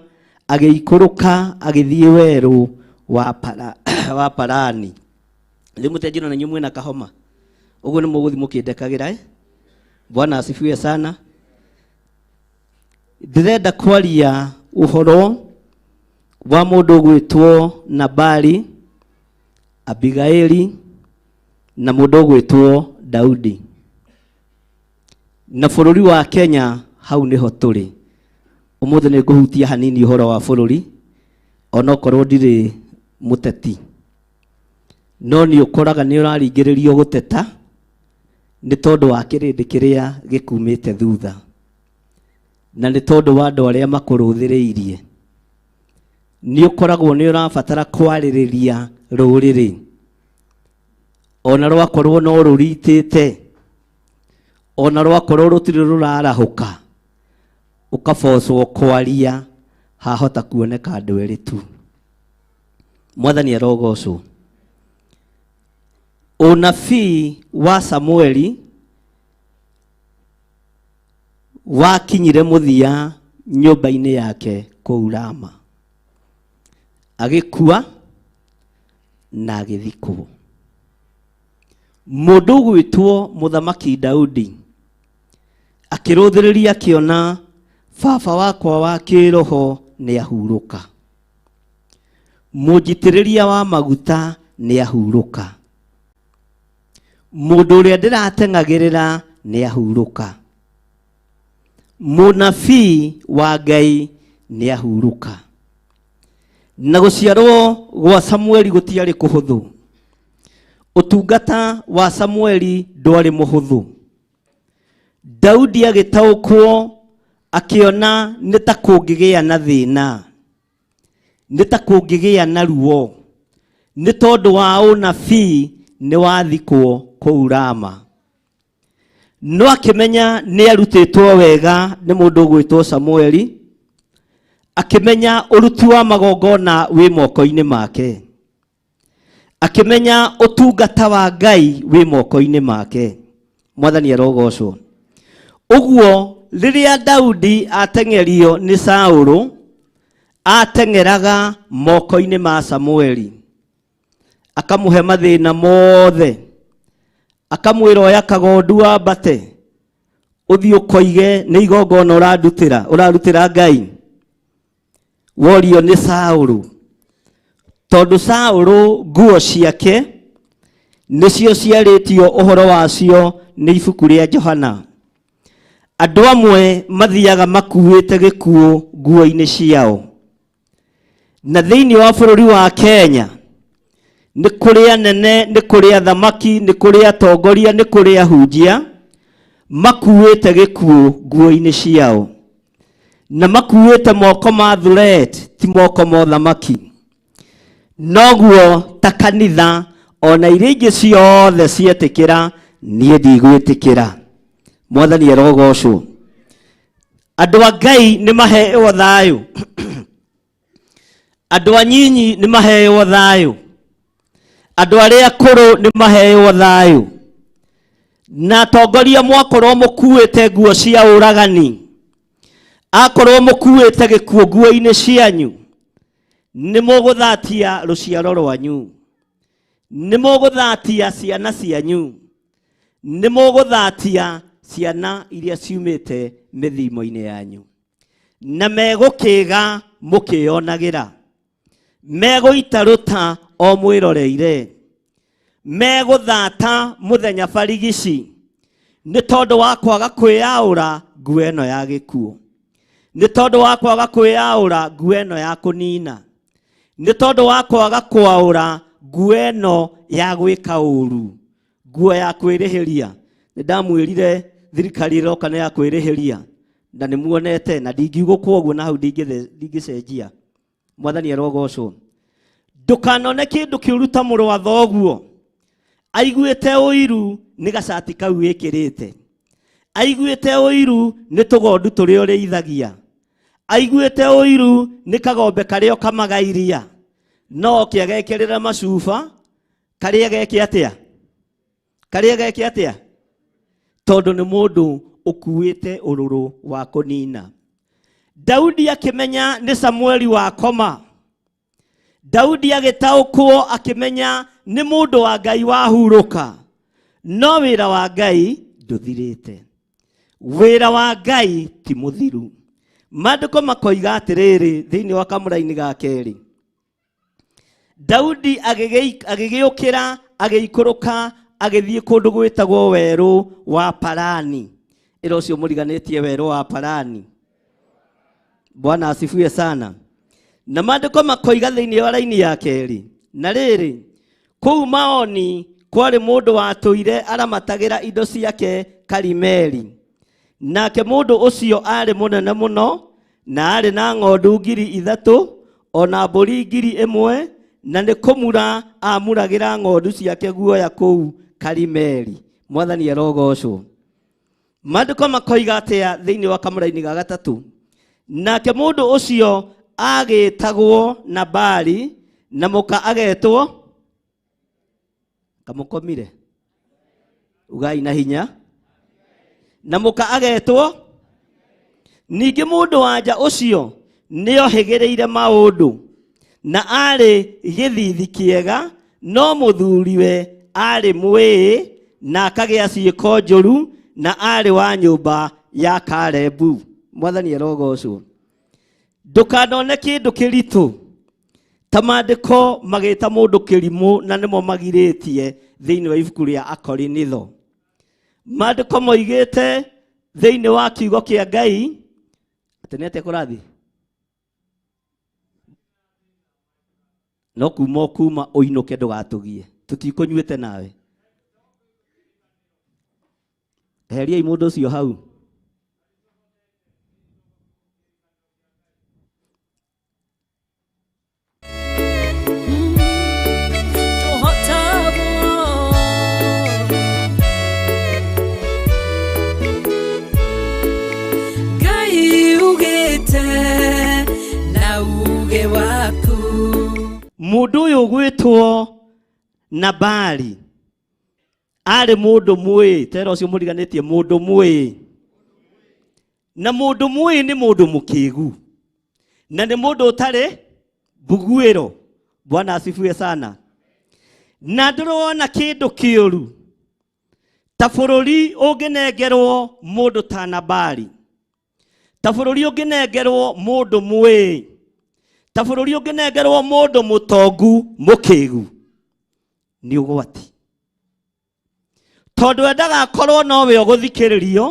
agĩikũrũka agĩthiĩ werũ wa Parani. Rĩu mũtenjĩra na inyuĩ mwĩna kahoma. Ũguo nĩ mũgũthiĩ mũkĩndekagĩra, eh? Bwana asifiwe sana. Ndĩrenda kwaria ũhoro wa mũndũ ũgwĩtwo Nabali Abigaili na mũndũ ũgwĩtwo Daudi. Na bũrũri wa Kenya hau nĩho tũrĩ. Ũmũthĩ nĩ ngũhutia hanini ũhoro wa bũrũri onokorwo ndirĩ mũteti, no nĩ ũkoraga nĩ ũraringĩrĩrio gũteta nĩ tondũ wa kĩrĩndĩ kĩrĩa gĩkumĩte thutha, na nĩ tondũ wa andũ arĩa makũrũthĩrĩirie. Nĩ ũkoragwo nĩ ũrabatara kwarĩrĩria rũrĩrĩ ona rwakorwo no rũritĩte, ona rwakorwo rũtirĩ rũrarahũka, ũkabocwo kwaria hahota kuoneka andũ erĩ tu. Mwathani arogocwo. Ũnabii wa Samueli wakinyire mũthia nyũmba-inĩ yake kũu Rama, agĩkua na agĩthikwo. Mũndũ ũgwĩtwo Mũthamaki Daudi akĩrũthĩrĩria akĩona baba wakwa wa kĩroho nĩ ahurũka, mũnjitĩrĩria wa maguta nĩ ahurũka, mũndũ ũrĩa ndĩrateng'agĩrĩra nĩ ahurũka, mũnabii wa Ngai nĩ ahurũka. Na gũciarwo gwa Samueli gũtiarĩ kũhũthũ. Ũtungata wa Samueli ndwarĩ mũhũthũ. Daudi agĩtaũkwo akĩona nĩ ta kũngĩgĩa na thĩna, nĩ ta kũngĩgĩa na ruo, nĩ tondũ wa ũnabii nĩ wathikwo kũu Rama. No akĩmenya nĩ arutĩtwo wega nĩ mũndũ ũgwĩtwo Samueli, akĩmenya ũruti wa magongona wĩ moko-inĩ make, akĩmenya ũtungata wa Ngai wĩ moko-inĩ make. Mwathani arogocwo. Ũguo rĩrĩa Daudi ateng'erio nĩ Saũlũ, ateng'eraga moko-inĩ ma Samueli, akamũhe mathĩna mothe, akamwĩra oya kagondu wambate ũthiĩ ũkoige nĩ igongona ũrandutĩra, ũrarutĩra Ngai. Worio nĩ Saũlũ, tondũ Saũlũ nguo ciake nĩcio ciarĩtio ũhoro wacio nĩ ibuku rĩa Johana. Andũ amwe mathiaga makuĩte gĩkuũ nguo-inĩ ciao. Na thĩinĩ wa bũrũri wa Kenya nĩ kũrĩ anene, nĩ kũrĩ athamaki, nĩ kũrĩ atongoria, nĩ kũrĩ ahunjia makuĩte gĩkuũ nguo-inĩ ciao, na makuĩte moko ma threat, ti moko ma ũthamaki. Noguo ta kanitha ona iria ingĩ ciothe cietĩkĩra, niĩ ndigwĩtĩkĩra. Mwathani arogocwo. Andũ a Ngai nĩ maheo thayũ, andũ anyinyi nĩ maheo thayũ, andũ arĩa akũrũ nĩ maheo thayũ, na atongoria mwakorwo mũkuĩte nguo cia ũragani, akorwo mũkuĩte gĩkuũ nguo-inĩ cianyu, nĩ mũgũthatia rũciaro rwanyu, nĩ mũgũthatia ciana cianyu, nĩ mũgũthatia ciana iria ciumĩte mĩthimo-inĩ yanyu, na megũkĩga mũkĩonagĩra, megũita rũta o mwĩroreire, megũthata mũthenya barigici nĩ tondũ wa kwaga kwĩyaũra nguo ĩno ya gĩkuũ, nĩ tondũ wa kwaga kwĩyaũra nguo ĩno ya kũnina, nĩ tondũ wa kwaga kwaũra nguo ĩno ya gwĩka ũru, nguo ya kwĩrĩhĩria. Nĩ ndamwĩrire thirikari ĩroka nĩ ya kwĩrĩhĩria, na nĩ muonete, na ndingiugũkwo ũguo na hau ndingĩcenjia. Mwathani arogocwo. Ndũkanone kĩndũ kĩũru ta mũrũ wa thoguo aiguĩte ũiru nĩ gacati kau wĩkĩrĩte, aiguĩte ũiru nĩ tũgondu tũrĩa ũrĩithagia, aiguĩte ũiru nĩ kagombe karĩa ũkamaga iria, no oke agekĩrĩra macuba karĩa geke atĩa, karĩa geke atĩa, tondũ nĩ mũndũ ũkuĩte ũrũrũ wa kũnina. Daudi akĩmenya nĩ Samueli wakoma. Daudi agĩtaũkwo akĩmenya nĩ mũndũ wa Ngai wahurũka, no wĩra wa Ngai ndũthirĩte, wĩra wa Ngai ti mũthiru. Maandĩko makoiga atĩrĩrĩ thĩinĩ wa kamũraini ga kerĩ, Daudi agĩgĩũkĩra agĩikũrũka agĩthiĩ kũndũ gwĩtagwo werũ wa Parani. Ĩra ũcio mũriganĩtie werũ wa Parani. Bwana asifiwe sana. Na maandĩko makoiga thĩinĩ wa raini ya kerĩ, na rĩrĩ, kũu Maoni kwarĩ mũndũ watũire aramatagĩra indo ciake Karimeli. Nake mũndũ ũcio aarĩ mũnene mũno, na aarĩ na ng'ondu 3,000 ona mbũri 1,000, na nĩ kũmura amuragĩra ng'ondu ciake guoya kũu Karimeli. Mwathani arogocwo. Maandĩko makoiga atĩa thĩinĩ wa kamũraini ga gatatũ? Nake mũndũ ũcio agĩtagwo Nabali, na mũka agetwo kamũkomire, ugai na hinya, na mũka agetwo. Ningĩ mũndũ wanja ũcio nĩohĩgĩrĩire maũndũ, na aarĩ gĩthithi kĩega, no mũthuriwe aarĩ mwĩĩ na akagĩa ciĩko njũru, na aarĩ wa nyũmba ya Kalebu. Mwathani arogocwo. Ndũkanone kĩndũ kĩritũ ta maandĩko magĩta mũndũ kĩrimũ, na nĩmo magirĩtie thĩinĩ wa ibuku rĩa Akorinitho. Maandĩko moigĩte thĩinĩ wa kiugo kĩa Ngai atĩ nĩ atĩa kũrathiĩ? No kuma kuma ũinũke ndũgatũgie, tũtikũnyuĩte nawe. Eheriai mũndũ ũcio hau. Mũndũ ũyũ ũgwĩtwo Nabali arĩ mũndũ mwĩĩ, tera ũcio mũriganĩtie mũndũ mwĩĩ. Na mũndũ mwĩĩ nĩ mũndũ mũkĩgu, na nĩ mũndũ ũtarĩ mbuguĩro. Bwana asifiwe sana. Na ndũrona kĩndũ kĩũru ta bũrũri ũngĩnengerwo mũndũ ta Nabali, ta bũrũri ũngĩnengerwo mũndũ mwĩĩ, ta bũrũri ũngĩnengerwo mũndũ mũtongu mũkĩgu, nĩ ũgwati. Tondũ endaga akorwo nowe ũgũthikĩrĩrio,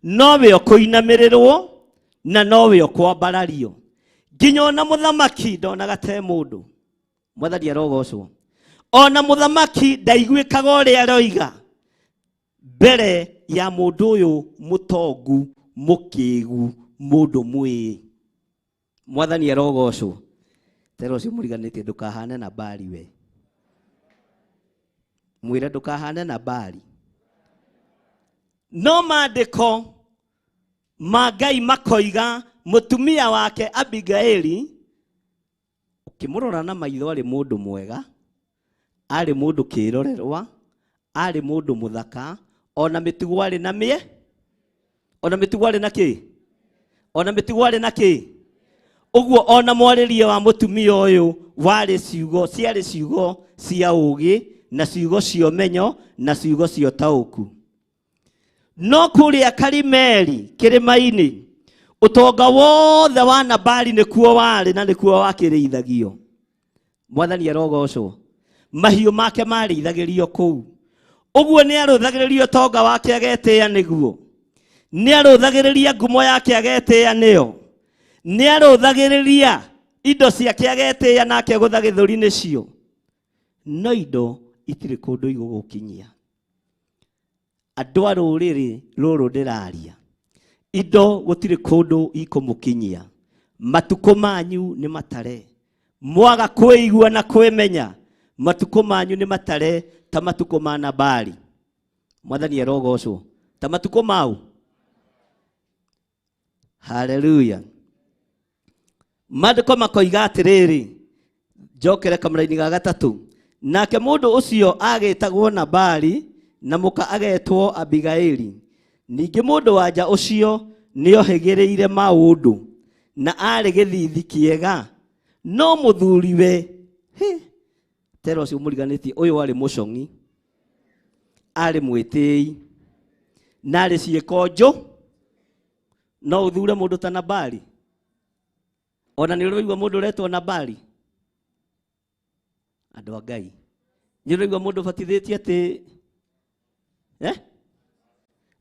nowe ũkũinamĩrĩrwo, na nowe ũkwambarario. Nginya ona mũthamaki ndonaga te mũndũ. Mwathani arogocwo. Ona mũthamaki ndaiguĩkaga ũrĩa aroiga mbere ya mũndũ ũyũ mũtongu mũkĩgu, mũndũ mwĩĩ. Mwathani arogocwo. Tera ũcio mũriganĩtie ndũkahane Nabali we. Mwĩre ndũkahane Nabali. No maandĩko ma Ngai makoiga mũtumia wake Abigaili, ũkĩmũrora na maitho arĩ mũndũ mwega, arĩ mũndũ kĩrorerwa, arĩ mũndũ mũthaka, ona mĩtugo arĩ na mĩe, ona mĩtugo arĩ na kĩ, ona mĩtugo arĩ na kĩ. Ũguo ona mwarĩrie wa mũtumia ũyũ warĩ ciugo, ciarĩ ciugo cia ũũgĩ, na ciugo cia ũmenyo, na ciugo cia ũtaũku. No kũrĩa Karimeli kĩrĩma-inĩ, ũtonga wothe wa Nabali nĩkuo warĩ na nĩkuo wakĩrĩithagio. Mwathani arogocwo. Mahiũ make marĩithagĩrio kũu. Ũguo nĩarũthagĩrĩria ũtonga wake agetĩĩa nĩguo, nĩarũthagĩrĩria ngumo yake agetĩĩa nĩyo, nĩarũthagĩrĩria indo ciake agetĩĩa nake gũtha gĩthũri nĩcio. No indo itirĩ kũndũ igũgũkinyia. Andũ a rũrĩrĩ rũrũ ndĩraria, indo gũtirĩ kũndũ ikũmũkinyia. Matukũ manyu nĩ matare, mwaga kwĩigua na kwĩmenya, matukũ manyu nĩ matare ta matukũ ma Nabali. Mwathani arogocwo. Ta matukũ mau. Haleluya. Maandĩko makoiga atĩrĩrĩ, njokere kamũraini ga gatatũ. Nake mũndũ ũcio agĩtagwo Nabali, na mũka agetwo Abigaili. Ningĩ mũndũ wanja ũcio nĩohĩgĩrĩire maũndũ, na aarĩ gĩthithi kĩega, no mũthuriwe, tera ũcio mũriganĩtie, ũyũ arĩ mũcong'i, arĩ mwĩtĩi, na arĩ ciĩko njũ. No ũthure mũndũ ta Nabali? Ona nĩ ũrĩ waigua mũndũ ũretwo Nabali? Andũ a Ngai, nĩ ũraigua mũndũ ũbatithĩtie atĩ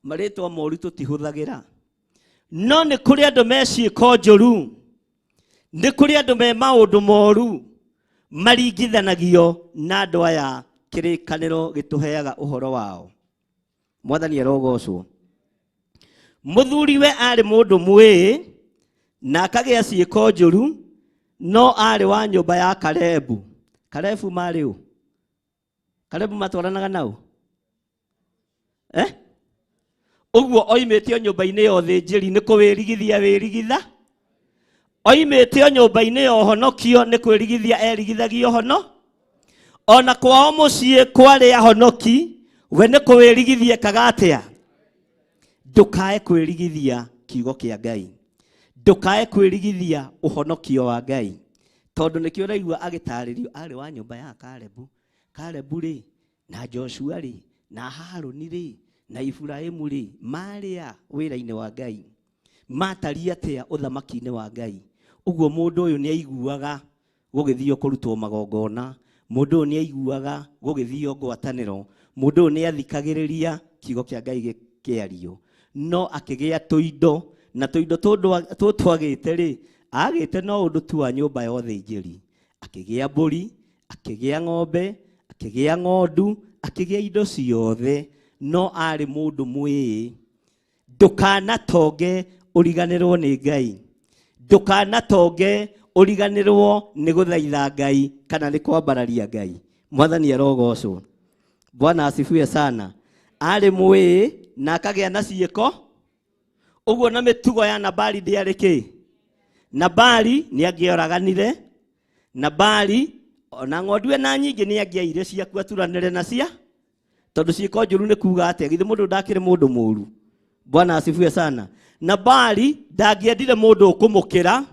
marĩtwa moru tũtihũthagĩra, no nĩ kũrĩ andũ me ciĩko njũru, nĩ kũrĩ andũ me maũndũ moru maringithanagio na andũ aya kĩrĩkanĩro gĩtũheaga ũhoro wao. Mwathani arogocwo. Mũthuriwe arĩ mũndũ mwĩĩ na akagĩa ciĩko njũru, no arĩ wa nyũmba ya Kalebu. Kalebu marĩ ũ? Kalebu matwaranaga nao? Ũguo oimĩte o nyũmba-inĩ ya ũthĩnjĩri nĩ kũwĩrigithia wĩrigitha, oimĩte o nyũmba-inĩ ya ũhonokio nĩ kwĩrigithia erigithagia ũhono, ona kwao mũciĩ kwarĩ ahonoki, we nĩ kũwĩrigithia ekaga atĩa? Ndũkae kwĩrigithia kiugo kĩa Ngai, ndũkae kwĩrigithia ũhonokio wa Ngai, tondũ nĩkĩo ũraigua agĩtarĩrio arĩ wa nyũmba ya Kalebu. Kalebu rĩ, na Joshua rĩ, na Harũni rĩ, na Iburahĩmu rĩ, marĩ a wĩra-inĩ wa Ngai, matariĩ atĩa ũthamaki-inĩ wa Ngai? Ũguo mũndũ ũyũ nĩ aiguaga gũgĩthio kũrutwo magongona, mũndũ ũyũ nĩ aiguaga gũgĩthio ngwatanĩro, mũndũ ũyũ nĩ athikagĩrĩria kiugo kĩa Ngai gĩkĩario, no akĩgĩa tũindo, na tũindo tũtũ agĩte rĩ, agĩte no ũndũ tu wa nyũmba ya ũthĩnjĩri. Akĩgĩa mbũri, akĩgĩa ng'ombe, akĩgĩa ng'ondu, akĩgĩa indo ciothe, no arĩ mũndũ mwĩĩ. Ndũkanatonge ũriganĩrwo nĩ Ngai, ndũkanatonge ũriganĩrwo nĩ gũthaitha Ngai kana nĩ kwambararia Ngai. Mwathani arogocwo. Bwana asifiwe sana. Arĩ mwĩĩ na akagĩa na ciĩko ũguo, na mĩtugo ya Nabali ndĩarĩ kĩ? Nabali nĩ angĩoraganire, Nabali ona ng'ondu ena nyingĩ nĩ angĩaire ciaku aturanĩre na cia, tondũ ciĩko njũru nĩ kuga atĩa? Githĩ mũndũ ndakĩrĩ mũndũ mũru? Bwana asifiwe sana. Nabali ndangĩendire mũndũ ũkũmũkĩra.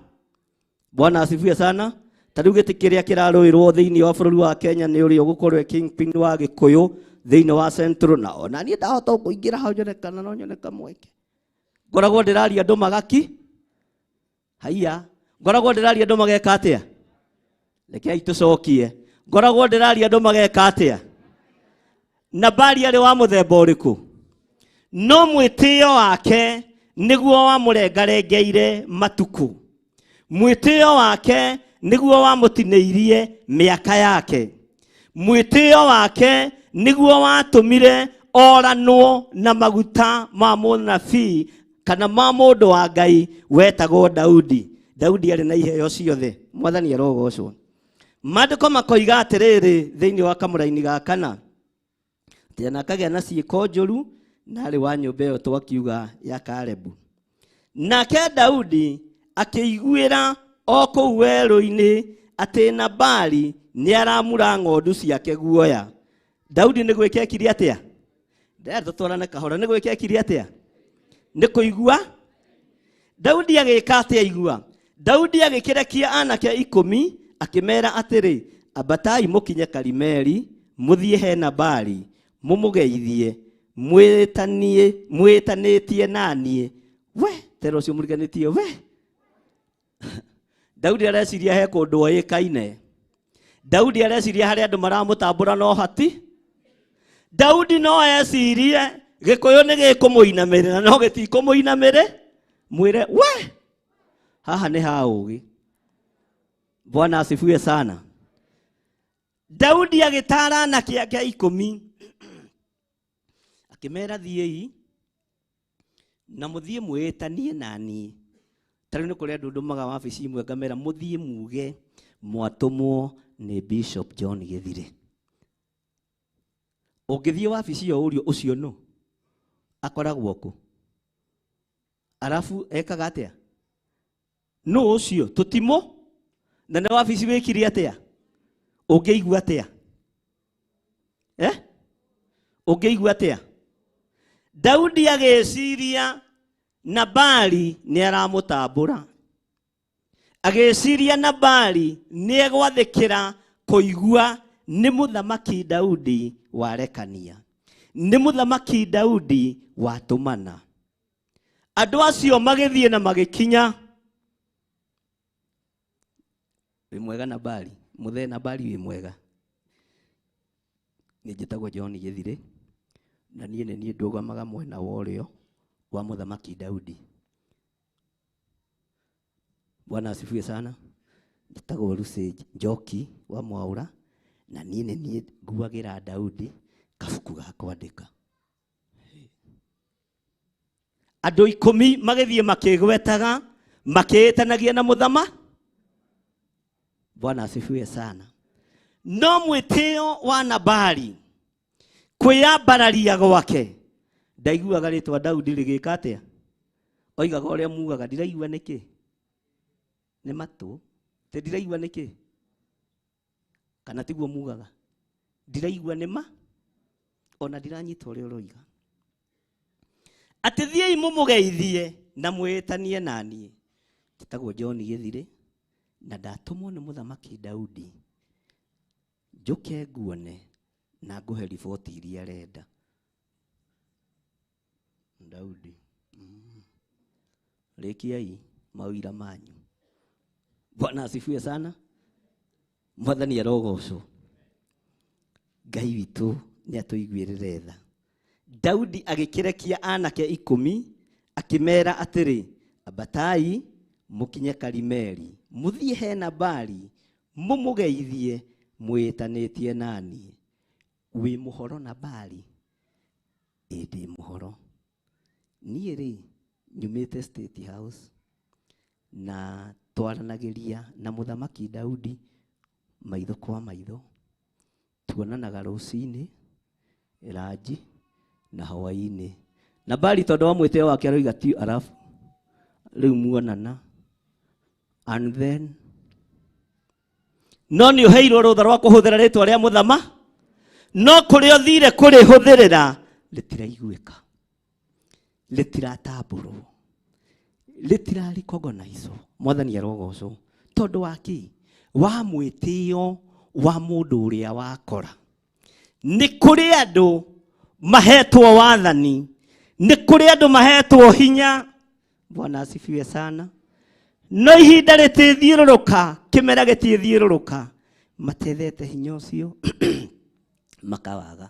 Bwana asifiwe sana. Ta rĩu gĩtĩ kĩrĩa kĩrarũĩrwo thĩinĩ wa bũrũri wa Kenya nĩ ũrĩa ũgũkorwo e kingpin wa Gĩkũyũ thĩinĩ wa Central, na ona niĩ ndahota kũingĩra hau nyone kana no nyone kamweke. Ngoragwo ndĩraria andũ magaki haiya, ngoragwo ndĩraria andũ mageka atĩa? Rekei tũcokie. Ngoragwo ndĩraria andũ mageka atĩa? Nabali arĩ wa mũthemba ũrĩkũ? No mwĩtĩo wake nĩguo wamũrengarengeire matukũ, mwĩtĩo wake nĩguo wamũtinĩirie mĩaka yake, mwĩtĩo wake nĩguo watũmire oranwo na maguta ma mũnabii kana ma mũndũ wa Ngai wetagwo Daudi. Daudi arĩ na iheo ciothe. Mwathani arogocwo. Maandĩko makoiga atĩrĩrĩ thĩinĩ wa kamũraini ga kana, atĩ ona akagĩa na ciĩko njũru na arĩ wa nyũmba ĩyo twakiuga ya Kalebu. Nake Daudi akĩiguĩra o kũu werũ-inĩ atĩ Nabali nĩ aramura ng'ondu ciake guoya. Daudi nĩ gwĩka ekire atĩa? Ndĩrenda tũtwarane kahora. Nĩ gwĩka ekire atĩa? Nĩ kũigua. Daudi agĩka atĩa aigua? Daudi agĩkĩrekia anake 10 akĩmera atĩrĩ, ambatai mũkinye Karimeli, mũthiĩ he Nabali, mũmũgeithie, mwĩtanĩtie na niĩ. We tera ũcio mũriganĩtie we. Daudi areciria he kũndũ oĩkaine. Daudi areciria harĩa andũ maramũtambũra no hati. Daudi no ecirie Gĩkũyũ nĩ gĩkũmũinamĩrĩra no gĩtikũmũinamĩrĩ, mwĩre we haha nĩ ha ũgĩ. Bwana asifiwe sana. Daudi agĩtara anake ake 10 akĩmera thiĩi na mũthiĩ mwĩtanie na niĩ. Ta rĩu nĩ kũrĩ andũ ndũmaga wabici imwe ngamera mũthiĩ muge mwatũmwo nĩ Bishop John Gĩthire. Ũngĩthiĩ wabici ĩyo ũrio ũcio nũ akoragwo kũ, arabu ekaga atĩa? Nũ ũcio tũtimũ na nĩ wabici wĩkire atĩa? Ũngĩigua atĩa? Ũngĩigua atĩa? Daudi agĩciria Nabali nĩ aramũtambũra, agĩciria Nabali nĩ egwathĩkĩra kũigua nĩ mũthamaki Daudi warekania, nĩ mũthamaki Daudi watũmana. Andũ acio magĩthiĩ na magĩkinya. Wĩ mwega Nabali, mũthee Nabali wĩ mwega. Niĩ njĩtagwo John Gĩthirĩ na niĩ nĩ niĩ ndũgamaga mwena wa ũrĩo wa mũthamaki Daudi. Bwana asifiwe sana. Njĩtagwo Lucy Njoki wa Mwaũra na niĩ nĩ niĩ nguagĩra Daudi kabuku ga kwandĩka. Andũ 10 magĩthiĩ makĩgwetaga makĩĩtanagia na mũthama. Bwana asifiwe sana. No mwĩtĩo wa Nabali kwĩyambararia gwake ndaiguaga rĩtwa Daudi rĩgĩka atĩa, oigaga ũrĩa mugaga ndiraigua nĩkĩ, nĩ matũ tĩ ndiraigua nĩkĩ, kana tiguo mugaga ndiraigua nĩ ma ona ndiranyita ũrĩa ũroiga, atĩ thiĩi mũmũgeithie na mwĩtanie na niĩ. Njĩtagwo John Gĩthirĩ na ndatũmwo nĩ mũthamaki Daudi njũke nguone na ngũhe riboti iria arenda. Daudi, rĩkiai mawira manyu. Bwana asifiwe sana. Mwathani arogocwo. Ngai witũ nĩatũiguĩrĩre tha. Daudi agĩkĩrekia anake 10 akĩmera atĩrĩ, ambatai mũkinye Karimeli, mũthiĩ he Nabali mũmũgeithie mwĩtanĩtie na niĩ. Wĩ mũhoro Nabali? Ĩ ndĩ mũhoro. Niĩ rĩ nyumĩte State House na twaranagĩria na mũthamaki Daudi maitho kwa maitho, tuonanaga rũcinĩ, ranji na hwaĩ-inĩ. Nabali tondũ wa mwĩtĩo wake aroiga ti arabu rĩu muonana and then no nĩ ũheirwo rũtha rwa kũhũthĩra rĩtwa rĩa mũthama, no kũrĩa ũthire kũrĩhũthĩrĩra rĩtiraiguĩka, rĩtiratambũrwo, rĩtirarikogonaicwo. Mwathani arogocwo. Tondũ wa kĩ? Wa mwĩtĩo wa mũndũ ũrĩa wakora. Nĩ kũrĩ andũ mahetwo wathani, nĩ kũrĩ andũ mahetwo hinya. Bwana asifiwe sana. No ihinda rĩtithiũrũrũka, kĩmera gĩtithiũrũrũka, matethete hinya ũcio makawaga,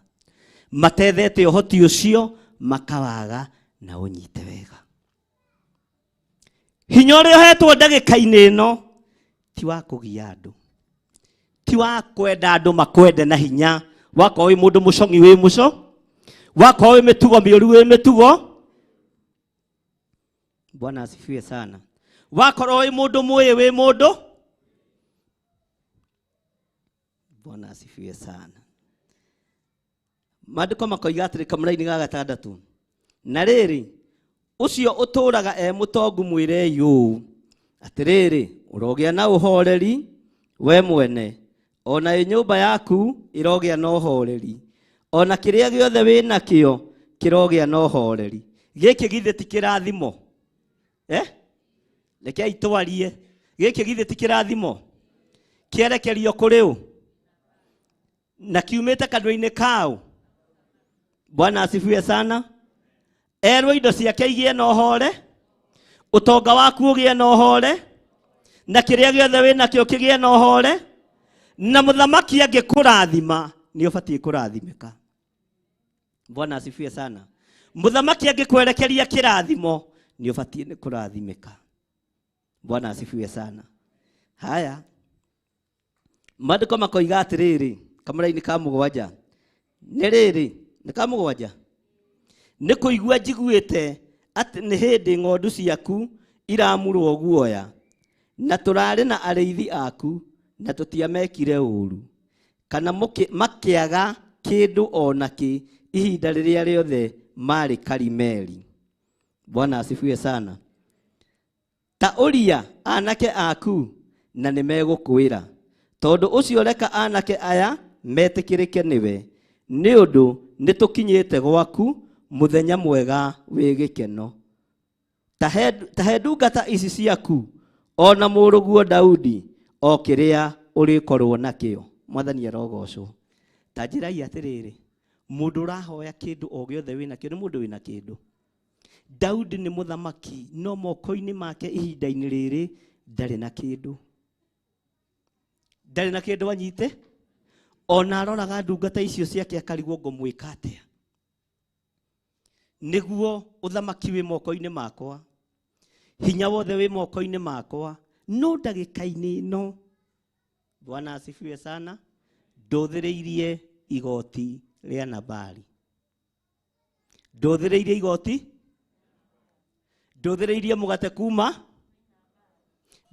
matethete ũhoti ũcio makawaga, na ũnyite wega. Hinya ũrĩa ũhetwo ndagĩka-inĩ ĩno ti wa kũgia andũ, ti wa kwenda andũ makwende na hinya. Wakorwo wĩ mũndũ mũcong'i wĩ mũco, wakorwo wĩ mĩtugo mĩũru wĩ mĩtugo. Bwana asifiwe sana. Wakorwo wĩ mũndũ mwĩĩ wĩ mũndũ. Bwana asifiwe sana. Maandĩko makoiga atĩrĩ kamũraini ga 6, na rĩrĩ ũcio ũtũũraga e mũtongu mwĩrei ũũ, atĩrĩrĩ ũrogĩa na ũhoreri we mwene, ona ĩ nyũmba yaku ĩrogĩa na ũhoreri, ona kĩrĩa gĩothe wĩ nakĩo kĩrogĩa na ũhoreri. Gĩkĩ githĩ ti kĩrathimo? Rekei twarie. Gĩkĩ githĩ ti kĩrathimo? Kĩerekerio kũrĩ ũ? Na kiumĩte kanua-inĩ kaũ? Bwana asifiwe sana. Erwo indo ciake igĩe na ũhore, ũtonga waku ũgĩe na ũhore, na kĩrĩa gĩothe wĩ nakĩo kĩgĩe na ũhore, na mũthamaki angĩkũrathima nĩ ũbatiĩ kũrathimĩka. Bwana asifiwe sana. Mũthamaki angĩkwerekeria kĩrathimo nĩ ũbatiĩ nĩ kũrathimĩka. Bwana asifiwe sana. Haya, maandĩko makoiga atĩrĩrĩ kamũraini ka 7, nĩ rĩrĩ nĩ ka 7, nĩ kũigua njiguĩte atĩ nĩ hĩndĩ ng'ondu ciaku iramurwo guoya, na tũrarĩ na arĩithi aku na tũtiamekire ũũru, kana makĩaga kĩndũ o nakĩ ihinda rĩrĩa rĩothe marĩ Karimeli. Bwana asifiwe sana. Ta ũria anake aku na nĩ megũkwĩra, tondũ ũcio reka anake aya metĩkĩrĩke nĩwe, nĩ ũndũ nĩ tũkinyĩte gwaku mũthenya mwega wĩ gĩkeno. Ta he ndungata ici ciaku ona mũrũguo Daudi o kĩrĩa ũrĩkorwo nakĩo. Mwathani arogocwo. Ta njĩrai atĩrĩrĩ, mũndũ ũrahoya kĩndũ o gĩothe wĩ nakĩo nĩ mũndũ wĩna kĩndũ. Daudi nĩ mũthamaki, no moko-inĩ make ihinda-inĩ rĩrĩ ndarĩ na kĩndũ. Ndarĩ na kĩndũ anyite. Ona aroraga ndungata icio ciake akarigwo ngũmwĩka atĩa nĩguo ũthamaki wĩ moko-inĩ makwa, hinya wothe wĩ moko-inĩ makwa, no ndagĩka-inĩ ĩno, Bwana asifiwe sana, ndũthĩrĩirie igoti rĩa Nabali. Ndũthĩrĩirie igoti, ndũthĩrĩirie mũgate kuma,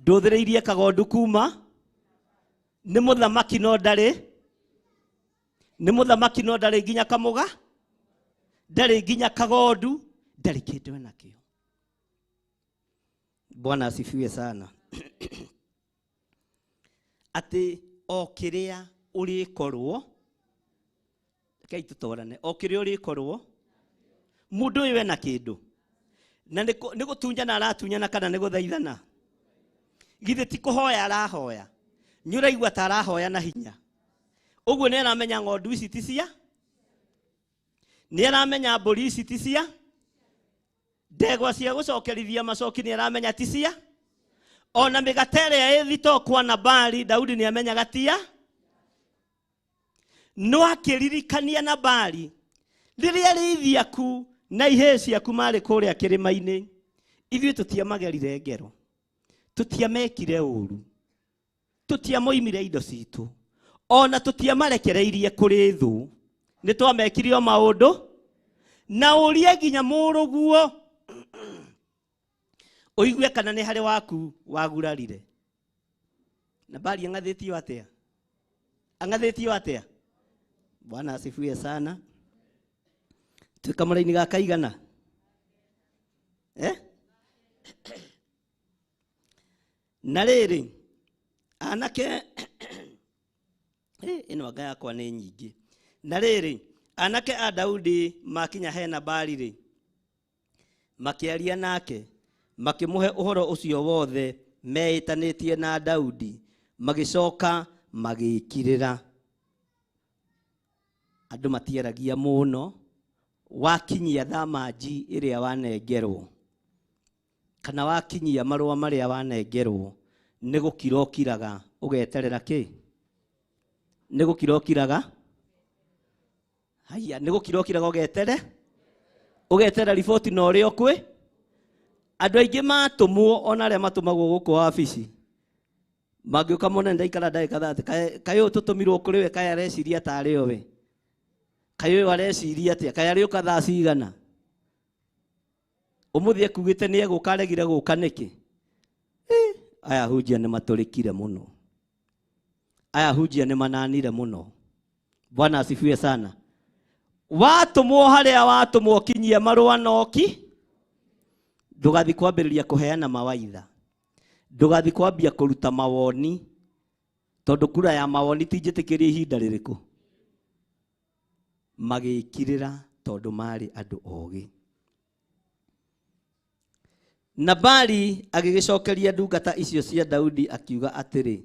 ndũthĩrĩirie kagondu kuma, nĩ mũthamaki no ndarĩ, nĩ mũthamaki no ndarĩ nginya kamũga, ndarĩ nginya kagondu, ndarĩ kĩndũ enakĩo. Bwana asifiwe sana. Atĩ o kĩrĩa ũrĩkorwo, rekei tũtwarane, o kĩrĩa ũrĩkorwo, mũndũ ũyũ ena kĩndũ na nĩ gũtunyana aratunyana kana nĩ gũthaithana, githĩ ti kũhoya arahoya, nĩ ũraigua ta arahoya na hinya ũguo, nĩ aramenya ng'ondu ici ti cia, nĩ aramenya mbũri ici ti cia, ndegwa cia gũcokerithia macoki nĩ aramenya ti cia, ona mĩgate ĩrĩa ĩ thitoo kwa Nabali Daudi nĩ amenyaga tia, no akĩririkania Nabali rĩrĩa arĩithi aku na ihĩĩ ciaku marĩ kũrĩa kĩrĩma-inĩ, ithuĩ tũtiamagerire ngero, tũtiamekire ũru, tũtiamoimire indo citũ, ona tũtiamarekereirie kũrĩ thũ, nĩ twamekire o maũndũ na ũrie nginya mũrũguo ũigue kana nĩ harĩ waku wagurarire. Nabali ang'athĩtio atĩa? Ang'athĩtio atĩa? Bwana asifiwe sana. Twĩ kamũraini ga kaigana? Na rĩrĩ anake ĩno anga yakwa nĩ nyingĩ. Na rĩrĩ anake a Daudi makinya he Nabali rĩ, makĩaria nake, makĩmũhe ũhoro ũcio wothe meĩtanĩtie na Daudi, magĩcoka magĩkirĩra. Andũ matiaragia mũno, wakinyia thamanji ĩrĩa wanengerwo kana wakinyia marũa marĩa wanengerwo, nĩ gũkira ũkiraga ũgeterera kĩ? Nĩ gũkira ũkiraga? Haiya, nĩ gũkira ũkiraga ũgetere? Ũgeterera riboti na ũrĩa ũkwĩ? Andũ aingĩ matũmwo ona arĩa matũmagwo gũkũ wabici mangĩũka mone ndaikara ndagĩka 30, kaĩ ũyũ tũtũmirwo kũrĩ we, kaĩ areciria tarĩ o we, kaĩ ũyũ areciria atĩa, kaĩ arĩũka thaa cigana, ũmũthĩ ekugĩte nĩ egũka aregire gũka nĩkĩ? Aya hunjia nĩ matũrĩkire mũno, aya hunjia nĩ mananire mũno. Bwana asifiwe sana. Watũmwo harĩa watũmwo kinyia marũa noki, ndũgathiĩ kwambĩrĩria kũheana mawaitha, ndũgathiĩ kwambia kũruta mawoni, tondũ kura ya mawoni ti njĩtĩkĩrie ihinda rĩrĩkũ. Magĩkirĩra tondũ marĩ andũ ogĩ. Nabali agĩgĩcokeria ndungata icio cia Daudi akiuga atĩrĩ,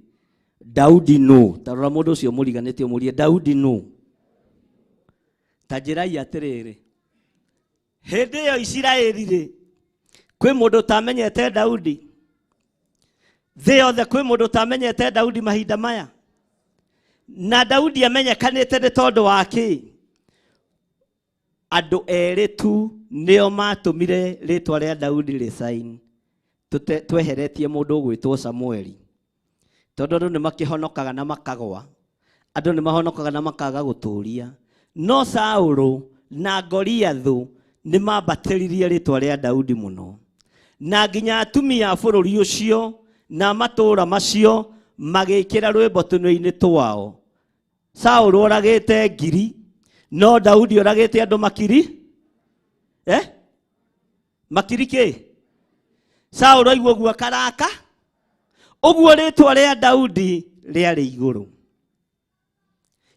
Daudi nũ? Ta rora mũndũ ũcio mũriganĩtie ũmũrie Daudi nũ? Ta njĩrai atĩrĩrĩ, hĩndĩ ĩyo Isiraeli rĩ, kwĩ mũndũ ũtamenyete Daudi? Thĩ yothe kwĩ mũndũ ũtamenyete Daudi mahinda maya? Na Daudi amenyekanĩte nĩ tondũ wa kĩ? Andũ erĩ tu nĩo matũmire rĩtwa rĩa Daudi rĩcain, tweheretie mũndũ ũgwĩtwo Samueli, tondũ andũ nĩmakĩhonokaga na makagwa, andũ nĩmahonokaga na makaga gũtũria, no Saũlũ na Goliathũ nĩmambatĩririe rĩtwa rĩa Daudi mũno, na nginya atumia a bũrũri ũcio na matũũra macio magĩkĩra rwĩmbo tũnua-inĩ twao. Saũlũ oragĩte ngiri, no Daudi oragĩte andũ makiri, makiri kĩ? Saũlũ aigua ũguo akaraka, ũguo rĩtwa rĩa Daudi rĩarĩ igũrũ,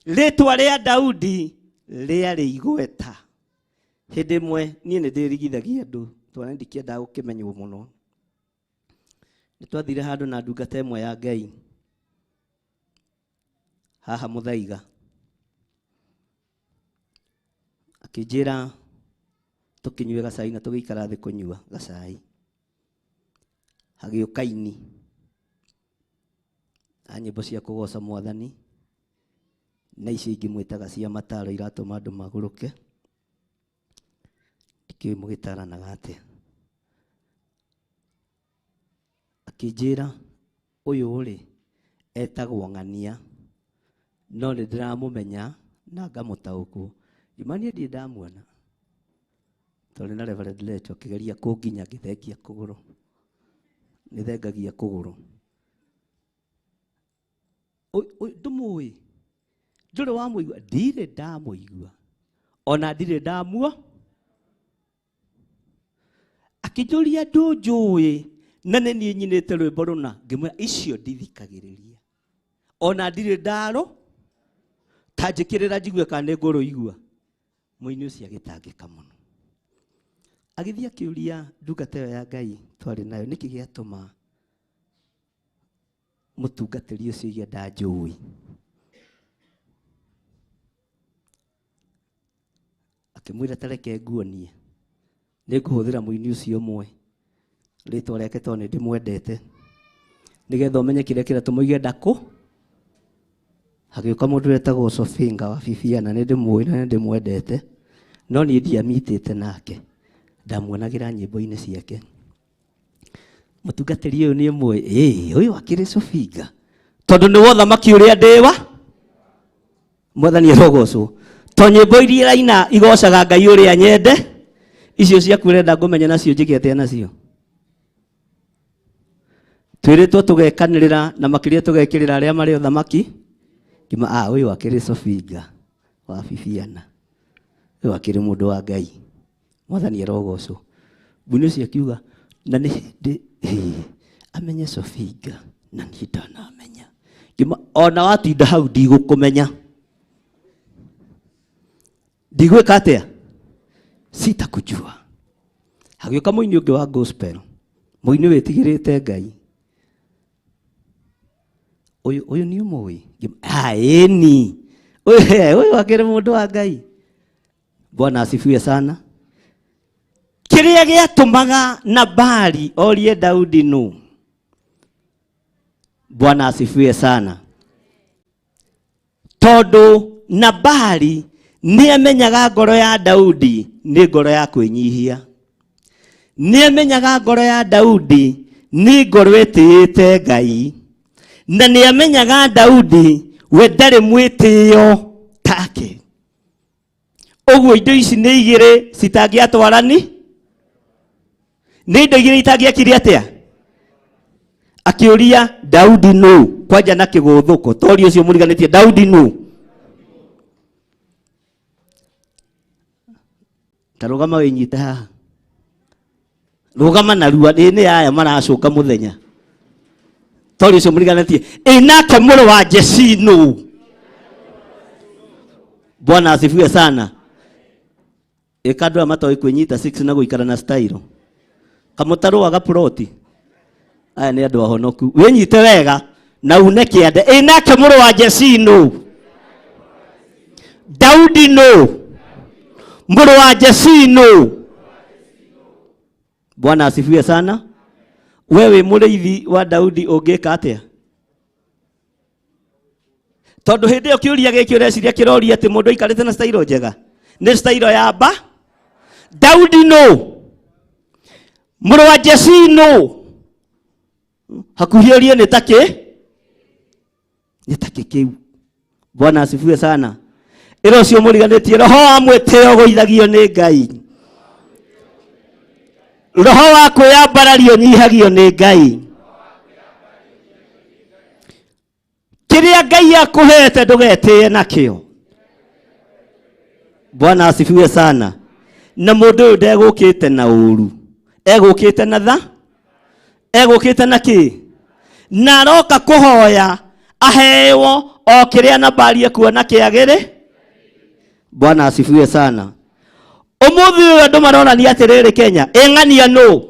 rĩtwa rĩa Daudi rĩarĩ igweta. Hĩndĩ ĩmwe niĩ nĩ ndĩrigithagia andũ twana ndikĩendaga gũkĩmenywo mũno, nĩ twathire handũ na ndungata ĩmwe ya Ngai haha Mũthaiga, akĩnjĩra tũkĩnyue gacai na tũgĩikara thĩ kũnyua gacai, hagĩũka ini a nyĩmbo cia kũgoca Mwathani, Na icio ingĩ mwĩtaga cia mataro iratũma andũ magũrũke. Ndikĩũĩ mũgĩtaranaga atĩa. Akĩnjĩra ũyũ rĩ etagwo ng'ania no nĩ ndĩramũmenya na ngamũtaũkwo. Ngiuma niĩ ndirĩ ndamuona. Twarĩ na Reverend Lecho akĩgeria kũnginya ngĩthengia kũgũrũ. Nĩthengagia kũgũrũ. Ndũmũĩ? Ndũrĩ wamũigua? Ndirĩ ndamũigua. Ona ndirĩ ndamuo. Akĩnjũria ndũnjũĩ na nĩ niĩ nyinĩte rwĩmbo rũna. Ngĩmwĩra icio ndithikagĩrĩria. Ona ndirĩ ndarũ ta njĩkĩrĩra njigue kana nĩ ngũrũigua. Mũini ũcio agĩtangĩka mũno. Agĩthiĩ akĩũria ndungata ĩyo ya Ngai twarĩ nayo nĩkĩ gĩatũma mũtungatĩri ũcio oige ndanjũĩ. Akĩmwĩra ta reke nguonie, nĩngũhũthĩra mũini ũcio ũmwe rĩtwa rĩake tondũ nĩ ndĩmwendete, nĩgetha ũmenye kĩrĩa kĩratũma oige ndakũ. Hagĩũka mũndũ wetagwo Sofinga wa Bibiana, nĩ ndĩmũĩ na nĩ ndĩmwendete, no niĩ ndiamitĩte nake, ndamuonagĩra nyĩmbo-inĩ ciake. Mũtungatĩri ũyũ nĩ ũmũĩ? Ĩĩ, ũyũ akĩrĩ Sofinga, tondũ nĩ wothamaki ũrĩa ndĩwa. Mwathani arogocwo. To nyĩmbo iria iraina igocaga Ngai ũrĩa nyende, icio ciaku ũrenda ngũmenya nacio njĩke atĩa nacio? Twĩrĩtwo tũgekanĩrĩra na makĩria tũgekĩrĩra arĩa marĩ ũthamaki. Ngĩma, ah, ũyũ akĩrĩ Sofinga wa Bibiana, ũyũ akĩrĩ mũndũ wa Ngai. Mwathani arogocwo. Mũini ũcio akiuga, na nĩ hĩndĩ amenye Sofinga na niĩ ndanamenya. Ngĩma, ona watinda hau ndigũkũmenya. Ndigwĩka atĩa? Sitakujua. Hagĩũka mũini ũngĩ wa gospel, mũini wĩtigĩrĩte Ngai. Ũyũ ũyũ nĩ ũmũĩ? Ngĩma, ah, ĩni. Ũyũ ũyũ akĩrĩ mũndũ wa Ngai. Bwana asifiwe sana. Kĩrĩa gĩatũmaga Nabali orie Daudi nũ? Bwana asifiwe sana. Tondũ Nabali nĩamenyaga ngoro ya Daudi nĩ ngoro ya kwĩnyihia. Nĩamenyaga ngoro ya Daudi nĩ ngoro ĩtĩĩte Ngai. Na nĩamenyaga Daudi we ndarĩ mwĩtĩo take. Ũguo indo ici nĩ igĩrĩ citangĩatwarani, nĩ indo igĩrĩ itangĩekire atĩa? Akĩũria Daudi nũ, kwanja na kĩgũthũko, tori ũcio mũriganĩtie Daudi nũ. Ta rũgama wĩnyite haha, rũgama narua, ĩ nĩ aya maracũnga mũthenya, tori ũcio mũriganĩtie, ĩ nake mũrũ wa Jesii nũ? Bwana asifiwe sana. Ĩka andũ aya matoĩ kwĩnyita six na gũikara na style. Kamũtarũaga ploti. Aya nĩ andũ ahonoku. Wĩnyite wega na une kĩande. Ĩ nake mũrũ wa Jesii nũ? Daudi nũ? Mũrũ wa Jesii nũ? Bwana asifiwe sana. We wĩ mũrĩithi wa Daudi ũngĩka atĩa? Tondũ hĩndĩ ĩyo kĩũria gĩkĩ ũreciria kĩroria atĩ mũndũ aikarĩte na style njega nĩ style ya mba. Daudi nũ? Mũrũ wa Jesii nũ? Hakuhĩ ũrie nĩ ta kĩ? Nĩ ta kĩ kĩu? Bwana asifiwe sana. Ĩra ũcio mũriganĩtie roho wa mwĩtĩo ũgũithagio nĩ Ngai. Roho wa kwĩyambararia ũnyihagio nĩ Ngai. Kĩrĩa Ngai akũhete ndũgetĩe nakĩo. Bwana asifiwe sana. Na mũndũ ũyũ ndegũkĩte na ũru, egũkĩte na tha, egũkĩte na kĩ? Na aroka kũhoya aheo o kĩrĩa Nabali ekuona kĩagĩrĩ. Bwana asifiwe sana. Ũmũthĩ ũyũ andũ maronania atĩrĩrĩ Kenya, ĩng'ania nũ?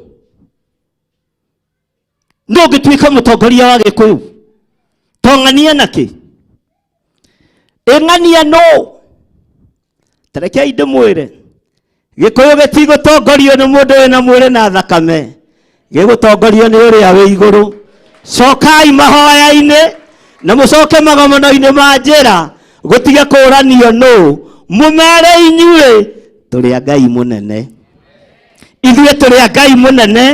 Nũ ũngĩtuĩka mũtongoria wa Gĩkũyũ? Tong'ania na kĩ? Ĩng'ania nũ? Ta rekei ndĩmwĩre, Gĩkũyũ gĩtigũtongorio nĩ mũndũ wĩna mwĩrĩ na thakame, gĩgũtongorio nĩ ũrĩa wĩ igũrũ. Cokai mahoya-inĩ na mũcoke magomano-inĩ ma njĩra. Gũtige kũũranio nũ. Mũmere inyuĩ tũrĩ a Ngai mũnene. Ithuĩ tũrĩ a Ngai mũnene.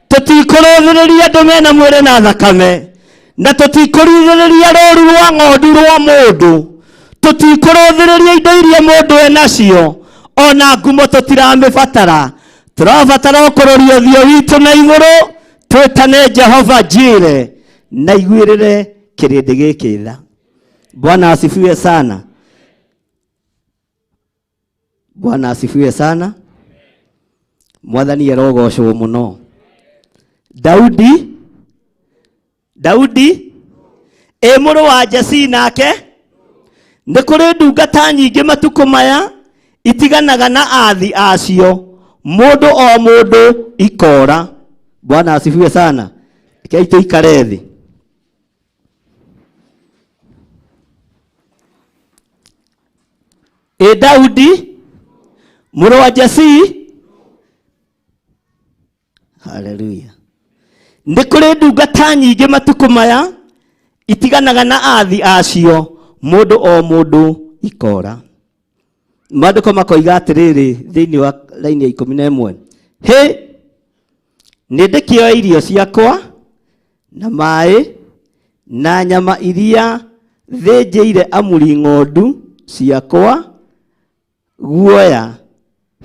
Tũtikũrũthĩrĩria andũ mena mwĩrĩ na thakame. Na tũtikũrũthĩrĩria rũũru rwa ng'ondu rwa mũndũ. Tũtikũrũthĩrĩria indo iria mũndũ enacio. Ona ngumo tũtiramĩbatara. Tũrabatara o kũroria ũthiũ witũ na igũrũ twĩtane Jehova Jire na iguĩrĩre kĩrĩndĩ gĩkĩ tha. Bwana asifiwe sana. Bwana asifiwe sana. Mwathani arogocwo mũno. Daudi Daudi ĩ mũrũ wa Jesii nake nĩ kũrĩ ndungata nyingĩ matukũ maya itiganaga na athi acio mũndũ o mũndũ ikora. Bwana asifiwe sana. Rekei tũikare thĩ. Ĩ Daudi mũrũ wa Jesii. Haleluya. Nĩ kũrĩ ndungata nyingĩ matukũ maya itiganaga na athi acio mũndũ o mũndũ ikora. Maandĩko makoiga atĩrĩrĩ thĩinĩ wa raini ya 11. Hĩ, nĩ ndĩkĩoe irio ciakwa na maĩ na nyama iria thĩnjĩire amuri ng'ondu ciakwa guoya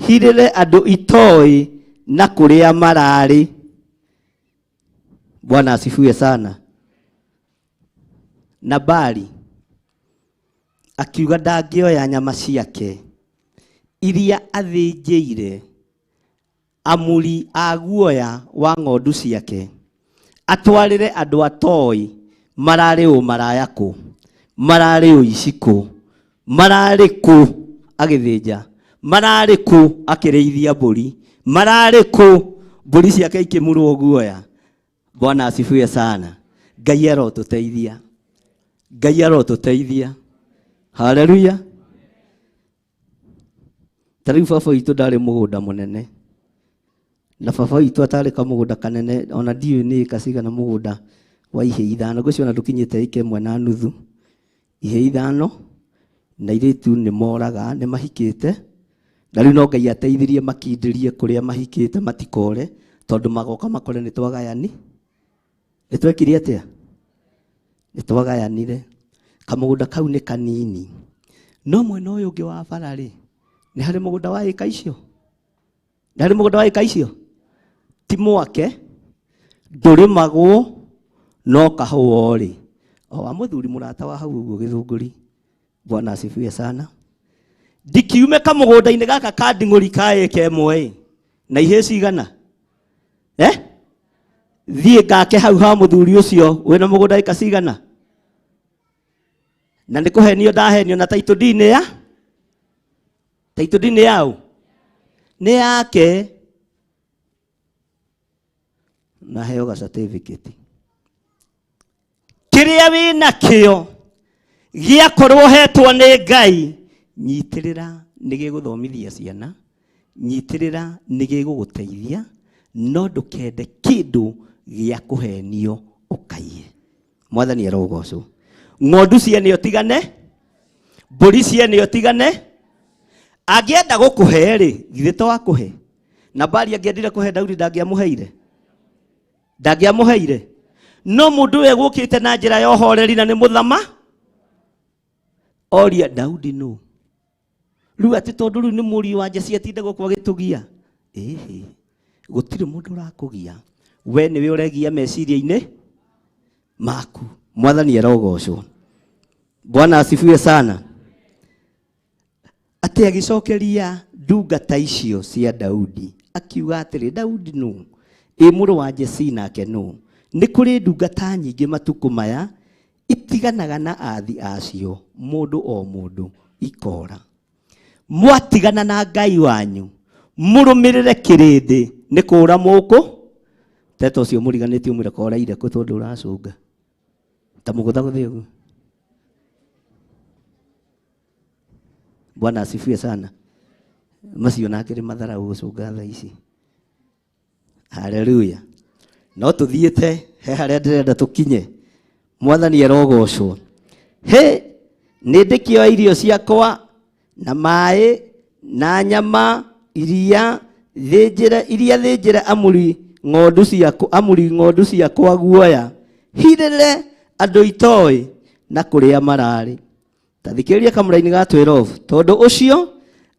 hirĩre andũ itoĩ na kũrĩa mararĩ. Bwana asifiwe sana. Nabali akiuga ndangĩoya nyama ciake iria athĩnjĩire amuri a guoya wa ng'ondu ciake atwarĩre andũ atoĩ mararĩ ũmaraya kũ, mararĩ ũici kũ, mararĩ kũ agĩthĩnja, mararĩ kũ akĩrĩithia mbũri, mararĩ kũ mbũri ciake ikĩmurwo guoya. Bwana asifiwe sana. Ngai arotũteithia. Ngai arotũteithia. Haleluya. Ta rĩu baba witũ ndarĩ mũgũnda mũnene. Na baba witũ atarĩ kamũgũnda kanene ona ndiũĩ nĩ ĩka cigana mũgũnda wa ihĩ ithano. Ngwĩciria ona ndũkinyĩte ĩka 1.5. Ihĩ ithano na airĩtu nĩ moraga, nĩ mahikĩte. Na rĩu no Ngai ateithirie makindĩrie kũrĩa mahikĩte matikore tondũ magoka makore nĩ twagayani. Nĩ twekire atĩa? Nĩ twagayanire. Kamũgũnda kau nĩ kanini. No mwena ũyũ ũngĩ wa bara rĩ, nĩ harĩ mũgũnda wa ĩka icio? Nĩ harĩ mũgũnda wa ĩka icio? Ti mwake, ndũrĩmagwo no kahũa rĩ. O wa mũthuri mũrata wa hau ũguo gĩthũngũri. Bwana asifiwe sana. Ndikiume kamũgũnda-inĩ gaka ka nding'ũri ka ĩka ĩmwe ĩ, na ihĩ cigana? Thiĩ ngake hau ha mũthuri ũcio wĩna mũgũnda ĩka cigana? Na nĩ kũhenio ndahenio na title deed nĩ ya? Title deed nĩ yaũ? Nĩ yake. Na heo ga certificate. Kĩrĩa wĩnakĩo gĩakorwo hetwo nĩ Ngai, nyitĩrĩra nĩ gĩgũthomithia ciana, nyitĩrĩra nĩ gĩgũgũteithia, no ndũkende kĩndũ gĩa kũhenio ũkaiye. Mwathani arogocwo. Ng'ondu ciene ũtigane, mbũri ciene ũtigane. Angĩenda gũkũhe rĩ, githĩ to akũhe? Nabali angĩendire kũhe Daudi ndangĩamũheire? Ndangĩamũheire? No mũndũ ũyũ egũkĩte na njĩra ya ũhoreri na nĩ mũthama, oria Daudi nũ? Rĩu atĩ tondũ rĩu nĩ mũriũ wa Jesii atinda gũkũ agĩtũgia. Ĩhĩ, gũtirĩ mũndũ ũrakũgia. We nĩwe ũregia meciria-inĩ maku. Mwathani arogocwo. Bwana asifiwe sana. Atĩ agĩcokeria ndungata icio cia Daudi akiuga atĩrĩ, Daudi nũ? Ĩ mũrũ wa Jesii nake nũ? Nĩ kũrĩ ndungata nyingĩ matukũ maya itiganaga na athi acio mũndũ o mũndũ ikora. Mwatigana na Ngai wanyu mũrũmĩrĩre kĩrĩndĩ nĩ kũũra mũkũ. Teta ũcio mũriganĩtie ũmwĩre koraire kũ tondũ ũracũnga. Ta mũgũthagũthe ũguo. Bwana asifiwe sana. Macio nake nĩ matharau gũcũnga thaa ici. Haleluya. No tũthiĩte he harĩa ndĩrenda tũkinye. Mwathani arogocwo. Hĩ, Nĩ ndĩkĩoya irio ciakwa na maĩ na nyama iria thĩnjĩre iria thĩnjĩre amuri ng'ondu ciakwa amuri ng'ondu ciakwa guoya hirĩre andũ itoĩ na kũrĩa mararĩ. Ta thikĩrĩria kamũraini ga 12. Tondũ ũcio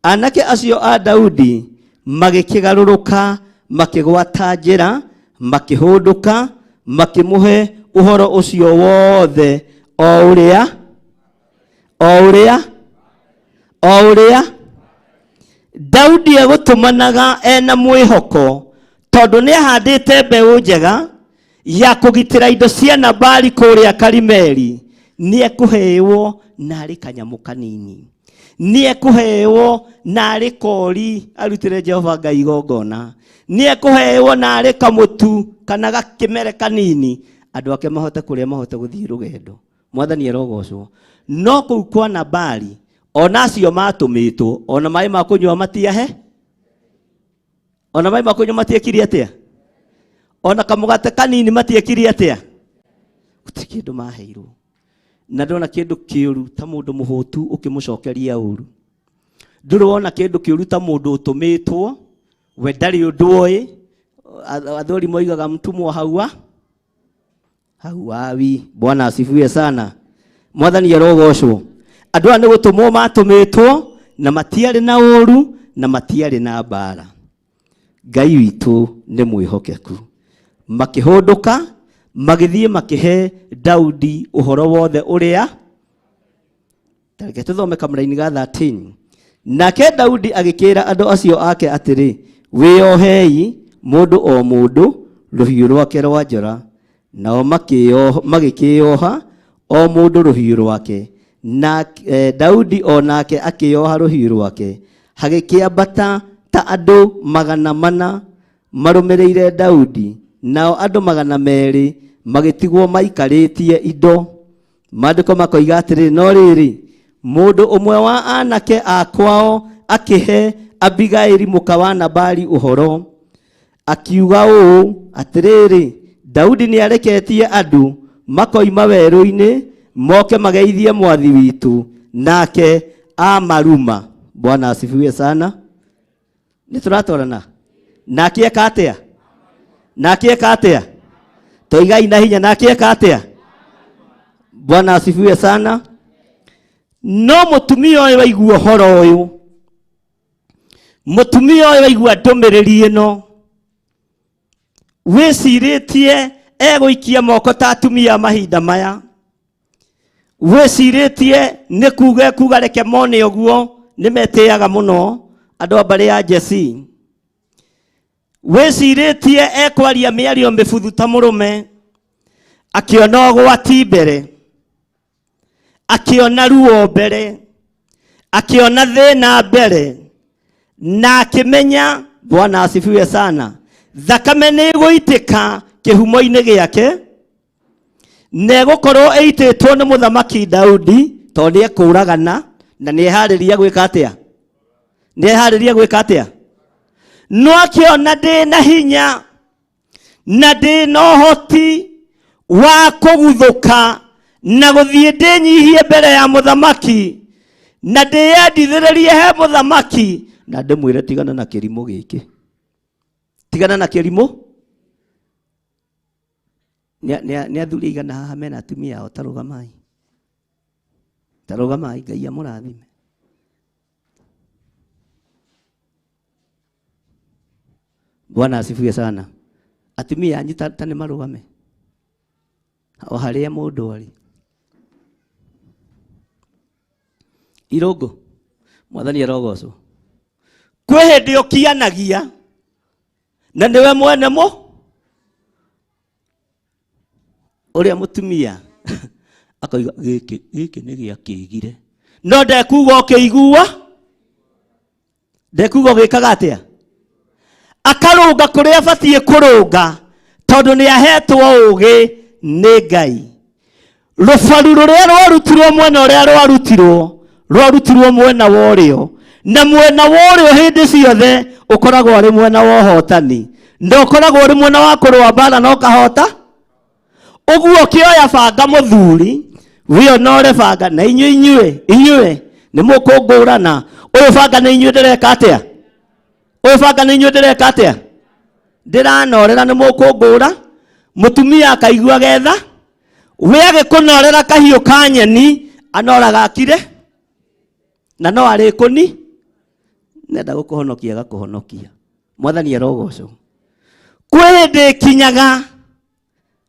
anake acio a Daudi magĩkĩgarũrũka makĩgwata njĩra makĩhũndũka makĩmũhe ũhoro ũcio wothe o ũrĩa o ũrĩa o ũrĩa Daudi egũtũmanaga ena mwĩhoko tondũ nĩ ahandĩte mbeũ njega ya kũgitĩra indo cia Nabali kũrĩa Karimeli. Nĩ ekũhewo narĩ kanyamũ kanini, nĩ ekũhewo narĩ kori arutĩre Jehova Ngai igongona, nĩ ekũhewo narĩ kamũtu kana gakĩmere kanini andũ ake mahote kũrĩa mahote gũthiĩ rũgendo. Mwathani arogocwo. No kũu kwa Nabali ona acio matũmĩtwo ona maĩ ma kũnyua matiahe, ona maĩ ma kũnyua matiekire atĩa, ona kamũgate kanini matiekire atĩa, gũtirĩ kĩndũ maheirwo. Na ndona kĩndũ kĩũru ta mũndũ mũhũtu ũkĩmũcokeria ũru. Ndũrĩ wona kĩndũ kĩũru ta mũndũ ũtũmĩtwo we ndarĩ ũndũ oĩ. Athuri moigaga mtumwa haua hauawi. Bwana asifiwe sana. Mwathani arogocwo. Andũ aya nĩ gũtũmwo matũmĩtwo na matiarĩ na ũru na matiarĩ na mbara. Ngai witũ nĩ mwĩhokeku. Makĩhũndũka magĩthiĩ makĩhe Daudi ũhoro wothe ũrĩa. Reke tũthome kamũraini ga 13. Nake Daudi agĩkĩra andũ acio ake atĩrĩ, wĩyohei mũndũ o mũndũ rũhiũ rwake rwa njora. Nao magĩkĩyoha o mũndũ rũhiũ rwake. Na Daudi o nake akĩyoha rũhiũ rwake. Hagĩkĩambata ta andũ 400 marũmĩrĩire Daudi, nao andũ 200 magĩtigwo maikarĩtie indo. Maandĩko makoiga atĩrĩ, no rĩrĩ, mũndũ ũmwe wa anake a kwao akĩhe Abigaili mũka wa Nabali ũhoro, akiuga ũũ, atĩrĩrĩ, Daudi nĩareketie andũ makoima werũ-inĩ moke mageithie mwathi witũ, nake amaruma. Bwana asifiwe sana. Nĩ tũratwarana? Nake eka atĩa? Nake eka atĩa? Toigai na hinya, nake eka atĩa? Bwana asifiwe sana. No mũtumia ũyũ waigua ũhoro ũyũ, mũtumia ũyũ waigua ndũmĩrĩri ĩno, wĩcirĩtie egũikia moko ta atumia mahinda maya, wĩcirĩtie nĩ kuga ekuga reke mone ũguo, nĩ metĩaga mũno andũ a mbarĩ ya Jesi. Wĩcirĩtie ekwaria mĩario mĩbuthu ta mũrũme, akĩona ũgwati mbere, akĩona ruo mbere, akĩona thĩna mbere, na akĩmenya, Bwana asifiwe sana, thakame nĩ ĩgũitĩka kĩhumo-inĩ gĩake, na ĩgũkorwo ĩitĩtwo nĩ mũthamaki Daudi, tondũ nĩ ekũragana na nĩ eharĩria gwĩka atĩa? Nĩ eharĩria gwĩka atĩa? No akĩona ndĩ na hinya na ndĩ na ũhoti wa kũguthũka na gũthiĩ ndĩnyihie mbere ya mũthamaki na ndĩyendithĩrĩrie he mũthamaki na ndĩmwĩre tigana na kĩrimũ gĩkĩ, tigana na kĩrimũ. Nĩ athuri aigana haha mena atumia ao? Tarũgamai, tarũgamai, Ngai amũrathime. Bwana asifiwe sana. Atumia anyu ta nĩ marũgame o harĩa mũndũ arĩ. Irũngũ, Mwathani arogocwo. Kwĩ hĩndĩ ũkianagia na nĩwe mwene mũ ũrĩa mũtumia akoiga gĩkĩ gĩkĩ nĩ gĩakĩigire, no ndekuga ũkĩigua, ndekuga ũgĩkaga atĩa, akarũnga kũrĩa abatiĩ kũrũnga tondũ nĩ ahetwo ũũgĩ nĩ Ngai. Rũbaru rũrĩa rwarutirwo mwena ũrĩa rwarutirwo, rwarutirwo mwena wa ũrĩo, na mwena wa ũrĩo hĩndĩ ciothe ũkoragwo arĩ mwena wa ũhotani, na ũkoragwo ũrĩ mwena wa kũrũa mbara na ũkahota. Ũguo ũkĩoya banga mũthuri, We onore banga na inyuĩ inyuĩ inyuĩ nĩ mũkũngũrana. Ũyũ banga nĩ inyuĩ ndĩreka atĩa? Ũyũ banga nĩ inyuĩ ndĩreka atĩa? Ndĩranorera nĩ mũkũngũra. Mũtumia akaigua getha we agĩkũnorera kahiũ ka nyeni anoraga akire na no arĩkũni nenda gũkũhonokia agakũhonokia. Mwathani arogocwo. Kwĩ hĩndĩ ĩkinyaga,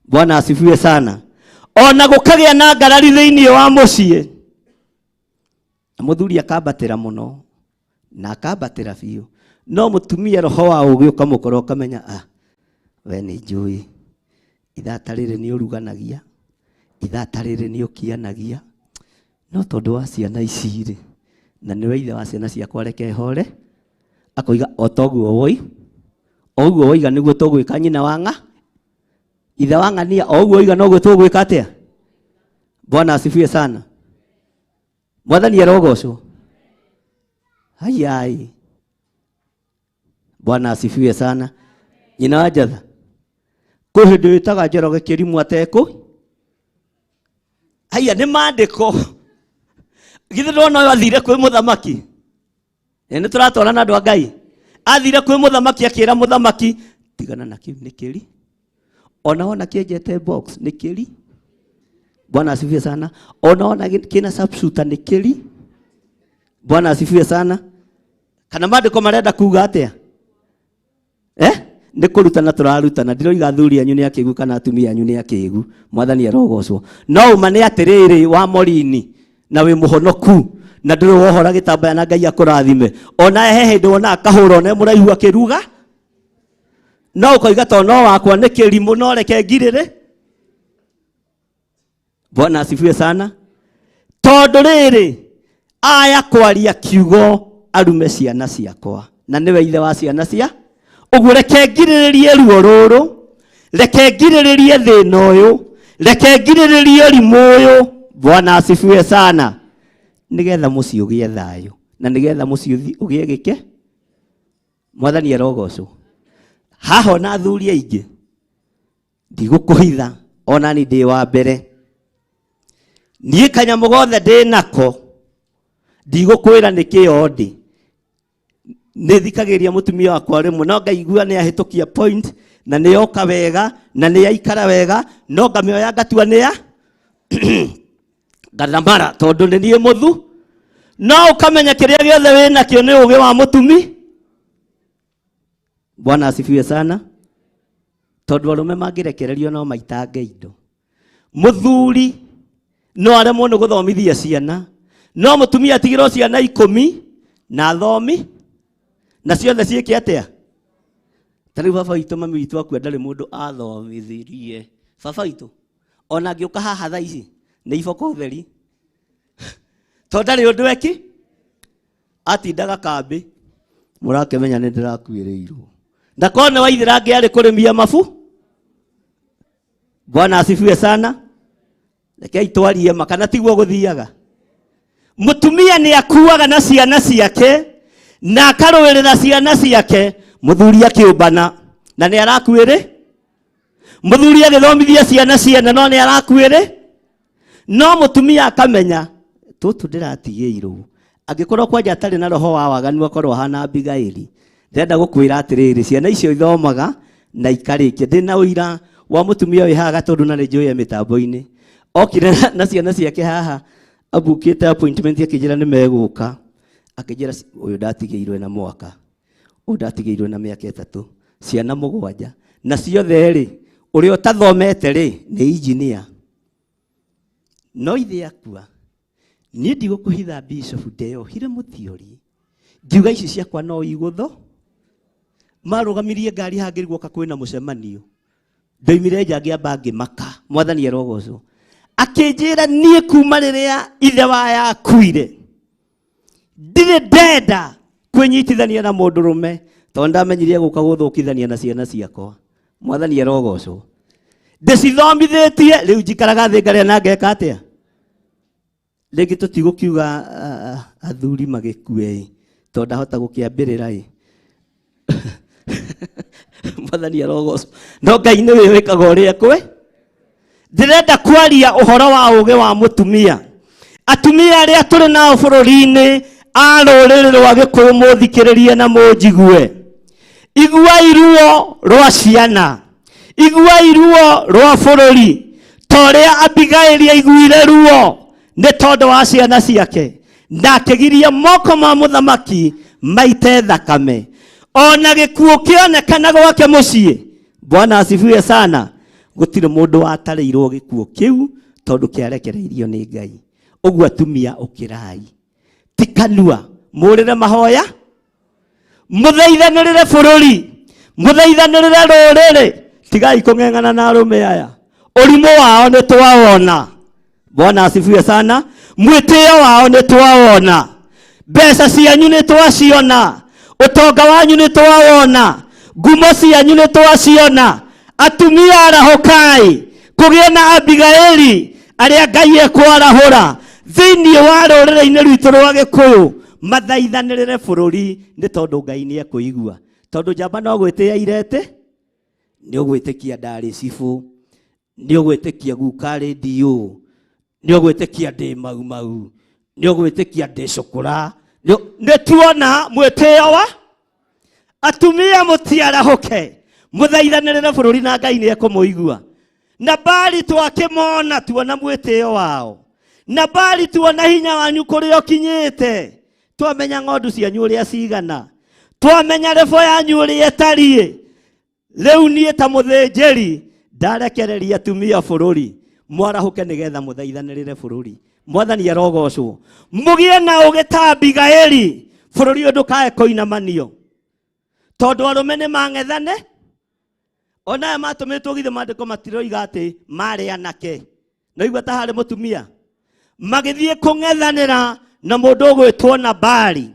Bwana asifiwe sana, ona gũkagĩa na ngarari thĩinĩ wa mũciĩ na mũthuri akambatĩra mũno na akambatĩra biũ, no mũtumia roho wa ũgĩ ũkamũkora ũkamenya, ah, we nĩ njũĩ ithaa ta rĩrĩ nĩ ũruganagia, ithaa ta rĩrĩ nĩ ũkianagia, no tondũ wa ciana ici rĩ, na nĩwe ithe wa ciana ciakwa, reke hore. Akoiga o toguo woi, o ũguo woiga nĩguo tũgwĩka nyina wa ng'a, ithe wa ng'ania, o ũguo woiga noguo tũgwĩka atĩa. Bwana asifiwe sana. Mwathani arogocwo. Hayai. Bwana asifiwe sana. Nyina wa Njatha, kwĩ hĩndĩ wĩtaga Njoroge kĩrimũ atekũ. Haiya, nĩ maandĩko. Githĩ ndona ũyũ athire kwĩ mũthamaki? Nĩ tũratwarana andũ a Ngai. Athire kwĩ mũthamaki akĩra mũthamaki, tigana na kĩu nĩ kĩri. Ona wona kĩenjete box nĩ kĩri. Bwana asifiwe sana. Ona wona kĩna sharpshooter nĩ kĩri. Bwana asifiwe sana. Kana maandĩko marenda kuga atĩa? Nĩ kũrutana tũrarutana. Ndiroiga athuri anyu nĩ akĩgu kana atumia anyu nĩ akĩgu. Mwathani arogocwo. No ũma nĩ atĩrĩrĩ wa Morini na wĩ mũhonoku na ndũrĩ wohora gĩtambaya na Ngai akũrathime. Ona he hĩndĩ wonaga kahũra ona mũraihu akĩruga, no ũkoiga to no wakwa nĩ kĩrimũ, no reke ngirĩrĩ. Bwana asifiwe sana. Tondũ rĩrĩ aya kwaria kiugo arume ciana ciakwa na nĩwe ithe wa ciana cia ũguo, reke ngirĩrĩrie ruo rũrũ, reke ngirĩrĩrie thĩna ũyũ, reke ngirĩrĩrie ũrimũ ũyũ. Bwana asifiwe sana. Nĩgetha mũciĩ ũgĩe thayũ na nĩgetha mũciĩ ũgĩe gĩke. Mwathani arogocwo. Haha ona athuri aingĩ ndigũkũhitha, ona ni ndĩ wa mbere, niĩ kanyamũ gothe ndĩ nako ndigũkwĩra nĩ kĩo ndĩ. Nĩ thikagĩrĩria mũtumia wakwa rĩmwe no ngaigua nĩ ahĩtũkia point na nĩ yoka wega na nĩ yaikara wega, no ngamĩoya ngatua nĩ ya ngathamara tondũ nĩ niĩ mũthu. No ũkamenya kĩrĩa gĩothe wĩ nakĩo nĩ ũgĩ wa mũtumi. Bwana asifiwe sana. Tondũ arũme mangĩrekererio no maitange indo. Mũthuri no aremwo nĩ gũthomithia ciana, no mũtumia atigĩrwo ciana 10 na athomi na ciothe ciĩke atĩa? Ta rĩu baba witũ mami witũ akua ndarĩ mũndũ athomithirie. Baba witũ ona angĩũka haha thaa ici nĩ iboko theri, tondũ ndarĩ ũndũ eki, atindaga kambĩ. Mũrakĩmenya nĩ ndĩrakuĩrĩirwo. Ndakorwo nĩ waithĩra angĩ arĩ kũrĩmia mabu. Bwana asifiwe sana. Rekei twarie ma, kana tiguo gũthiaga. Mũtumia nĩ akuaga na ciana ciake na akarũĩrĩra ciana ciake, mũthuri akĩũmbana na nĩ arakuĩrĩ. Mũthuri agĩthomithia ciana ciene no nĩ arakuĩrĩ. No mũtumia akamenya tũtũ ndĩratigĩirwo. Angĩkorwo kwanja atarĩ na roho wa waganu akorwo ahana Abigaili, ndĩrenda gũkwĩra atĩrĩrĩ, ciana icio ithomaga na ikarĩkia. Ndĩna ũira wa mũtumia wĩ haha Gatũndũ na nĩ njũĩ e mĩtambo-inĩ. Okire na ciana ciake haha abukĩte appointment akĩnjĩra nĩ megũka. Akĩnjĩra ũyũ ndatigĩirwo na mwaka, ũyũ ndatigĩirwo na mĩaka 3, ciana 7, na ciothe rĩ, ũrĩa ũtathomete rĩ nĩ engineer. No ithe akua, niĩ ndigũkũhitha bishop, ndeyohire mũthiori ngiuga ici ciakwa no igũtho. Marũgamirie ngari haha ngĩrigwo kwĩna mũcemanio, ndoimire nja ngĩamba ngĩmaka. Mwathani arogocwo. Akĩnjĩra niĩ kuma rĩrĩa ithe wa yakuire ndirĩ ndenda kwĩnyitithania na mũndũrũme tondũ ndamenyirie gũka gũthũkithania na ciana ciakwa. Mwathani arogocwo. Ndĩcithomithĩtie rĩu njikaraga thĩ ngarĩa na ngeka atĩa? Rĩngĩ tũtigũkiuga athuri magĩkue ĩ, tondũ ndahota gũkĩambĩrĩra ĩ. Mwathani arogocwo. No Ngai nĩwe wĩkaga ũrĩa kwe. Ndĩrenda kwaria ũhoro wa ũgĩ wa mũtumia. Atumia arĩa tũrĩ nao bũrũri-inĩ a rũrĩrĩ rwa Gĩkũyũ mũthikĩrĩrie na mũnjigue. Iguai ruo rwa ciana, iguai ruo rwa bũrũri, ta ũrĩa Abigaili aiguire ruo nĩ tondũ wa ciana ciake, na akĩgiria moko ma mũthamaki maite thakame. Ona gĩkuũ kĩonekana gwake mũciĩ. Bwana asifiwe sana. Gũtirĩ mũndũ watarĩirwo gĩkuũ kĩu tondũ kĩarekereirio nĩ Ngai. Ũguo atumia ũkĩrai, ti kanua, mũrĩre mahoya, mũthaithanĩrĩre bũrũri, mũthaithanĩrĩre rũrĩrĩ, tigai kũng'eng'ana na arũme aya. Ũrimũ wao nĩ twawona. Bwana asifiwe sana. Mwĩtĩo wao nĩ twawona, mbeca cianyu nĩ twaciona, ũtonga wanyu nĩ twawona, ngumo cianyu nĩ twaciona. Atumia arahũkai, kũgĩe na Abigaili arĩa Ngai ekwarahũra thĩinĩ wa rũrĩrĩ-inĩ rwitũ rwa Gĩkũyũ, mathaithanĩrĩre bũrũri nĩ tondũ Ngai nĩ ekũigua. Tondũ njamba no gwĩtĩa irete, nĩ ũgwĩtĩkia ndarĩ cibũ, nĩ ũgwĩtĩkia guka arĩ DO, nĩ ũgwĩtĩkia ndĩ mau mau, nĩ ũgwĩtĩkia ndĩ cũkũra. Nĩ tuona mwĩtĩo wa atumia, mũtiarahũke, mũthaithanĩrĩre bũrũri na Ngai nĩ ekũmũigua. Na Bali twakĩmona, tuona mwĩtĩo wao, na Bali tuona hinya wanyu kũrĩa ũkinyĩte, twamenya ng'ondu cianyu ũrĩa cigana, twamenya rĩbo yanyu ũrĩa ĩtariĩ. Rĩu niĩ ta mũthĩnjĩri ndarekereria atumia bũrũri, mwarahũke nĩgetha mũthaithanĩrĩre bũrũri. Mwathani arogocwo. Mũgĩe na ũgĩ ta Abigaili, bũrũri ũyũ ndũkae kũinamanio, tondũ arũme nĩ mang'ethane. Ona aya matũmĩtwo githĩ maandĩko matiroiga atĩ marĩ anake, no igua ta harĩ mũtumia magĩthiĩ kũng'ethanĩra na mũndũ ũgwĩtwo Nabali.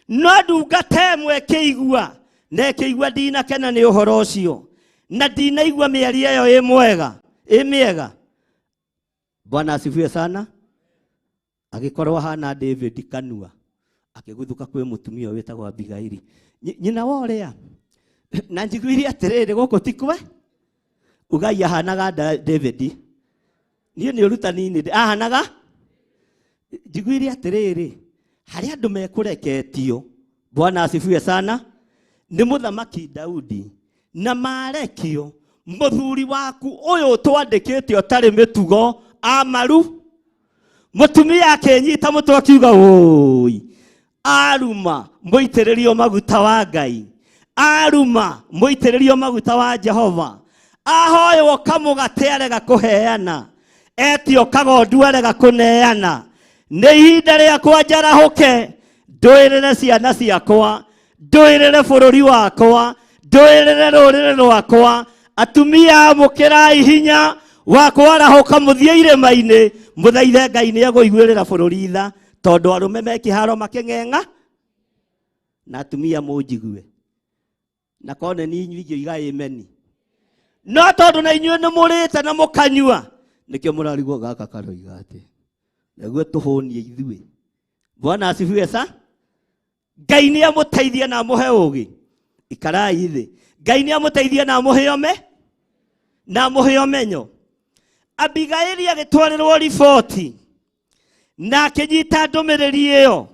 No ndungata ĩmwe ĩkĩigua, na ĩkĩigua ndinakena nĩ ũhoro ũcio, na ndinaigua mĩario ĩyo ĩ mwega, ĩ mĩega. Bwana asifiwe sana. Agĩkorwo ahana David kanua, akĩguthũka kwĩ mũtumia ũyũ wĩtagwo Abigaili, nyina wa ũrĩa na njiguire atĩrĩrĩ, gũkũ ti kwe ugai ahanaga David. Niĩ nĩ ũrutani-inĩ ahanaga, njiguire atĩrĩrĩ, harĩ andũ mekũreketio. Bwana asifiwe sana. Nĩ mũthamaki Daudi, na marekio mũthuri waku ũyũ twandĩkĩte ũtarĩ mĩtugo amaru. Mũtumia akĩnyita mũtwe akiuga, ũi aruma mũitĩrĩrio maguta wa Ngai, aruma mũitĩrĩrio maguta wa Jehova, ahoywo kamũgate arega kũheana, etio kagondu arega kũneana. Nĩ ihinda rĩakwa njarahũke, ndũĩrĩre ciana ciakwa, ndũĩrĩre bũrũri wakwa, ndũĩrĩre rũrĩrĩ rwakwa. Atumia amũkĩrai hinya wa kwarahũka, mũthiĩ irĩma-inĩ, mũthaithe Ngai nĩ egũiguĩrĩra bũrũri tha, tondũ arũme me kĩharo makĩng'eng'a. Na atumia mũnjigue, na kone ni inyuĩ ingĩiga ĩmeni, no tondũ na inyuĩ nĩ mũrĩte na mũkanyua, nĩkĩo mũrarigwo gaka karoiga atĩ nĩguo tũhũnie ithuĩ. Bwana asifiwe sa. Ngai nĩ amũteithie na amũhe ũgĩ. Ikarai thĩ. Ngai nĩ amũteithie na amũhe ome, na amũhe ũmenyo. Abigaili agĩtwarĩrwo riboti na akĩnyita ndũmĩrĩri ĩyo,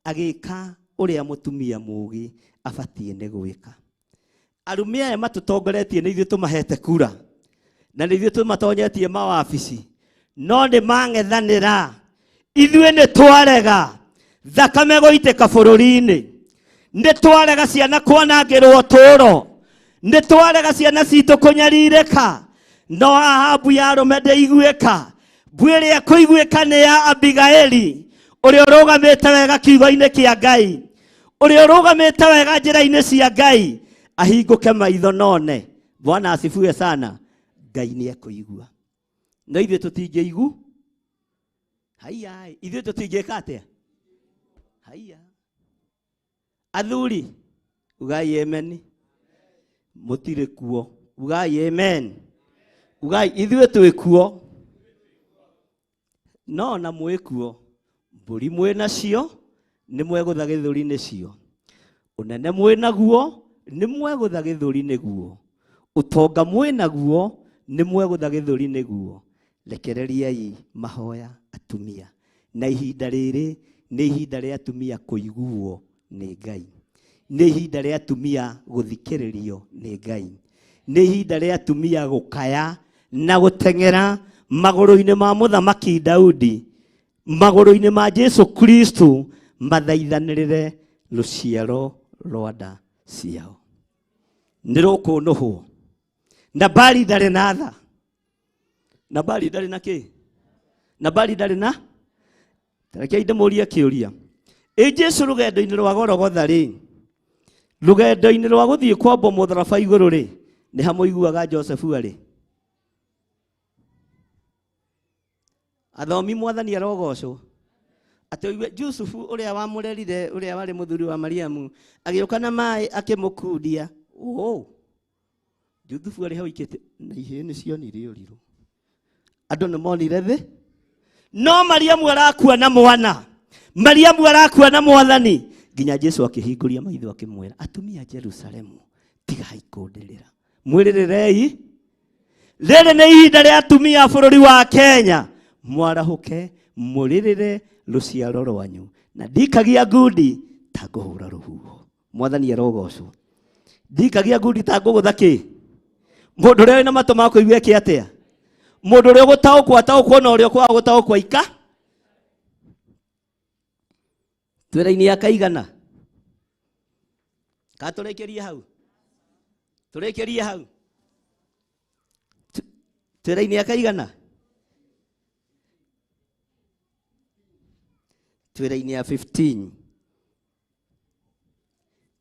agĩka ũrĩa mũtumia mũũgĩ abatiĩ nĩ gwĩka. Arũme aya matũtongoretie nĩ ithuĩ tũmahete kura, na nĩ ithuĩ tũmatonyetie mawabici, no nĩ mang'ethanĩra. Ithuĩ nĩ twarega thakame gũitĩka bũrũri-inĩ, nĩ twarega ciana kwanangĩrwo ũtũũro, nĩ twarega ciana citũ kũnyarirĩka. No haha mbu ya arũme ndĩiguĩka. Mbu ĩrĩa kũiguĩka nĩ ya Abigaili, ũrĩa ũrũgamĩte wega kiugo-inĩ kĩa Ngai, ũrĩa ũrũgamĩte wega njĩra-inĩ cia Ngai, ahingũke maitho none. Bwana asifiwe sana. Ngai nĩ ekũigua, no ithuĩ tũtingĩigu. Haiya, ithuĩ tũtingĩka atĩa? Haiya, athuri, ugai amen. Mũtirĩ kuo, ugai amen. Ugai ithuĩ twĩ kuo, no na mwĩ kuo, mbũri mwĩ nacio nĩ mwegũtha gĩthũri nĩcio, ũnene mwĩ naguo nĩ mwegũtha gĩthũri nĩguo, ũtonga mwĩ naguo Nĩ mwegũtha gĩthũri nĩguo. Rekereriai mahoya atumia. Na ihinda rĩrĩ nĩ ihinda rĩa atumia kũiguo nĩ Ngai. Nĩ ihinda rĩa atumia gũthikĩrĩrio nĩ Ngai. Nĩ ihinda rĩa atumia gũkaya na gũteng'era magũrũ-inĩ ma Mũthamaki Daudi, magũrũ-inĩ ma Jesu Kristo, mathaithanĩrĩre rũciaro rwa nda ciao. Nĩ rũkũnũhwo. Nabali ndarĩ na tha. Nabali ndarĩ na kĩ? Nabali ndarĩ na? Rekei ndĩmũrie kĩũria. Ĩ Jesu rũgendo-inĩ rwa Golgotha rĩ, rũgendo-inĩ rwa gũthiĩ kwambwo mũtharaba igũrũ rĩ, nĩ ha mũiguaga Josefu arĩ? Athomi mwathani arogocwo. Atĩ ũigue Jusufu ũrĩa wamũrerire, ũrĩa warĩ mũthuri wa Mariamu, agĩũka na maĩ akĩmũkundia. Oo. Juthufu arĩ hau ikĩte na ihĩĩ nĩ cionire ũrirũ. Andũ nĩ monire thĩ. No Mariamu arakua na mwana. Mariamu arakua na mwathani. Nginya Jesu akĩhingũria maitho akĩmwĩra, atumia a Jerusalemu, tigai kũndĩrĩra. Mwĩrĩrĩrei. Rĩrĩ nĩ ihinda rĩa atumia a bũrũri wa Kenya. Mwarahũke, mũrĩrĩre rũciaro rwanyu. Na ndikagia ngundi ta ngũhũra rũhuho. Mwathani arogocwo. Ndikagia ngundi ta ngũgũtha kĩ? Mũndũ ũrĩa wĩna matũ ma kũigua eke atĩa? Mũndũ ũrĩa ũgũtaũkwo ataũkwo na ũrĩa ũkwaga gũtaũkwo aika. Twĩra-inĩ ya kaigana. Ka tũrĩkĩrie hau? Tũrĩkĩrie hau? Twĩra-inĩ ya kaigana? Twĩra-inĩ ya 15.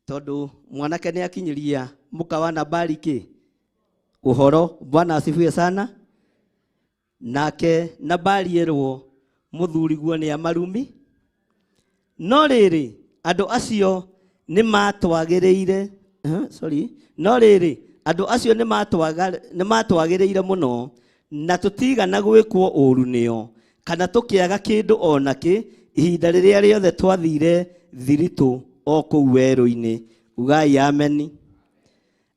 Tondũ mwanake nĩ akinyiria mũka wa Nabali kĩ? Ũhoro. Bwana asifiwe sana. Nake Nabali erwo mũthuriguo nĩ amarumi. No rĩrĩ, andũ acio nĩ matwagĩrĩire, sorry. No rĩrĩ, andũ acio nĩ matwagĩrĩire mũno, na tũtigana gwĩkwo ũũru nĩo, kana tũkĩaga kĩndũ o nakĩ ihinda rĩrĩa rĩothe twathire thiritũ o kũu werũ-inĩ. Ugai ameni.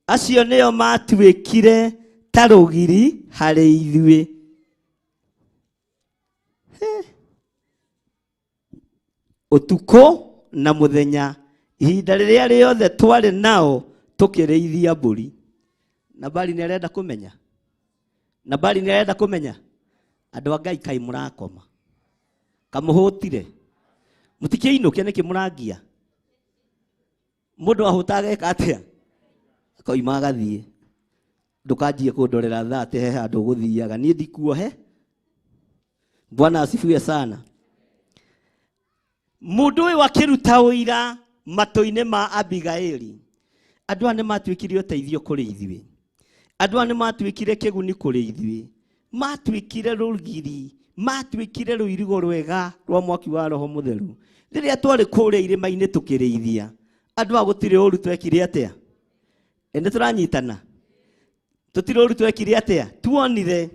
Acio nĩo matuĩkire ta rũgiri harĩ ithuĩ. Ũtukũ na mũthenya, ihinda rĩrĩa rĩothe twarĩ nao tũkĩrĩithia mbũri. Nabali nĩ arenda kũmenya. Nabali nĩ arenda kũmenya. Andũ a Ngai kaĩ mũrakoma. Kamũhũtire. Mũtikĩinũke nĩkĩ mũrangia? Mũndũ ahũta ageka atĩa? Akoima agathiĩ. Ndũkanjie kũndorera thaa atĩ he handũ ũgũthiaga. Niĩ ndikuohe. Bwana asifiwe sana. Mũndũ ũyũ akĩruta ũira matũ-inĩ ma Abigaili. Andũ aya nĩ matuĩkire ũteithio kũrĩ ithuĩ. Andũ aya nĩ matuĩkire kĩguni kũrĩ ithuĩ. Matuĩkire rũgiri, matuĩkire rũirigo rwega rwa mwaki wa Roho Mũtheru. Rĩrĩa twarĩ kũrĩa irĩma-inĩ tũkĩrĩithia, andũ aya gũtirĩ ũru twekire atĩa? Nĩ tũranyitana? Tũtirĩ ũru twekire atĩa? Tuonire.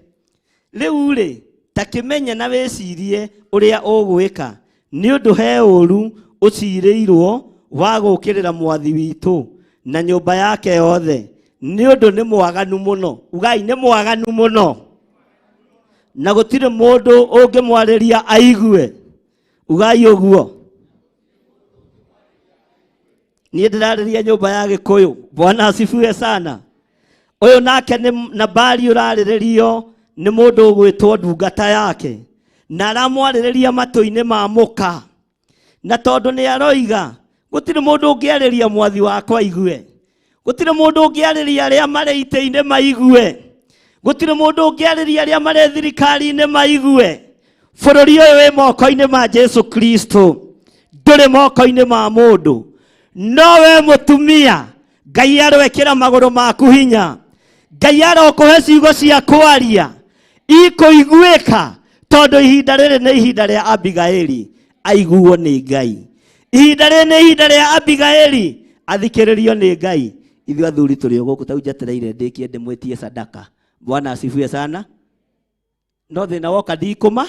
Rĩu rĩ, ta kĩmenye na wĩcirie ũrĩa ũgwĩka, nĩ ũndũ he ũru ũcirĩirwo wa gũũkĩrĩra mwathi witũ na nyũmba yake yothe, nĩ ũndũ nĩ mwaganu mũno. Ugai nĩ mwaganu mũno. Na gũtirĩ mũndũ ũngĩmwarĩria aigue. Ugai ũguo. Niĩ ndĩrarĩria nyũmba ya Gĩkũyũ. Bwana asifiwe sana. Ũyũ nake nĩ Nabali ũrarĩrĩrio nĩ mũndũ ũgwĩtwo ndungata yake, na aramwarĩrĩria matũ-inĩ ma mũka. Na tondũ nĩ aroiga gũtirĩ mũndũ ũngĩarĩria mwathi wakwa aigue, gũtirĩ mũndũ ũngĩarĩria arĩa marĩ itĩ-inĩ maigue, gũtirĩ mũndũ ũngĩarĩria arĩa marĩ thirikari-inĩ maigue. Bũrũri ũyũ wĩ moko-inĩ ma Jesu Kristo, ndũrĩ moko-inĩ ma mũndũ. No we mũtumia, Ngai aroekĩra magũrũ maku hinya. Ngai arokũhe ciugo cia kwaria ikũiguĩka, tondũ ihinda rĩrĩ nĩ ihinda rĩa Abigaili aiguo nĩ Ngai. Ihinda rĩrĩ nĩ ihinda rĩa Abigaili athikĩrĩrio nĩ Ngai. Ithuĩ athuri tũrĩ o gũkũ ta njetereire ndĩkie ndĩmwĩtie sadaka. Bwana asifiwe sana. No thĩna woka ndikũma.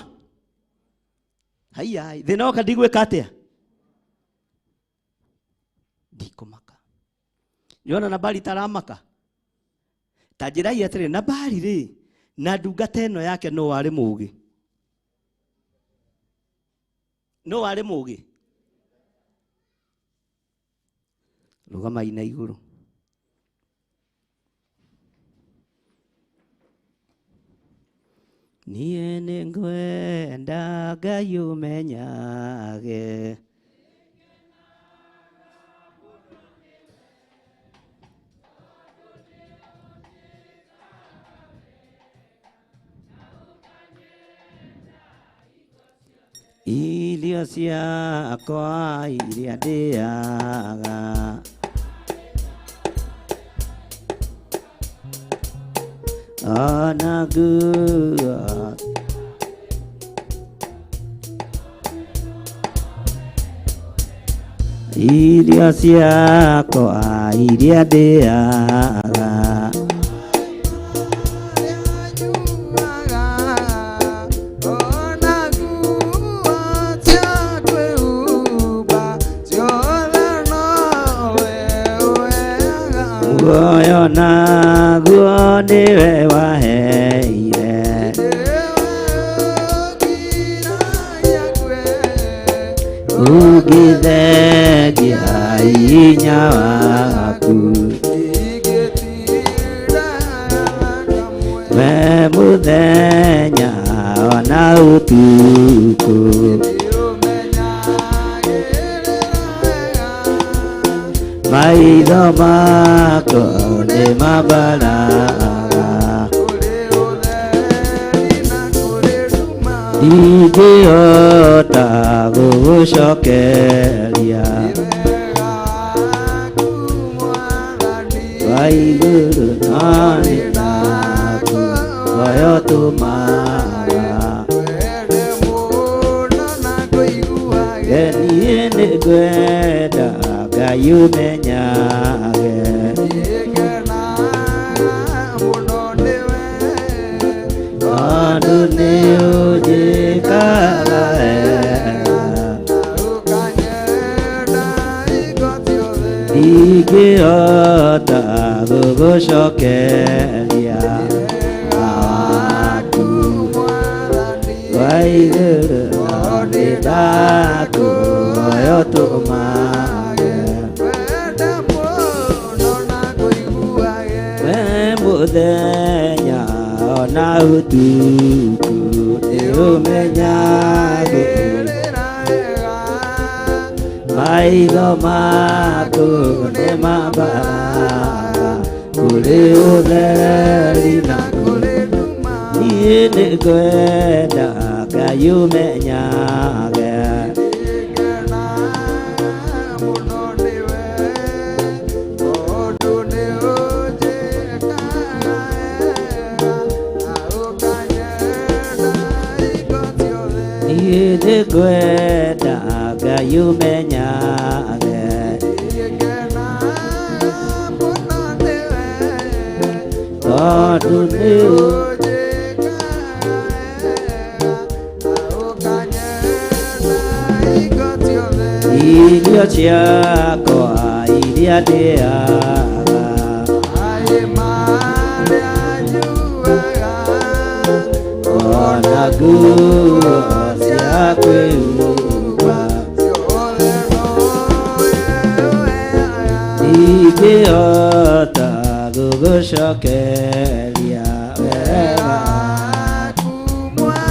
Haiya, thĩna woka ndigwĩka atĩa? Ndikũmaka. Nĩwona Nabali taramaka? Ta njĩrai atĩrĩ, Nabali rĩ na ndungata ĩno yake no warĩ mũũgĩ? No warĩ mũũgĩ? Rũgamai na igũrũ. Niĩ nĩngwenda Ngai ũmenyage irio ciakwa iria ndĩaga ona nguo irio ciakwa iria ndĩaga. Muoyo naguo nĩwe waheire ũngĩthengia hinya waku we mũthenya ona ũtukũ maitho makwa nĩ mabaraga ndingĩhota gũgũcokeria wa igũrũ no nĩ ndakũhoya ũtũmaga niĩ nĩngwenda Ngai ũmenyage tondũ nĩ ũnjĩkaga wega ndingĩhota gũgũcokeria waku wa igũrũ no nĩ ndakũhoya ũtũmage we mũthenya ona ũtukũ nĩũmenyagĩrĩra maitho maku nĩ mabaraga kũrĩ ũtheri na kũrĩ nduma niĩ nĩngwenda Ngai ũmenyage niĩ nĩngwenda Ngai ũmenyage tondũ nĩ irio ciakwa iria ndĩaga ona nguo cia kwĩhumba ndingĩhota gũgũcokeria wega wa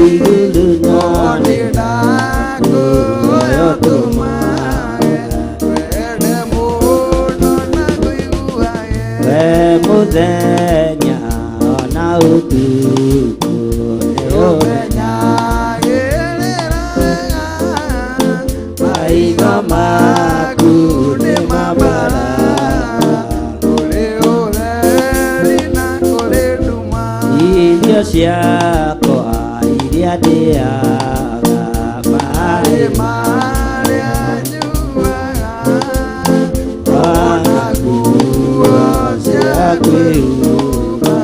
igũrũ no nĩ ndakũhoya ũtũmage we mũthenya ona ũtukũ nĩũmenyagĩrĩra maitho maku nĩ mabaraga irio ciakwa iria ndĩaga maĩ marĩa nyuaga ona nguo cia kwĩhumba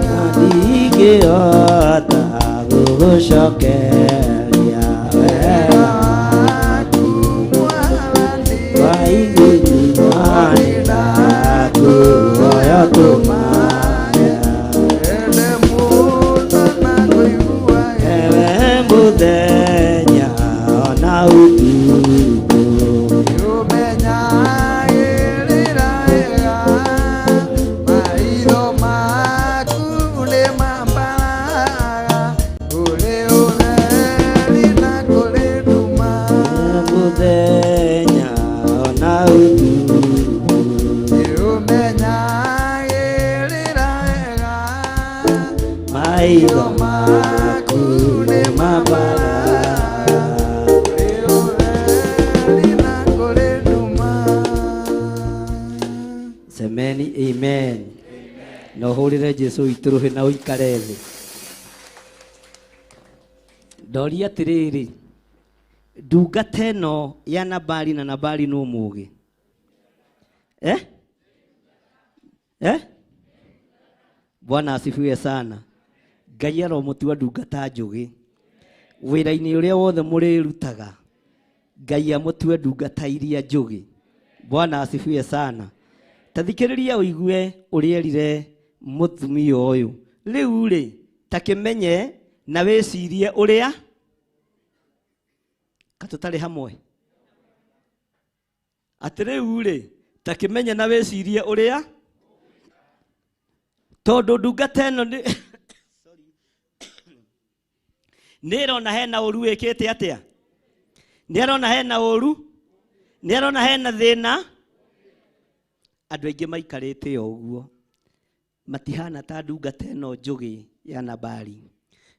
na ndingĩhota gũgũcokeria wega waku wa igũrũ no Maitho maku nĩ mabara. Semeni amen. Na ũhũrĩre Jesu witũ rũhĩ na ũikare thĩ. Ndoria atĩrĩrĩ, ndungata ĩno ya Nabali na Nabali nũ mũũgĩ? Eh? Eh? Bwana asifiwe sana. Ngai aromũtua ndungata njũgĩ. Wĩra-inĩ ũrĩa wothe mũrĩrutaga, Ngai amũtue ndungata iria njũgĩ. Bwana asifiwe sana. Ta thikĩrĩria ũigue ũrĩa erire mũtumia ũyũ. Rĩu rĩ, ta kĩmenye na wĩcirie ũrĩa katũtarĩ hamwe. Atĩ rĩu rĩ, ta kĩmenye na wĩcirie ũrĩa tondũ ndungata ĩno nĩ nĩ ĩrona hena ũru wĩkĩte atĩa? Nĩ arona hena ũru? Nĩ arona hena thĩna? Andũ aingĩ maikarĩte o ũguo matihana ta ndungata ĩno njũgĩ ya Nabali.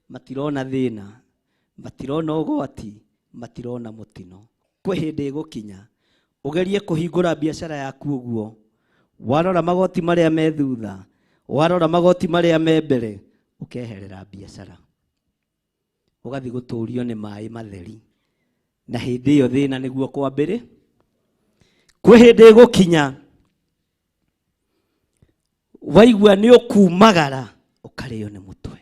Matirona thĩna, matirona ũgwati, matirona mũtino. Kwĩ hĩndĩ ĩgũkinya ũgerie kũhingũra biacara yaku ũguo, warora magoti marĩa me thutha, warora magoti marĩa me mbere, ũkeherera biacara, ũgathiĩ gũtũrio nĩ maĩ matheri. Na hĩndĩ ĩyo thĩna nĩguo kwambĩrĩ. Kwĩ hĩndĩ ĩgũkinya waigua nĩ ũkumagara ũkarĩo nĩ mũtwe,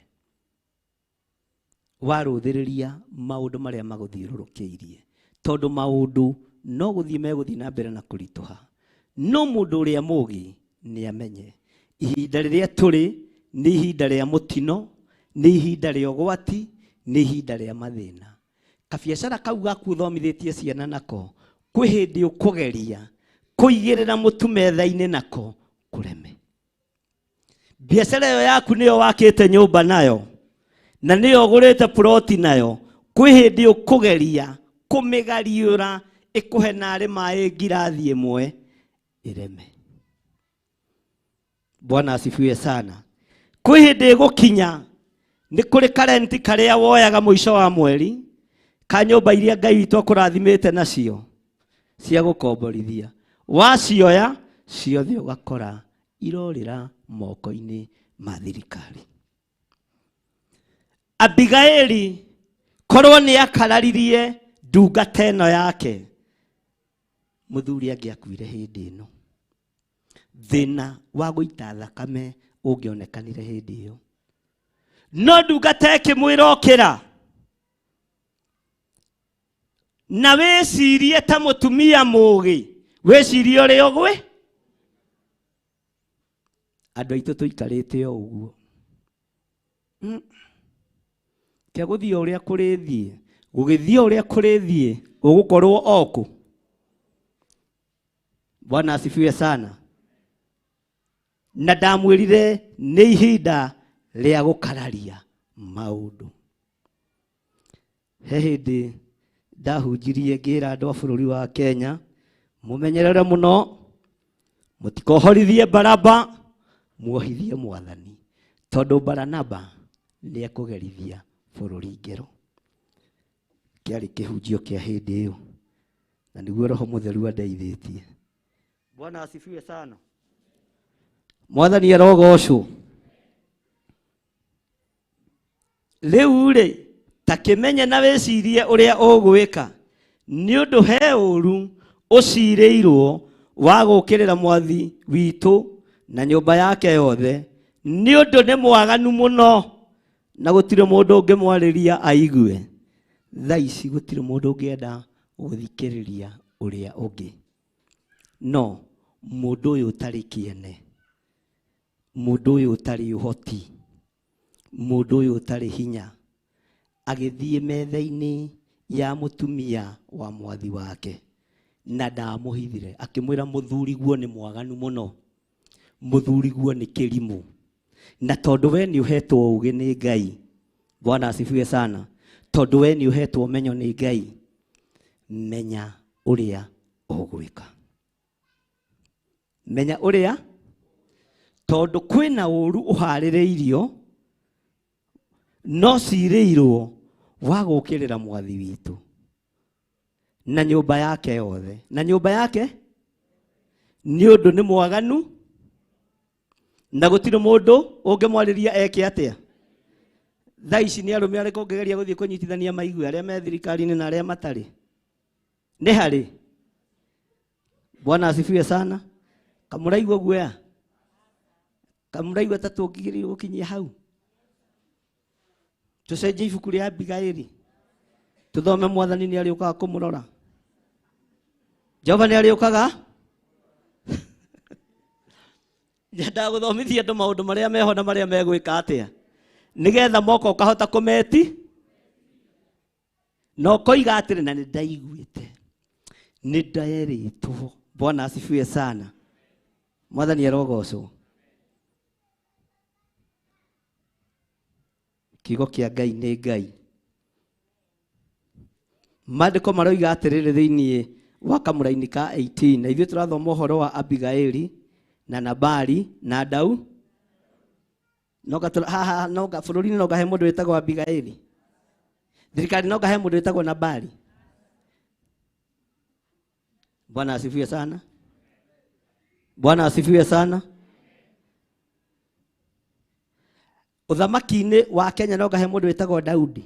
warũthĩrĩria maũndũ marĩa magũthiũrũrũkĩirie, tondũ maũndũ no gũthiĩ megũthiĩ na mbere na kũritũha. No mũndũ ũrĩa mũũgĩ nĩ amenye ihinda rĩrĩa tũrĩ nĩ ihinda rĩa mũtino, nĩ ihinda rĩa ũgwati, nĩ ihinda rĩa mathĩna. Kabiacara kau gaku ũthomithĩtie ciana nako, kwĩ hĩndĩ ũkũgeria kũigĩrĩra mũtu metha-inĩ nako kũreme. Biacara ĩyo yaku nĩyo wakĩte nyũmba nayo, na nĩyo ũgũrĩte ploti nayo, kwĩ hĩndĩ ũkũgeria kũmĩgariũra ĩkũhe narĩ maĩ ngirathi ĩmwe ĩreme. Bwana asifiwe sana. Kwĩ hĩndĩ ĩgũkinya nĩ kũrĩ karenti karĩa woyaga mũico wa mweri ka nyũmba iria Ngai witũ akũrathimĩte nacio cia gũkomborithia, wacioya ciothe ũgakora irorĩra moko-inĩ ma thirikari. Abigaili korwo nĩ akararirie ndungata ĩno yake, mũthuri angĩakuire hĩndĩ ĩno. Thĩna wa gũita thakame ũngĩonekanire hĩndĩ ĩyo. No ndungata ĩkĩmwĩra ũkĩra na wĩcirie ta mũtumia mũũgĩ, wĩcirie ũrĩa ũgwĩ. Andũ aitũ tũikarĩte o ũguo. Kĩa gũthiĩ ũrĩa kũrĩthiĩ, gũgĩthiĩ ũrĩa kũrĩthiĩ, ũgũkorwo o kũ. Bwana asifiwe sana. Na ndamwĩrire nĩ ihinda rĩa gũkararia maũndũ. He hĩndĩ ndahunjirie ngĩra andũ a bũrũri wa Kenya, mũmenyerere mũno, mũtikohorithie Baraba, muohithie Mwathani, tondũ Baranaba nĩ ekũgerithia bũrũri ngero. Kĩarĩ kĩhunjio kĩa hĩndĩ ĩyo, na nĩguo Roho Mũtheru andeithĩtie. Bwana asifiwe sana. Mwathani arogocwo. Rĩu rĩ, ta kĩmenye na wĩcirie ũrĩa ũgwĩka, nĩ ũndũ he ũru ũcirĩirwo wa gũũkĩrĩra mwathi witũ na nyũmba yake yothe, nĩ ũndũ nĩ mwaganu mũno na gũtirĩ mũndũ ũngĩmwarĩria aigue. Thaa ici gũtirĩ mũndũ ũngĩenda gũthikĩrĩria ũrĩa ũngĩ. No mũndũ ũyũ ũtarĩ kĩene, mũndũ ũyũ ũtarĩ ũhoti, mũndũ ũyũ ũtarĩ hinya, agĩthiĩ metha-inĩ ya mũtumia wa mwathi wake na ndamũhithire, akĩmwĩra mũthuriguo nĩ mwaganu mũno, mũthuriguo nĩ kĩrimũ, na tondũ we nĩ ũhetwo ũũgĩ nĩ Ngai. Bwana asifiwe sana. Tondũ we nĩ ũhetwo ũmenyo nĩ Ngai, menya ũrĩa ũgwĩka, menya ũrĩa, tondũ kwĩna ũru ũharĩrĩirio No cirĩirwo wa gũũkĩrĩra mwathi witũ na nyũmba yake yothe. Na nyũmba yake nĩ ũndũ nĩ mwaganu na gũtirĩ mũndũ ũngĩmwarĩria eke atĩa. Thaa ici nĩ arũme arĩkũ ũngĩgeria gũthiĩ kũnyitithania maigue arĩa me thirikari-inĩ na arĩa matarĩ? Nĩ harĩ. Bwana asifiwe sana. Kamũraigua guoya? Kamũraigua ta tũngĩgeria gũkinyia hau? Tũcenjie ibuku rĩa Abigaili. Tũthome mwathani nĩ arĩũkaga kũmũrora. Jehova nĩ arĩũkaga? Nyendaga gũthomithia andũ maũndũ marĩa meho na marĩa megwĩka atĩa. Nĩgetha moka ũkahota kũmeti na ũkoiga atĩrĩ na nĩndaiguĩte nĩnderĩtwo. Bwana asifiwe sana. Mwathani arogocwo. Kiugo kĩa Ngai nĩ Ngai. Maandĩko maroiga atĩrĩrĩ thĩinĩ wa kamũraini ka 18 na ithuĩ tũrathoma ũhoro wa Abigaili na Nabali na Dau. Noga haha noga bũrũri-inĩ noga he mũndũ wĩtagwo Abigaili. Thirikari noga he mũndũ wĩtagwo Nabali. Bwana asifiwe sana. Bwana asifiwe sana. Ũthamaki-inĩ wa Kenya noga he mũndũ wĩtagwo Daudi.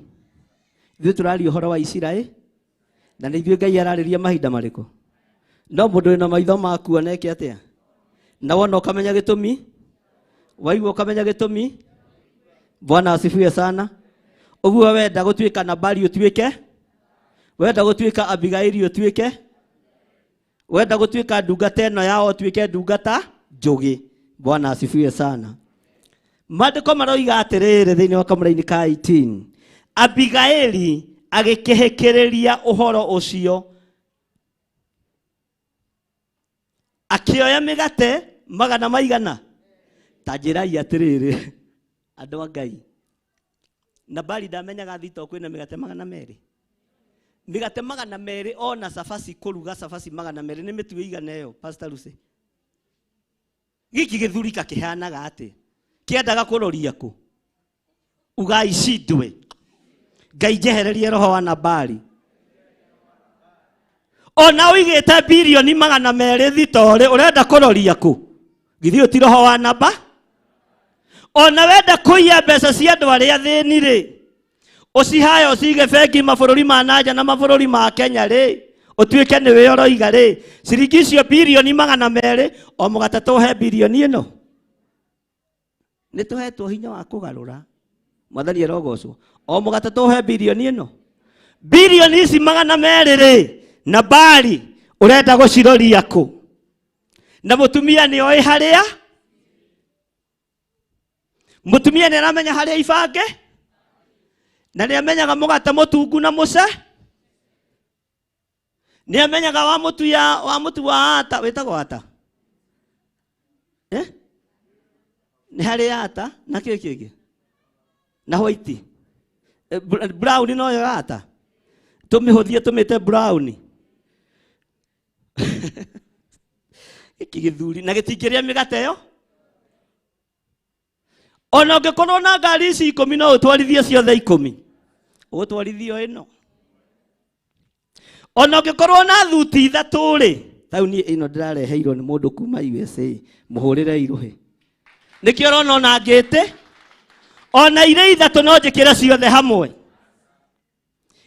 Ithuĩ tũraria ũhoro wa Isiraeli na nĩ ithuĩ Ngai ararĩria mahinda marĩkũ. No mũndũ wĩna maitho maku oneke atĩa? Na wona ũkamenya gĩtũmi, waigua ũkamenya gĩtũmi. Bwana asifiwe sana. Ũguo wenda gũtuĩka Nabali ũtuĩke, wenda gũtuĩka Abigaili ũtuĩke, wenda gũtuĩka ndungata ĩno yao ũtuĩke ndungata njũgĩ. Bwana asifiwe sana. Maandĩko maroiga atĩrĩrĩ thĩinĩ wa kamũraini ka 18 Abigaili agĩkĩhĩkĩrĩria ũhoro ũcio akĩoya mĩgate magana maigana. Ta njĩrai atĩrĩrĩ andũ a Ngai, Nabali ndamenyaga thito kwĩna mĩgate 200. Mĩgate 200 ona cabaci kũruga cabaci 200 nĩ mĩtu ĩigana ĩyo Pastor Lucy. Gĩkĩ gĩthurika kĩhanaga atĩ kĩendaga kũroria kũ? Ugai cindwe. Ngai njehererie roho wa Nabali. Ona ũigĩte bilioni 200 thito-rĩ, ũrenda kũroria kũ? Githĩ ũyũ ti roho wa Nabali? Ona wenda kũiya mbeca cia andũ arĩa athĩni rĩ, ũcihae ũcige bengi mabũrũri ma nanja na mabũrũri ma Kenya rĩ, ũtuĩke nĩwe ũroiga rĩ, ciringi icio bilioni 200 o mũgate tũhe bilioni ĩno. Nĩ tũhetwo hinya wa kũgarũra. Mwathani arogocwo. O mũgate tũhe bilioni ĩno. Bilioni ici 200 rĩ, Nabali ũrenda gũciroria kũ? Na mũtumia nĩ oĩ harĩa? Mũtumia nĩ aramenya harĩa ibange? Na nĩ amenyaga mũgate mũtungu na mũce? Nĩ amenyaga wa mũtu ya wa mũtu wa ata wĩtagwo ata? Nĩ harĩ ata na kĩ kĩngĩ? Na white. Brown no yo ata. Tũmĩhũthie tũmĩte brown. Gĩkĩ gĩthuri na gĩtingĩrĩa mĩgate ĩyo. Ona ũngĩkorwo na ngari ici 10 no ũtwarithie ciothe 10. Ũgũtwarithio ĩno. Ona ũngĩkorwo na thuti 3 rĩ, tauni ĩno ndĩrareheirwo nĩ mũndũ kuma USA, mũhũrĩre irũhĩ. Nĩkĩo ũrona ona ngĩte, ona irĩ 3 no njĩkĩre ciothe hamwe.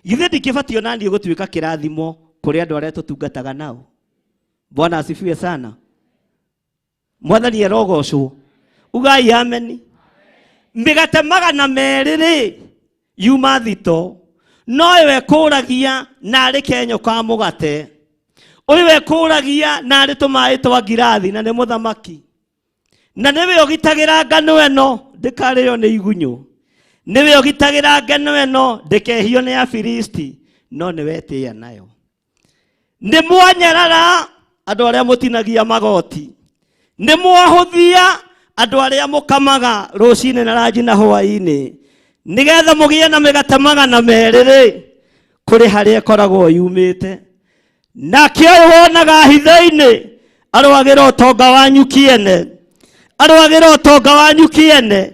Githĩ ndikĩbatiĩ ona niĩ gũtuĩka kĩrathimo kũrĩ andũ arĩa tũtungataga nao? Bwana asifiwe sana. Mwathani arogocwo. Ugai ameni. Mĩgate 200 rĩ, yuma thito. No ũyũ ekũragia narĩ kenyũ ka mũgate. Ũyũ ekũragia narĩ tũmaĩ twa ngirathi na nĩ mũthamaki. Na nĩwe ũgitagĩra ngano ĩno ndĩkarĩo nĩ igunyũ. Nĩwe ũgitagĩra ngano ĩno ndĩkehio nĩ Afilisti, no nĩwe etĩĩa nayo. Nĩ mwanyarara andũ arĩa mũtinagia magoti. Nĩ mwahũthia andũ arĩa mũkamaga rũcinĩ na ranji na hwaĩ-inĩ. Nĩgetha mũgĩe na mĩgate 200 rĩ, kũrĩ harĩa ĩkoragwo yumĩte. Nake ũyũ wonaga hitho-inĩ arũagĩra ũtonga wanyu kĩene. Arũagĩra ũtonga wanyu kĩene.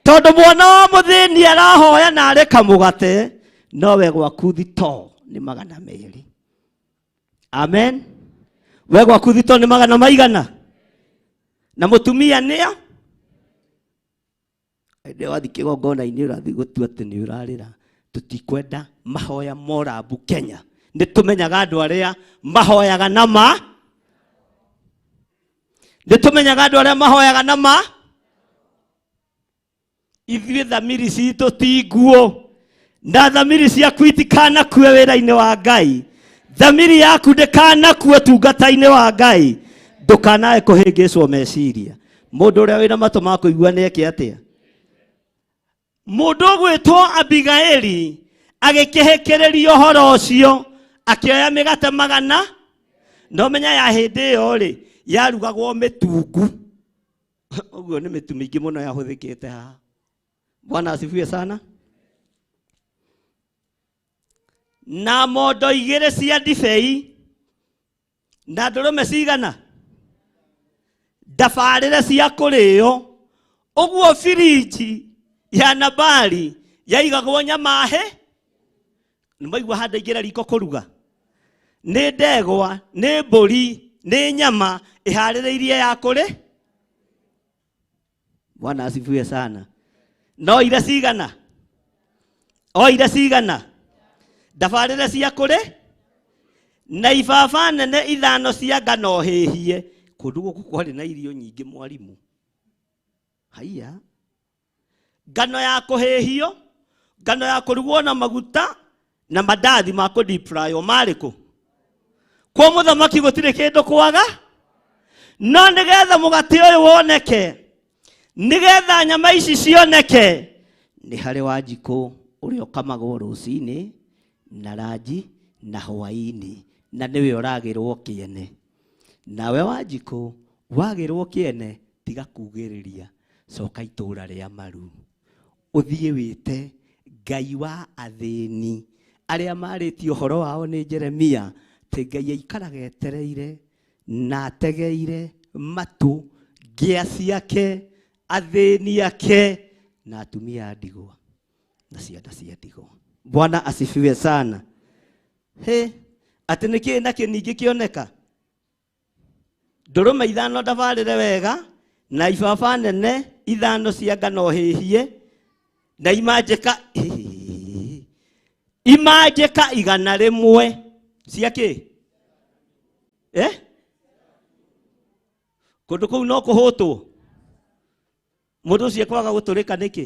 Tondu mwana wa muthini arahoya na arĩ kamũgate, nowe gwaku thito nĩ 200. Amen. We gwaku thito nĩ magana maigana? Na mũtumia nĩa? Hĩndĩ ĩyo wathiĩ kĩgongona-inĩ ũrathiĩ gũtua atĩ nĩ ũrarĩra. Tũtikwenda mahoya morambu Kenya. Nĩ tũmenyaga andũ arĩa mahoyaga na ma. Nĩ tũmenyaga andũ arĩa mahoyaga na ma. Ithuĩ thamiri citũ ti nguo. Na thamiri ciaku itikanakue wĩra-inĩ wa Ngai. Thamiri yaku ndĩkanakue ũtungata-inĩ wa Ngai. Ndũkanae kũhĩngĩcwo meciria. Mũndũ ũrĩa wĩna matũ ma kũigua nĩ eke atĩa? Mũndũ ũgwĩtwo Abigaili agĩkĩhĩkĩrĩria ũhoro ũcio, akĩoya mĩgate 100. No menya ya hĩndĩ ĩyo rĩ, yarugagwo mĩtungu. Ũguo nĩ mĩtu mĩingĩ mũno yahũthĩkĩte haha. Bwana asifiwe sana. Na mondo 2 cia ndibei na ndũrũme cigana? Ndabarĩre cia kũrĩo. Ũguo firiji ya Nabali yaigagwo nyama he. Nĩ maigua handũ aingĩra riko kũruga. Nĩ ndegwa, nĩ mbũri, nĩ nyama ĩharĩrĩirie ya kũrĩ. Bwana asifiwe sana. No ire cigana? O ire cigana? Ndabarĩre cia kũrĩ na ibaba nene 5 cia ngano hĩhie. Kũndũ gũkũ kwarĩ na irio nyingĩ mwarimu. Haiya. Ngano ya kũhĩhio, ngano ya kũrugwo na maguta na mandathi ma kũ deep fry o marĩ kũ? Kwa mũthamaki gũtirĩ kĩndũ kwaga. No nĩgetha mũgate ũyũ woneke, nĩgetha nyama ici cioneke, nĩ harĩ Wanjikũ ũrĩa ũkamagwo rũcinĩ na ranji na hwaĩ-inĩ, na nĩwe ũragĩrwo kĩene. Nawe Wanjikũ wagĩrwo kĩene, tiga kugĩrĩria, coka itũũra rĩa Maru, ũthiĩ wĩte Ngai wa athĩni arĩa marĩtie ũhoro wao nĩ Jeremia, atĩ Ngai aikaraga etereire na ategeire matũ ngĩa ciake, athĩni ake na atumia a ndigwa na ciana cia ndigwa. Bwana asifiwe sana. He, atĩ nĩkĩ na kĩ ningĩ kĩoneka? Ndũrũme 5 ndabarĩre wega na ibaba nene 5 cia ngano hĩhie na imanjĩka, imanjĩka 100 cia kĩ? Kũndũ kũu no kũhũtwo. Mũndũ ũcio ekwaga gũtũrĩka nĩkĩ?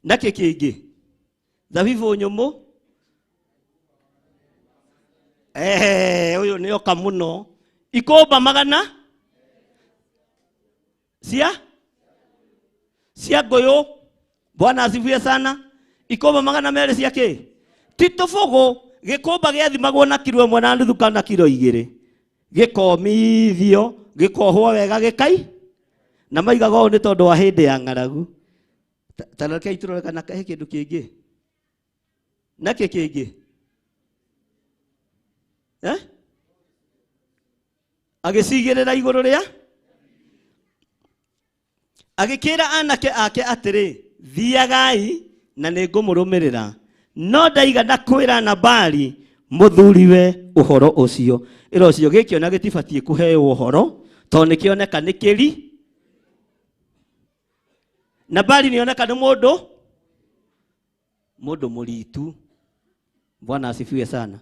Nakĩ kĩngĩ? Thabibũ nyũmũ? Ũyũ nĩ oka mũno. Ikũmba 100 cia cia ngũyũ. Bwana asifiwe sana. Ikũmba 200 cia kĩ? Ti tũbũgũ. Gĩkũmba gĩathimagwo na kiro 1.5 kana kiro 2. Gĩkomithio, gĩkohwo wega gĩkai. Na maigaga ũũ nĩ tondũ wa hĩndĩ ya ng'aragu. Ta rekei tũrore kana he kĩndũ kĩngĩ. Nakĩ kĩngĩ? Agĩcigĩrĩra igũrũ rĩa? Agĩkĩra anake ake atĩrĩ, thiagai na nĩngũmũrũmĩrĩra. No ndaigana kwĩra Nabali mũthuriwe ũhoro ũcio. Ĩra ũcio gĩkĩ ona gĩtibatiĩ kũheo ũhoro, tondũ nĩkĩoneka nĩ kĩri. Nabali nĩoneka nĩ mũndũ mũritu. Bwana asifiwe sana.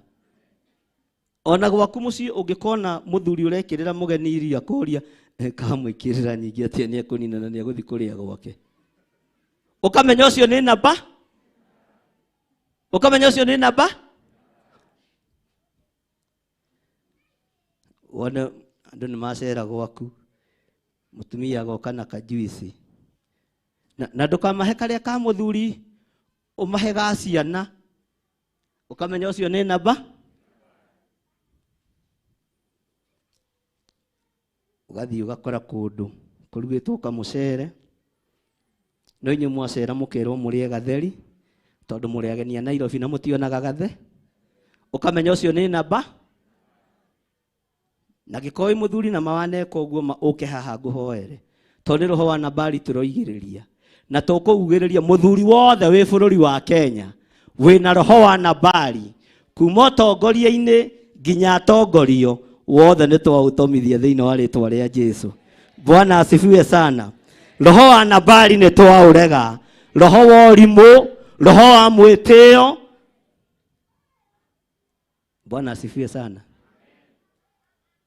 Ona gwaku mũciĩ ũngĩkona mũthuri ũrekĩrĩra mũgeni irio akoria, kamwĩkĩrĩra nyingĩ atĩa nĩekũnina na nĩegũthiĩ kũrĩa gwake. Ũkamenya ũcio nĩ namba? Ũkamenya ũcio nĩ namba? Wone andũ nĩ macera gwaku, mũtumia agoka na kajuici. Na ndũkamahe karĩa ka mũthuri, ũmahe ga ciana. Ũkamenya ũcio nĩ namba? Ũgathiĩ ũgakora kũndũ kũrugĩtwo kamũcere. No inyuĩ mwacera mũkerwo mũrĩe gatheri, tondũ mũrĩ ageni a Nairobi na mũtionaga gathe. Ũkamenya ũcio nĩ namba? Na gĩkorwo wĩ mũthuri na mawaneka ũguo ma ũke haha ngũhoere. Tondũ nĩ roho wa Nabali tũroigĩrĩria. Na tũkũugĩrĩria mũthuri wothe wĩ bũrũri wa Kenya wĩna roho wa Nabali kuma ũtongoria-inĩ nginya atongorio wothe nĩ twaũtomithia thĩinĩ wa rĩtwa rĩa Jesu. Bwana asifiwe sana. Roho wa Nabali nĩ twaũrega, roho wa ũrimũ, roho wa mwĩtĩo. Bwana asifiwe sana.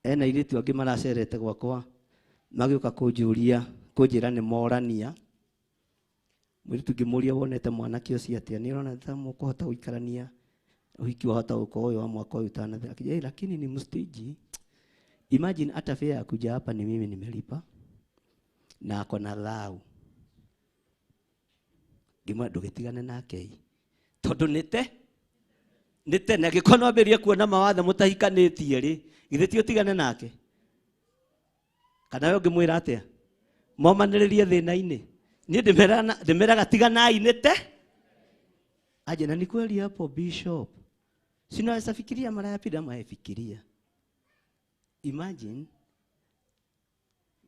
Ena airĩtu angĩ maracerete gwakwa magĩũka kũnjũria kũnjĩra nĩ morania. Mũirĩtu ngĩmũria wonete mwanake ũcio atĩa, nĩ ũrona ta mũkũhota gũikarania ũhiki wahota gũkorwo ũyũ wa mwaka ũyũ ũtanathira. Akĩnjĩra, "Eh, lakini ni mstingy. Imagine hata fare ya kuja hapa ni mimi nimelipa na ako na thau." Ngĩmwĩra ndũgĩtigane nake ĩ, tondũ nĩte nĩ tene angĩkorwo nĩ wambĩrĩria kuona mawathe mũtahikanĩtie rĩ, githĩ ti ũtigane nake? Kana we ũngĩmwĩra atĩa? Momanĩrĩrie thĩna-inĩ. Niĩ ndĩmeraga tiganai nĩ te. Aje, na ni kweli hapo bishop. Si unaweza fikiria mara ya pili ama fikiria. Imagine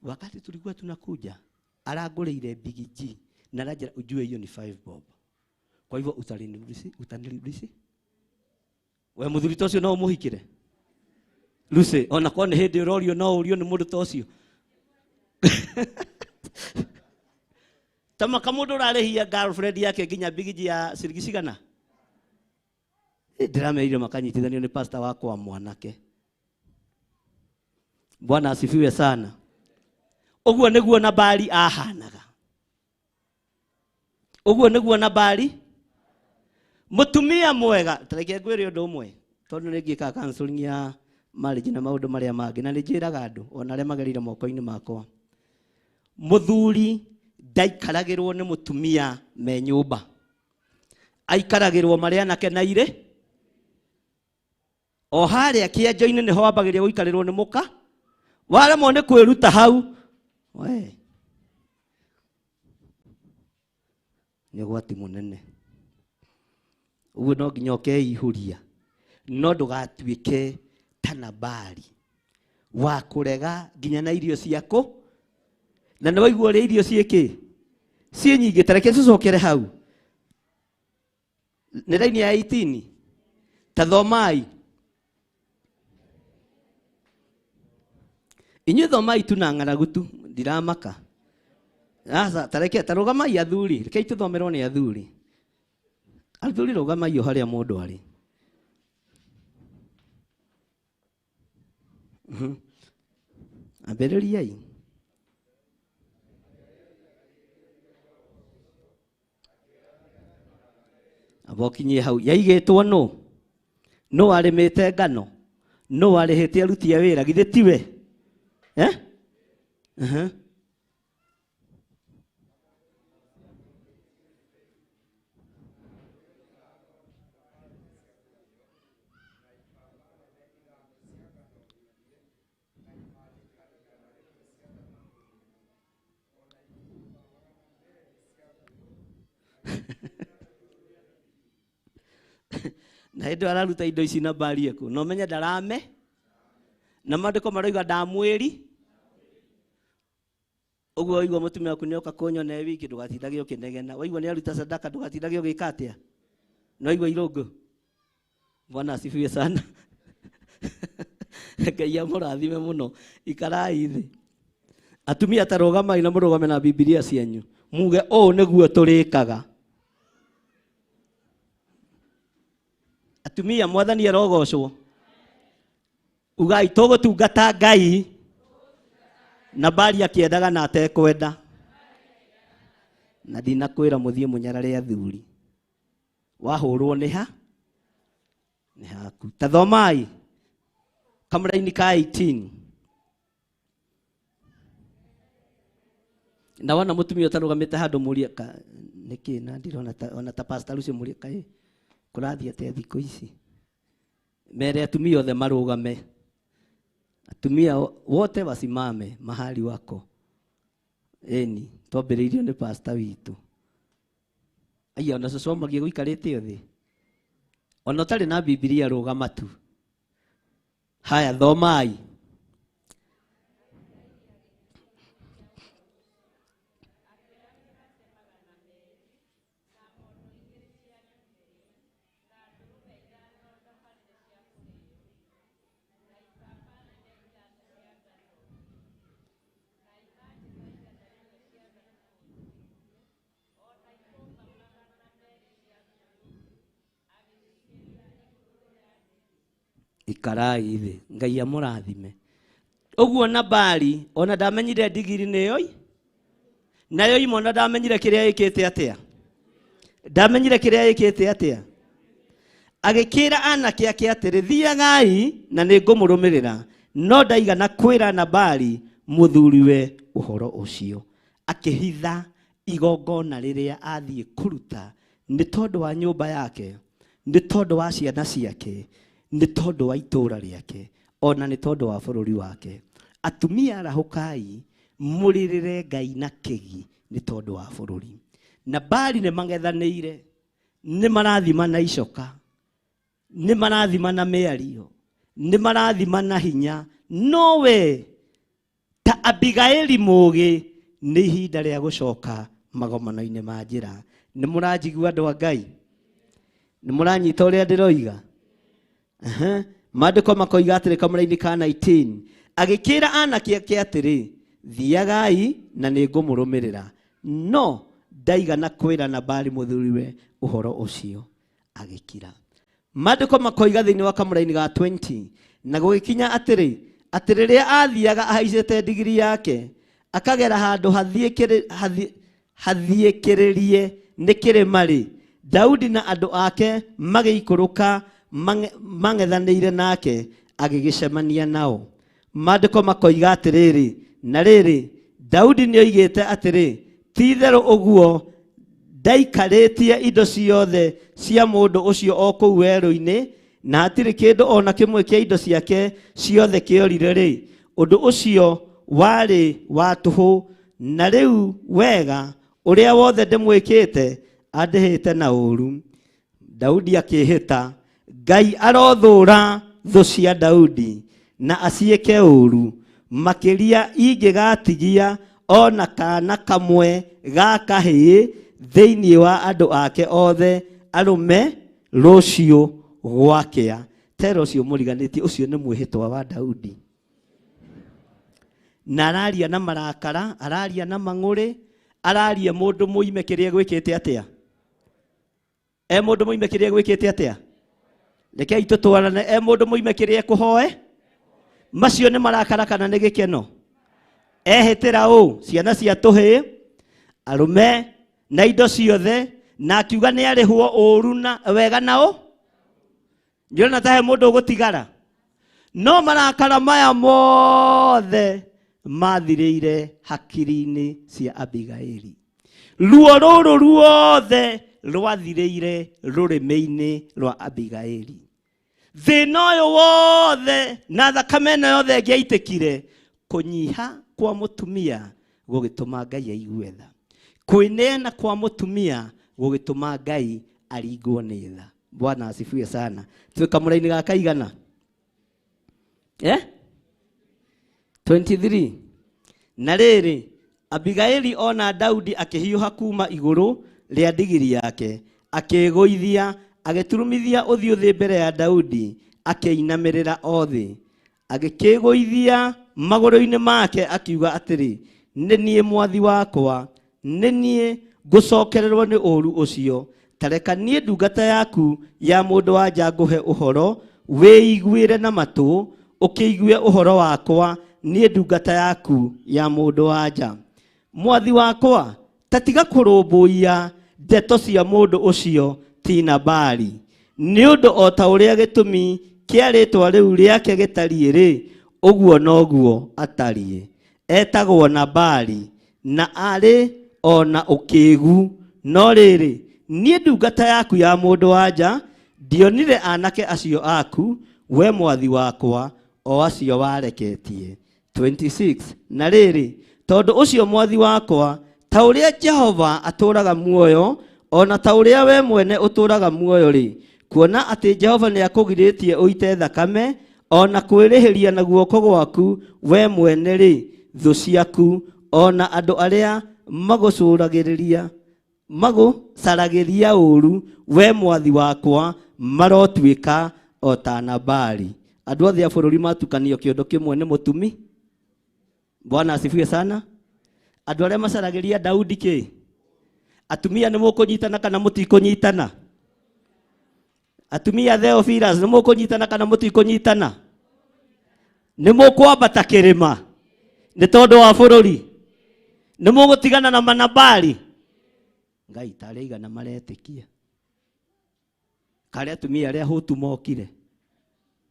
wakati tulikuwa tunakuja aragũrĩire Big G na aranjĩra ujue hiyo ni 5 bob. Kwa hivyo utanirudisi? We mũthuri ta ũcio no ũmũhikĩre? Lucy, ona korwo nĩ hĩndĩ ũrorio no ũrio nĩ mũndũ ta ũcio. Ta maka mũndũ ũrarĩhia girlfriend yake nginya Big G ya ciringi cigana? Ndĩramerire makanyitithanio nĩ pastor wakwa mwanake. Bwana asifiwe sana. Ũguo nĩguo Nabali ahanaga. Ũguo nĩguo Nabali mũtumia mwega. Ta reke ngwĩre ũndũ ũmwe, tondũ nĩ ngĩkaga counseling ya marriage na maũndũ marĩa mangĩ, na nĩ njĩraga andũ ona arĩa magereire moko-inĩ makwa, mũthuri ndaikaragĩrwo nĩ mũtumia me nyũmba, aikaragĩrwo marĩ anake na irĩ. O harĩa kĩanjo-inĩ nĩho wambagĩrĩria gũikarĩrwo nĩ mũka, waremwo nĩ kwĩruta hau, we nĩ ũgwati mũnene. Ũguo no nginya ũkeihũria, no ndũgatuĩke ta Nabali wa kũrega nginya na irio ciaku. Na nĩ waigua ũrĩa irio ciĩkĩ ciĩ nyingĩ. Ta reke tũcokere hau, nĩ raini ya 18. Ta thomai inyuĩ, thomai tu na ng'aragu tu, ndiramaka. Aca, ta reke ta rũgamai athuri, rekei tũthomerwo nĩ athuri. Athuri rũgamai o harĩa mũndũ arĩ. Ambĩrĩriai. Amba ũkinyie hau. Yaigĩtwo nũ? Nũ warĩmĩte ngano? Nũ warĩhĩte aruti a wĩra? Githĩ tiwe? Eh? Na hĩndĩ ĩyo araruta indo ici Nabali ekũ, na ũmenye ndarame, na maandĩko maroiga ndamwĩri. Ũguo waigua mũtumia waku nĩoka kũnyona e wiki, ndũgatindage ũkĩnegena. Waigua nĩaruta sadaka, ndũgatindage ũgĩka atĩa? Nĩ waigua irũngũ? Bwana asifiwe sana. Ngai amũrathime mũno. Ikarai thĩ. Atumia ta rũgamai na mũrũgame na Bibilia cianyu, muge ũũ nĩguo tũrĩkaga. Atumia, mwathani arogocwo. Ugai tũgũtungata Ngai. Nabali akĩendaga na atekwenda. Na ndinakwĩra mũthiĩ mũnyarare athuri. Wahũrwo nĩ ha? Nĩ haku. Ta thomai kamũraini ka 18. Na wona mũtumia ũtarũgamĩte handũ mũrie nĩkĩ na ndirona ta, ona ta pastor ũcio mũrie kaĩ kũrathiĩ atĩa thikũ ici. Mere atumia othe marũgame. Atumia wote wasimame mahali wako. Eni, twambĩrĩirio nĩ pastor witũ. Aya, ona cũcũ amagia gũikarĩte thĩ. Ona ũtarĩ na Bibilia rũgama tu. Haya, thomai. Ikarai thĩ. Ngai amũrathime. Ũguo Nabali ona ndamenyire ndigiri nĩyo nayo imwe ona ndamenyire kĩrĩa ĩkĩte atĩa. Ndamenyire kĩrĩa ĩkĩte atĩa. Agĩkĩra anake ake atĩrĩ, thiagai na nĩngũmũrũmĩrĩra. No ndaigana kwĩra Nabali mũthuriwe ũhoro ũcio. Akĩhitha igongona rĩrĩa athiĩ kũruta nĩ tondũ wa nyũmba yake, nĩ tondũ wa ciana ciake, nĩ tondũ wa itũũra rĩake, ona nĩ tondũ wa bũrũri wake. Atumia arahũkai mũrĩrĩre Ngai na kĩgi nĩ tondũ wa bũrũri. Nabali nĩ mang'ethanĩire, nĩ marathima na icoka, nĩ marathima na mĩario, nĩ marathima na hinya, no we ta Abigaili mũũgĩ nĩ ihinda rĩa gũcoka magomano-inĩ ma njĩra. Nĩ mũranjigua andũ a Ngai? Nĩ mũranyita ũrĩa ndĩroiga? Maandĩko makoiga atĩrĩ kamũra-inĩ ka 19, agĩkĩra anake ake atĩrĩ, thiagai na nĩngũmũrũmĩrĩra. No ndaigana kwĩra Nabali mũthuriwe ũhoro ũcio, agĩkira. Maandĩko makoiga thĩinĩ wa kamũra-inĩ ga 20, na gũgĩkinya atĩrĩ, atĩ rĩrĩa athiaga ahaicĩte ndigiri yake, akagera handũ hathiĩkĩrĩrie nĩ kĩrĩma-rĩ, Daudi na andũ ake magĩikũrũka mang'ethanĩire nake, agĩgĩcemania nao. Maandĩko makoiga atĩrĩrĩ, na rĩrĩ, Daudi nĩoigĩte atĩrĩ, ti-itherũ ũguo ndaikarĩtie indo ciothe cia mũndũ ũcio o kũu werũ-inĩ, na hatirĩ kĩndũ ona kĩmwe kĩa indo ciake ciothe kĩorire-rĩ, ũndũ ũcio warĩ wa tũhũ, na rĩu wega ũrĩa wothe ndĩmwĩkĩte andĩhĩte na ũũru. Daudi akĩĩhĩta, Ngai arothũũra thũ cia Daudi na aciĩke ũũru, makĩria ingĩgatigia ona kana kamwe ga kahĩĩ thĩinĩ wa andũ ake othe arũme rũciũ gwakĩa. Tera ũcio mũriganĩtie, ũcio nĩ mwĩhĩtwa wa Daudi. Na araria na marakara, araria na mang'ũrĩ, araria mũndũ mũime kĩrĩa gwĩkĩte atĩa? E mũndũ mũime kĩrĩa gwĩkĩte atĩa? Rekei tũtwarane, e mũndũ mũime kĩrĩa ekũhoe? Macio nĩ marakara kana nĩ gĩkeno? Ehĩtĩra ũũ, ciana cia tũhĩĩ, arũme na indo ciothe, na akiuga nĩ arĩhwo ũũru na wega nao? Nĩũrona ta he mũndũ ũgũtigara? No marakara maya mothe mathirĩire hakiri-inĩ cia Abigaili. Ruo rũrũ ruothe rwathirĩire rũrĩmĩ-inĩ rwa Abigaili. Thĩna ũyũ wothe na thakame ĩno yothe ĩngĩaitĩkire, kũnyiha kwa mũtumia gũgĩtũma Ngai aigue tha. Kwĩneana kwa mũtumia gũgĩtũma Ngai aringwo nĩ tha. Bwana asifiwe sana. Twĩ kamũra-inĩ ga kaigana? 23. Na rĩrĩ, Abigaili ona Daudi akĩhiũha kuma igũrũ rĩa ndigiri yake, akĩĩgũithia, agĩturumithia ũthiũ thĩ mbere ya Daudi, akĩinamĩrĩra o thĩ. Agĩkĩĩgũithia magũrũ-inĩ make akiuga atĩrĩ, nĩ niĩ mwathi wakwa, nĩ niĩ ngũcokererwo nĩ ũũru ũcio. Ta reka niĩ ndungata yaku ya mũndũ wa nja ngũhe ũhoro, wĩiguĩre na matũ, ũkĩigue ũhoro wakwa, niĩ ndungata yaku ya mũndũ wa nja. Mwathi wakwa, ta tiga kũrũmbũiya ndeto cia mũndũ ũcio ti Nabali, nĩ ũndũ o ta ũrĩa gĩtũmi kĩa rĩĩtwa rĩu rĩake gĩtariĩ-rĩ, ũguo noguo atariĩ. Etagwo Nabali, na arĩ o na ũkĩĩgu. No rĩrĩ, niĩ ndungata yaku ya mũndũ wa nja, ndionire anake acio aku, we mwathi wakwa, o acio wareketie. 26. Na rĩrĩ, tondũ ũcio mwathi wakwa, ta ũrĩa Jehova atũũraga muoyo, ona ta ũrĩa we mwene ũtũũraga muoyo-rĩ, kuona atĩ Jehova nĩakũgirĩtie ũite thakame, ona kwĩrĩhĩria na guoko gwaku we mwene-rĩ, thũ ciaku, ona andũ arĩa magũcũragĩrĩria, magũcaragĩria ũũru, we mwathi wakwa, marotuĩka o ta Nabali. Andũ othe a bũrũri matukanio kĩondo kĩmwe nĩ mũtumi. Bwana asifiwe sana. Andũ arĩa macaragĩria Daudi kĩ? Atumia nĩ mũkũnyitana kana mũtikũnyitana? Atumia Theophilus nĩ mũkũnyitana kana mũtikũnyitana? Nĩ mũkwambata kĩrĩma nĩ tondũ wa bũrũri? Nĩ mũgũtigana na manabari? Ngai tarĩ igana maretĩkia. Karĩa atumia arĩa hũtu mokire.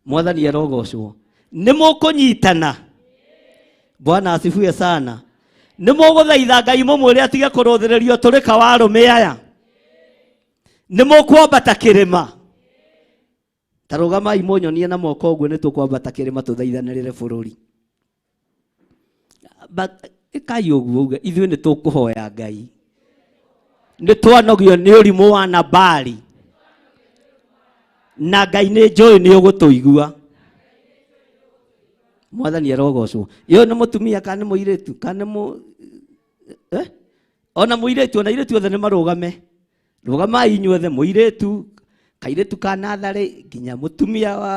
Mwathani arogocwo. Nĩ mũkũnyitana. Bwana asifiwe sana. Nĩ mũgũthaitha Ngai mũmwĩre atige kũrũthĩrĩrio tũrĩ ka wa arũme aya. Nĩ mũkwambata kĩrĩma. Ta rũgamai mũnyonie na moko ũguo nĩ tũkwambata kĩrĩma tũthaithanĩrĩre bũrũri. But ĩkai ũguo uge ithuĩ nĩ tũkũhoya Ngai. Nĩ twanogio nĩ ũrimũ wa Nabali. Na Ngai nĩ njũĩ nĩ ũgũtũigua. Mwathani arogocwo. Yo nĩ mũtumia kana nĩ mũirĩtu kana nĩ mũ eh? Ona mũirĩtu ona airĩtu othe nĩ marũgame. Rũgamai inyuothe mũirĩtu kairĩtu ka natharĩ nginya mũtumia wa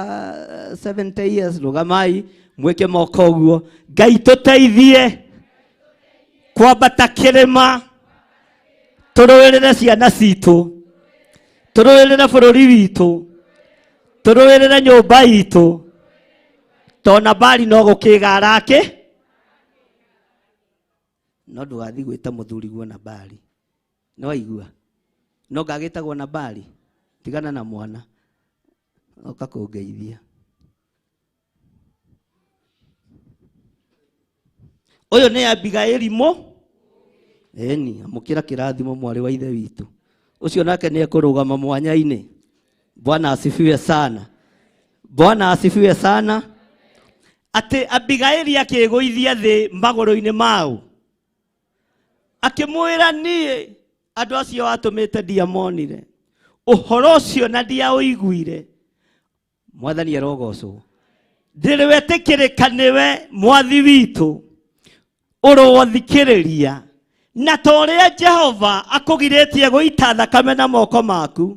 70 years rũgamai mwĩke moko ũguo. Ngai tũteithie kwambata kĩrĩma tũrũĩrĩre ciana citũ, tũrũĩrĩre bũrũri witũ, tũrũĩrĩre nyũmba itũ, to Nabali no gũkĩga arakĩ. No ndũgathiĩ gwĩta mũthuri guo Nabali. Nĩ waigua? No ngagĩtagwo Nabali. Tigana na mwana. Oka kũngeithia. Ũyũ nĩ Abigaili mũ? Ĩni, amũkĩra kĩrathimo mwarĩ wa ithe witũ. Ũcio nake nĩ ekũrũgama mwanya-inĩ. Bwana asifiwe sana. Bwana asifiwe sana. Atĩ Abigaili akĩĩgũithia thĩ magũrũ-inĩ mau. Akĩmwĩra niĩ andũ acio watũmĩte ndiamonire. Ũhoro ũcio na ndiaũiguire. Mwathani arogocwo. Ndĩrĩ wetĩkĩrĩka nĩwe mwathi witũ ũrothikĩrĩria na ta ũrĩa Jehova akũgirĩtie gũita thakame na moko maku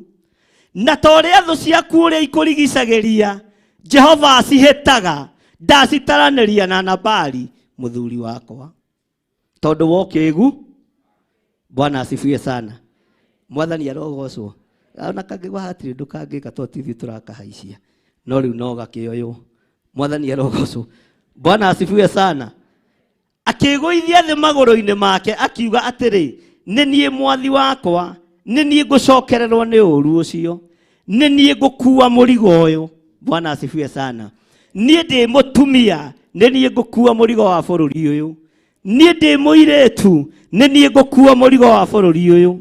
na ta ũrĩa thũ ciaku ũrĩa ikũrigicagĩria Jehova acihĩtaga ndacitaranĩria na Nabali mũthuri wakwa tondũ wa ũkĩgu. Bwana asifiwe sana. Mwathani arogocwo. Ona kangĩgwa hatirĩ ũndũ kangĩka tondũ ti ithuĩ tũrakahaicia no rĩu no gakĩoywo. Mwathani arogocwo. Bwana asifiwe sana. Akĩĩgũithia thĩ magũrũ-inĩ make akiuga atĩrĩ, nĩ niĩ mwathi wakwa, nĩ niĩ ngũcokererwo nĩ ũũru ũcio, nĩ niĩ ngũkua mũrigo ũyũ. Bwana asifiwe sana. Niĩ ndĩ mũtumia, nĩ niĩ ngũkua mũrigo wa bũrũri ũyũ. Niĩ ndĩ mũirĩtu, nĩ niĩ ngũkua mũrigo wa bũrũri ũyũ.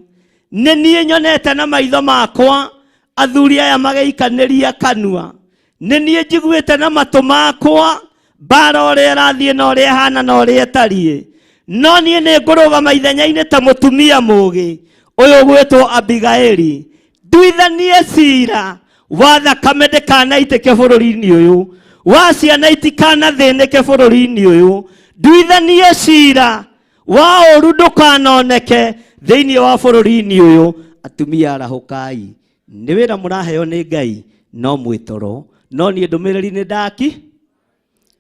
Nĩ niĩ nyonete na maitho makwa athuri aya magĩikanĩria kanua. Nĩ niĩ njiguĩte na matũ makwa mbara ũrĩa ĩrathiĩ na ũrĩa ĩhana na ũrĩa ĩtariĩ. No niĩ nĩ ngũrũgama ithenya-inĩ ta mũtumia mũũgĩ ũyũ ũgwĩtwo Abigaili, nduithanie cira wa thakame ndĩkanaitĩke bũrũri-inĩ ũyũ, wa ciana itikanathĩnĩke bũrũri-inĩ ũyũ, nduithanie cira wa ũũru ndũkanoneke thĩinĩ wa bũrũri-inĩ ũyũ. Atumia arahũkai, nĩ wĩra mũraheo nĩ Ngai no mwĩtoro. No niĩ ndũmĩrĩri nĩ ndaki,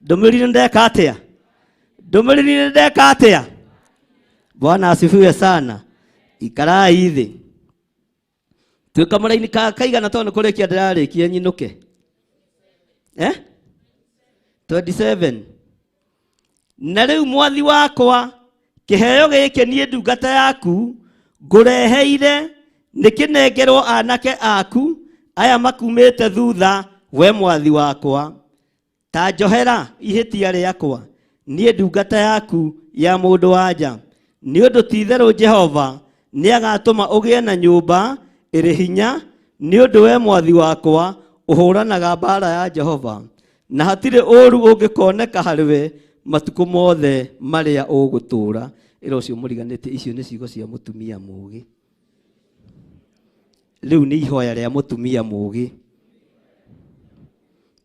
ndũmĩrĩri nĩ ndeka atĩa? Ndũmĩrĩri nĩ ndeka atĩa? Bwana asifiwe sana. Ikarai thĩ. Tuĩka mũraini kaigana tondũ nĩ kũrĩkia ndĩrarĩkia nyinũke. 27. Na rĩu mwathi wakwa, kĩheo gĩkĩ niĩ ndungata yaku ngũreheire nĩ kĩnengerwo anake aku aya makumĩte thutha we mwathi wakwa. Ta njohera ihĩtia rĩakwa niĩ ndungata yaku ya mũndũ wa nja, nĩ ũndũ ti-itherũ Jehova nĩagatũma ũgĩe na nyũmba ĩrĩ hinya, nĩ ũndũ we mwathi wakwa ũhũranaga mbaara ya Jehova, na hatirĩ ũũru ũngĩkoneka harĩwe matukũ mothe marĩa ũgũtũũra. Ĩra ũcio mũriganĩtie, icio nĩ ciugo cia mũtumia mũũgĩ. Rĩu nĩ ihoya rĩa mũtumia mũũgĩ.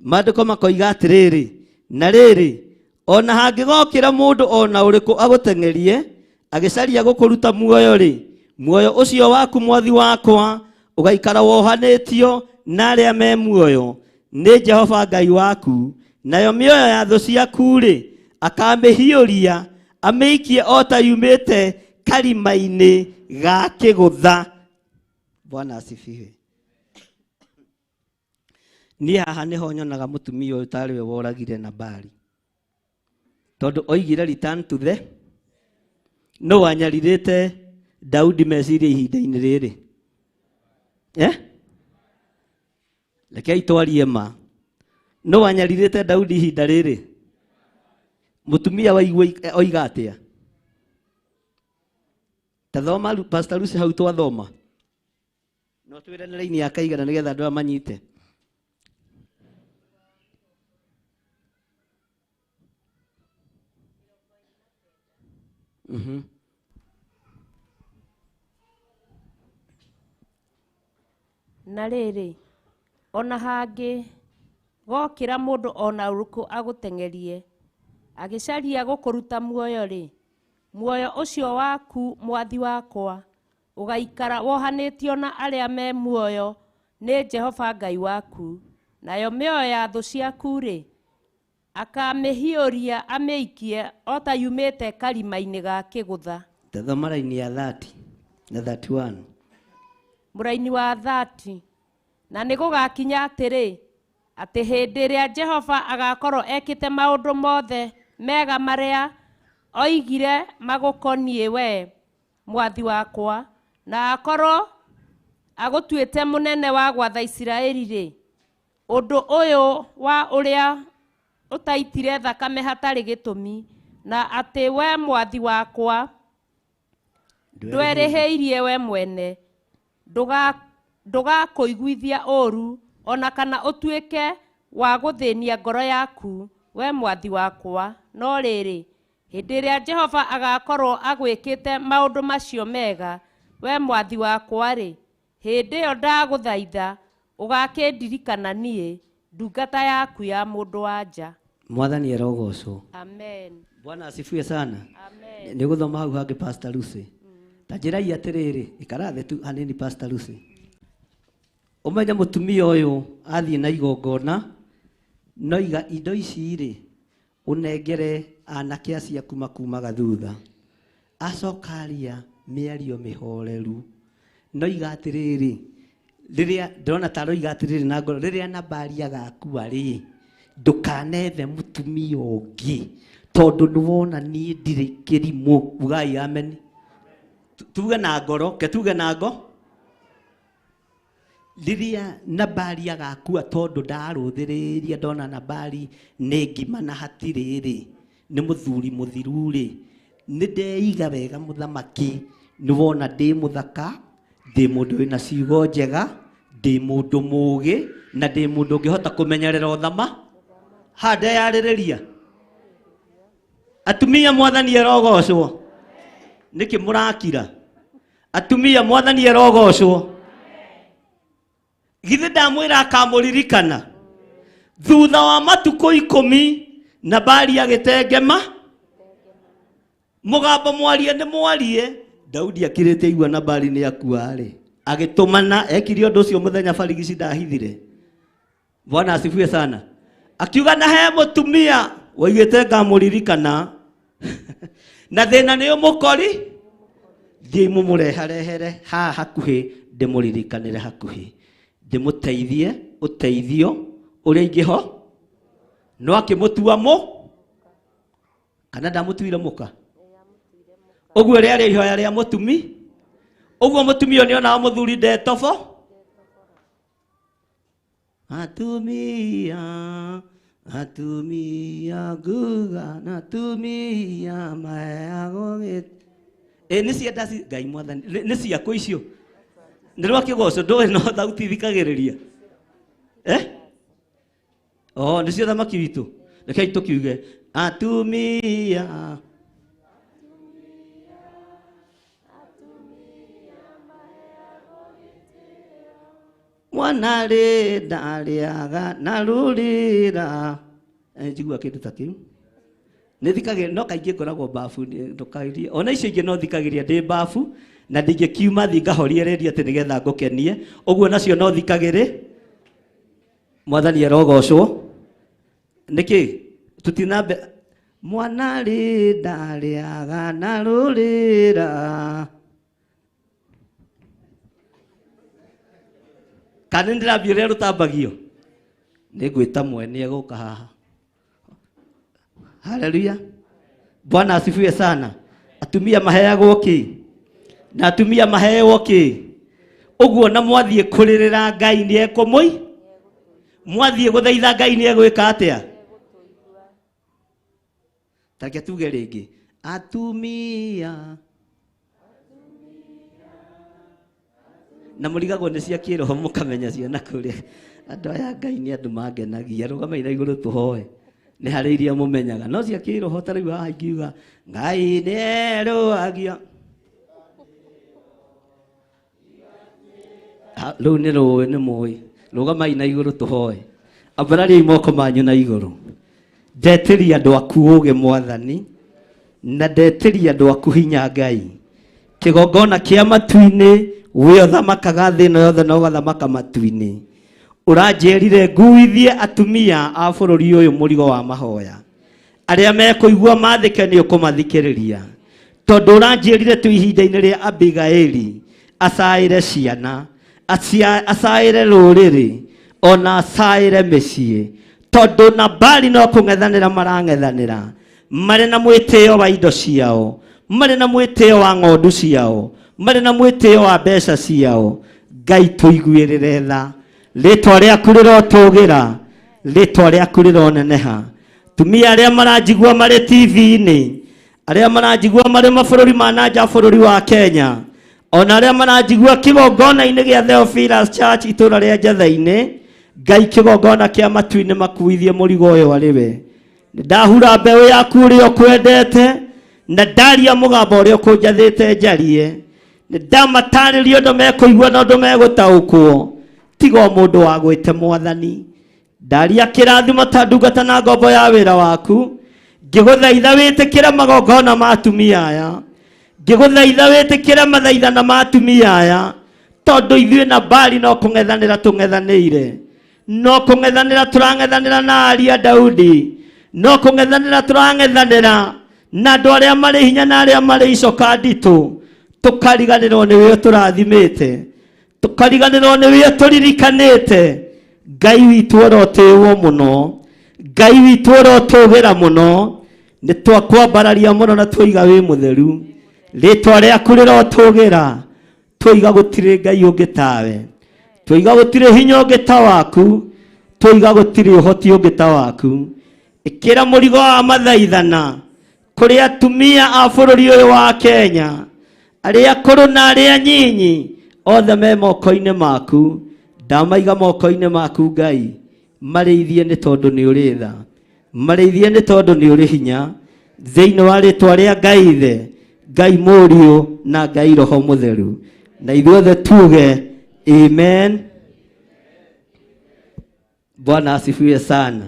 Maandĩko makoiga atĩrĩrĩ, na rĩrĩ, ona hangĩgokĩra mũndũ ona ũrĩkũ agũteng'erie agĩcaria gũkũruta muoyo-rĩ, muoyo ũcio waku mwathi wakwa ũgaikara wohanĩtio na arĩa me muoyo nĩ Jehova Ngai waku, nayo mĩoyo ya thũ ciaku-rĩ akamĩhiũria amĩikie o ta yumĩte karima-inĩ ga kĩgũtha. Bwana asifiwe. Niĩ haha nĩho nyonaga mũtumia ũyũ tarĩ we woragire Nabali. Tondũ oigire return to the no wanyarirĩte Daudi meciria ihinda-inĩ rĩrĩ. Eh? Rekei twarie ma. No wanyarirĩte Daudi ihinda rĩrĩ. Mũtumia waigua oiga atĩa? Ta thoma Pastor Lucy hau twathoma. No twĩre na raini ya kaigana nĩgetha andũ aya manyite. Na rĩrĩ, ona hangĩ gokĩra mũndũ ona ũrĩkũ agũteng'erie agĩcaria gũkũruta muoyo-rĩ, muoyo ũcio waku mwathi wakwa ũgaikara wohanĩtio na arĩa me muoyo nĩ Jehova Ngai waku, nayo mĩoyo ya thũ ciaku-rĩ, akamĩhiũria amĩikie o ta yumĩte karima-inĩ ga kĩgũtha. Tathoma raini ya 30 na 31. Mũraini wa 30. Na nĩ gũgakinya atĩrĩ, atĩ hĩndĩ ĩrĩa Jehova agakorwo ekĩte maũndũ mothe mega marĩa oigire magũkoniĩ we mwathi wakwa, na akorwo agũtuĩte mũnene wa gwatha Isiraeli-rĩ, ũndũ ũyũ wa ũrĩa ũtaitire thakame hatarĩ gĩtũmi, na atĩ we mwathi wakwa ndwerĩhĩirie we mwene, ndũgakũiguithia ũũru ona kana ũtuĩke wa gũthĩnia ngoro yaku we mwathi wakwa. No rĩrĩ, hĩndĩ ĩrĩa Jehova agakorwo agwĩkĩte maũndũ macio mega we mwathi wakwa-rĩ, hĩndĩ ĩyo ndagũthaitha ũgakĩndirikana niĩ ndungata yaku ya mũndũ wa nja. Mwathani arogocwo. Amen. Bwana asifiwe sana. Amen. Nĩ gũthoma hau hangĩ Pastor Lucy. Ta njĩrai atĩrĩrĩ, ikara thĩ tu hanini Pastor Lucy. Ũmenye mũtumia ũyũ athiĩ na igongona, no iga indo ici rĩ, ũnengere anake acio aku makumaga thutha. Acoka aria mĩario mĩhoreru. No iga atĩrĩrĩ, rĩrĩa ndĩrona ta aroiga atĩrĩrĩ na ngoro, rĩrĩa Nabali agakua rĩ, ndũkanethe mũtumia ũngĩ, tondũ nĩwona niĩ ndirĩ kĩrimũ. Ugai amen. Tuge na ngoro, ke tuge na ngo. Rĩrĩa Nabali agakua, tondũ ndarũthĩrĩria ndona Nabali nĩ ngima na hatirĩ rĩ, nĩ mũthuri mũthiru rĩ, nĩ ndeiga wega mũthamaki, nĩwona ndĩ mũthaka, ndĩ mũndũ wĩna ciugo njega, ndĩ mũndũ mũũgĩ, na ndĩ mũndũ ũngĩhota kũmenyerera ũthama. Ha ndeyarĩrĩria. Atumia mwathani arogocwo. Nĩkĩ mũrakira? Atumia mwathani arogocwo. Githĩ ndamwĩra akamũririkana. Thutha wa matukũ 10 Nabali agĩtengema. Mũgambo mwarie nĩ mwarie. Daudi akirĩte igua Nabali nĩ akua rĩ, agĩtũmana, ekire ũndũ ũcio mũthenya barigici ndahithire. Bwana asifiwe sana. Akiuga na he mũtumia woigĩte ngamũririkana. Na thĩna nĩ ũmũkori, thiĩ mũmũreharehere haha hakuhĩ, ndĩmũririkanĩre hakuhĩ, ndĩmũteithie ũteithio ũrĩa ingĩho. No akĩmũtua mũ kana ndamũtuire mũka. Ũguo rĩarĩ ihoya rĩa mũtumi. Ũguo mũtumia ũyũ nĩonaga mũthuri ndetobo. Atumia, atumia nguga na atumia maheagwo gĩtĩ. Ĩ nĩ cienda Ngai mwathani, nĩ ciakũ icio. Nĩ rwa kĩgoco ndũĩ no thauti thikagĩrĩria. Eh? Oh, nĩ cio thamaki witũ. Rekei tũkiuge atumia. Mwana rĩ ndarĩaga na rũrĩra. Njigua kĩndũ ta kĩu. Nĩ thikagĩrĩria, no kaingĩ ngoragwo bafu, ndũkairie. Ona icio ingĩ no thikagĩrĩria ndĩ bafu, na ndingĩkiuma thiĩ ngahorie redio atĩ nĩgetha ngũkenie. Ũguo nacio no thikagĩrĩ. Mwathani arogocwo. Nĩkĩ? Tũtinambe. Mwana rĩ ndarĩaga na rũrĩra. Kana nĩ ndĩrambia ũrĩa rũtambagio. Nĩ ngwĩta mwene egũka haha. Haleluya. Bwana asifiwe sana. Atumia maheagwo kĩ? Na atumia maheagwo kĩ? Ũguo na mwathiĩ kũrĩrĩra Ngai nĩ ekũmũi? Mwathiĩ gũthaitha Ngai nĩ egwĩka atĩa? Tareke tuge rĩngĩ. Atumia na mũrigagwo nĩ cia kĩroho mũkamenya ciana kũrĩa. Andũ aya Ngai nĩ andũ mangenagia. Rũgamai na igũrũ tũhoe. Nĩ harĩ iria mũmenyaga. No cia kĩroho ta rĩu haha ingiuga Ngai nĩ erũagia. Rũu nĩ rũĩ nĩ mũĩ. Rũgamai na igũrũ tũhoe. Ambarariai moko manyu na igũrũ. Ndetĩria andũ aku ũũgĩ Mwathani, na ndetĩria andũ aku hinya Ngai. Kĩgongona kĩa matu-inĩ, we ũthamakaga thĩ ĩno yothe na ũgathamaka matu-inĩ. Ũranjĩrire nguithie atumia a bũrũri ũyũ mũrigo wa mahoya. Arĩa mekũigua mathĩke nĩ ũkũmathikĩrĩria. Tondũ ũranjĩrire tu ihinda-inĩ rĩa Abigaili, acaĩre ciana, acaĩre rũrĩrĩ, ona acaĩre mĩciĩ. Tondũ Nabali no kũng'ethanĩra marang'ethanĩra, marĩ na mwĩtĩo wa indo ciao, marĩ na mwĩtĩo wa ng'ondu ciao, marĩ na mwĩtĩo wa mbeca ciao. Ngai tũiguĩrĩre tha. Rĩtwa rĩaku rĩrotũgĩra, rĩtwa rĩaku rĩroneneha. Tumia arĩa maranjigua marĩ TV-inĩ, arĩa maranjigua marĩ mabũrũri ma na nja bũrũri wa Kenya, ona arĩa maranjigua kĩgongona-inĩ gĩa Theophilus Church itũũra rĩa Njetha-inĩ, Ngai kĩgongona kĩa matu-inĩ makuithie mũrigo ũyũ arĩ we. Ndahura mbeũ yaku ũrĩa ũkwendete, na ndaria mũgambo ũrĩa ũkũnjathĩte njarie. Ndamatarĩria ũndũ mekũigua na ũndũ megũtaũkwo. Tiga o mũndũ wa gwĩte Mwathani. Ndaria kĩrathimo ta ndungata na ngombo ya wĩra waku. Ngĩgũthaitha wĩtĩkĩre magongona ma atumia aya. Ngĩgũthaitha wĩtĩkĩre mathaithana ma atumia aya. Tondũ ithuĩ Nabali no kũng'ethanĩra tũng'ethanĩire. No kũng'ethanĩra tũrang'ethanĩra na aria Daudi. No kũng'ethanĩra tũrang'ethanĩra na andũ arĩa marĩ hinya na arĩa marĩ icoka nditũ. Tũkariganĩrwo nĩ wĩo tũrathimĩte. Tũkariganĩrwo nĩ wĩo tũririkanĩte. Ngai witũ ũrotĩĩwo mũno. Ngai witũ ũrotũgĩra mũno. Nĩ twakwambararia mũno na twoiga wĩ mũtheru. Rĩtwa rĩaku rĩrotũgĩra. Twoiga gũtirĩ Ngai ũngĩ tawe. Twoiga gũtirĩ hinya ũngĩ ta waku. Twoiga gũtirĩ ũhoti ũngĩ ta waku. Ĩkĩra mũrigo wa mathaithana kũrĩ atumia a bũrũri ũyũ wa Kenya, arĩa akũrũ na arĩa nyinyi, othe me moko-inĩ maku. Ndamaiga moko-inĩ maku Ngai, marĩithie nĩ tondũ nĩ ũrĩ tha, marĩithie nĩ tondũ nĩ ũrĩ hinya. Thĩinĩ wa rĩtwa rĩa Ngai Ithe, Ngai Mũriũ na Ngai Roho Mũtheru, na ithuothe tuge amen. Bwana asifiwe sana.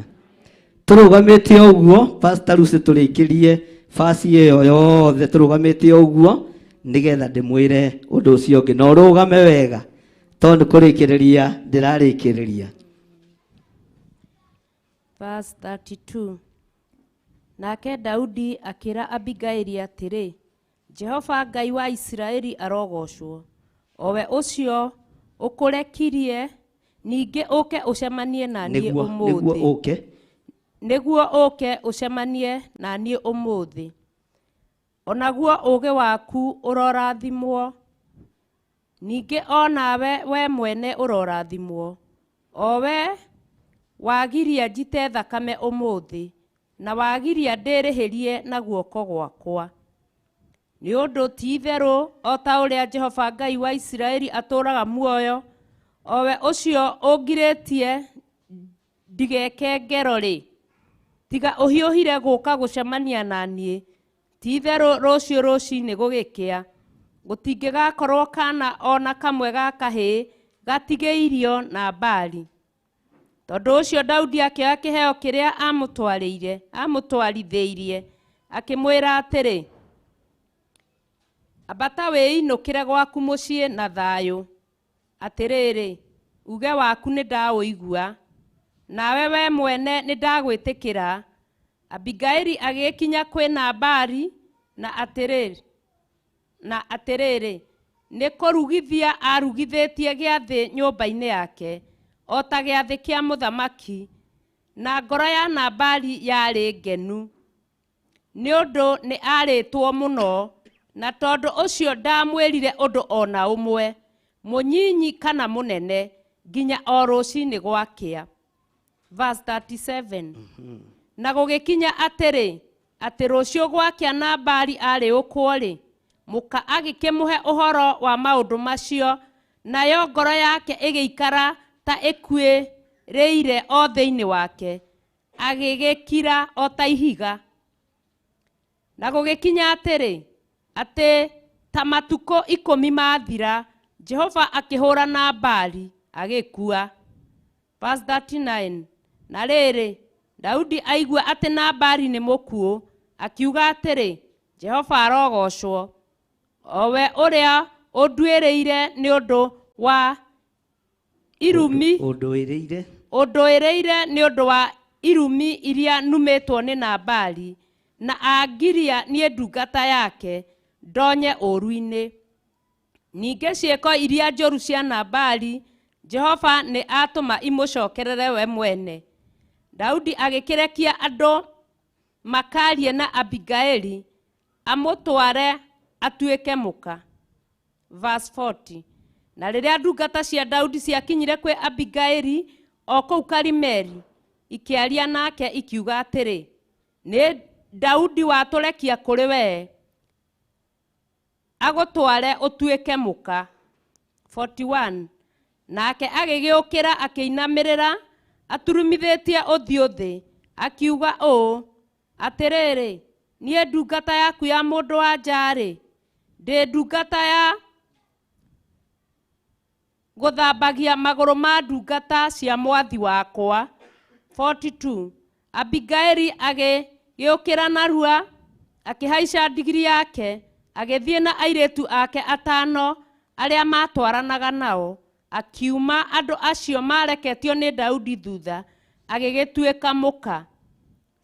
Tũrũgamĩte ũguo, Pastor Lucy, tũrĩkĩrie basi ĩyo yothe tũrũgamĩte ũguo nĩgetha ndĩmwĩre ũndũ ũcio ũngĩ, na ũrũgame wega tondũ kũrĩkĩrĩria ndĩrarĩkĩrĩria. Verse 32. Nake Daudi akĩra Abigaili atĩrĩ, Jehova Ngai wa Isiraeli arogocwo, o we ũcio ũkũrekirie ningĩ ũke ũcemanie na niĩ Nĩguo ũmũthĩ. ũke. Nĩguo ũke ũcemanie na niĩ ũmũthĩ. Onaguo ũũgĩ waku ũrorathimwo, ningĩ o nawe we mwene ũrorathimwo, o we wagiria njite thakame ũmũthĩ, na wagiria ndĩrĩhĩrie na guoko gwakwa. Nĩ ũndũ ti-itherũ o ta ũrĩa Jehova Ngai wa Isiraeli atũũraga muoyo, o we ũcio ũngirĩtie ndigeke ngero-rĩ, tiga ũhiũhire gũka gũcemania na niĩ, ti-itherũ rũciũ rũcinĩ gũgĩkĩa, gũtingĩgakorwo kana o na kamwe ga kahĩĩ gatigĩirio Nabali. Tondũ ũcio Daudi akĩoya kĩheo kĩrĩa amũtwarithĩirie, akĩmwĩra atĩrĩ, ambata wĩinũkĩre gwaku mũciĩ na thayũ. Atĩrĩrĩ, uge waku nĩndaũigua, nawe we mwene nĩndagwĩtĩkĩra. Abigaili agĩkinya kwĩ Nabali, na atĩrĩrĩ, nĩ kũrugithia arugithĩtie gĩathĩ nyũmba-inĩ yake, o ta gĩathĩ kĩa mũthamaki. Na ngoro ya Nabali yarĩ ngenu nĩ ũndũ nĩ arĩtwo mũno, na tondũ ũcio ndamwĩrire ũndũ ona ũmwe, mũnyinyi kana mũnene, nginya o rũcinĩ gwakĩa. Verse 37. Na gũgĩkinya atĩrĩ, atĩ rũciũ gwakĩa Nabali arĩ ũkwo-rĩ, mũka agĩkĩmũhe ũhoro wa maũndũ macio, nayo ngoro yake ĩgĩikara ta ĩkuĩrĩire o thĩinĩ wake, agĩgĩkira o ta ihiga. Na gũgĩkinya atĩrĩ, atĩ ta matukũ 10 mathira, Jehova akĩhũra Nabali agĩkua. Verse 39. Na rĩrĩ, Daudi aigua atĩ Nabali nĩ mũkuũ, akiuga atĩrĩ, Jehova arogocwo, o we ũrĩa ũnduĩrĩire nĩ ũndũ wa irumi, ũndũĩrĩire nĩ ũndũ wa irumi iria numĩtwo nĩ Nabali, na angiria niĩ ndungata yake ndonye ũũru-inĩ. Ningĩ ciĩko iria njũru cia Nabali, Jehova nĩ atũma imũcokerere we mwene. Daudi agĩkĩrekia andũ makarie na Abigaili amũtware atuĩke mũka. Verse 40. Na rĩrĩa ndungata cia Daudi ciakinyire kwĩ Abigaili o kũu Karimeli, ikĩaria nake ikiuga atĩrĩ, nĩ Daudi watũrekia kũrĩ we agũtware ũtuĩke mũka. 41. Nake agĩgĩũkĩra akĩinamĩrĩra aturumithĩtie ũthiũ thĩ, akiuga ũũ, atĩrĩrĩ, niĩ ndungata yaku ya mũndũ wa nja-rĩ, ndĩ ndungata ya gũthambagia magũrũ ma ndungata cia mwathi wakwa. 42. Abigaili agĩgĩũkĩra narua, akĩhaica ndigiri yake, agĩthiĩ na airĩtu ake 5 arĩa maatwaranaga nao, akiuma andũ acio mareketio nĩ Daudi thutha, agĩgĩtuĩka mũka.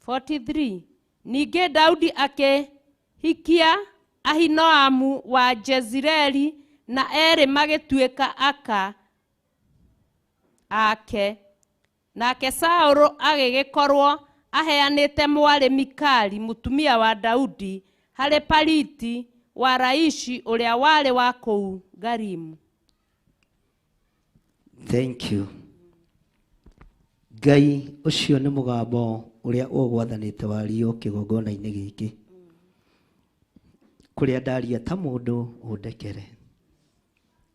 43. Ningĩ Daudi akĩhikia Ahinoamu wa Jezireeli, na erĩ magĩtuĩka aka ake. Nake Saũlũ agĩgĩkorwo aheanĩte mwarĩ Mikali mũtumia wa Daudi harĩ Paliti wa Laishi ũrĩa warĩ wa kũu Galimu. Thank you. Ngai ũcio nĩ mũgambo ũrĩa ũgwathanĩte wario kĩgongona-inĩ gĩkĩ, kũrĩa ndaria ta mũndũ ũndekere,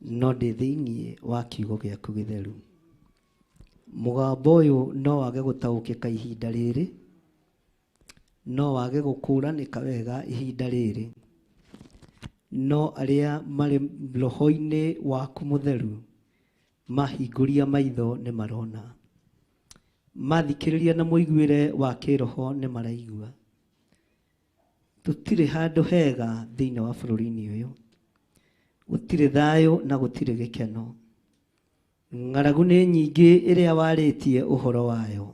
no ndĩ thĩinĩ wa kiugo gĩaku gĩtheru. Mũgambo ũyũ no wage gũtaũkĩka ihinda rĩrĩ, no wage gũkũranĩka wega ihinda rĩrĩ, no arĩa marĩ roho-inĩ waku mũtheru mahingũria maitho nĩ marona, mathikĩrĩria na mũiguĩre wa kĩroho nĩ maraigua. Tũtirĩ handũ hega thĩinĩ wa bũrũri-inĩ ũyũ, gũtirĩ thayũ na gũtirĩ gĩkeno. Ng'aragu nĩ nyingĩ ĩrĩa warĩtie ũhoro wayo,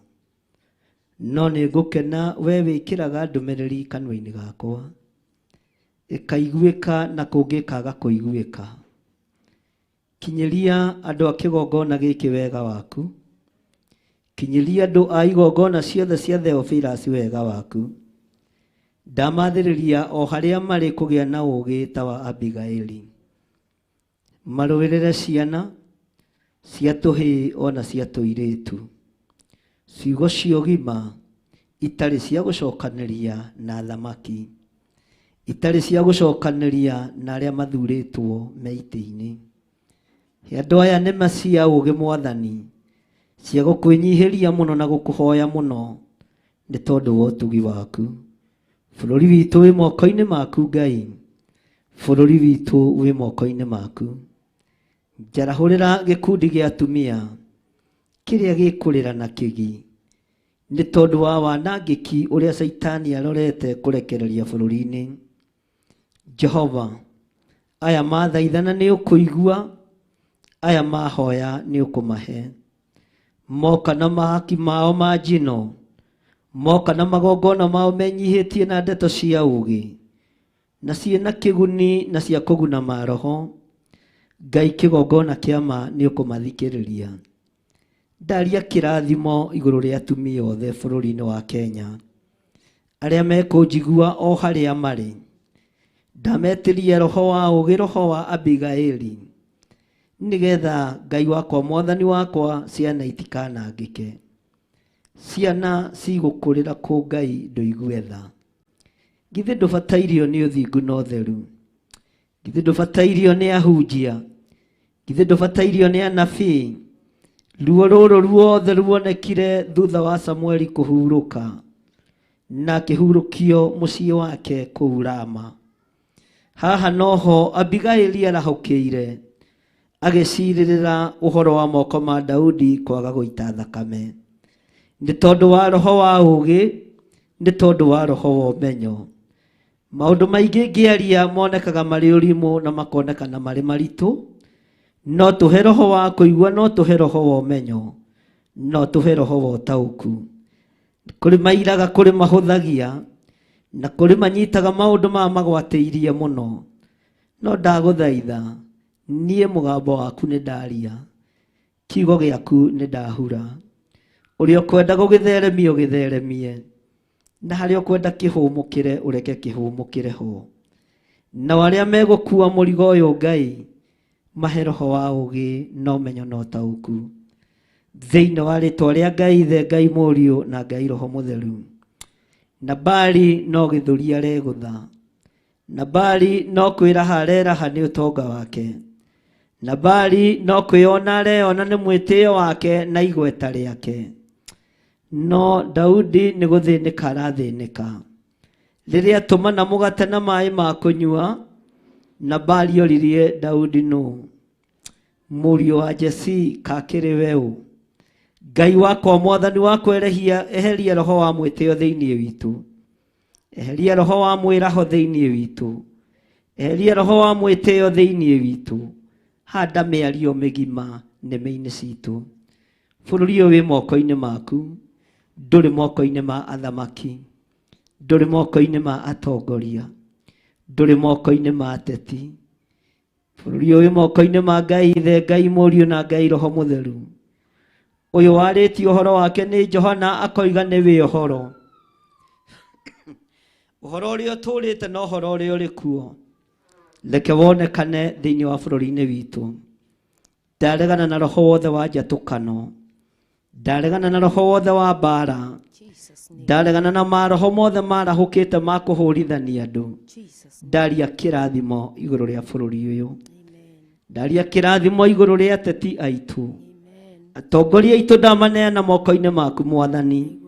no nĩ ngũkena we wĩkĩraga ndũmĩrĩri kanua-inĩ gakwa, ĩkaiguĩka na kũngĩ ĩkaga kũiguĩka. Kinyĩria andũ a kĩgongona gĩkĩ wega waku, kinyĩria andũ a igongona ciothe cia Theophilus wega waku. Ndamathĩrĩria o harĩa marĩ kũgĩa na ũũgĩ ta wa Abigaili, marũĩrĩre ciana cia tũhĩĩ ona cia tũirĩtu, ciugo cia ũgima itarĩ cia gũcokanĩria na thamaki, itarĩ cia gũcokanĩria na arĩa mathurĩtwo me itĩ-inĩ. Andũ aya nĩ ma cia ũũgĩ Mwathani, cia gũkwĩnyihĩria mũno na gũkũhoya mũno nĩ tondũ wa ũtugi waku. Bũrũri witũ wĩ moko-inĩ maku Ngai, bũrũri witũ wĩ moko-inĩ maku. Njarahũrĩra gĩkundi gĩa atumia kĩrĩa gĩkũrĩra na kĩgi nĩ tondũ wa wanangĩki ũrĩa Caitani arorete kũrekereria bũrũri-inĩ. Jehova, aya mathaithana nĩ ũkũigua, aya mahoya nĩ ũkũmahe. Moka na mahaki mao ma njino, moka na magongona mao menyihĩtie na ndeto cia ũũgĩ, na ciĩna kĩguni na cia kũguna maroho. Ngai kĩgongona kĩa ma nĩ ũkũmathikĩrĩria. Ndaria kĩrathimo igũrũ rĩa atumia othe bũrũri-inĩ wa Kenya arĩa mekũnjigua o harĩa marĩ. Ndametĩria roho wa ũũgĩ, roho wa Abigaili, nĩgetha Ngai wakwa, mwathani wakwa, ciana itikanangĩke. Ciana cigũkũrĩra kũ Ngai ndũigue tha. Githĩ ndũbatairio nĩ ũthingu na ũtheru? Githĩ ndũbatairio nĩ ahunjia? Githĩ ndũbatairio nĩ anabii? Ruo rũrũ ruothe ruonekire thutha wa Samueli kũhurũka na akĩhurũkio mũciĩ wake kũu Rama. Haha noho Abigaili arahũkĩire agĩcirĩrĩra ũhoro wa moko ma Daudi kwaga gũita thakame. Nĩ tondũ wa roho wa ũũgĩ, nĩ tondũ wa roho wa ũmenyo. Maũndũ maingĩ ngĩaria monekaga marĩ ũrimũ na makonekana marĩ maritũ, no tũhe roho wa kũigua, no tũhe roho wa ũmenyo, no tũhe roho wa ũtaũku. Kũrĩ mairaga, kũrĩ mahũthagia, na kũrĩ manyitaga maũndũ maya magwatĩirie mũno. No ndagũthaitha, niĩ mũgambo waku nĩ ndaria, kiugo gĩaku nĩ ndahura. Ũrĩa ũkwenda gũgĩtheremia ũgĩtheremie, na harĩa ũkwenda kĩhũmũkĩre ũreke kĩhũmũkĩre ho. Nao arĩa megũkua mũrigo ũyũ Ngai, mahe roho wa ũũgĩ na ũmenyo na ũtaũku. Thĩinĩ wa rĩtwa rĩa Ngai Ithe, Ngai Mũriũ na Ngai Roho Mũtheru. Nabali no gĩthũri aregũtha. Nabali no kwĩraha areraha nĩ ũtonga wake. Nabali no kwĩona areyona nĩ mwĩtĩo wake na igweta rĩake. No Daudi nĩ gũthĩnĩka arathĩnĩka. Rĩrĩa atũmana mũgate na maĩ ma kũnyua, Nabali oririe Daudi nũ? Mũriũ wa Jesii kakĩrĩ we ũ? Ngai wakwa, mwathani wakwa, erehia, eheria roho wa mwĩtĩo thĩinĩ witũ. Eheria roho wa mwĩraho thĩinĩ witũ. Eheria roho wa mwĩtĩo thĩinĩ witũ. Handa mĩario mĩgima nĩmĩ-inĩ citũ. Bũrũri ũyũ wĩ moko-inĩ maku, ndũrĩ moko-inĩ ma athamaki, ndũrĩ moko-inĩ ma atongoria, ndũrĩ moko-inĩ ma ateti. Bũrũri ũyũ wĩ moko-inĩ ma Ngai Ithe, Ngai Mũriũ na Ngai Roho Mũtheru. Ũyũ warĩtie ũhoro wake nĩ Johana akoiga nĩwe ũhoro. Ũhoro ũrĩa ũtũũrĩte na ũhoro ũrĩa ũrĩ kuo, reke wonekane thĩinĩ wa bũrũri-inĩ witũ. Ndaregana na roho wothe wa njatũkano, ndaregana na roho wothe wa mbara, ndaregana na maroho mothe marahũkĩte ma kũhũrithania andũ. Ndaria kĩrathimo igũrũ rĩa bũrũri ũyũ, ndaria kĩrathimo igũrũ rĩa ateti aitũ, atongoria aitũ ndamaneana moko-inĩ maku mwathani,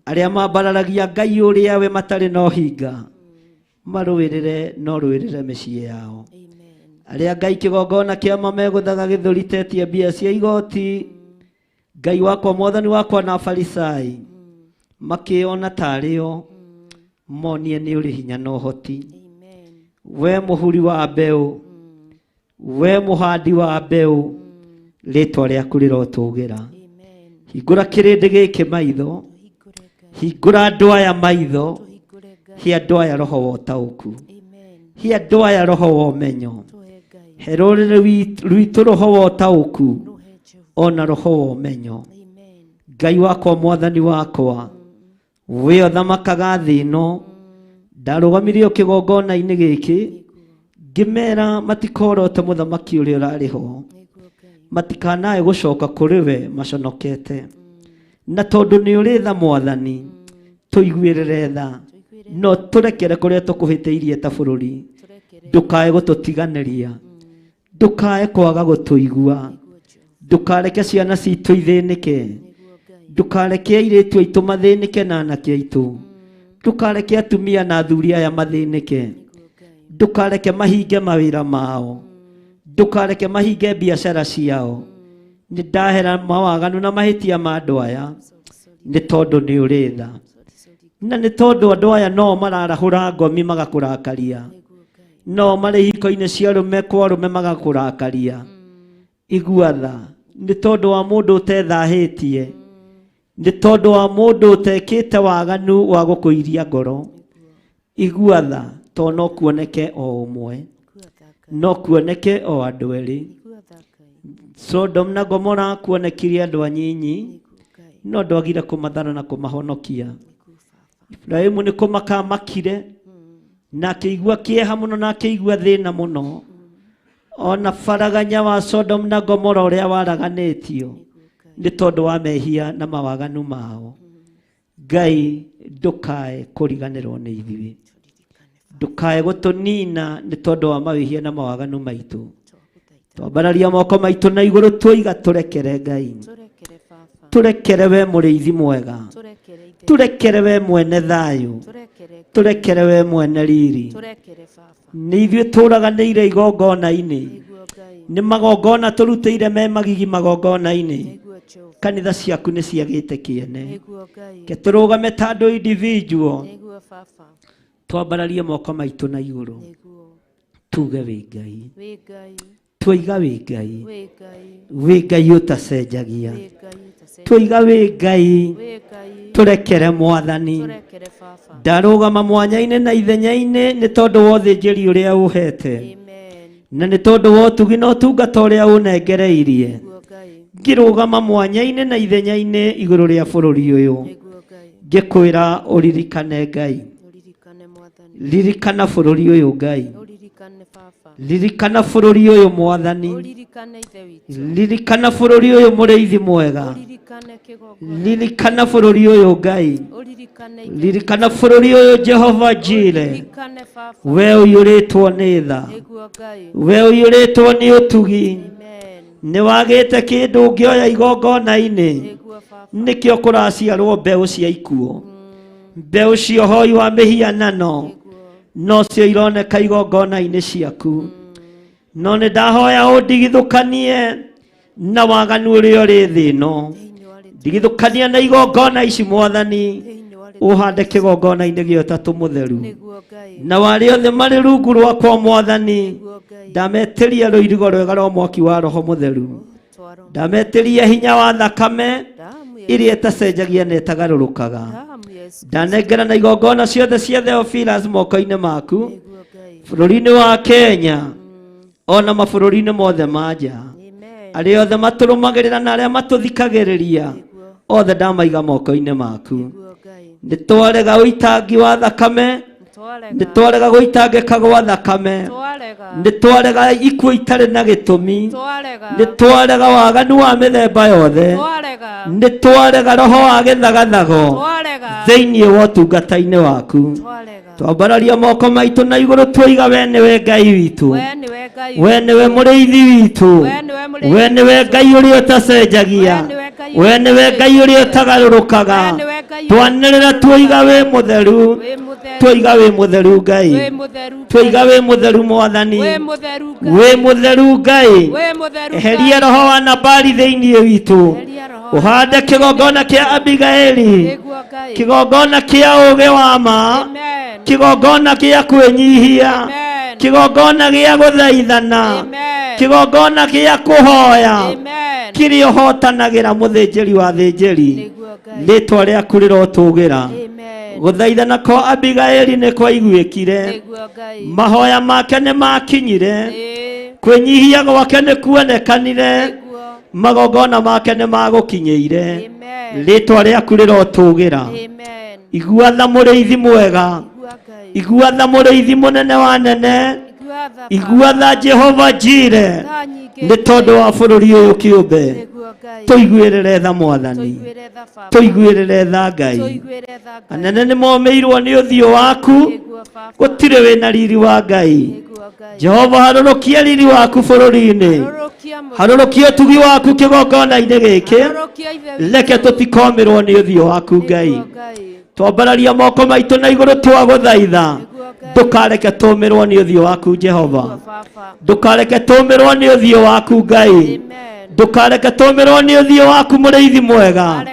arĩa mambararagia Ngai ũrĩa we matarĩ na ũhinga, marũĩrĩre no rũĩrĩre mĩciĩ yao. Arĩa Ngai kĩgongona kĩa mamegũthaga gĩthũri tetie mbia cia igoti, Ngai wakwa mwathani wakwa na Farisai makĩona tarĩo, monie nĩ ũrĩ hinya na ũhoti. We mũhuri wa mbeũ, we mũhandi wa mbeũ, rĩtwa rĩaku rĩrotũgĩra. Hingũra kĩrĩndĩ gĩkĩ maitho, hingũra andũ aya maitho, he andũ aya roho wa ũtaũku, he andũ aya roho wa ũmenyo, he rũrĩrĩ rwitũ roho wa ũtaũku ona roho wa ũmenyo. Ngai wakwa mwathani wakwa, we ũthamakaga thĩ ĩno, ndarũgamirie kĩgongona-inĩ gĩkĩ ngĩmera matikorote mũthamaki ũrĩa ũrarĩ ho, matikanae gũcoka kũrĩ we maconokete. Na tondũ nĩ ũrĩ tha mwathani, tũiguĩrĩre tha, no tũrekere kũrĩa tũkũhĩtĩirie ta bũrũri, ndũkae gũtũtiganĩria, ndũkae kwaga gũtũigua, ndũkareke ciana citũ ithĩnĩke, ndũkareke airĩtu aitũ mathĩnĩke na anake aitũ, ndũkareke atumia na athuri aya mathĩnĩke, ndũkareke mahinge mawĩra mao, ndũkareke mahinge biacara ciao. Nĩ ndahera mawaganu na mahĩtia ma andũ aya, nĩ tondũ nĩ ũrĩ tha, na nĩ tondũ andũ aya no mararahũra ngomi magakũrakaria, no marĩ hiko-inĩ cia arũme kwa arũme magakũrakaria. Igua tha, nĩ tondũ wa mũndũ ũtethahĩtie, nĩ tondũ wa mũndũ ũtekĩte waganu wa gũkũiria ngoro. Igua tha, tondũ no kuoneke o ũmwe, no kuoneke o andũ erĩ. Sodom na Gomora kuonekire andũ anyinyi no ndwagire kũmathara na kũmahonokia. Ibrahimu nĩ kũmaka amakire na akĩigua kĩeha mũno na akĩigua thĩna mũno ona baraganya wa Sodom na Gomora ũrĩa waraganĩtio nĩ tondũ wa mehia na mawaganu mao. Ngai ndũkae kũriganĩrwo nĩ ithuĩ, ndũkae gũtũnina nĩ tondũ wa mawĩhia na mawaganu maitũ. Twambararia moko maitũ na igũrũ twoiga tũrekere Ngai, tũrekere we mũrĩithi mwega, tũrekere we mwene thayũ, tũrekere we mwene riri. Nĩ ithuĩ tũraganĩire igongona-inĩ, nĩ magongona tũrutĩire me magigi magongona-inĩ. Kanitha ciaku nĩ ciagĩte kĩene, ke tũrũgame ta andũ individual, twambararie moko maitũ na igũrũ tuge wĩ Ngai, twoiga wĩ Ngai, wĩ Ngai ũtacenjagia, twoiga wĩ Ngai, tũrekere Mwathani. Ndarũgama mwanya-inĩ na ithenya-inĩ nĩ tondũ wa ũthĩnjĩri ũrĩa ũhete na nĩ tondũ wa ũtugi na ũtungata ũrĩa ũnengereirie, ngĩrũgama mwanya-inĩ na ithenya-inĩ igũrũ rĩa bũrũri ũyũ ngĩkwĩra ũririkane Ngai, ririkana bũrũri ũyũ Ngai, ririkana bũrũri ũyũ Mwathani, ririkana bũrũri ũyũ mũrĩithi mwega, ririkana bũrũri ũyũ Ngai, ririkana bũrũri ũyũ Jehova Jire, we ũiyũrĩtwo nĩ tha, we ũiyũrĩtwo nĩ ũtugi, nĩ wagĩte kĩndũ ũngĩoya igongona-inĩ, nĩkĩo kũraciarwo mbeũ cia ikuũ, mbeũ cia ũhoi wa mĩhianano no cio ironeka igongona-inĩ ciaku. No nĩ ndahoya ũndigithũkanie na waganu ũrĩa ũrĩ thĩ ĩno, ndigithũkania na igongona ici Mwathani, ũhande kĩgongona-inĩ gĩa ũtatũ mũtheru, na warĩa othe marĩ rungu rwakwa Mwathani, ndametĩria rũirigo rwega rwa mwaki wa Roho Mũtheru, ndametĩria hinya wa thakame ĩrĩa ĩtacenjagia na ĩtagarũrũkaga, ndanengera na igongona ciothe cia Theophilus moko-inĩ maku bũrũri-inĩ wa Kenya ona mabũrũri-inĩ mothe ma nja, arĩa othe matũrũmagĩrĩra na arĩa matũthikagĩrĩria othe ndamaiga moko-inĩ maku. Nĩ twarega ũitangi wa thakame, nĩ twarega gũitangĩka gwa thakame, nĩ twarega ikuũ itarĩ na gĩtũmi, nĩ twarega waganu wa mĩthemba yothe, nĩ twarega roho wa gĩthagathago thĩinĩ wa ũtungata-inĩ waku. Twambararia moko maitũ na igũrũ twoiga we nĩwe Ngai witũ, we nĩwe mũrĩithi witũ, we nĩwe Ngai ũrĩa ũtacenjagia, we nĩwe Ngai ũrĩa ũtagarũrũkaga. Twanĩrĩra twoiga wĩ mũtheru, twoiga wĩ mũtheru Ngai, twoiga wĩ mũtheru Mwathani, wĩ mũtheru Ngai. Eheria roho wa Nabali thĩinĩ witũ, ũhande kĩgongona kĩa Abigaili, kĩgongona kĩa ũũgĩ wa ma, kĩgongona kĩa kwĩnyihia, kĩgongona gĩa gũthaithana, kĩgongona gĩa kũhoya, kĩrĩa ũhotanagĩra mũthĩnjĩri wa thĩnjĩri, rĩtwa rĩaku rĩrotũgĩra. Gũthaithana kwa Abigaili nĩ kwaiguĩkire, mahoya make nĩ makinyire, kwĩnyihia gwake nĩ kuonekanire, magongona make nĩ magũkinyĩire, rĩtwa rĩaku rĩrotũgĩra. Igua tha mũrĩithi mwega, igua tha mũrĩithi mũnene wa nene, igua tha Jehova Jire, nĩ tondũ wa bũrũri ũyũ kĩũmbe. Tũiguĩrĩre tha Mwathani, tũiguĩrĩre tha Ngai. Anene nĩ momĩirwo nĩ ũthiũ waku, gũtirĩ wĩna riri wa Ngai. Jehova harũrũkia riri waku bũrũri-inĩ, harũrũkia ũtugi waku kĩgongona-inĩ gĩkĩ, reke tũtikomĩrwo nĩ ũthiũ waku Ngai. Twambararia moko maitũ na igũrũ twagũthaitha, ndũkareke tũmĩrwo nĩ ũthiũ waku Jehova, ndũkareke tũmĩrwo nĩ ũthiũ waku Ngai, ndũkareke tũmĩrwo nĩ ũthiũ waku mũrĩithi mwega,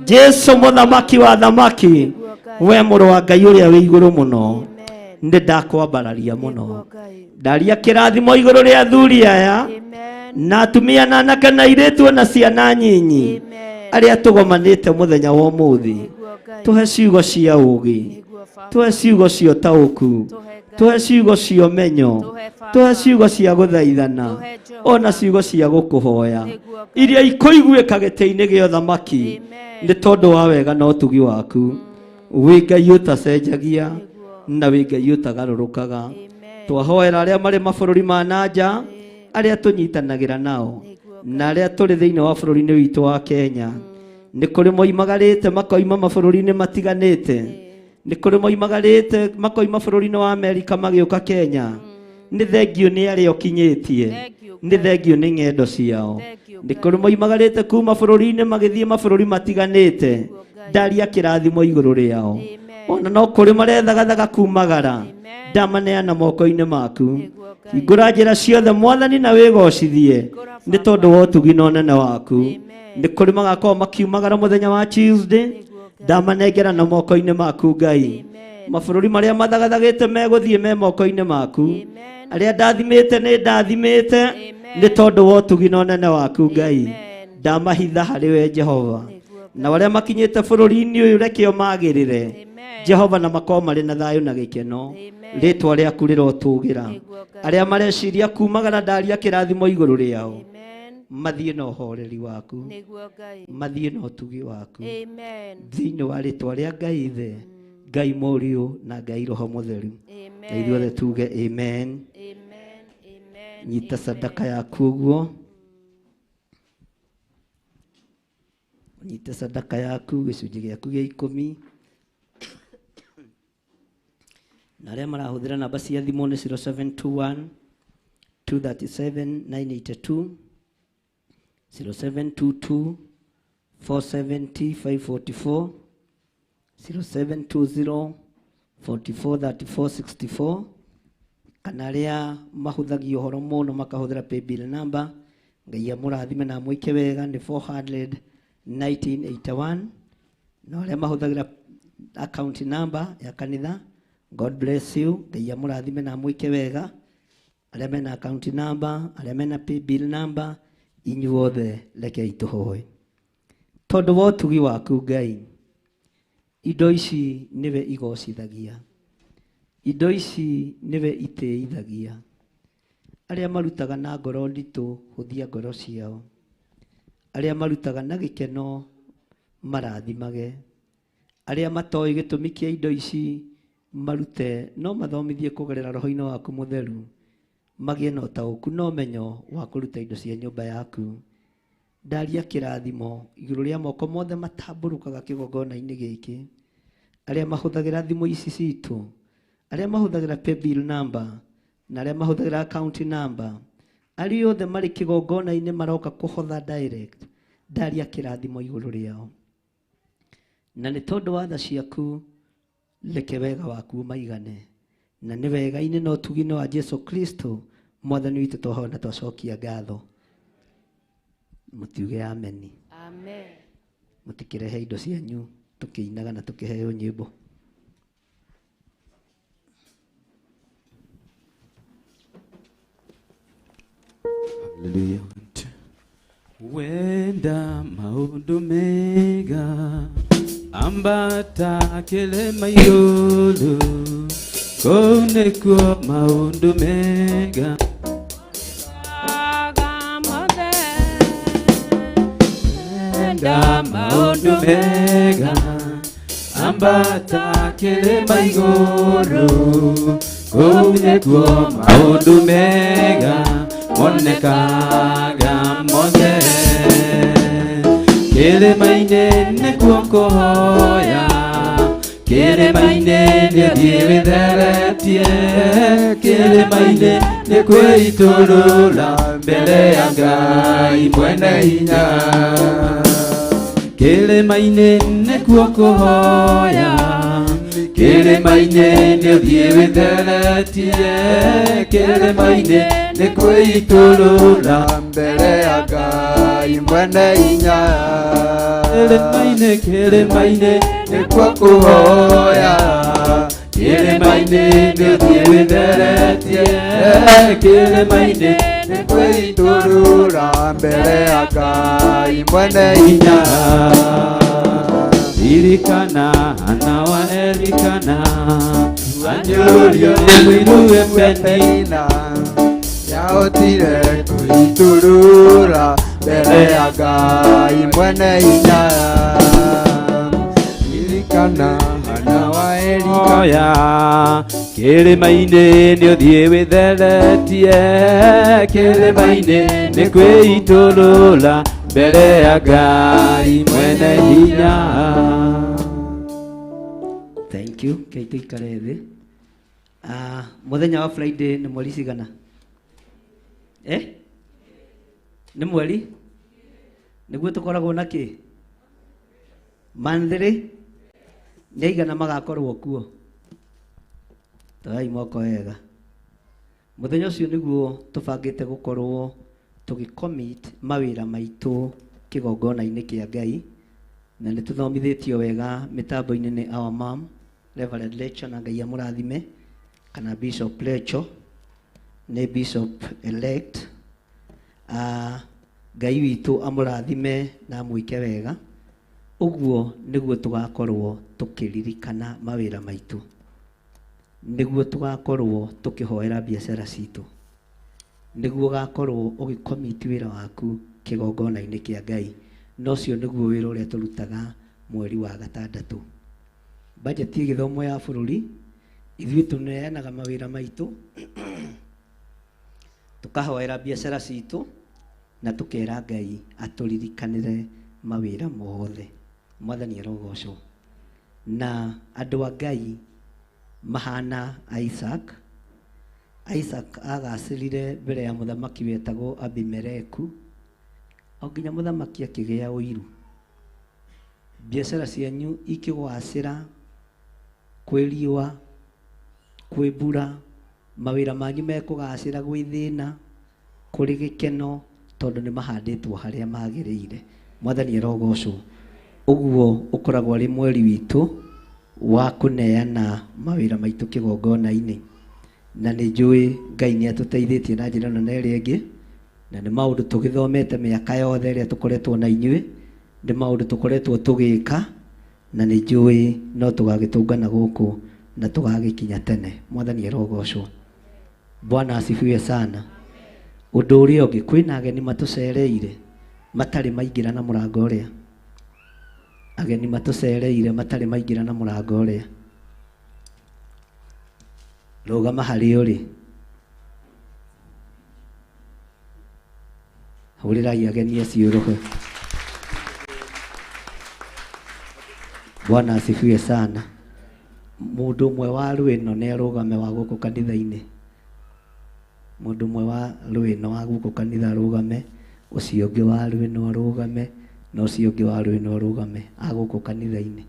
Jesu mũthamaki wa thamaki, we mũrũ wa Ngai ũrĩa wĩ igũrũ mũno, nĩ ndakwambararia mũno. Ndaria kĩrathimo igũrũ rĩa athuri aya na atumia na anake na airĩtu na ciana nyinyi arĩa tũgomanĩte mũthenya wa ũmũthĩ. Tũhe ciugo cia ũũgĩ, tũhe ciugo cia ũtaũku, Tũhe ciugo cia ũmenyo, tũhe ciugo cia gũthaithana, ona ciugo cia gũkũhoya iria ikũiguĩka gĩtĩ-inĩ gĩa ũthamaki, nĩ tondũ wa wega na ũtugi waku. Wĩ Ngai ũtacenjagia na wĩ Ngai ũtagarũrũkaga. Twahoera arĩa marĩ mabũrũri ma na nja, arĩa tũnyitanagĩra nao na arĩa tũrĩ thĩinĩ wa bũrũri-inĩ witũ wa Kenya. Nĩ kũrĩ moimagarĩte makoima mabũrũri-inĩ matiganĩte, nĩ kũrĩ moimagarĩte makoima bũrũri-inĩ wa Amerika magĩũka Kenya. Nĩ thengio nĩ arĩa ũkinyĩtie, nĩ thengio nĩ ng'endo ciao. Nĩ kũrĩ moimagarĩte kuma bũrũri-inĩ magĩthiĩ mabũrũri matiganĩte, ndaria kĩrathimo igũrũ rĩao. Ona no kũrĩ marethagathaga kumagara, ndamaneana moko-inĩ maku. Hingũra njĩra ciothe Mwathani na wĩgocithie nĩ tondũ wa ũtugi na ũnene waku. Nĩ kũrĩ magakorwo makiumagara mũthenya wa Tuesday, ndamanengera na moko-inĩ maku Ngai. Mabũrũri marĩa mathagathagĩte megũthiĩ me moko-inĩ maku. Arĩa ndathimĩte nĩ ndathimĩte nĩ tondũ wa ũtugi na ũnene waku Ngai. Ndamahitha harĩ we Jehova. Na arĩa makinyĩte bũrũri-inĩ ũyũ reke o magĩrĩre Jehova na makorwo marĩ na thayũ na gĩkeno. Rĩtwa rĩaku rĩrotũgĩra. Arĩa mareciria kumagara ndaria kĩrathimo igũrũ rĩao, mathiĩ na ũhoreri waku, mathiĩ na ũtugi waku, thĩinĩ wa rĩtwa rĩa Ngai Ithe, Ngai Mũriũ na Ngai Roho Mũtheru. Na ithuothe tuge amen. Nyita sadaka yaku ũguo, nyita sadaka yaku gĩcunjĩ gĩaku gĩa 10. Na arĩa marahũthĩra namba cia thimũ nĩ 0721 237 982, 0722 470 544, 0720 44 34 64, kana arĩa mahũthagia ũhoro mũno makahũthĩra paybill number. Ngai amũrathime na amwĩke wega, nĩ 400 1981. Na arĩa mahũthagĩra account number ya kanitha, God bless you, Ngai amũrathime na amwĩke wega. Arĩa mena account number, arĩa mena paybill number, inyuothe rekei tũhoe. Tondũ wa ũtugi waku Ngai, indo ici nĩwe igocithagia, indo ici nĩwe itĩithagia. Arĩa marutaga na ngoro nditũ, hũthia ngoro ciao. Arĩa marutaga na gĩkeno, marathimage. Arĩa matoĩ gĩtũmi kĩa indo ici marute, no mathomithie kũgerera roho-inĩ waku mũtheru, magĩe na ũtaũku na ũmenyo wa kũruta indo cia nyũmba yaku. Ndaria kĩrathimo igũrũ rĩa moko mothe matambũrũkaga kĩgongona-inĩ gĩkĩ, arĩa mahũthagĩra thimũ ici citũ, arĩa mahũthagĩra paybill number, na arĩa mahũthagĩra account number, arĩa othe marĩ kĩgongona-inĩ maroka kũhotha direct, ndaria kĩrathimo igũrũ rĩao. Na nĩ tondũ wa tha ciaku, reke wega waku ũmaigane. Na nĩ wega-inĩ na ũtugi-inĩ wa Jesu Kristo Mwathani witũ twahoya na twacokia ngatho. Mũtiuge ameni. Amen. Mũtikĩrehe indo cianyu tũkĩinaga na tũkĩheo nyĩmbo. Hallelujah. Wenda maũndũ mega, ambata kĩrĩma igũrũ, kũu nĩkuo maũndũ mega. Wenda maũndũ mega, ambata kĩrĩma igũrũ, kũu nĩkuo maũndũ mega monekaga mothe. Kĩrĩma-inĩ nĩkuo kũhoya, kĩrĩma-inĩ nĩũthiĩ wĩtheretie, kĩrĩma-inĩ nĩkwĩitũrũra mbere ya Ngai mwene hinya. Kĩrĩma-inĩ nĩkuo kũhoya, kĩrĩma-inĩ nĩũthiĩ wĩtheretie, kĩrĩma-inĩ nĩkwĩitũrũra mbere ya Ngai mwene hinya. Kĩrĩma-inĩ, kĩrĩma-inĩ nĩkuo kũhoya, kĩrĩma-inĩ nĩũthiĩ wĩtheretie, kĩrĩma-inĩ nĩkwĩitũrũra mbere ya Ngai mwene hinya. Ririkana Hana wa Elikana, Anyũrũrio nĩ mũiruwe Penina, yahotire kwĩitũrũra mbere ya Ngai mwene hinya. Ririkana Hana wa Elikana. Oya kĩrĩma-inĩ nĩ ũthiĩ wĩtheretie, kĩrĩma-inĩ nĩ kwĩitũrũra mbere ya Ngai mwene hinya. Thank you. Kei tuikare thĩ. Mũthenya wa Friday nĩ mweri cigana? Eh? Nĩ mweri? Nĩguo tũkoragwo na kĩ? Monthly? Nĩ aigana magakorwo kuo? Toyai moko wega. Mũthenya ũcio nĩguo tũbangĩte gũkorwo tũgĩcommit mawĩra maitũ kĩgongona-inĩ kĩa Ngai, na nĩ tũthomithĩtio wega mĩtambo-inĩ nĩ our mom Reverend Lecho, na Ngai amũrathime, kana Bishop Lecho nĩ Bishop elect. Ngai witũ amũrathime na amwĩke wega. Ũguo nĩguo tũgakorwo tũkĩririkana mawĩra maitũ, nĩguo tũgakorwo tũkĩhoera biacara citũ, nĩguo ũgakorwo ũgĩcommit wĩra waku kĩgongona-inĩ kĩa Ngai. Na ũcio nĩguo wĩra ũrĩa tũrutaga mweri wa gatandatũ. Bajeti ĩgĩthomwo ya bũrũri, ithuĩ tũneanaga mawĩra maitũ, tũkahoera biacara citũ, na tũkera Ngai atũririkanĩre mawĩra mothe. Mwathani arogocwo. Na andũ a Ngai mahana Isaac. Isaac agacĩrire mbere ya mũthamaki wetagwo Abimeleku, o nginya mũthamaki akĩgĩa ũiru. Biacara cianyu ikĩgwacĩra, kwĩ riũa, kwĩ mbura, mawĩra manyu mekũgacĩra, gwĩ thĩna, kũrĩ gĩkeno, tondũ nĩ mahandĩtwo harĩa magĩrĩire. Mwathani arogocwo. Ũguo ũkoragwo arĩ mweri witũ wa kũneana mawĩra maitũ kĩgongona-inĩ. Na nĩ njũĩ Ngai nĩ atũteithĩtie na njĩra ĩno na ĩrĩa ĩngĩ, na nĩ maũndũ tũgĩthomete mĩaka yothe ĩrĩa tũkoretwo na inyuĩ, nĩ maũndũ tũkoretwo tũgĩka, na nĩ njũĩ no tũgagĩtũngana gũkũ na tũgagĩkinya tene. Mwathani arogocwo. Bwana asifiwe sana. Ũndũ ũrĩa ũngĩ, kwĩna ageni matũcereire matarĩ maingĩra na mũrango ũrĩa. Ageni matũcereire matarĩ maingĩra na mũrango ũrĩa. Rũgama harĩa ũrĩ. Hũrĩrai ageni acio rũhĩ. Bwana asifiwe sana. Mũndũ ũmwe wa rwĩno nĩ arũgame wa gũkũ kanitha-inĩ. Mũndũ ũmwe wa rwĩno wa gũkũ kanitha arũgame, ũcio ũngĩ wa rwĩno arũgame, na ũcio ũngĩ wa rwĩno arũgame a gũkũ kanitha-inĩ.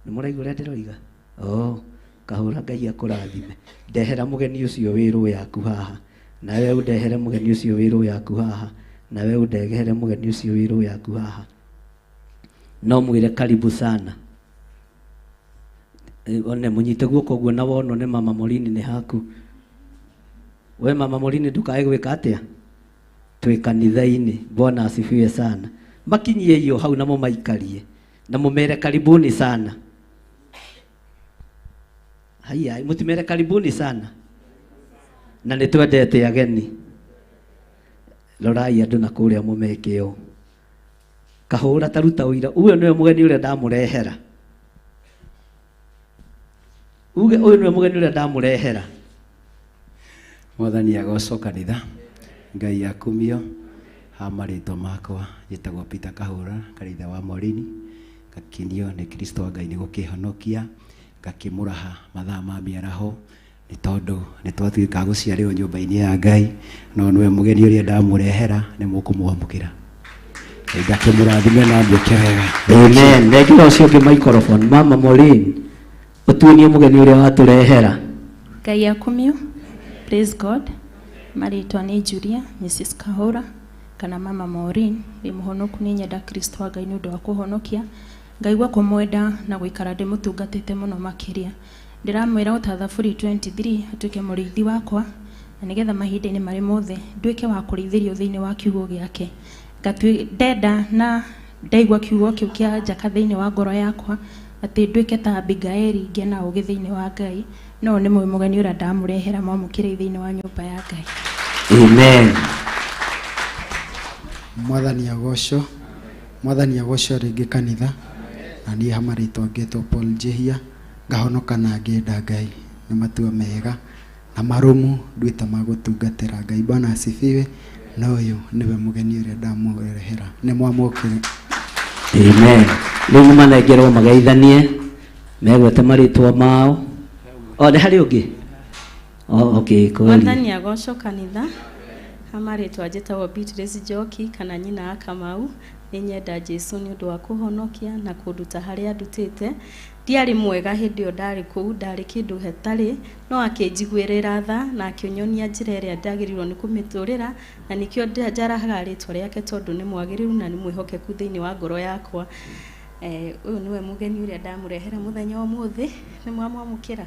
Nĩ mũraigua ũrĩa ndĩroiga? Oh, kahũra Ngai akũrathime. Ndehera mũgeni ũcio wĩ rũ yaku haha, nawe ũndehere mũgeni ũcio wĩ rũ yaku haha, nawe ũndehere mũgeni ũcio wĩ rũ yaku haha. No mwĩre karibu sana. One mũnyite guoko ũguo na wonwo nĩ mama Morini nĩ haku. We mama Morini ndũkae gwĩka atĩa? Twĩ kanitha-inĩ. Bwana asifiwe sana. Makinyie iyo hau na mũmaikarie na mũmere karibuni sana. Haiya, mũtimere karibuni sana. Na nĩ twendete ageni. Rorai andũ na kũrĩa mũmeke ũũ. Kahũra ta ruta ũira. Ũyũ nĩwe mũgeni ũrĩa ndamũrehera. Uge ũyũ nĩwe mũgeni ũrĩa ndamũrehera. Mwathani agocwo kanitha. Ngai akumio. Ha marĩtwa makwa njĩtagwo Peter Kahũra, kanitha wa Morini. Ngakenio nĩ Kristo wa Ngai nĩ gũkĩhonokia, ngakĩmũraha mathaa ma mĩaraho, nĩ tondũ nĩ twatuĩka gũciarĩrwo nyũmba-inĩ ya Ngai, no nĩwe mũgeni ũrĩa ndamũrehera, nĩ mũkũmwamũkĩra. Ngai ngakĩmũrathime na amwĩke wega. Amen. Nengera ũcio ũngĩ microphone. Mama Maureen, ũtuonie mũgeni ũrĩa watũrehera. Ngai akumio. Praise God. Marĩtwa nĩ Julia, Mrs. Kahũra, kana Mama Maureen. Ndĩ mũhonoku, nĩ nyenda Kristo wa Ngai nĩ ũndũ wa kũhonokia. Ngaigua kũmwenda na gũikara ndĩmũtungatĩte mũno makĩria. Ndĩramwĩra o ta Thaburi 23 atuĩke mũrĩithi wakwa, na nĩgetha mahinda-inĩ marĩ mothe nduĩke wa kũrĩithĩrio thĩinĩ wa kiugo gĩake. Ndenda na Ndaigua kiugo kĩu kĩa njaka thĩinĩ wa ngoro yakwa atĩ nduĩke ta Abigaili ngĩe na ũũgĩ thĩinĩ wa Ngai. No nĩ mũgeni ũrĩa ndamũrehera mwamũkĩre thĩinĩ wa nyũmba ya Ngai. Amen. Mwathani agocwo, Mwathani agocwo rĩngĩ kanitha. Na niĩ ha marĩtwa ngetwo Paul Njihia, ngahonoka na ngenda Ngai. Nĩ matua mega na marũmu nduĩte ma gũtungatĩra Ngai. Bwana asifiwe. Na ũyũ nĩwe mũgeni ũrĩa ndamũrehera. Nĩ mwamũkĩre. Amen. Rĩu nĩ manengerwo mageithanie megwete marĩtwa mao. O nĩ harĩ ũngĩ? Oh, okay, kweli. Mwathani agocwo kanitha. Ha marĩtwa njĩtagwo Beatrice Njoki kana nyina wa Kamau. Nĩ nyenda Jesu nĩ ũndũ wa kũhonokia na kũnduta harĩa andutĩte. Ndiarĩ mwega hĩndĩ ĩyo ndarĩ kũu, ndarĩ kĩndũ hatarĩ, no akĩnjiguĩrĩra tha na akĩnyonia njĩra ĩrĩa ndagĩrĩirwo nĩ kũmĩtũrĩra, na nĩkĩo njarahaga rĩtwa rĩake tondũ nĩ mwagĩrĩru na nĩ mwĩhokeku thĩinĩ wa ngoro yakwa. Ũyũ nĩwe mũgeni ũrĩa ndamũrehera mũthenya wa ũmũthĩ, nĩ mwamwamũkĩra.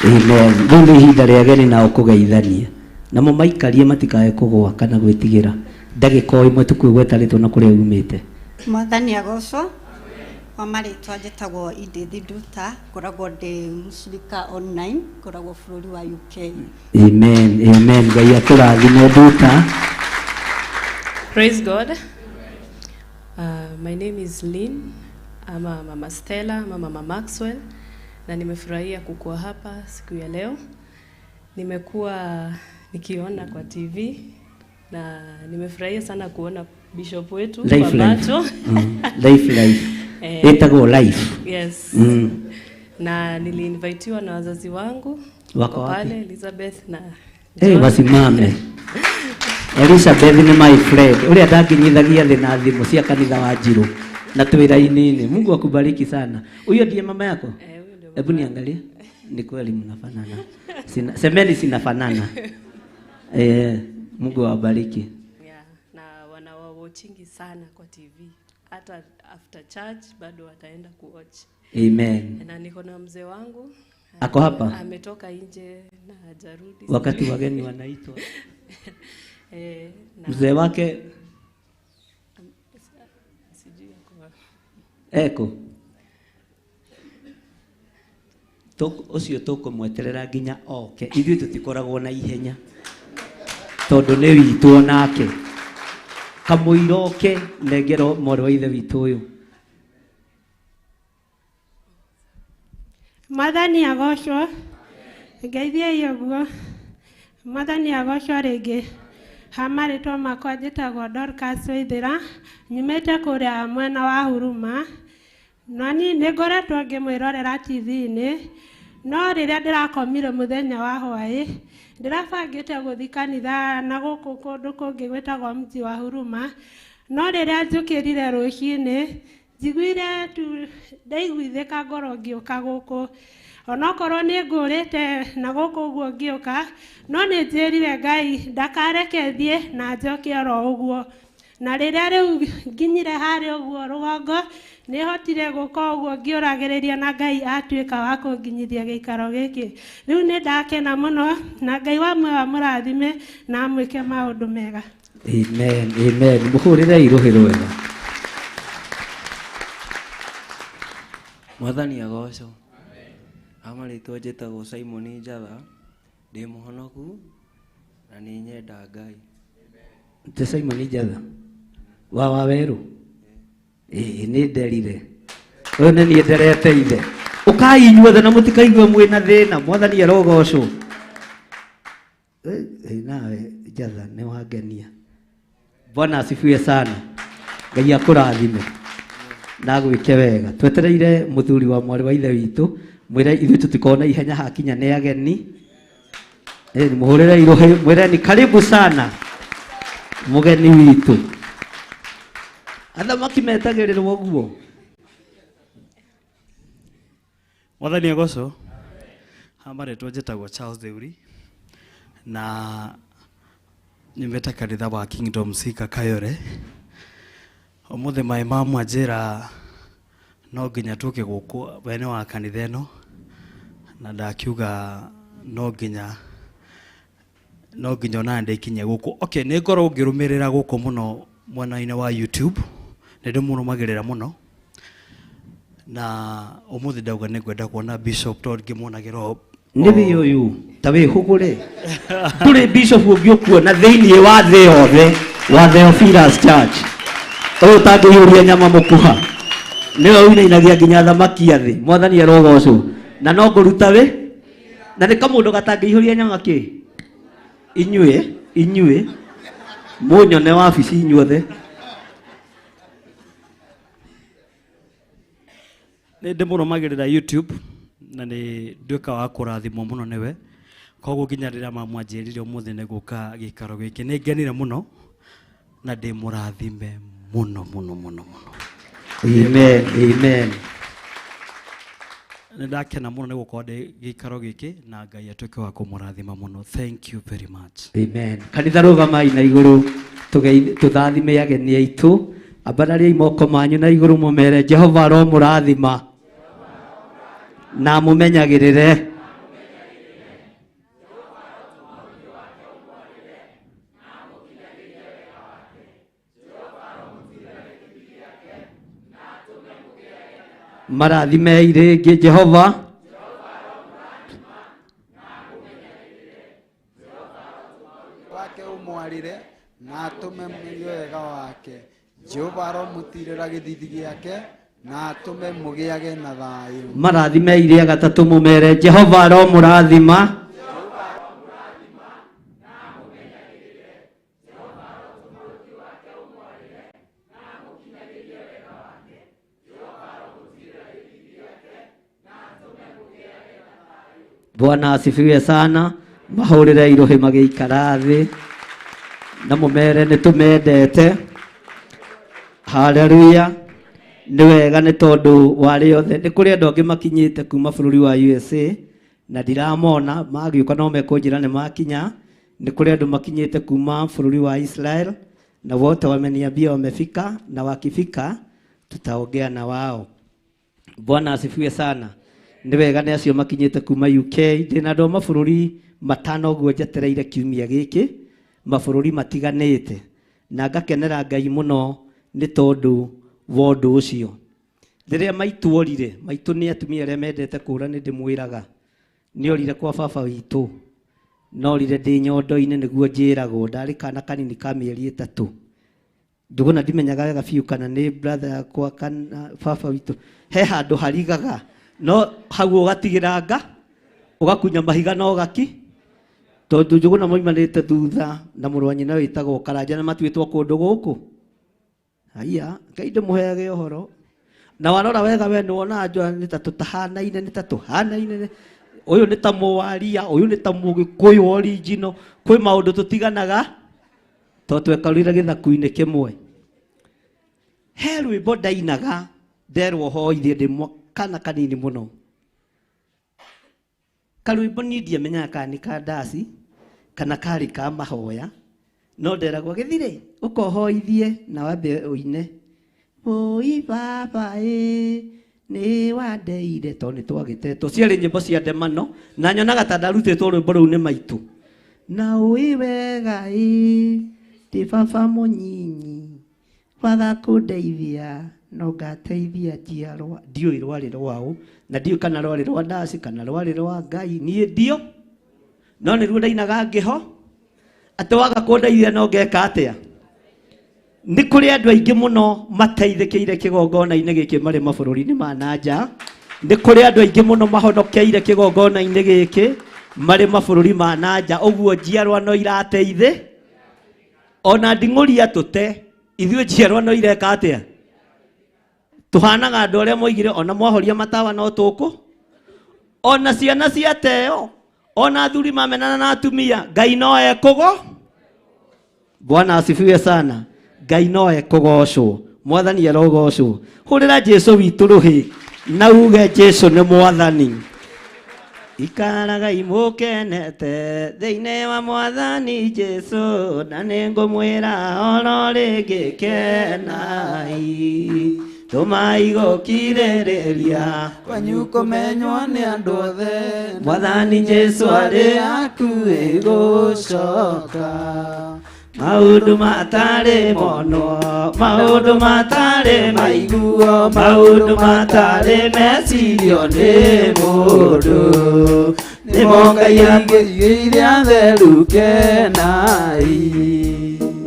Amen. Rĩu nĩ ihinda rĩa ageni nao kũgeithania. Namo maikarie matikae kũgũa kana gwĩtigĩra. Ndagĩka o ĩmwe tũkwĩgweta rĩtwa na kũrĩa umĩte. Mwathani agocwo. Kwa marĩtwa njĩtagwo Edith Nduta, ngoragwo ndĩ mũcirika online, ngoragwo bũrũri wa UK. Amen. Amen. Ngai akũrathime Nduta. Praise God. My name is Lynn, ama Mama Stella, ama Mama Maxwell, na nimefurahia kukua hapa siku ya leo. Nimekuwa nikiona kwa TV na nimefurahia sana kuona bishop wetu Life, kwa life. macho. Life, life. Ĩtagwo life. Yes. Na niliinvitiwa na wazazi wangu Wako wapi? pale Elizabeth na Eh, John. wasimame. Elizabeth nĩ my friend ũrĩa ndanginyithagia thĩ na thimũ cia kanitha wa Njirũ na twĩ raini-inĩ. Mungu akubariki sana. Huyo ndiye mama yako? Hebu niangalie. Ni kweli mnafanana. Sina, semeni sinafanana. Mungu awabariki. Yeah, na wanawawatchingi sana kwa TV. Hata after church bado wataenda kuwatch. Amen. Na niko na mzee wangu. Ako hapa? Ametoka nje na hajarudi. Wakati wageni wanaitwa. Na Mzee wake sijui ako wapi. Eko. Ũcio tũkũmweterera nginya oke. Ithuĩ tũtikoragwo na ihenya tondũ nĩ witũ onake. Kamũira oke nengero mwarĩ wa ithe witũ ũyũ. Mwathani agocwo. Ngeithiei ũguo. Mwathani agocwo rĩngĩ. Ha marĩtwa makwa njĩtagwo Dorcas Waithĩra, nyumĩte kũrĩa mwena wa Huruma. Na niĩ nĩ ngoretwo ngĩmwĩrorera TV-inĩ, no rĩrĩa ndĩrakomire mũthenya wa hwaĩ, ndĩrabangĩte gũthiĩ kanitha na gũkũ kũndũ kũngĩ gwĩtagwo mji wa Huruma, no rĩrĩa njũkĩrire rũcinĩ, njiguire tu ndaiguithĩka ngoro ngĩũka gũkũ. Onokorwo nĩ ngũrĩte na gũkũ ũguo ngĩũka, no nĩ njĩrire Ngai ndakareke thiĩ na njoke oro ũguo. Na rĩrĩa rĩu nginyire harĩa ũguo rũgongo, nĩ hotire gũka ũguo ngĩũragĩrĩria na Ngai atuĩka wa kũnginyithia gĩikaro gĩkĩ. Rĩu nĩ ndakena mũno na Ngai wa muoyo amũrathime na amwĩke maũndũ mega. Amen, amen. Mũhũrĩrei rũhĩ rwega. Mwathani agocwo. Amarĩtwa njĩtagwo Simon Njatha, ndĩ mũhonoku na nĩ nyenda Ngai. Te Simon Njatha wa Wawerũ? Ĩĩ nĩ nderire. Ũyũ nĩ niĩ nderete ithe. Ũkai inyuothe na mũtikaigue mwĩna thĩna. Mwathani arogocwo. Nawe Njatha nĩ wangenia. Bwana asifiwe sana. Ngai akũrathime na agwĩke wega. Twetereire mũthuri wa mwarĩ wa ithe witũ, mwĩre ithuĩ tũtikorwo na ihenya hakinya nĩ ageni. Mũhũrĩre irũhĩ, mwĩre ni karibu sana mũgeni witũ. Athamaki metagĩrĩrwo ũguo. Mwathani agocwo. Ha marĩtwa njĩtagwo Charles Theuri na nyumĩte kanitha wa Kingdom Seeker Kayore. Ũmũthĩ maĩ ma mwanjĩra no nginya tũke gũkũ wene wa kanitha ĩno, na ndakiuga no nginya ona ndĩkinye gũkũ. Okay, nĩ ngorwo ngĩrũmĩrĩra gũkũ mũno Mwena-inĩ wa YouTube nĩ ndĩmũrũmagĩrĩra mũno na ũmũthĩ ndauga nĩ ngwenda kuona Bishop tondũ ngĩmuonagĩra o Nĩ wĩ ũyũ ta wĩhũgũre ndũrĩ bishop ũngĩ ũkuona thĩinĩ wa thĩ yothe wa Theophilus Church ũyũ ũtangĩiyũria nyama mũkuha nĩwe ũinainagia nginya thamaki a thĩ. Mwathani arogocwo. Na no ngũruta wĩ na nĩ kamũndũ gatangĩihũria nyama kĩ inyuĩ inyuĩ mũnyone wabici inyuothe. Nĩ ndĩmũrũmagĩrĩra YouTube na nĩ nduĩka wa kũrathimwo mũno nĩwe, koguo nginya rĩrĩa mamwanjĩrire ũmũthĩ nĩ gũka gĩikaro gĩkĩ nĩ ngenire mũno na ndĩmũrathime mũno mũno mũno mũno. Amen, amen. Nĩ ndakena mũno nĩ gũkorwo ndĩ gĩikaro gĩkĩ na Ngai atuĩke wa kũmũrathima mũno. Thank you very much. Amen. Kanitha rũgamai na igũrũ tũthathime ageni aitũ. Ambarariai moko manyu na igũrũ mũmere Jehova aromũrathima na amũmenyagĩrĩre. Marathimei rĩngĩ Jehova. Wake ũmwarĩre na atũme mũgĩe wega wake. Jehova aromũtirĩra gĩthithi gĩake na atũme mũgĩage na thayũ. Marathimei rĩa gatatũ mũmere Jehova aromũrathima. Bwana asifiwe sana. Mahũrĩre irohĩ magĩikara thĩ na mũmere nĩ tũmendete. Haleluya. Nĩ wega nĩ tondũ wa arĩa othe nĩ kũrĩ andũ angĩ makinyĩte kuma bũrũri wa USA na ndiramona magĩũka no mekũnjĩra nĩ makinya. Nĩ kũrĩ andũ makinyĩte kuma bũrũri wa Israel na wote wameniambia wamefika, na wakifika tutaongea na wao. Bwana asifiwe sana. Nĩ wega nĩ acio makinyĩte kuma UK. Ndĩna andũ a mabũrũri matano ũguo njetereire kiumia gĩkĩ, mabũrũri matiganĩte, na ngakenera Ngai mũno nĩ tondũ wa ũndũ ũcio. Rĩrĩa maitũ orire, maitũ nĩ atumia arĩa mendete kũũra, nĩ ndĩmwĩraga nĩ orire kwa baba witũ, no orire ndĩ nyondo-inĩ nĩguo njĩragwo, ndarĩ kana kanini ka mĩeri 3. Njũgũna ndimenyaga wega biũ kana nĩ brother yakwa kana baba witũ. He handũ harigaga no hau ũgatigĩranga ũgakunya mahiga na ũgaki, tondũ Njũgũna moimanĩte thutha na mũrũ wa nyina wĩtagwo Karanja na matuĩtwo kũndũ gũkũ. Haiya, Ngai ndĩmũheage ũhoro. Na warora wega we nĩwonaga njũa nĩ ta tũtahanaine, nĩ ta tũhanaine. Ũyũ nĩ ta mũwaria, ũyũ nĩ ta mũgĩkũyũ original. Kwĩ maũndũ tũtiganaga tondũ twekarire gĩthaku-inĩ kĩmwe. He rwĩmbo ndainaga nderwo hoithie ndĩ kana kanini mũno. Karwĩmbo niĩ ndiamenyaga kana nĩ ka ndaci kana karĩ ka mahoya, no nderagwo gĩthirĩ ũkohoithie na wambe ũine ũi baba ĩ nĩ wandeire, tondũ nĩ twagĩtetwo. Ciarĩ nyĩmbo cia ndemano na nyonaga ta ndarutĩtwo rwĩmbo rũu nĩ maitũ. Na ũĩ wega ĩ ndĩ baba mũnyinyi waga kũndeithia no ngateithia njiarwa. Ndiũĩ rwarĩ rwaũ na ndiũĩ kana rwarĩ rwa ndaci kana rwarĩ rwa Ngai, niĩ ndio no nĩruo ndainaga ngĩho atĩ waga kũndeithia no ngeka atĩa. Nĩ kũrĩ andũ aingĩ mũno mateithĩkĩire kĩgongona-inĩ gĩkĩ marĩ mabũrũri-inĩ ma na nja. Nĩ kũrĩ andũ aingĩ mũno mahonokeire kĩgongona-inĩ gĩkĩ marĩ mabũrũri ma na nja, ũguo njiarwa no irateithĩ. Ona nding'ũria tũte ithuĩ njiarwa no ireka atĩa? Tũhanaga andũ arĩa moigire ona mwahoria matawa no tũkũ, ona ciana ciateo, ona athuri mamenana na atumia, Ngai no ekũgo. Bwana asifiwe sana. Ngai no ekũgocwo, Mwathani arogocwo. Hũrĩra Jesu witũ rũhĩ na uge Jesu nĩ Mwathani. Ikaragai mũkenete thĩinĩ wa Mwathani Jesu, na nĩngũmwĩra oro rĩngĩ kenai. Tũmai gũkirĩrĩria kwanyu kũmenywo nĩ andũ othe, Mwathani Jesu arĩ hakuhĩ gũcoka. Maũndũ matarĩ monwo, maũndũ matarĩ maiguo, maũndũ matarĩ mecirio nĩ mũndũ. Nĩmo Ngai aigĩire atheru kenai.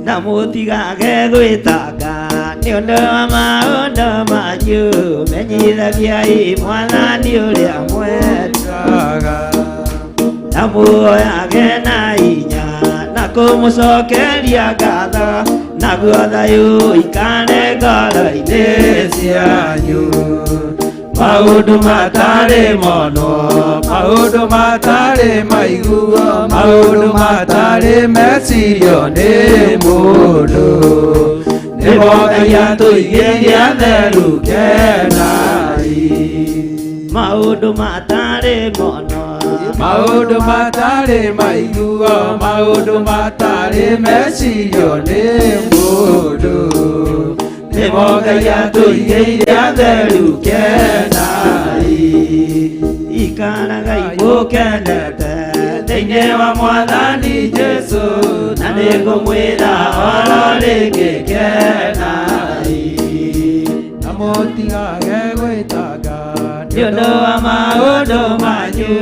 Na mũtigage gwĩtanga nĩ ũndũ wa maũndũ manyu, menyithagiai Mwathani ũrĩa mwendaga. Na muoyage na hinya na kũmũcokeria ngatho, naguo thayũ ũikare ngoro-inĩ cianyu. Maũndũ matarĩ monwo, maũndũ matarĩ maiguo, maũndũ matarĩ mecirio nĩ mũndũ. Nĩmo Ngai atũigĩire atheru kenai. Maũndũ matarĩ monwo, maũndũ matarĩ maiguo, maũndũ matarĩ mecirio nĩ mũndũ. Nĩmo Ngai atũigĩire atheru kenai. Ikaragai mũkenete thĩinĩ wa Mwathani Jesũ, na nĩngũmwĩra oro rĩngĩ kenai. Na mũtigage gwĩtanga nĩ ũndũ wa maũndũ manyu,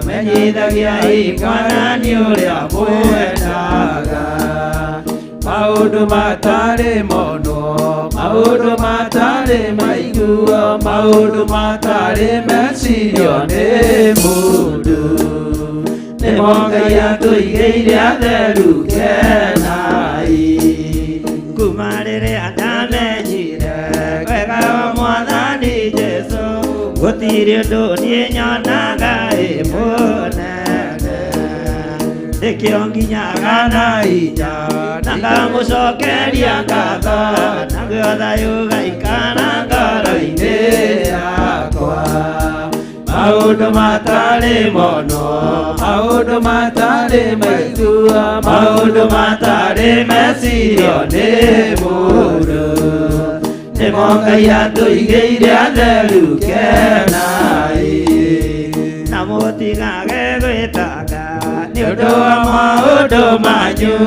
menyithagiai Mwathani ũrĩa mwendaga. Maũndũ matarĩ monwo, maũndũ matarĩ maiguo, maũndũ matarĩ mecirio nĩ mũndũ. Nĩmo Ngai atũigĩire atheru kenai. Kuma rĩrĩa ndamenyire wega wa Mwathani Jesũ, gũtirĩ ũndũ niĩ nyonaga ĩ mũnene. Nĩkĩo nginyaga na hinya na ngamũcokeria ngatho, naguo thayũ ũgaikara ngoro-inĩ yakwa. Maũndũ matarĩ monwo, maũndũ matarĩ maiguo, maũndũ matarĩ mecirio nĩ mũndũ. Nĩmo Ngai atũigĩire atheru kenai. Na mũtigage gwĩtanga nĩ ũndũ wa maũndũ manyu,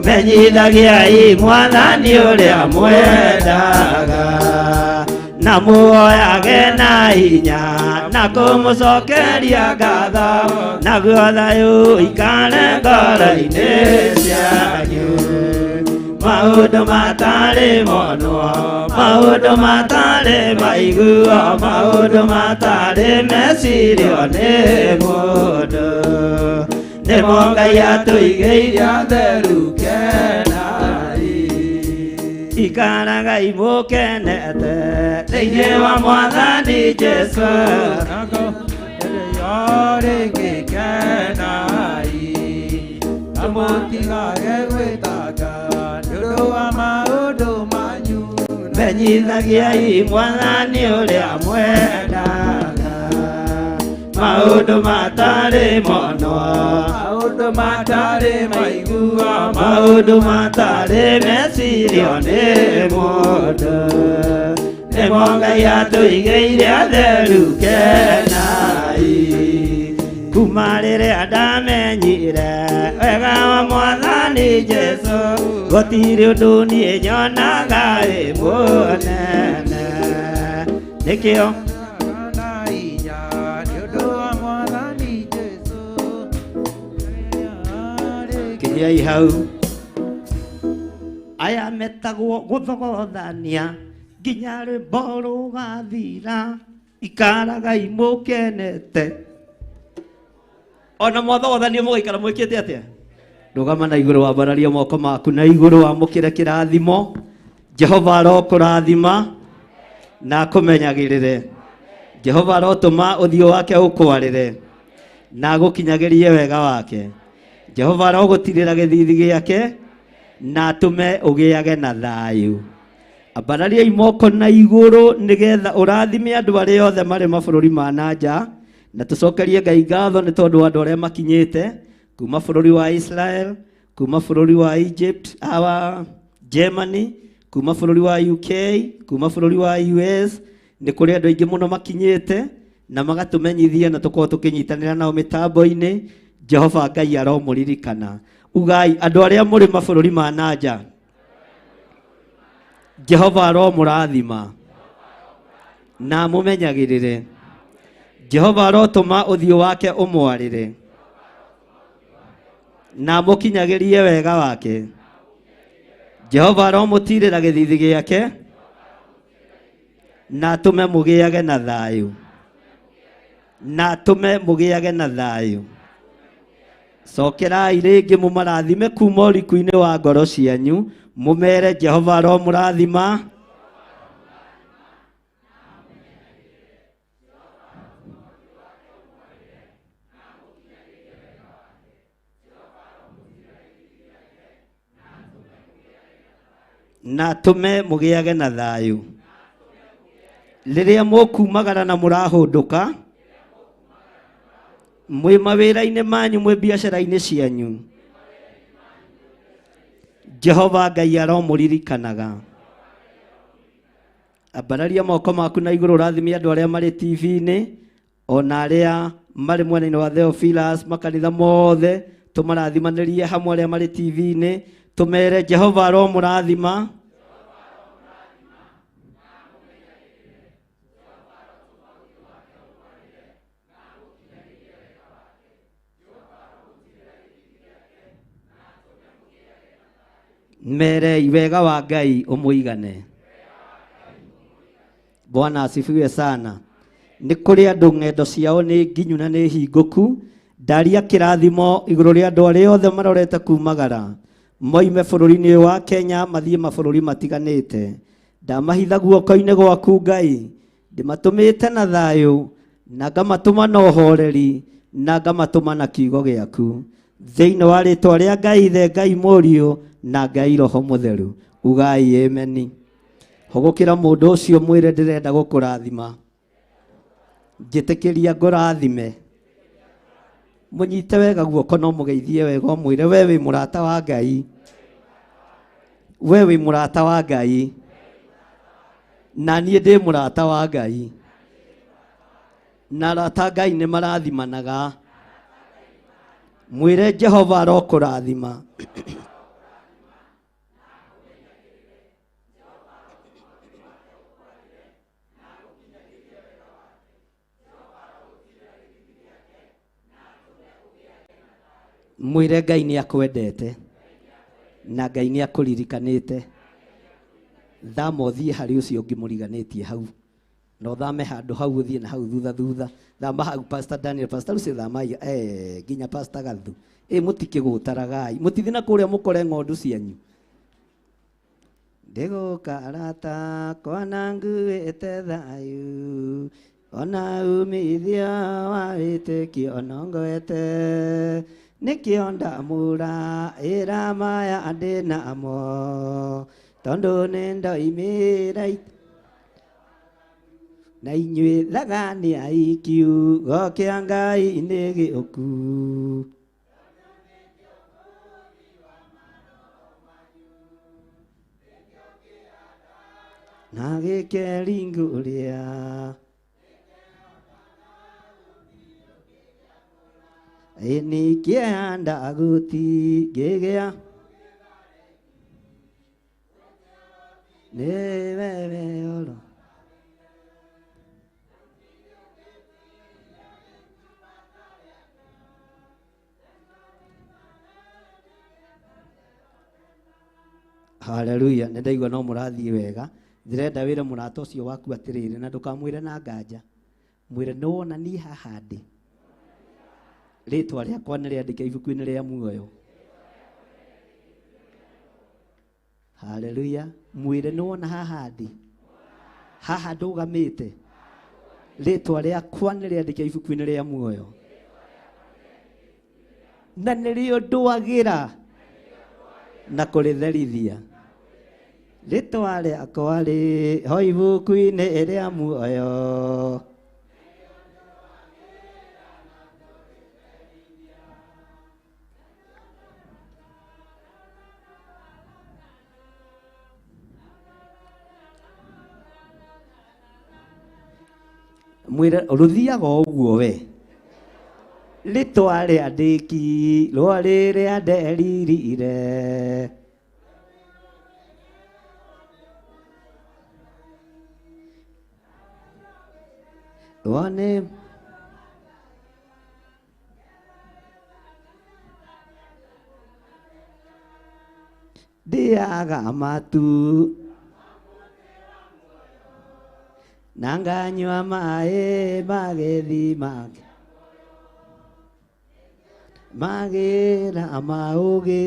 menyithagiai Mwathani ũrĩa mwendaga. Na muoyage na hinya na kũmũcokeria ngatho, naguo thayũ ũikare ngoro-inĩ cianyu. Maũndũ matarĩ monwo, maũndũ matarĩ maiguo, maũndũ matarĩ mecirio nĩ mũndũ. Nĩmo Ngai atũigĩire atheru kenai. Ikaragai mũkenete thĩinĩ wa Mwathani Jesũ, rĩngĩ kenai. Na mũtigage gwĩtanga nĩ ũndũ wa maũndũ manyu, menyithagiai Mwathani ũrĩa mwendaga. Maũndũ matarĩ monwo, maũndũ matarĩ maiguo, maũndũ matarĩ mecirio nĩ mũndũ. Nĩmo Ngai atũigĩire atheru kenai. Kuma rĩrĩa ndamenyire wega wa Mwathani Jesũ, gũtirĩ ũndũ niĩ nyonaga ĩ mũnene. Nĩkĩo kinyiai hau. Aya metagwo gũthogothania nginya rwĩmbo rũgathira, ikaragai mũkenete. Ona mwathogothania mũgaikara mwĩkĩte atĩa? Rũgama na igũrũ, wambararie moko maku na igũrũ, wamũkĩre kĩrathimo. Jehova arokũrathima na akũmenyagĩrĩre. Jehova arotũma ũthiũ wake ũkwarĩre na agũkinyagĩrie wega wake. Jehova arogũtirĩra gĩthithi gĩake na atũme ũgĩage na thayũ. Ambarariai moko na igũrũ nĩgetha ũrathime andũ arĩa othe marĩ mabũrũri ma na nja, na tũcokerie Ngai ngatho nĩ tondũ wa andũ arĩa makinyĩte kuma bũrũri wa Israel, kuma bũrũri wa Egypt, wa Germany, kuma bũrũri wa UK, kuma bũrũri wa US. Nĩ kũrĩ andũ aingĩ mũno makinyĩte na magatũmenyithia na tũkorwo tũkĩnyitanĩra nao mĩtambo-inĩ. Jehova Ngai aromũririkana. Ugai andũ arĩa mũrĩ mabũrũri ma na nja, Jehova aromũrathima na amũmenyagĩrĩre. Jehova arotũma ũthiũ wake ũmwarĩre na amũkinyagĩrie wega wake. Jehova aromũtirĩra gĩthithi gĩake na atũme mũgĩage na thayũ, na atũme mũgĩage na thayũ. Cokerai rĩngĩ mũmarathime kuma ũriku-inĩ wa ngoro cianyu, mũmere Jehova aromũrathima. Na atũme mũgĩage na thayũ. Rĩrĩa mũkumagara na mũrahũndũka mwĩ mawĩra-inĩ manyu, mwĩ biacara-inĩ cianyu, Jehova Ngai aromũririkanaga. Ambararia moko maku na igũrũ ũrathime andũ arĩa marĩ TV-inĩ ona arĩa marĩ mwena-inĩ wa Theophilus, makanitha mothe tũmarathimanĩrie hamwe arĩa marĩ TV-inĩ, tũmere Jehova aromũrathima. Mere wega wa Ngai ũmũigane. Bwana asifiwe sana. Nĩ kũrĩ andũ ng'endo ciao nĩ nginyu na nĩ hingũku. Ndaria kĩrathimo igũrũ rĩa andũ arĩa othe marorete kumagara moime bũrũri-inĩ wa Kenya mathiĩ mabũrũri matiganĩte. Ndamahitha guoko-inĩ gwaku Ngai, ndĩmatũmĩte na thayũ na ngamatũma na ũhoreri na ngamatũma na kiugo gĩaku, thĩinĩ wa rĩtwa rĩa Ngai Ithe, Ngai Mũriũ na Ngai Roho Mũtheru. Ugai ameni. Hũgũkĩra mũndũ ũcio mwĩre ndĩrenda gũkũrathima, njĩtĩkĩria ngũrathime. Mũnyite wega guoko no mũgeithie wega, ũmwĩre we wĩ mũrata wa Ngai, we wĩ mũrata wa Ngai, na niĩ ndĩ mũrata wa Ngai, na arata Ngai nĩ marathimanaga. Mwĩre Jehova arokũrathima. Mwĩre Ngai nĩ akwendete na Ngai nĩ akũririkanĩte. Thama ũthiĩ harĩ ũcio ũngĩ mũriganĩtie hau, na ũthame handũ hau ũthiĩ na hau thutha thutha. Thama hau Pastor Daniel, Pastor Lucy thamai, nginya Pastor Gathu. Mũtikĩgũtaragai, mũtithiĩ na kũrĩa mũkore ng'ondu cianyu. Ndĩgũka arata kwana nguĩte thayũ, ona umithio wa wĩtĩkio nongoete, nĩkĩo ndamũra ĩra maya ndĩ namo, tondũ nĩ ndoimĩra na inyuĩ thaganiai kiugo kĩa Ngai nĩ gĩũku. Na gĩkeringũrĩa ĩni kĩanda gũtingĩgĩa nĩ wewe oro. Haleluya. Nĩ ndaigua no mũrathiĩ wega. Ndĩrenda wĩre mũrata ũcio waku atĩrĩrĩ, na ndũkamwĩre na nganja, mwĩre nĩ wona niĩ haha ndĩ, rĩtwa rĩakwa nĩ rĩandĩke ibuku-inĩ rĩa muoyo. Haleluya. Mwĩre nĩ wona haha ndĩ, haha ndũgamĩte, rĩtwa rĩakwa nĩ rĩandĩke ibuku-inĩ rĩa muoyo, na nĩrĩo ndũagĩra na kũrĩtherithia. Rĩtwa rĩakwa rĩ ho ibuku-inĩ rĩa muoyo. Mwĩre rũthiaga o ũguo we. Rĩtwa rĩandĩki rũa rĩrĩa nderirire. Rwane ndĩaga matu na nganyua maĩ ma gĩthima magĩra maũgĩ.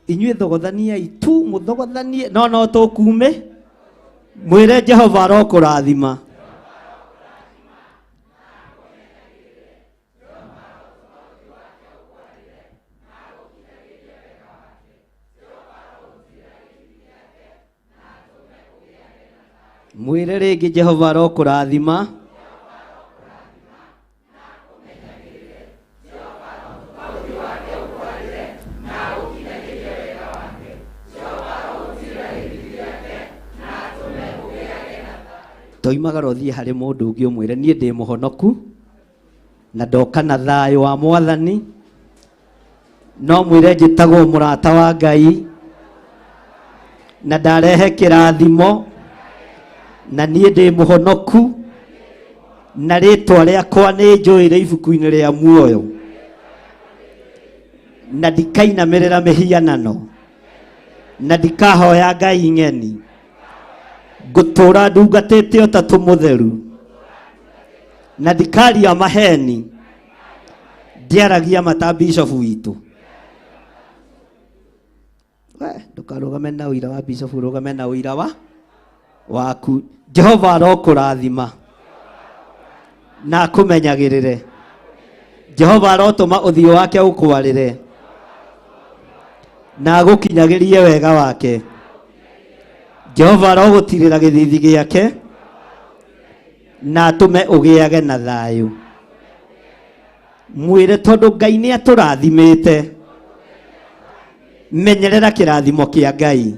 Inyuĩ thogothaniai tu mũthogothanie no no tũkume mwĩre Jehova arokũrathima. Mwĩre rĩngĩ Jehova arokũrathima. Toimagara ũthiĩ harĩ mũndũ ũngĩ ũmwĩre niĩ ndĩ mũhonoku na ndoka na thayũ wa mwathani, no mwĩre njĩtagwo mũrata wa Ngai na ndarehe kĩrathimo na niĩ ndĩ mũhonoku na rĩtwa rĩakwa nĩ njũĩre ibuku-inĩ rĩa muoyo na ndikainamĩrĩra mĩhianano na ndikahoya Ngai ng'eni, ngũtũũra ndungatĩte ũtatũ mũtheru na ndikaria maheni, ndiaragia mata bishop witũ. We ndũkarũgame na ũira wa bishop, ũrũgame na ũira wa waku. Jehova arokũrathima na akũmenyagĩrĩre. Jehova arotũma ũthiũ wake ũkwarĩre na agũkinyagĩrie wega wake. Jehova arogũtirĩra gĩthithi gĩake na atũme ũgĩage na thayũ. Mwĩre tondũ Ngai nĩ atũrathimĩte, menyerera kĩrathimo kĩa Ngai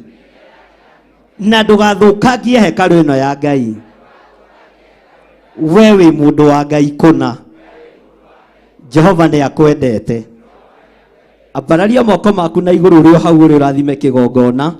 na ndũgathũkangie hekarũ ĩno ya Ngai. We wĩ mũndũ wa Ngai kũna, Jehova nĩ akwendete. Ambararia moko maku na igũrũ ũrĩ o hau ũrĩ ũrathime kĩgongona.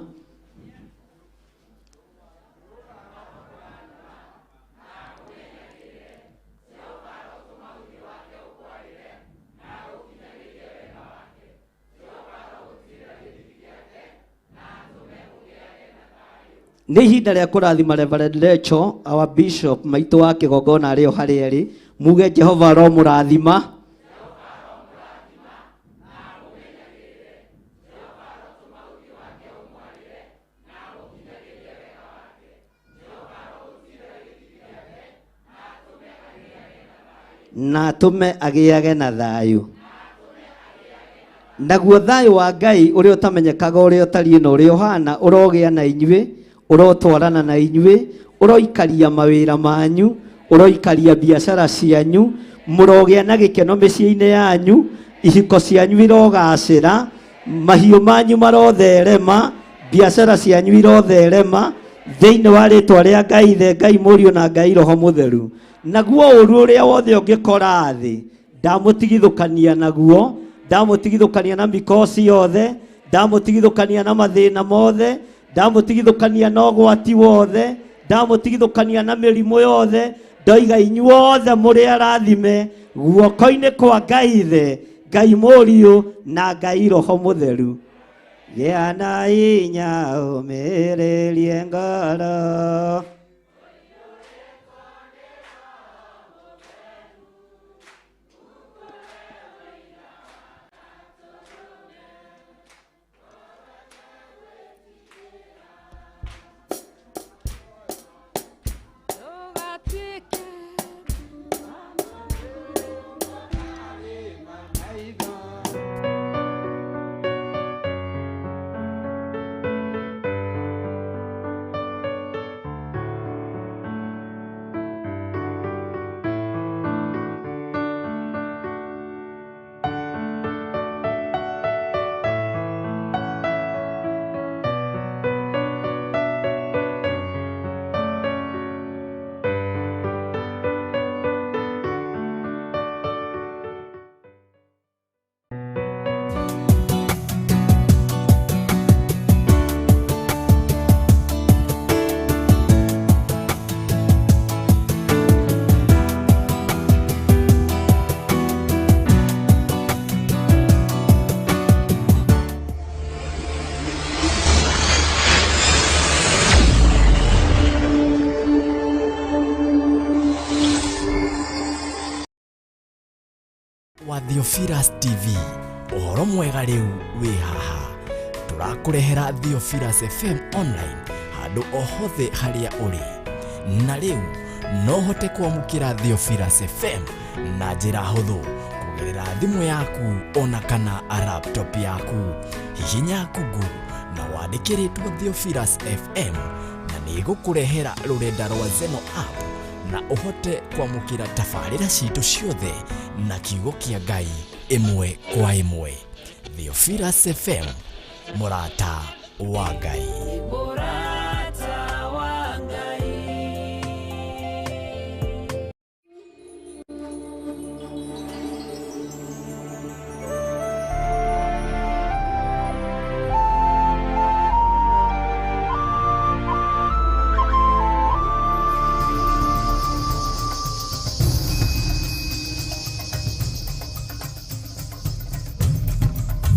Nĩ ihinda rĩa kũrathima Reverend Lecho, our bishop maitũ wa kĩgongona arĩ o harĩa arĩ. Muge Jehova aromũrathima. Na atũme agĩage na thayũ. Naguo thayũ wa Ngai ũrĩa ũtamenyekaga ũrĩa ũtariĩ na ũrĩa ũhana ũrogĩa na inyuĩ, ũrotwarana na inyuĩ, ũroikaria mawĩra manyu, ũroikaria biacara cianyu, mũrogĩa na gĩkeno mĩciĩ-inĩ yanyu, ihiko cianyu irogacĩra, mahiũ manyu marotherema, biacara cianyu irotherema, thĩinĩ wa rĩtwa rĩa Ngai Ithe, Ngai Mũriũ na Ngai Roho Mũtheru. Naguo ũru ũrĩa wothe ũngĩkora thĩ, ndamũtigithũkania naguo, ndamũtigithũkania na mikosi yothe, ndamũtigithũkania na mathĩna mothe, ndamũtigithũkania na ũgwati wothe, ndamũtigithũkania na mĩrimũ yothe. Ndoiga inyuothe mũrĩ arathime guoko-inĩ kwa Ngai Ithe, Ngai Mũriũ na Ngai Roho Mũtheru. Gĩa na hinya ũmĩrĩrie ngoro. Wa Theophilus TV, ũhoro mwega rĩu wĩ haha. Tũrakũrehera Theophilus FM online handũ o hothe harĩa ũrĩ. Na rĩu no ũhote kwamũkĩra Theophilus FM na njĩra hũthũ kũgerera thimũ yaku ona kana laptop yaku. Hihinya Google na wandĩke rĩtwa Theophilus FM na nĩ ĩgũkũrehera rũrenda rwa Zeno app na ũhote kwamũkĩra tabarĩra citũ ciothe na kiugo kĩa Ngai ĩmwe kwa ĩmwe. Theophilus FM, mũrata wa Ngai. Mũrata wa Ngai.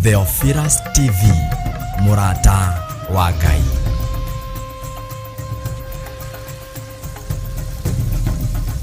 Theophilus TV, mũrata wa Ngai.